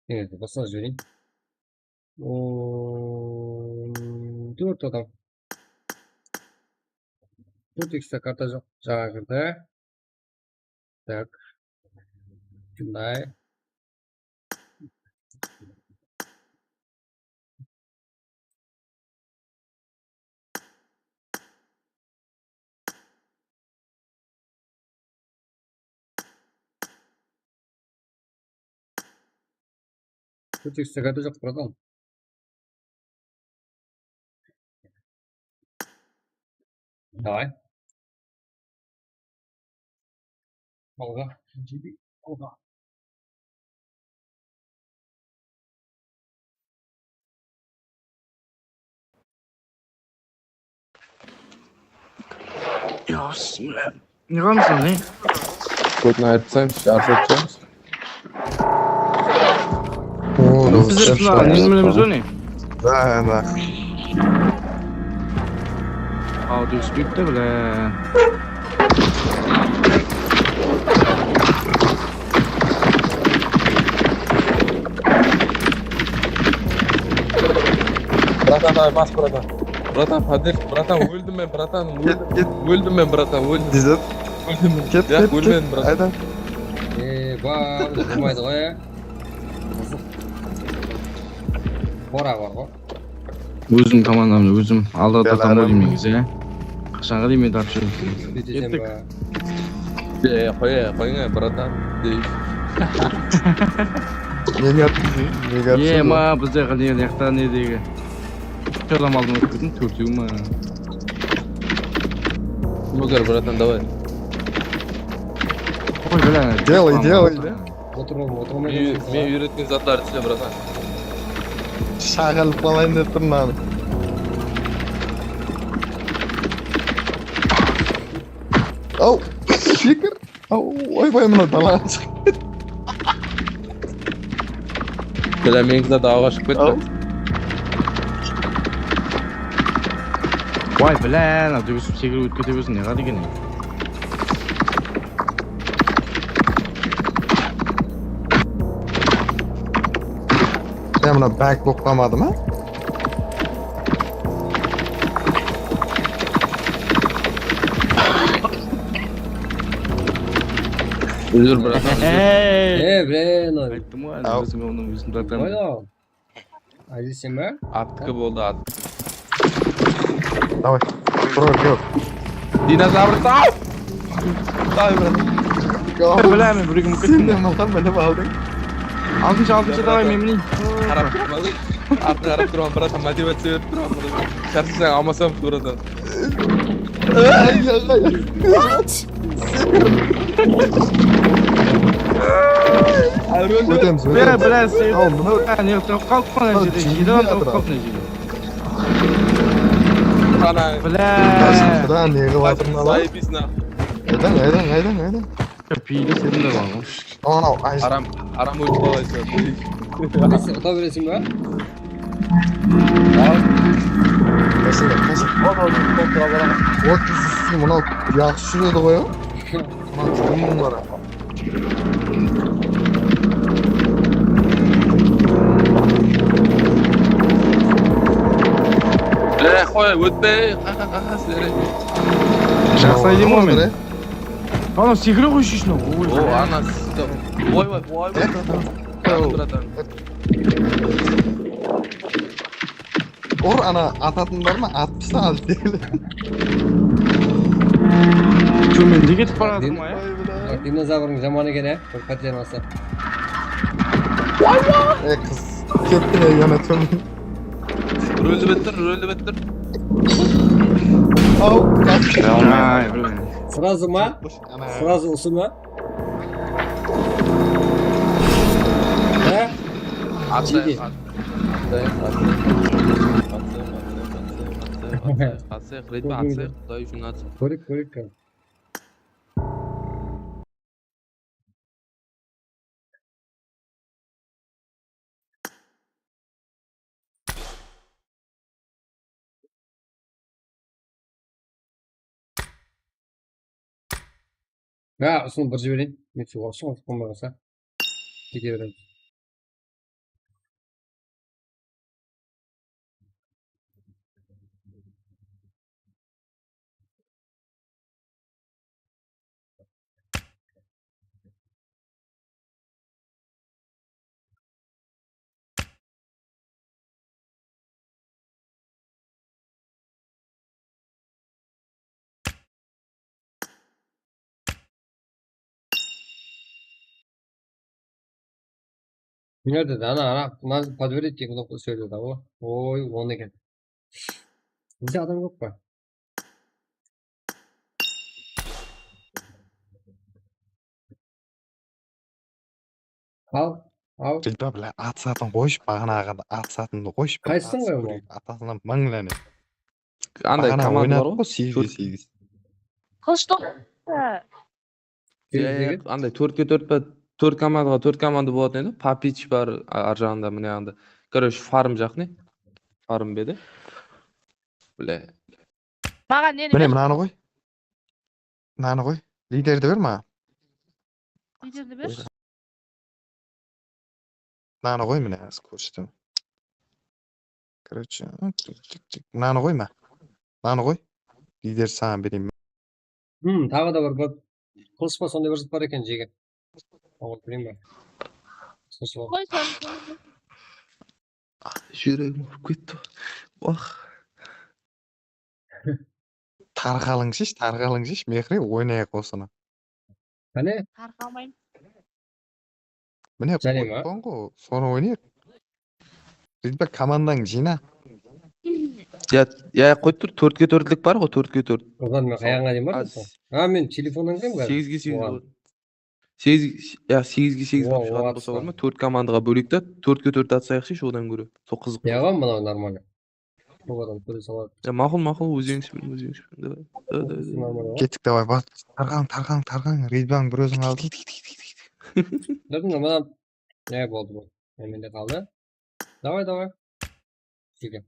Endi basqa júreyin. On tórt adam. Tórt ikste karta joq. Jańa kirdi. Так. Bunday. Tórt ikste karta joq, bratан. Давай. Alǵa. Alǵa. Ya, bismillah. Ne qılamız, ne? Kótini aytıp taslayınshı, arsa tutamız. Biz de shınaǵan, ne bilemiz ǵoy, ne? Da, da. Audio speed de, bile. Bratan, давай, bas, bratan. Bratan, поддержка, bratan, óldim men, bratan, óldim. Óldim men, bratan, óldim. Óldim men. Ket, ket, ólmedim, bratan. Ayda. E, ba, bolmaydı ǵoy, ya. Qora bar ǵoy. Ózim komandamdı ózim aldataman ǵoy deymen, ya. Qashanǵa deymen, tap júremiz. Kettik. E, qoya, qoyıń, bratan, deyik. Nege attıń, nege attıń? E, ma, bizde ne, ne, ne, ne, ne, Adam aldım, ótip kettim, tórtew ma? Smokar, bratan, давай. Qoy, bla. Делай, делай, да. Otur oǵlum, otur. Men, men úyretken zatlardı isle, bratan. Shaǵılıp qalayın dep turman. Aw, shekir. Aw, oybay, mına dalaǵa shıǵıp ketti. Bla, meniń zat awǵa shıǵıp ketti. Aw. Vay, bla, mına dúbisip sekirip ótip kete bersin, ne qıladı eken? Ya, mına bak bolıp qalmadı ma? Úzir, bratan, úzir. Ey! E, bla, ayttım ǵoy, bizim onıń úzin, bratan. Alo. Aziz sen be? Attıki boldı, at. Давай. Bro, go. Dinozavr, давай! Давай, bratan. Go. Bilemen, bir kim. Sen de maǵan bilip aldıń. Altınshı, altınshı, давай, men mineyim. Qarap turman. Artıq qarap turman, bratan, motivaciya berip turman. Sharsasań, almasam, bratan. Ay, ay, ay. Ótemiz, ótemiz. Bla, bla, sen. Al, mına. Ha, ne, tawıp qaldı ma, mına jerde? Jedi adam tawıp qaldı mına jerde. Ana. Bla. Qasımda ne qılıp atır mınalar? Aydıń, aydıń, aydıń, aydıń. Piyli senin de bar ǵoy. Anau, ay. Aram, aram ótip qalaysa. Nesi, uta beresiń be? Qáse, qáse. Otız, mınaw jaqsı júredi ǵoy, a? Mınaw júrmey bar. E, qoy, ótpey. Qa, qa, qa, qa, sizler. Jaqsı aydım ǵoy men. Ana, sekire qoyshı ishine. Oy, ana, oy, oy, oy, bratan. Ur, ana, atatın bar ma? Atıp tasta, al, degil. Tómende ketip baratır ma, ya? Dinozavrıń jaman eken, ya. Bir pátler alsa. E, qız. Ketti, ya, yana tómen. Ruldi bittir, ruldi bittir. Au, qaç. Ay, bla. Сразу ma? Ana. Сразу usı ma? Ha? Atlayıq, jege. Atlayıq, atlayıq, atlayıq, atlayıq, atlayıq, atlayıq, atlayıq, atlayıq, atlayıq, Redba, atlayıq, Quday ushın atlayıq. Kóreyik, kóreyik. Ya, usını bir jibereyin. Men suwǵa shıǵıp bolmay qalsa, kete bereyin. Nerede de ana, ana, mına подтвердить degen knopka usı jerde da, o. Oy, on eken. Bizde adam joq pa? Al, al. Bilba, bile, at satın qoyıp, baǵanaǵı at satındı qoyıp, bir Qaysısın at qoyayın kóreyik, atasınan mańlane. Anday komanda bar ǵoy, segizge segiz. Qılıshdı. Anday tórtke tórt pa, tórt komandaǵa tórt komanda bolatuǵın edi. Papich bar, a-, arjaǵında, mınaǵında. Короче, farm jaq ne? Farm be edi. Bile. Maǵan neni ber? Mine, mınanı qoy. Mınanı qoy. Liderdi ber maǵan. Liderdi ber. Mınanı qoy, mine, házir kórsetimen. Короче, tik, tik, tik. Mınanı qoyma. Mınanı qoy. Lider saǵan bereyim. Hmm, taǵı da bir, bir qılısh pa, sonday bir zat bar eken, jege. Oǵan bileyim ba? Qoy, sen. Júregim urıp ketti. Wah. Tarqalıńshısh, tarqalıńshısh, Mehri, oynayıq osını. Qáne? Tarqalmayın. Mine, qoyıppan ǵo, sonı oynayıq. Ridba, komandańdı jıyna. Ya, ya, qoyıp tur, tórtke tórtlik bar ǵo, tórtke tórt. Odan men qayaǵına deyin bar? Ha, men telefonnan kireyim házir. Segizge segiz. Segiz, ya, segizge segiz qılıp shıǵatın bolsa bar ma? Tórt komandaǵa bóleyik ta, tórtke tórt atsayıqshı, odan kóre. Sol qızıq. Yaǵa, mınaw normalno. Bul adam kóre saladı. Ya, maqul, maqul, óz enishimen, óz enishimen. Davay, davay, davay, davay. Kettik, davay, bas. Tarqań, tarqań, tarqań, Ridbań bir óziń aldıń. Durdım da, mına ne boldı bul? Mende qaldı. Davay, davay. Jege.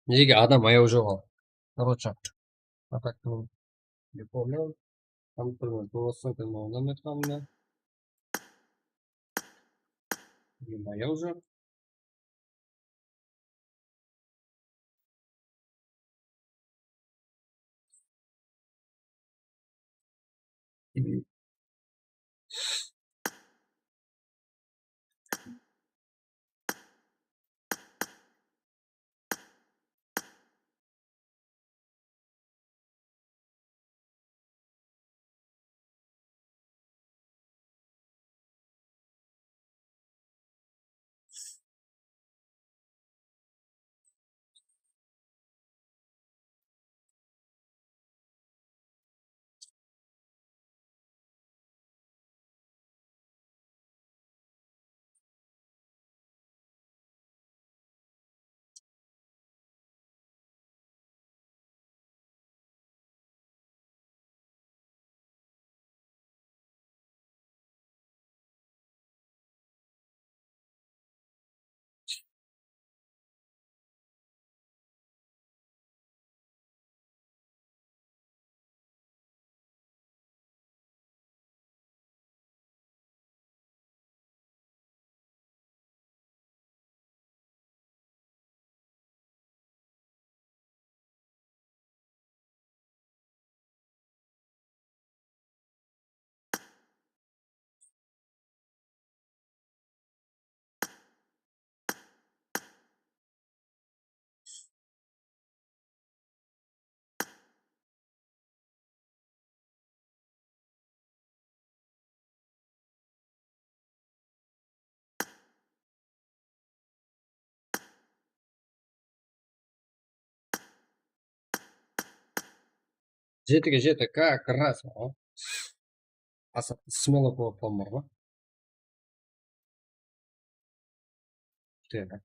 Nege adam ayaw joq al? Короче, а так, ну, не помню. Там просто голосовой каналдан aytqanımda. Ayaw joq. Jetige jeti, как раз, a. Asa, smola kóp bolmar ǵo. Так.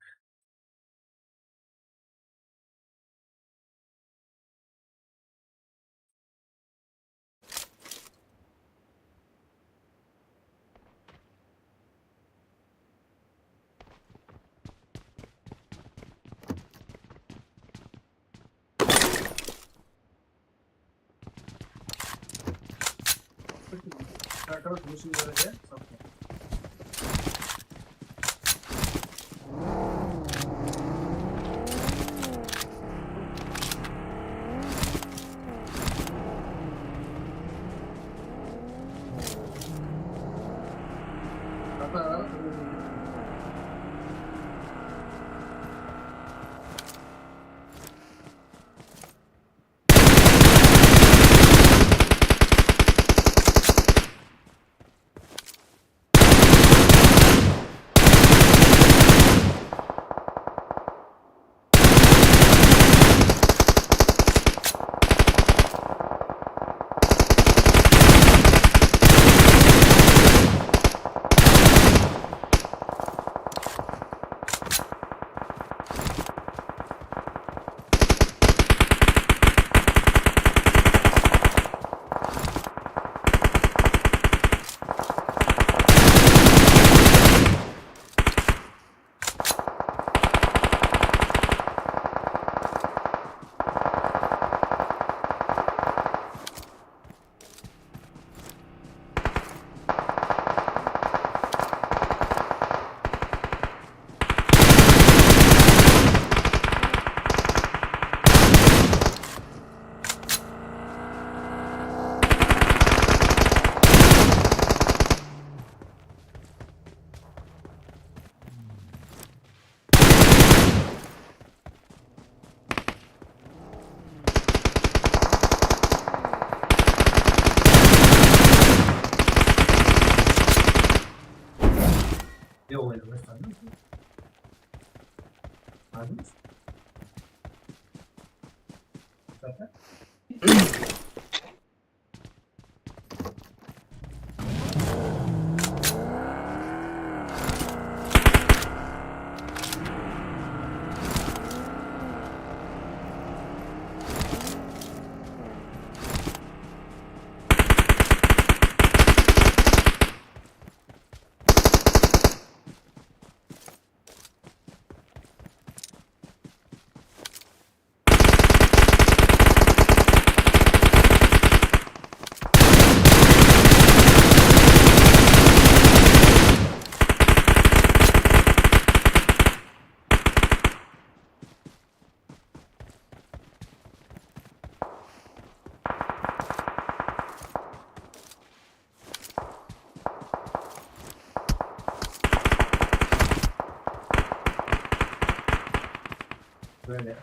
Böyle.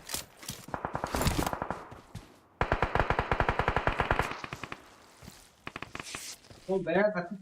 Ol bári qatın.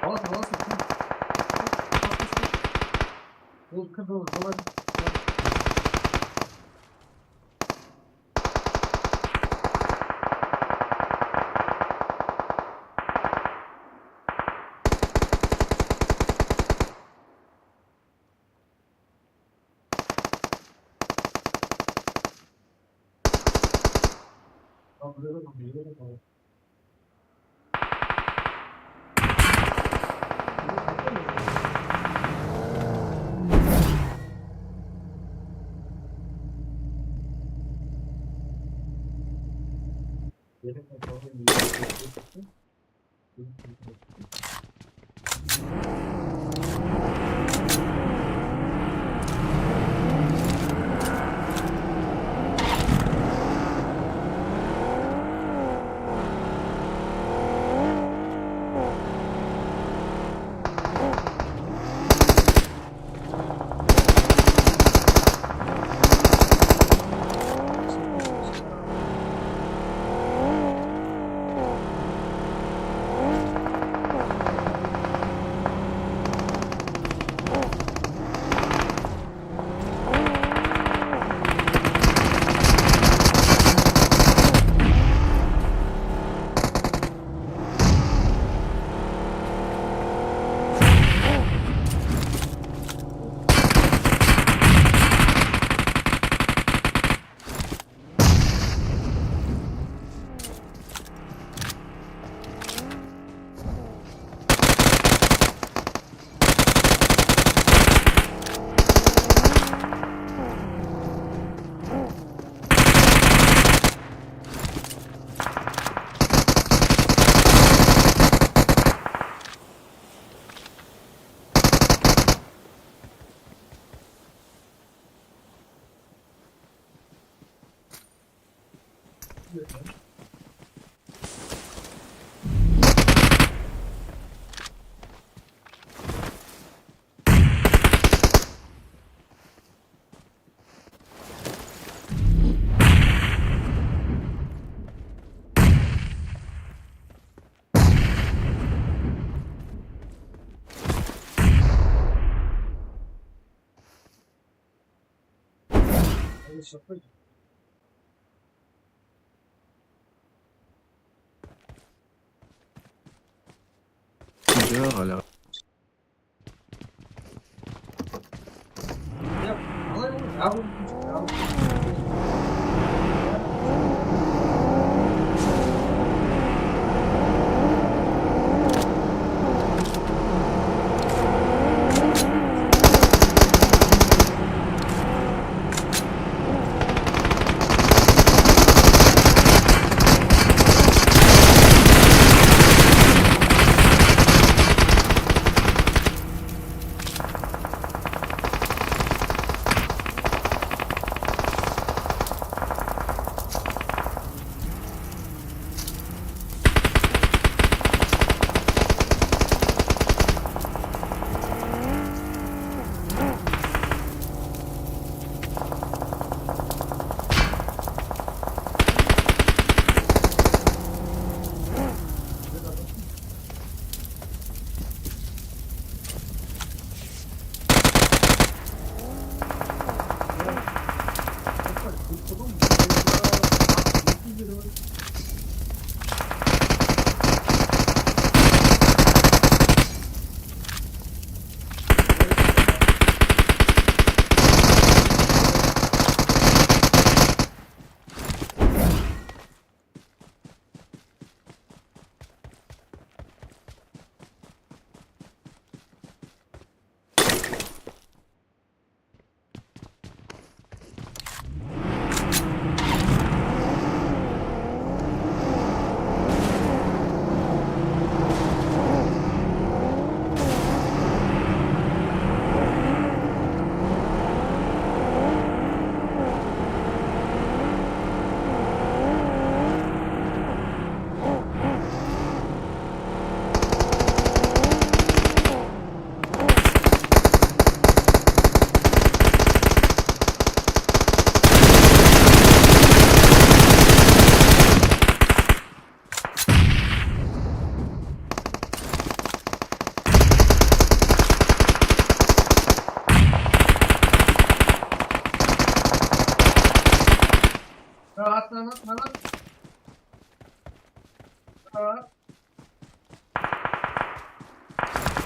Alasın, alasın. Ol kirdi, ol, ol. At, at, at, at.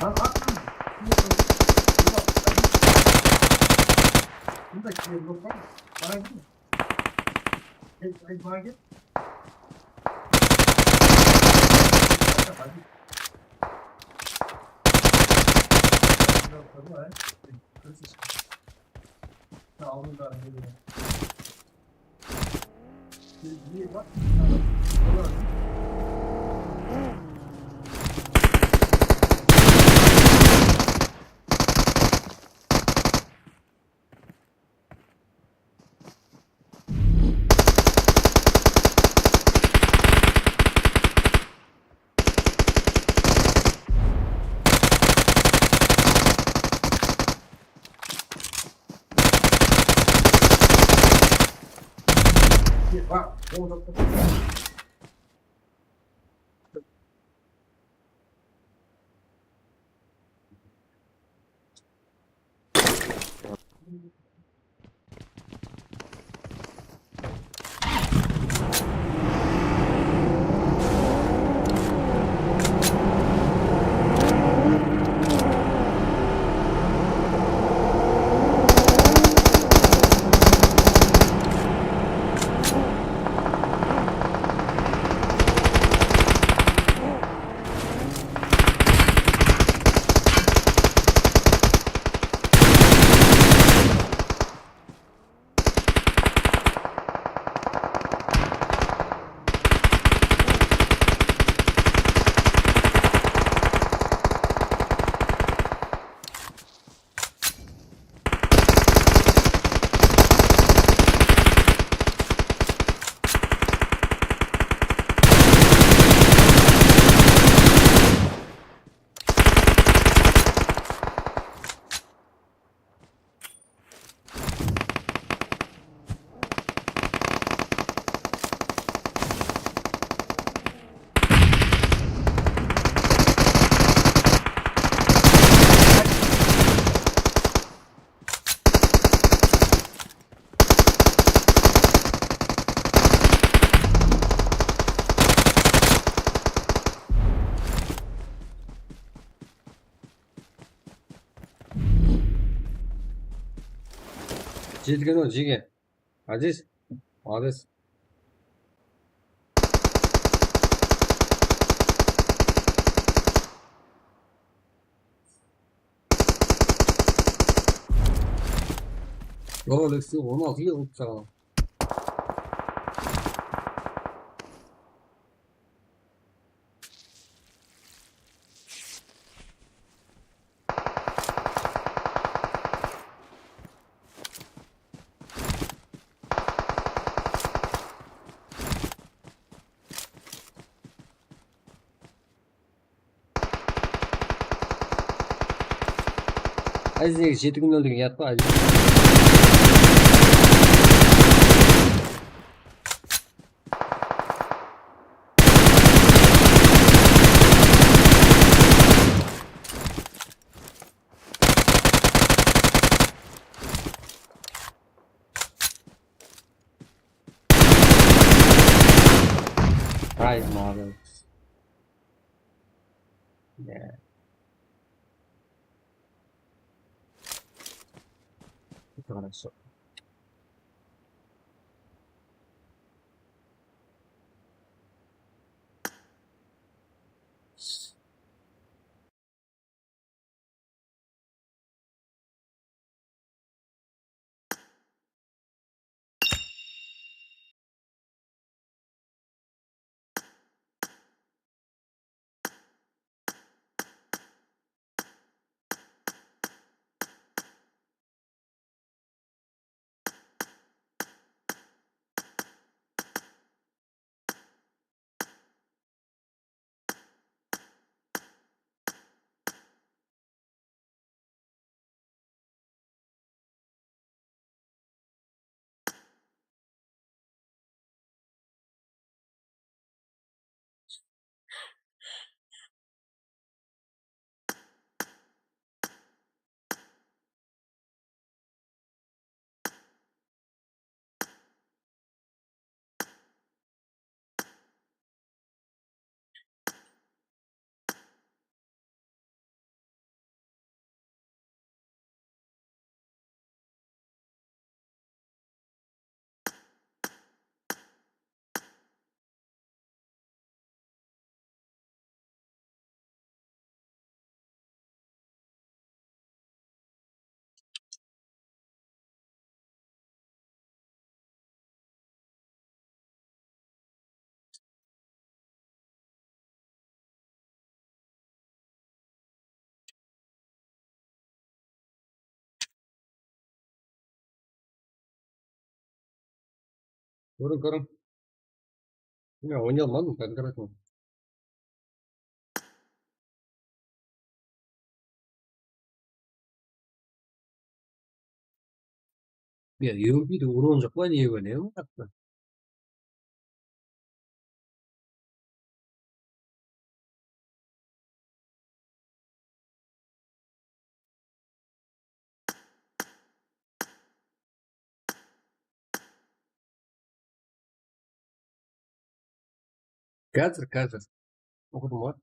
Lan at lan. Bunda kiyim yok lan. Bana gel. Gel, gel, bana gel. Jetilgen ol, jege. Aziz, молодец. Aleksey, on altı yıl qılıp saǵan. Azizge jeti kún óldirgen yat pa? Ay, mağdur. Ya. Хорошо. Kóriń, kóriń. Men oynay almadım, konkretno. Ya, U M P de uron joq pa, ne bar, ne bar? Házir, házir. Oqıdım ǵoy.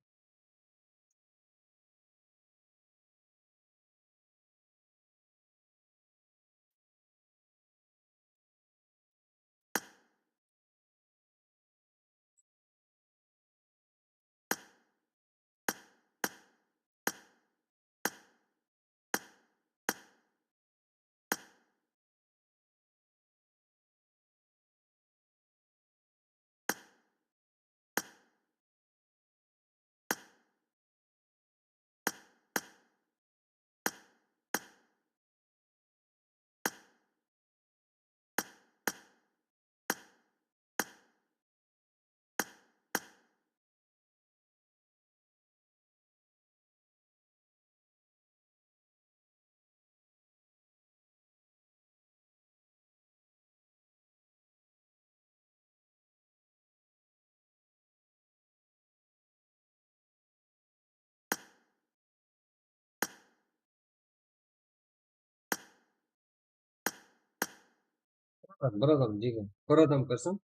Bir adam, bir adam deydi. Bir adam kirsin.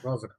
Házir.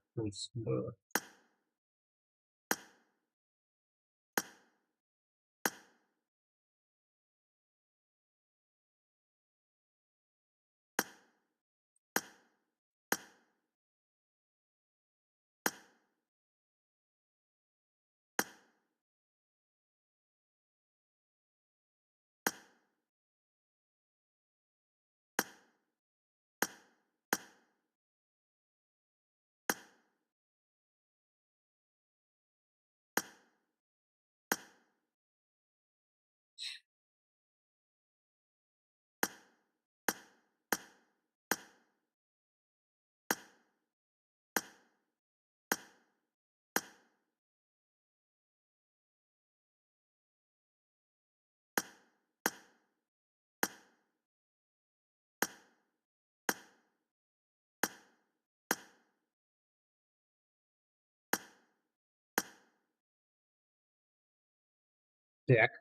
Tak.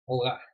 Olǵa.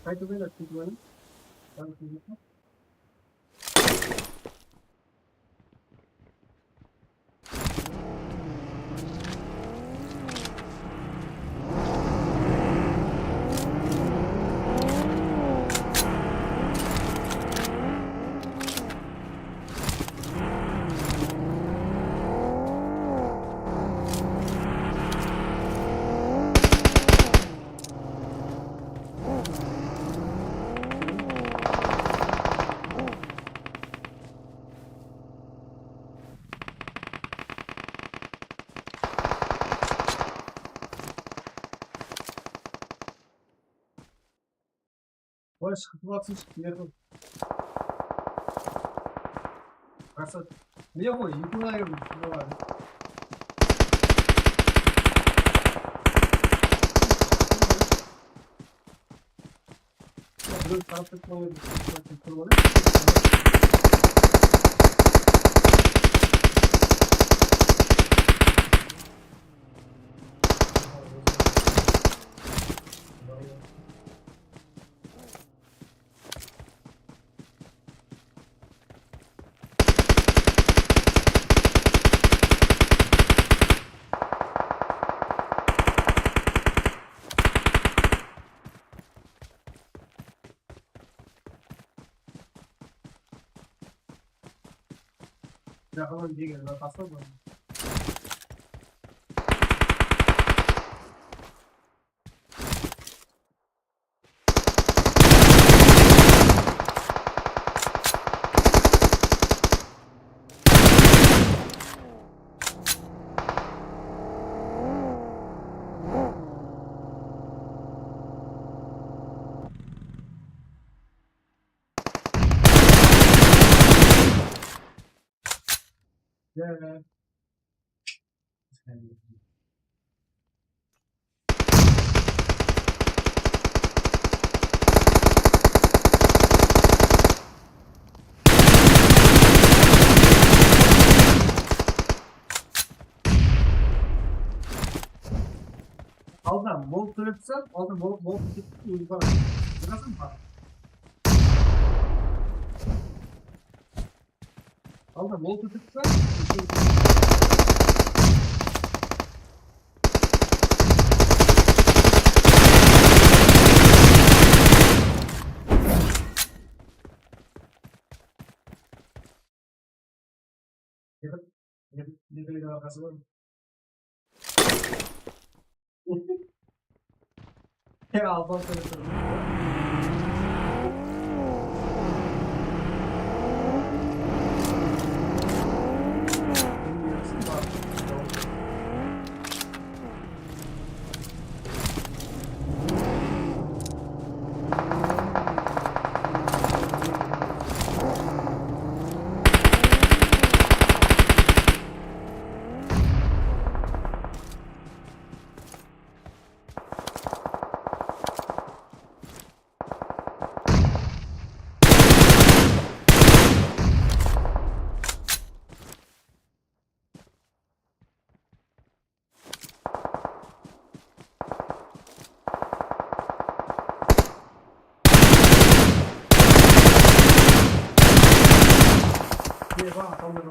Qaytıp oyna, qaytıp oyna. Oy, shıǵıp atsın, shıǵıp berdim. Maqsat, ne qoy, eki ayırım shıǵıp alayın. Jaqınnan kelgen, mına qasqa bar. Ya. Aldan, mol tólep sal, aldan mol, mol tólep sal, ózi baradı. Jıǵasań ba? Aldan, mol tólep sal. Ne, ne, ne arqası bar? Ya, Alpan seni sırtı. Bilmiyorsun bak. Eyvah, adamlar.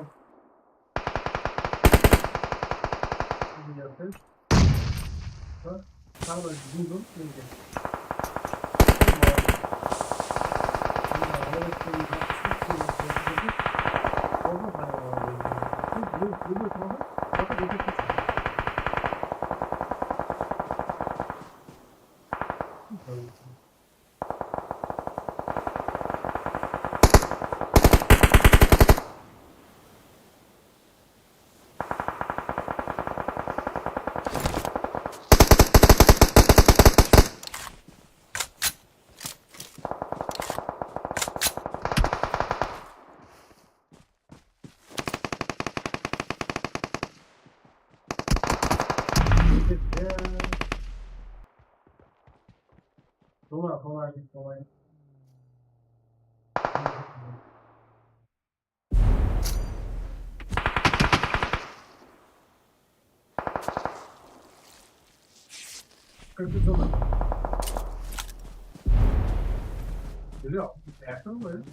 Bilmiyorum. Ha? Tamam, buldum. Şimdi. Dolar, dolar, dolar. Kırk üç olur. Geliyor. Yakın mı?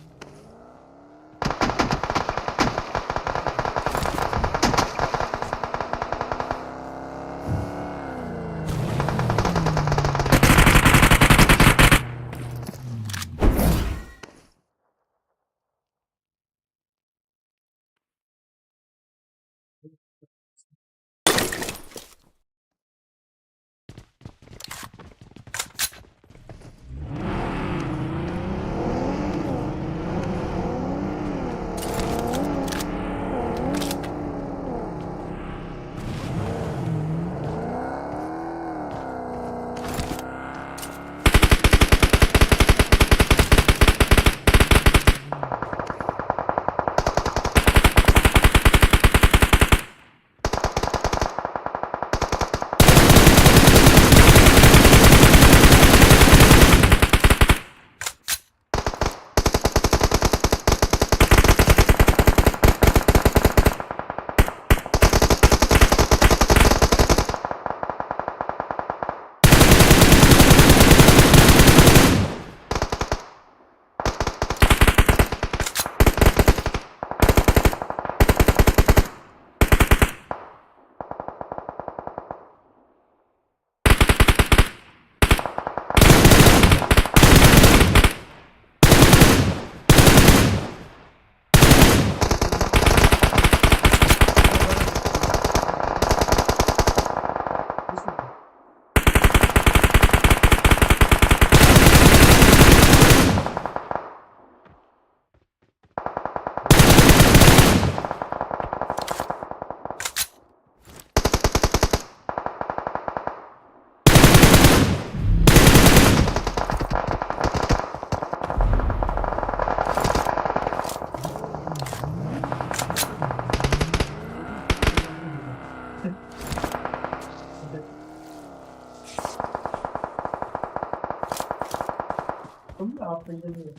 Kim de atlaydı diye.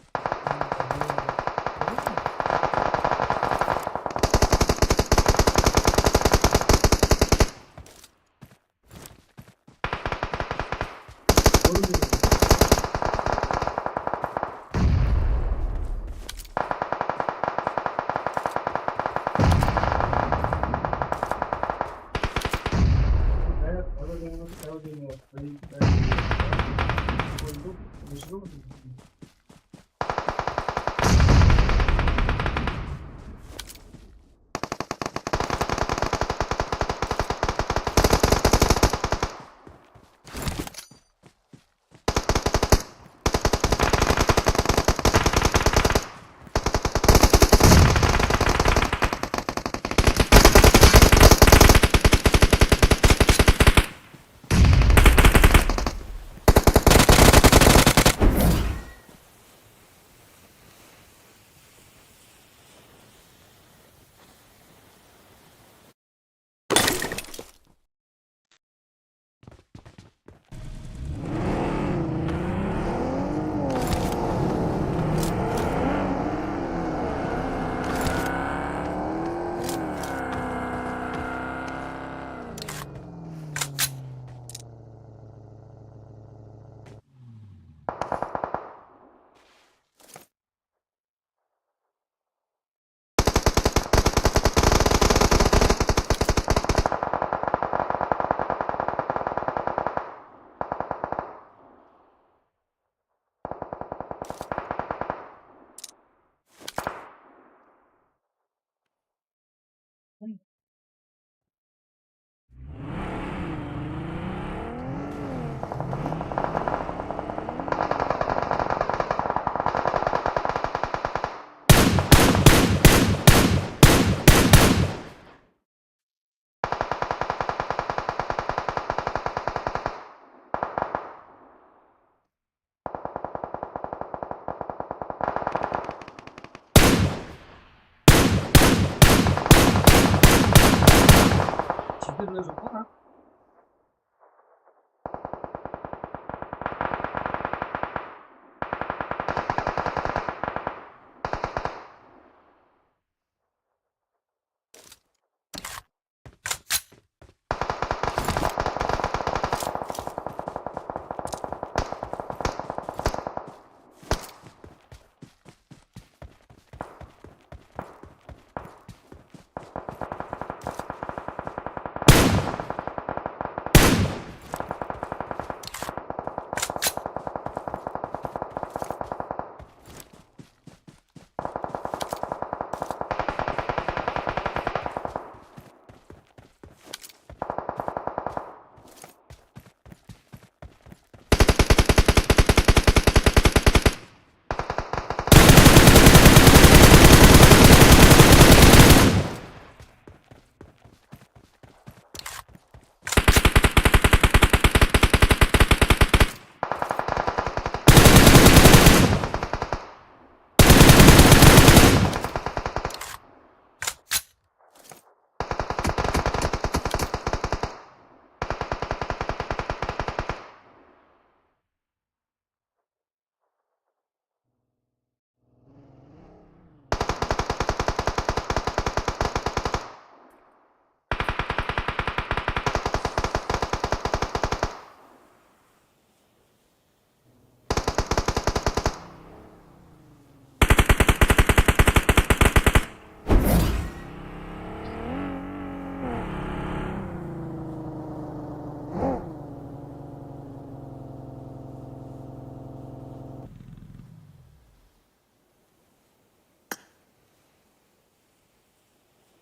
Chipta bilan joq pa?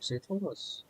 Seyit Olmaz.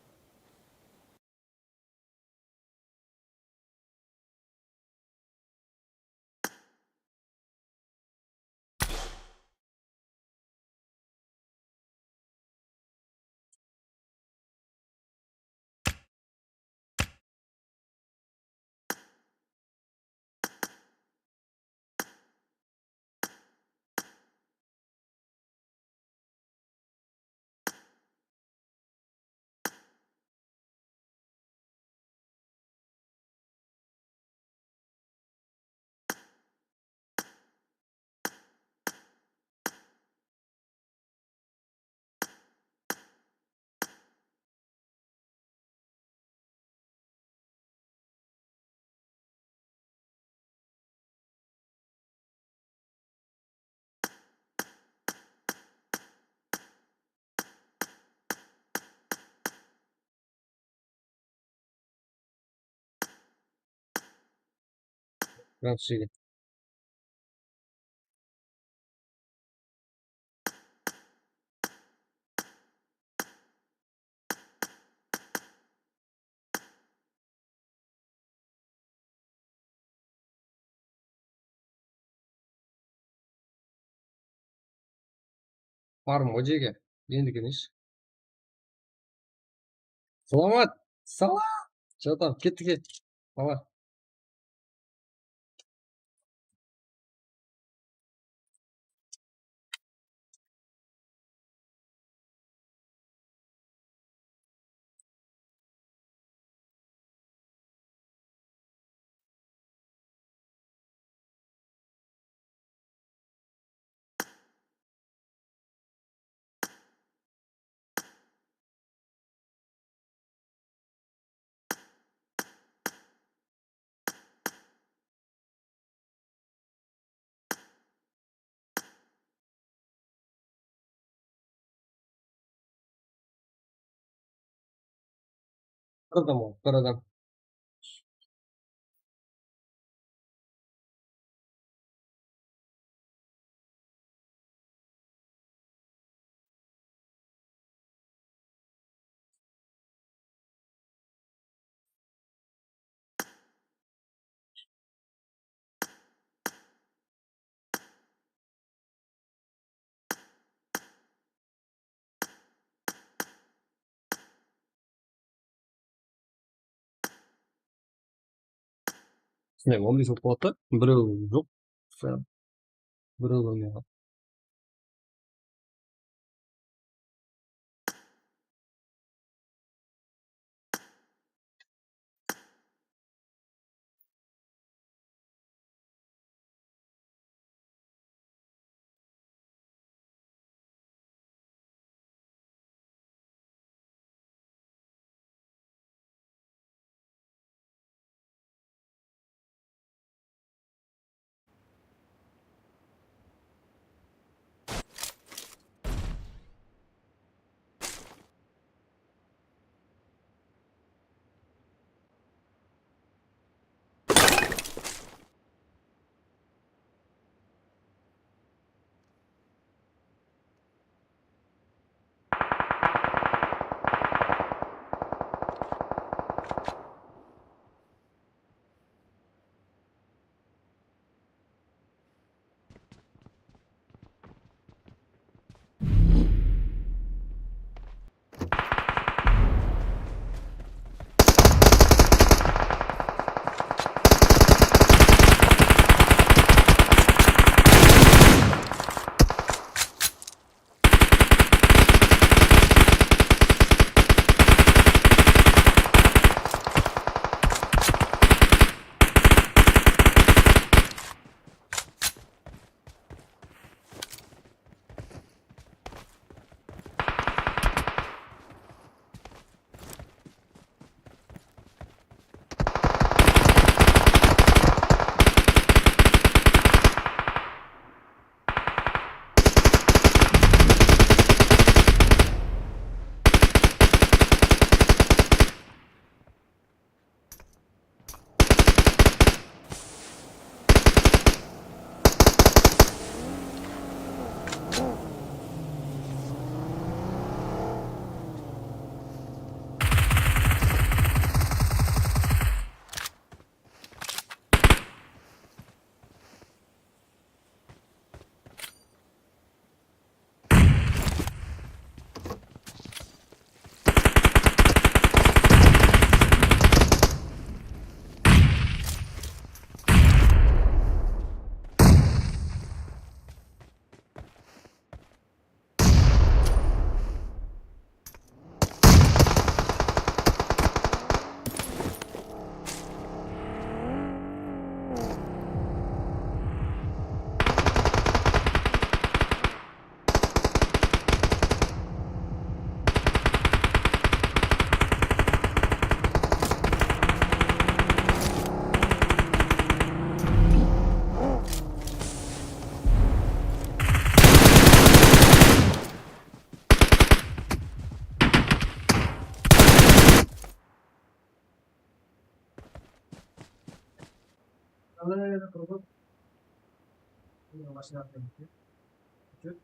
Gramscige. Barmın ǵoy, jege. Endigi nesi? Salamat! Salam! Jatam, ketti, ket. Baba. Bir adam ol, bir adam. Mine, on bes bolıp qaladı da, birew joq. Birew kórmey qaldı. Ana, yana qırıldı. Mına mashina atına gitti. Kót.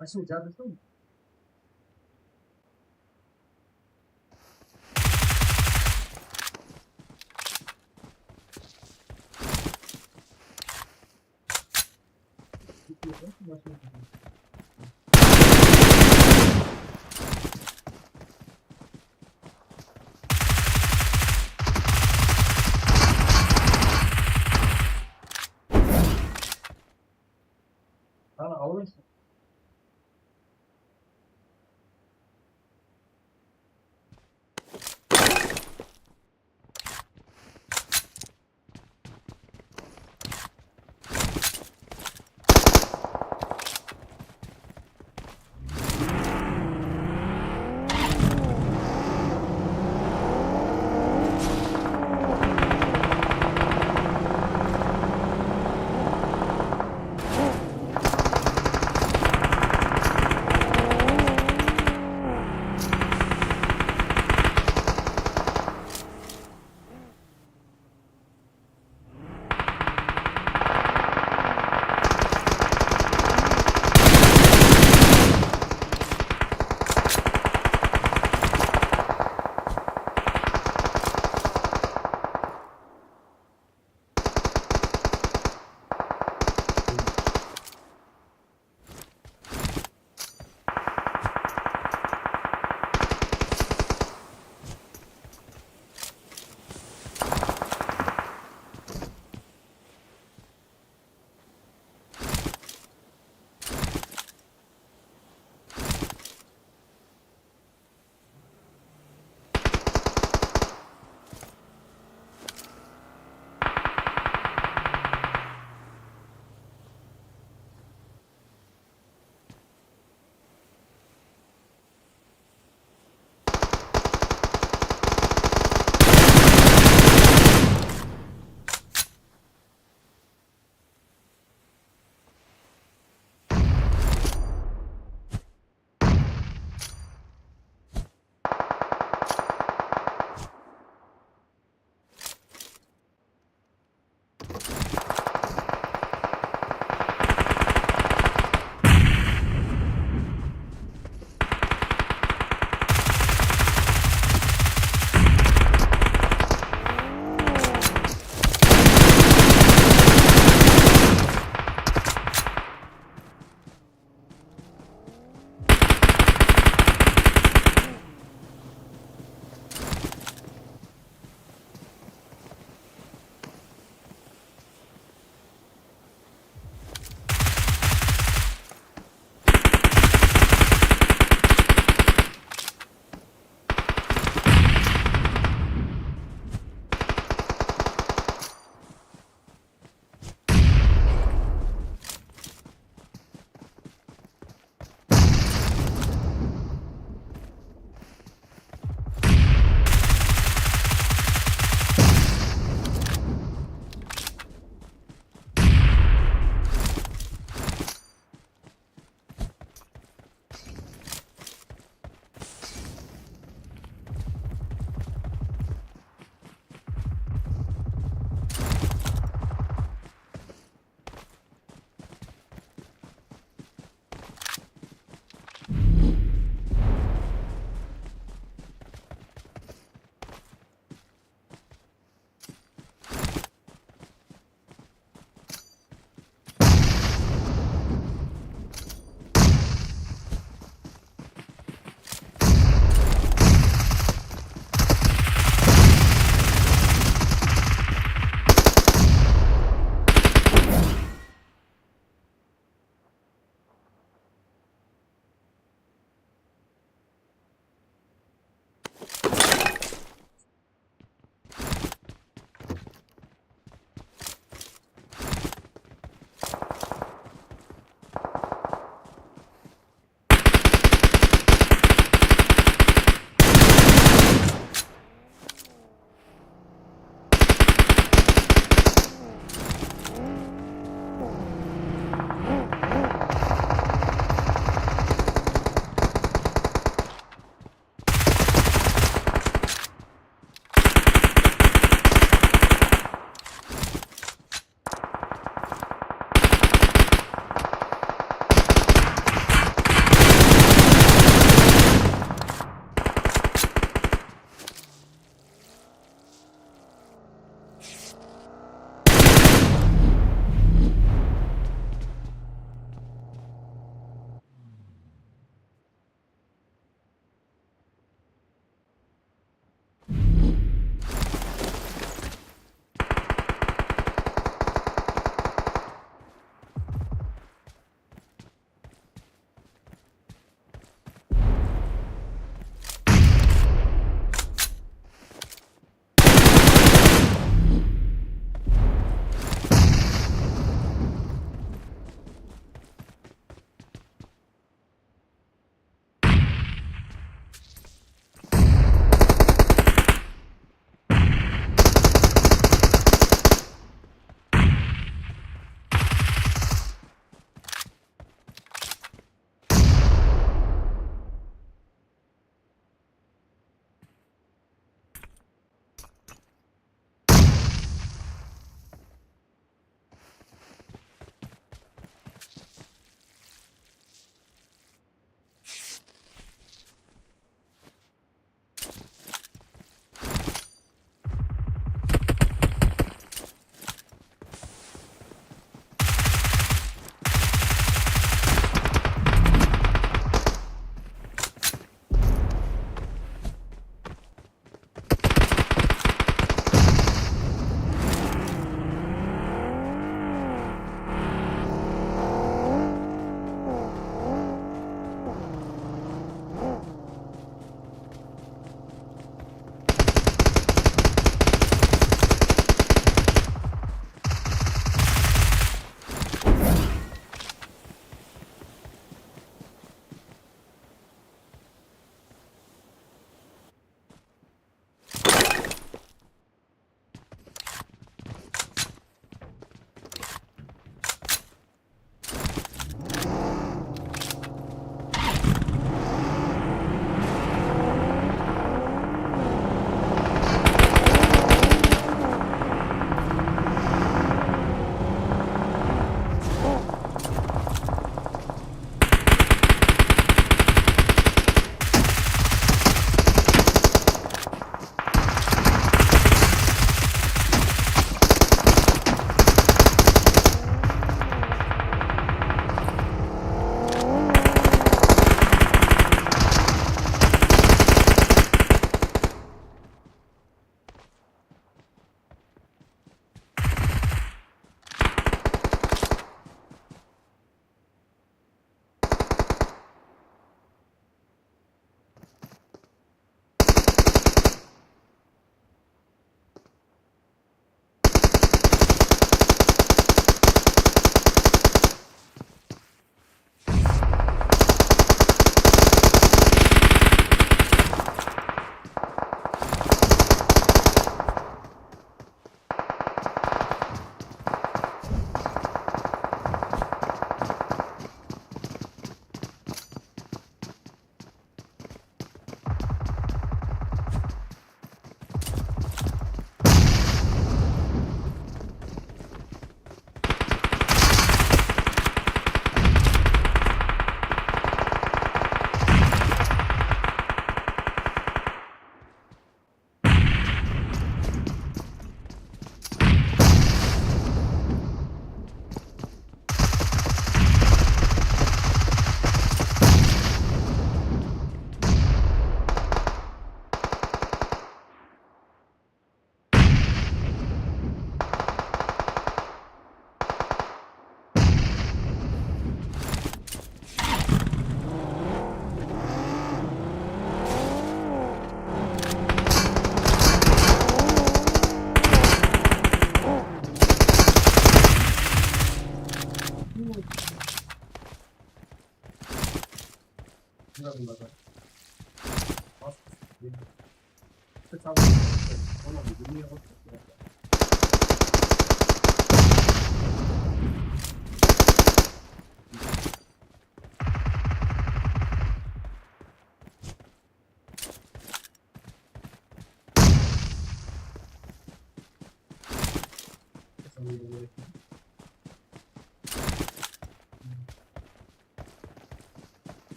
Mashina jazdırsın. Ana, alırsın.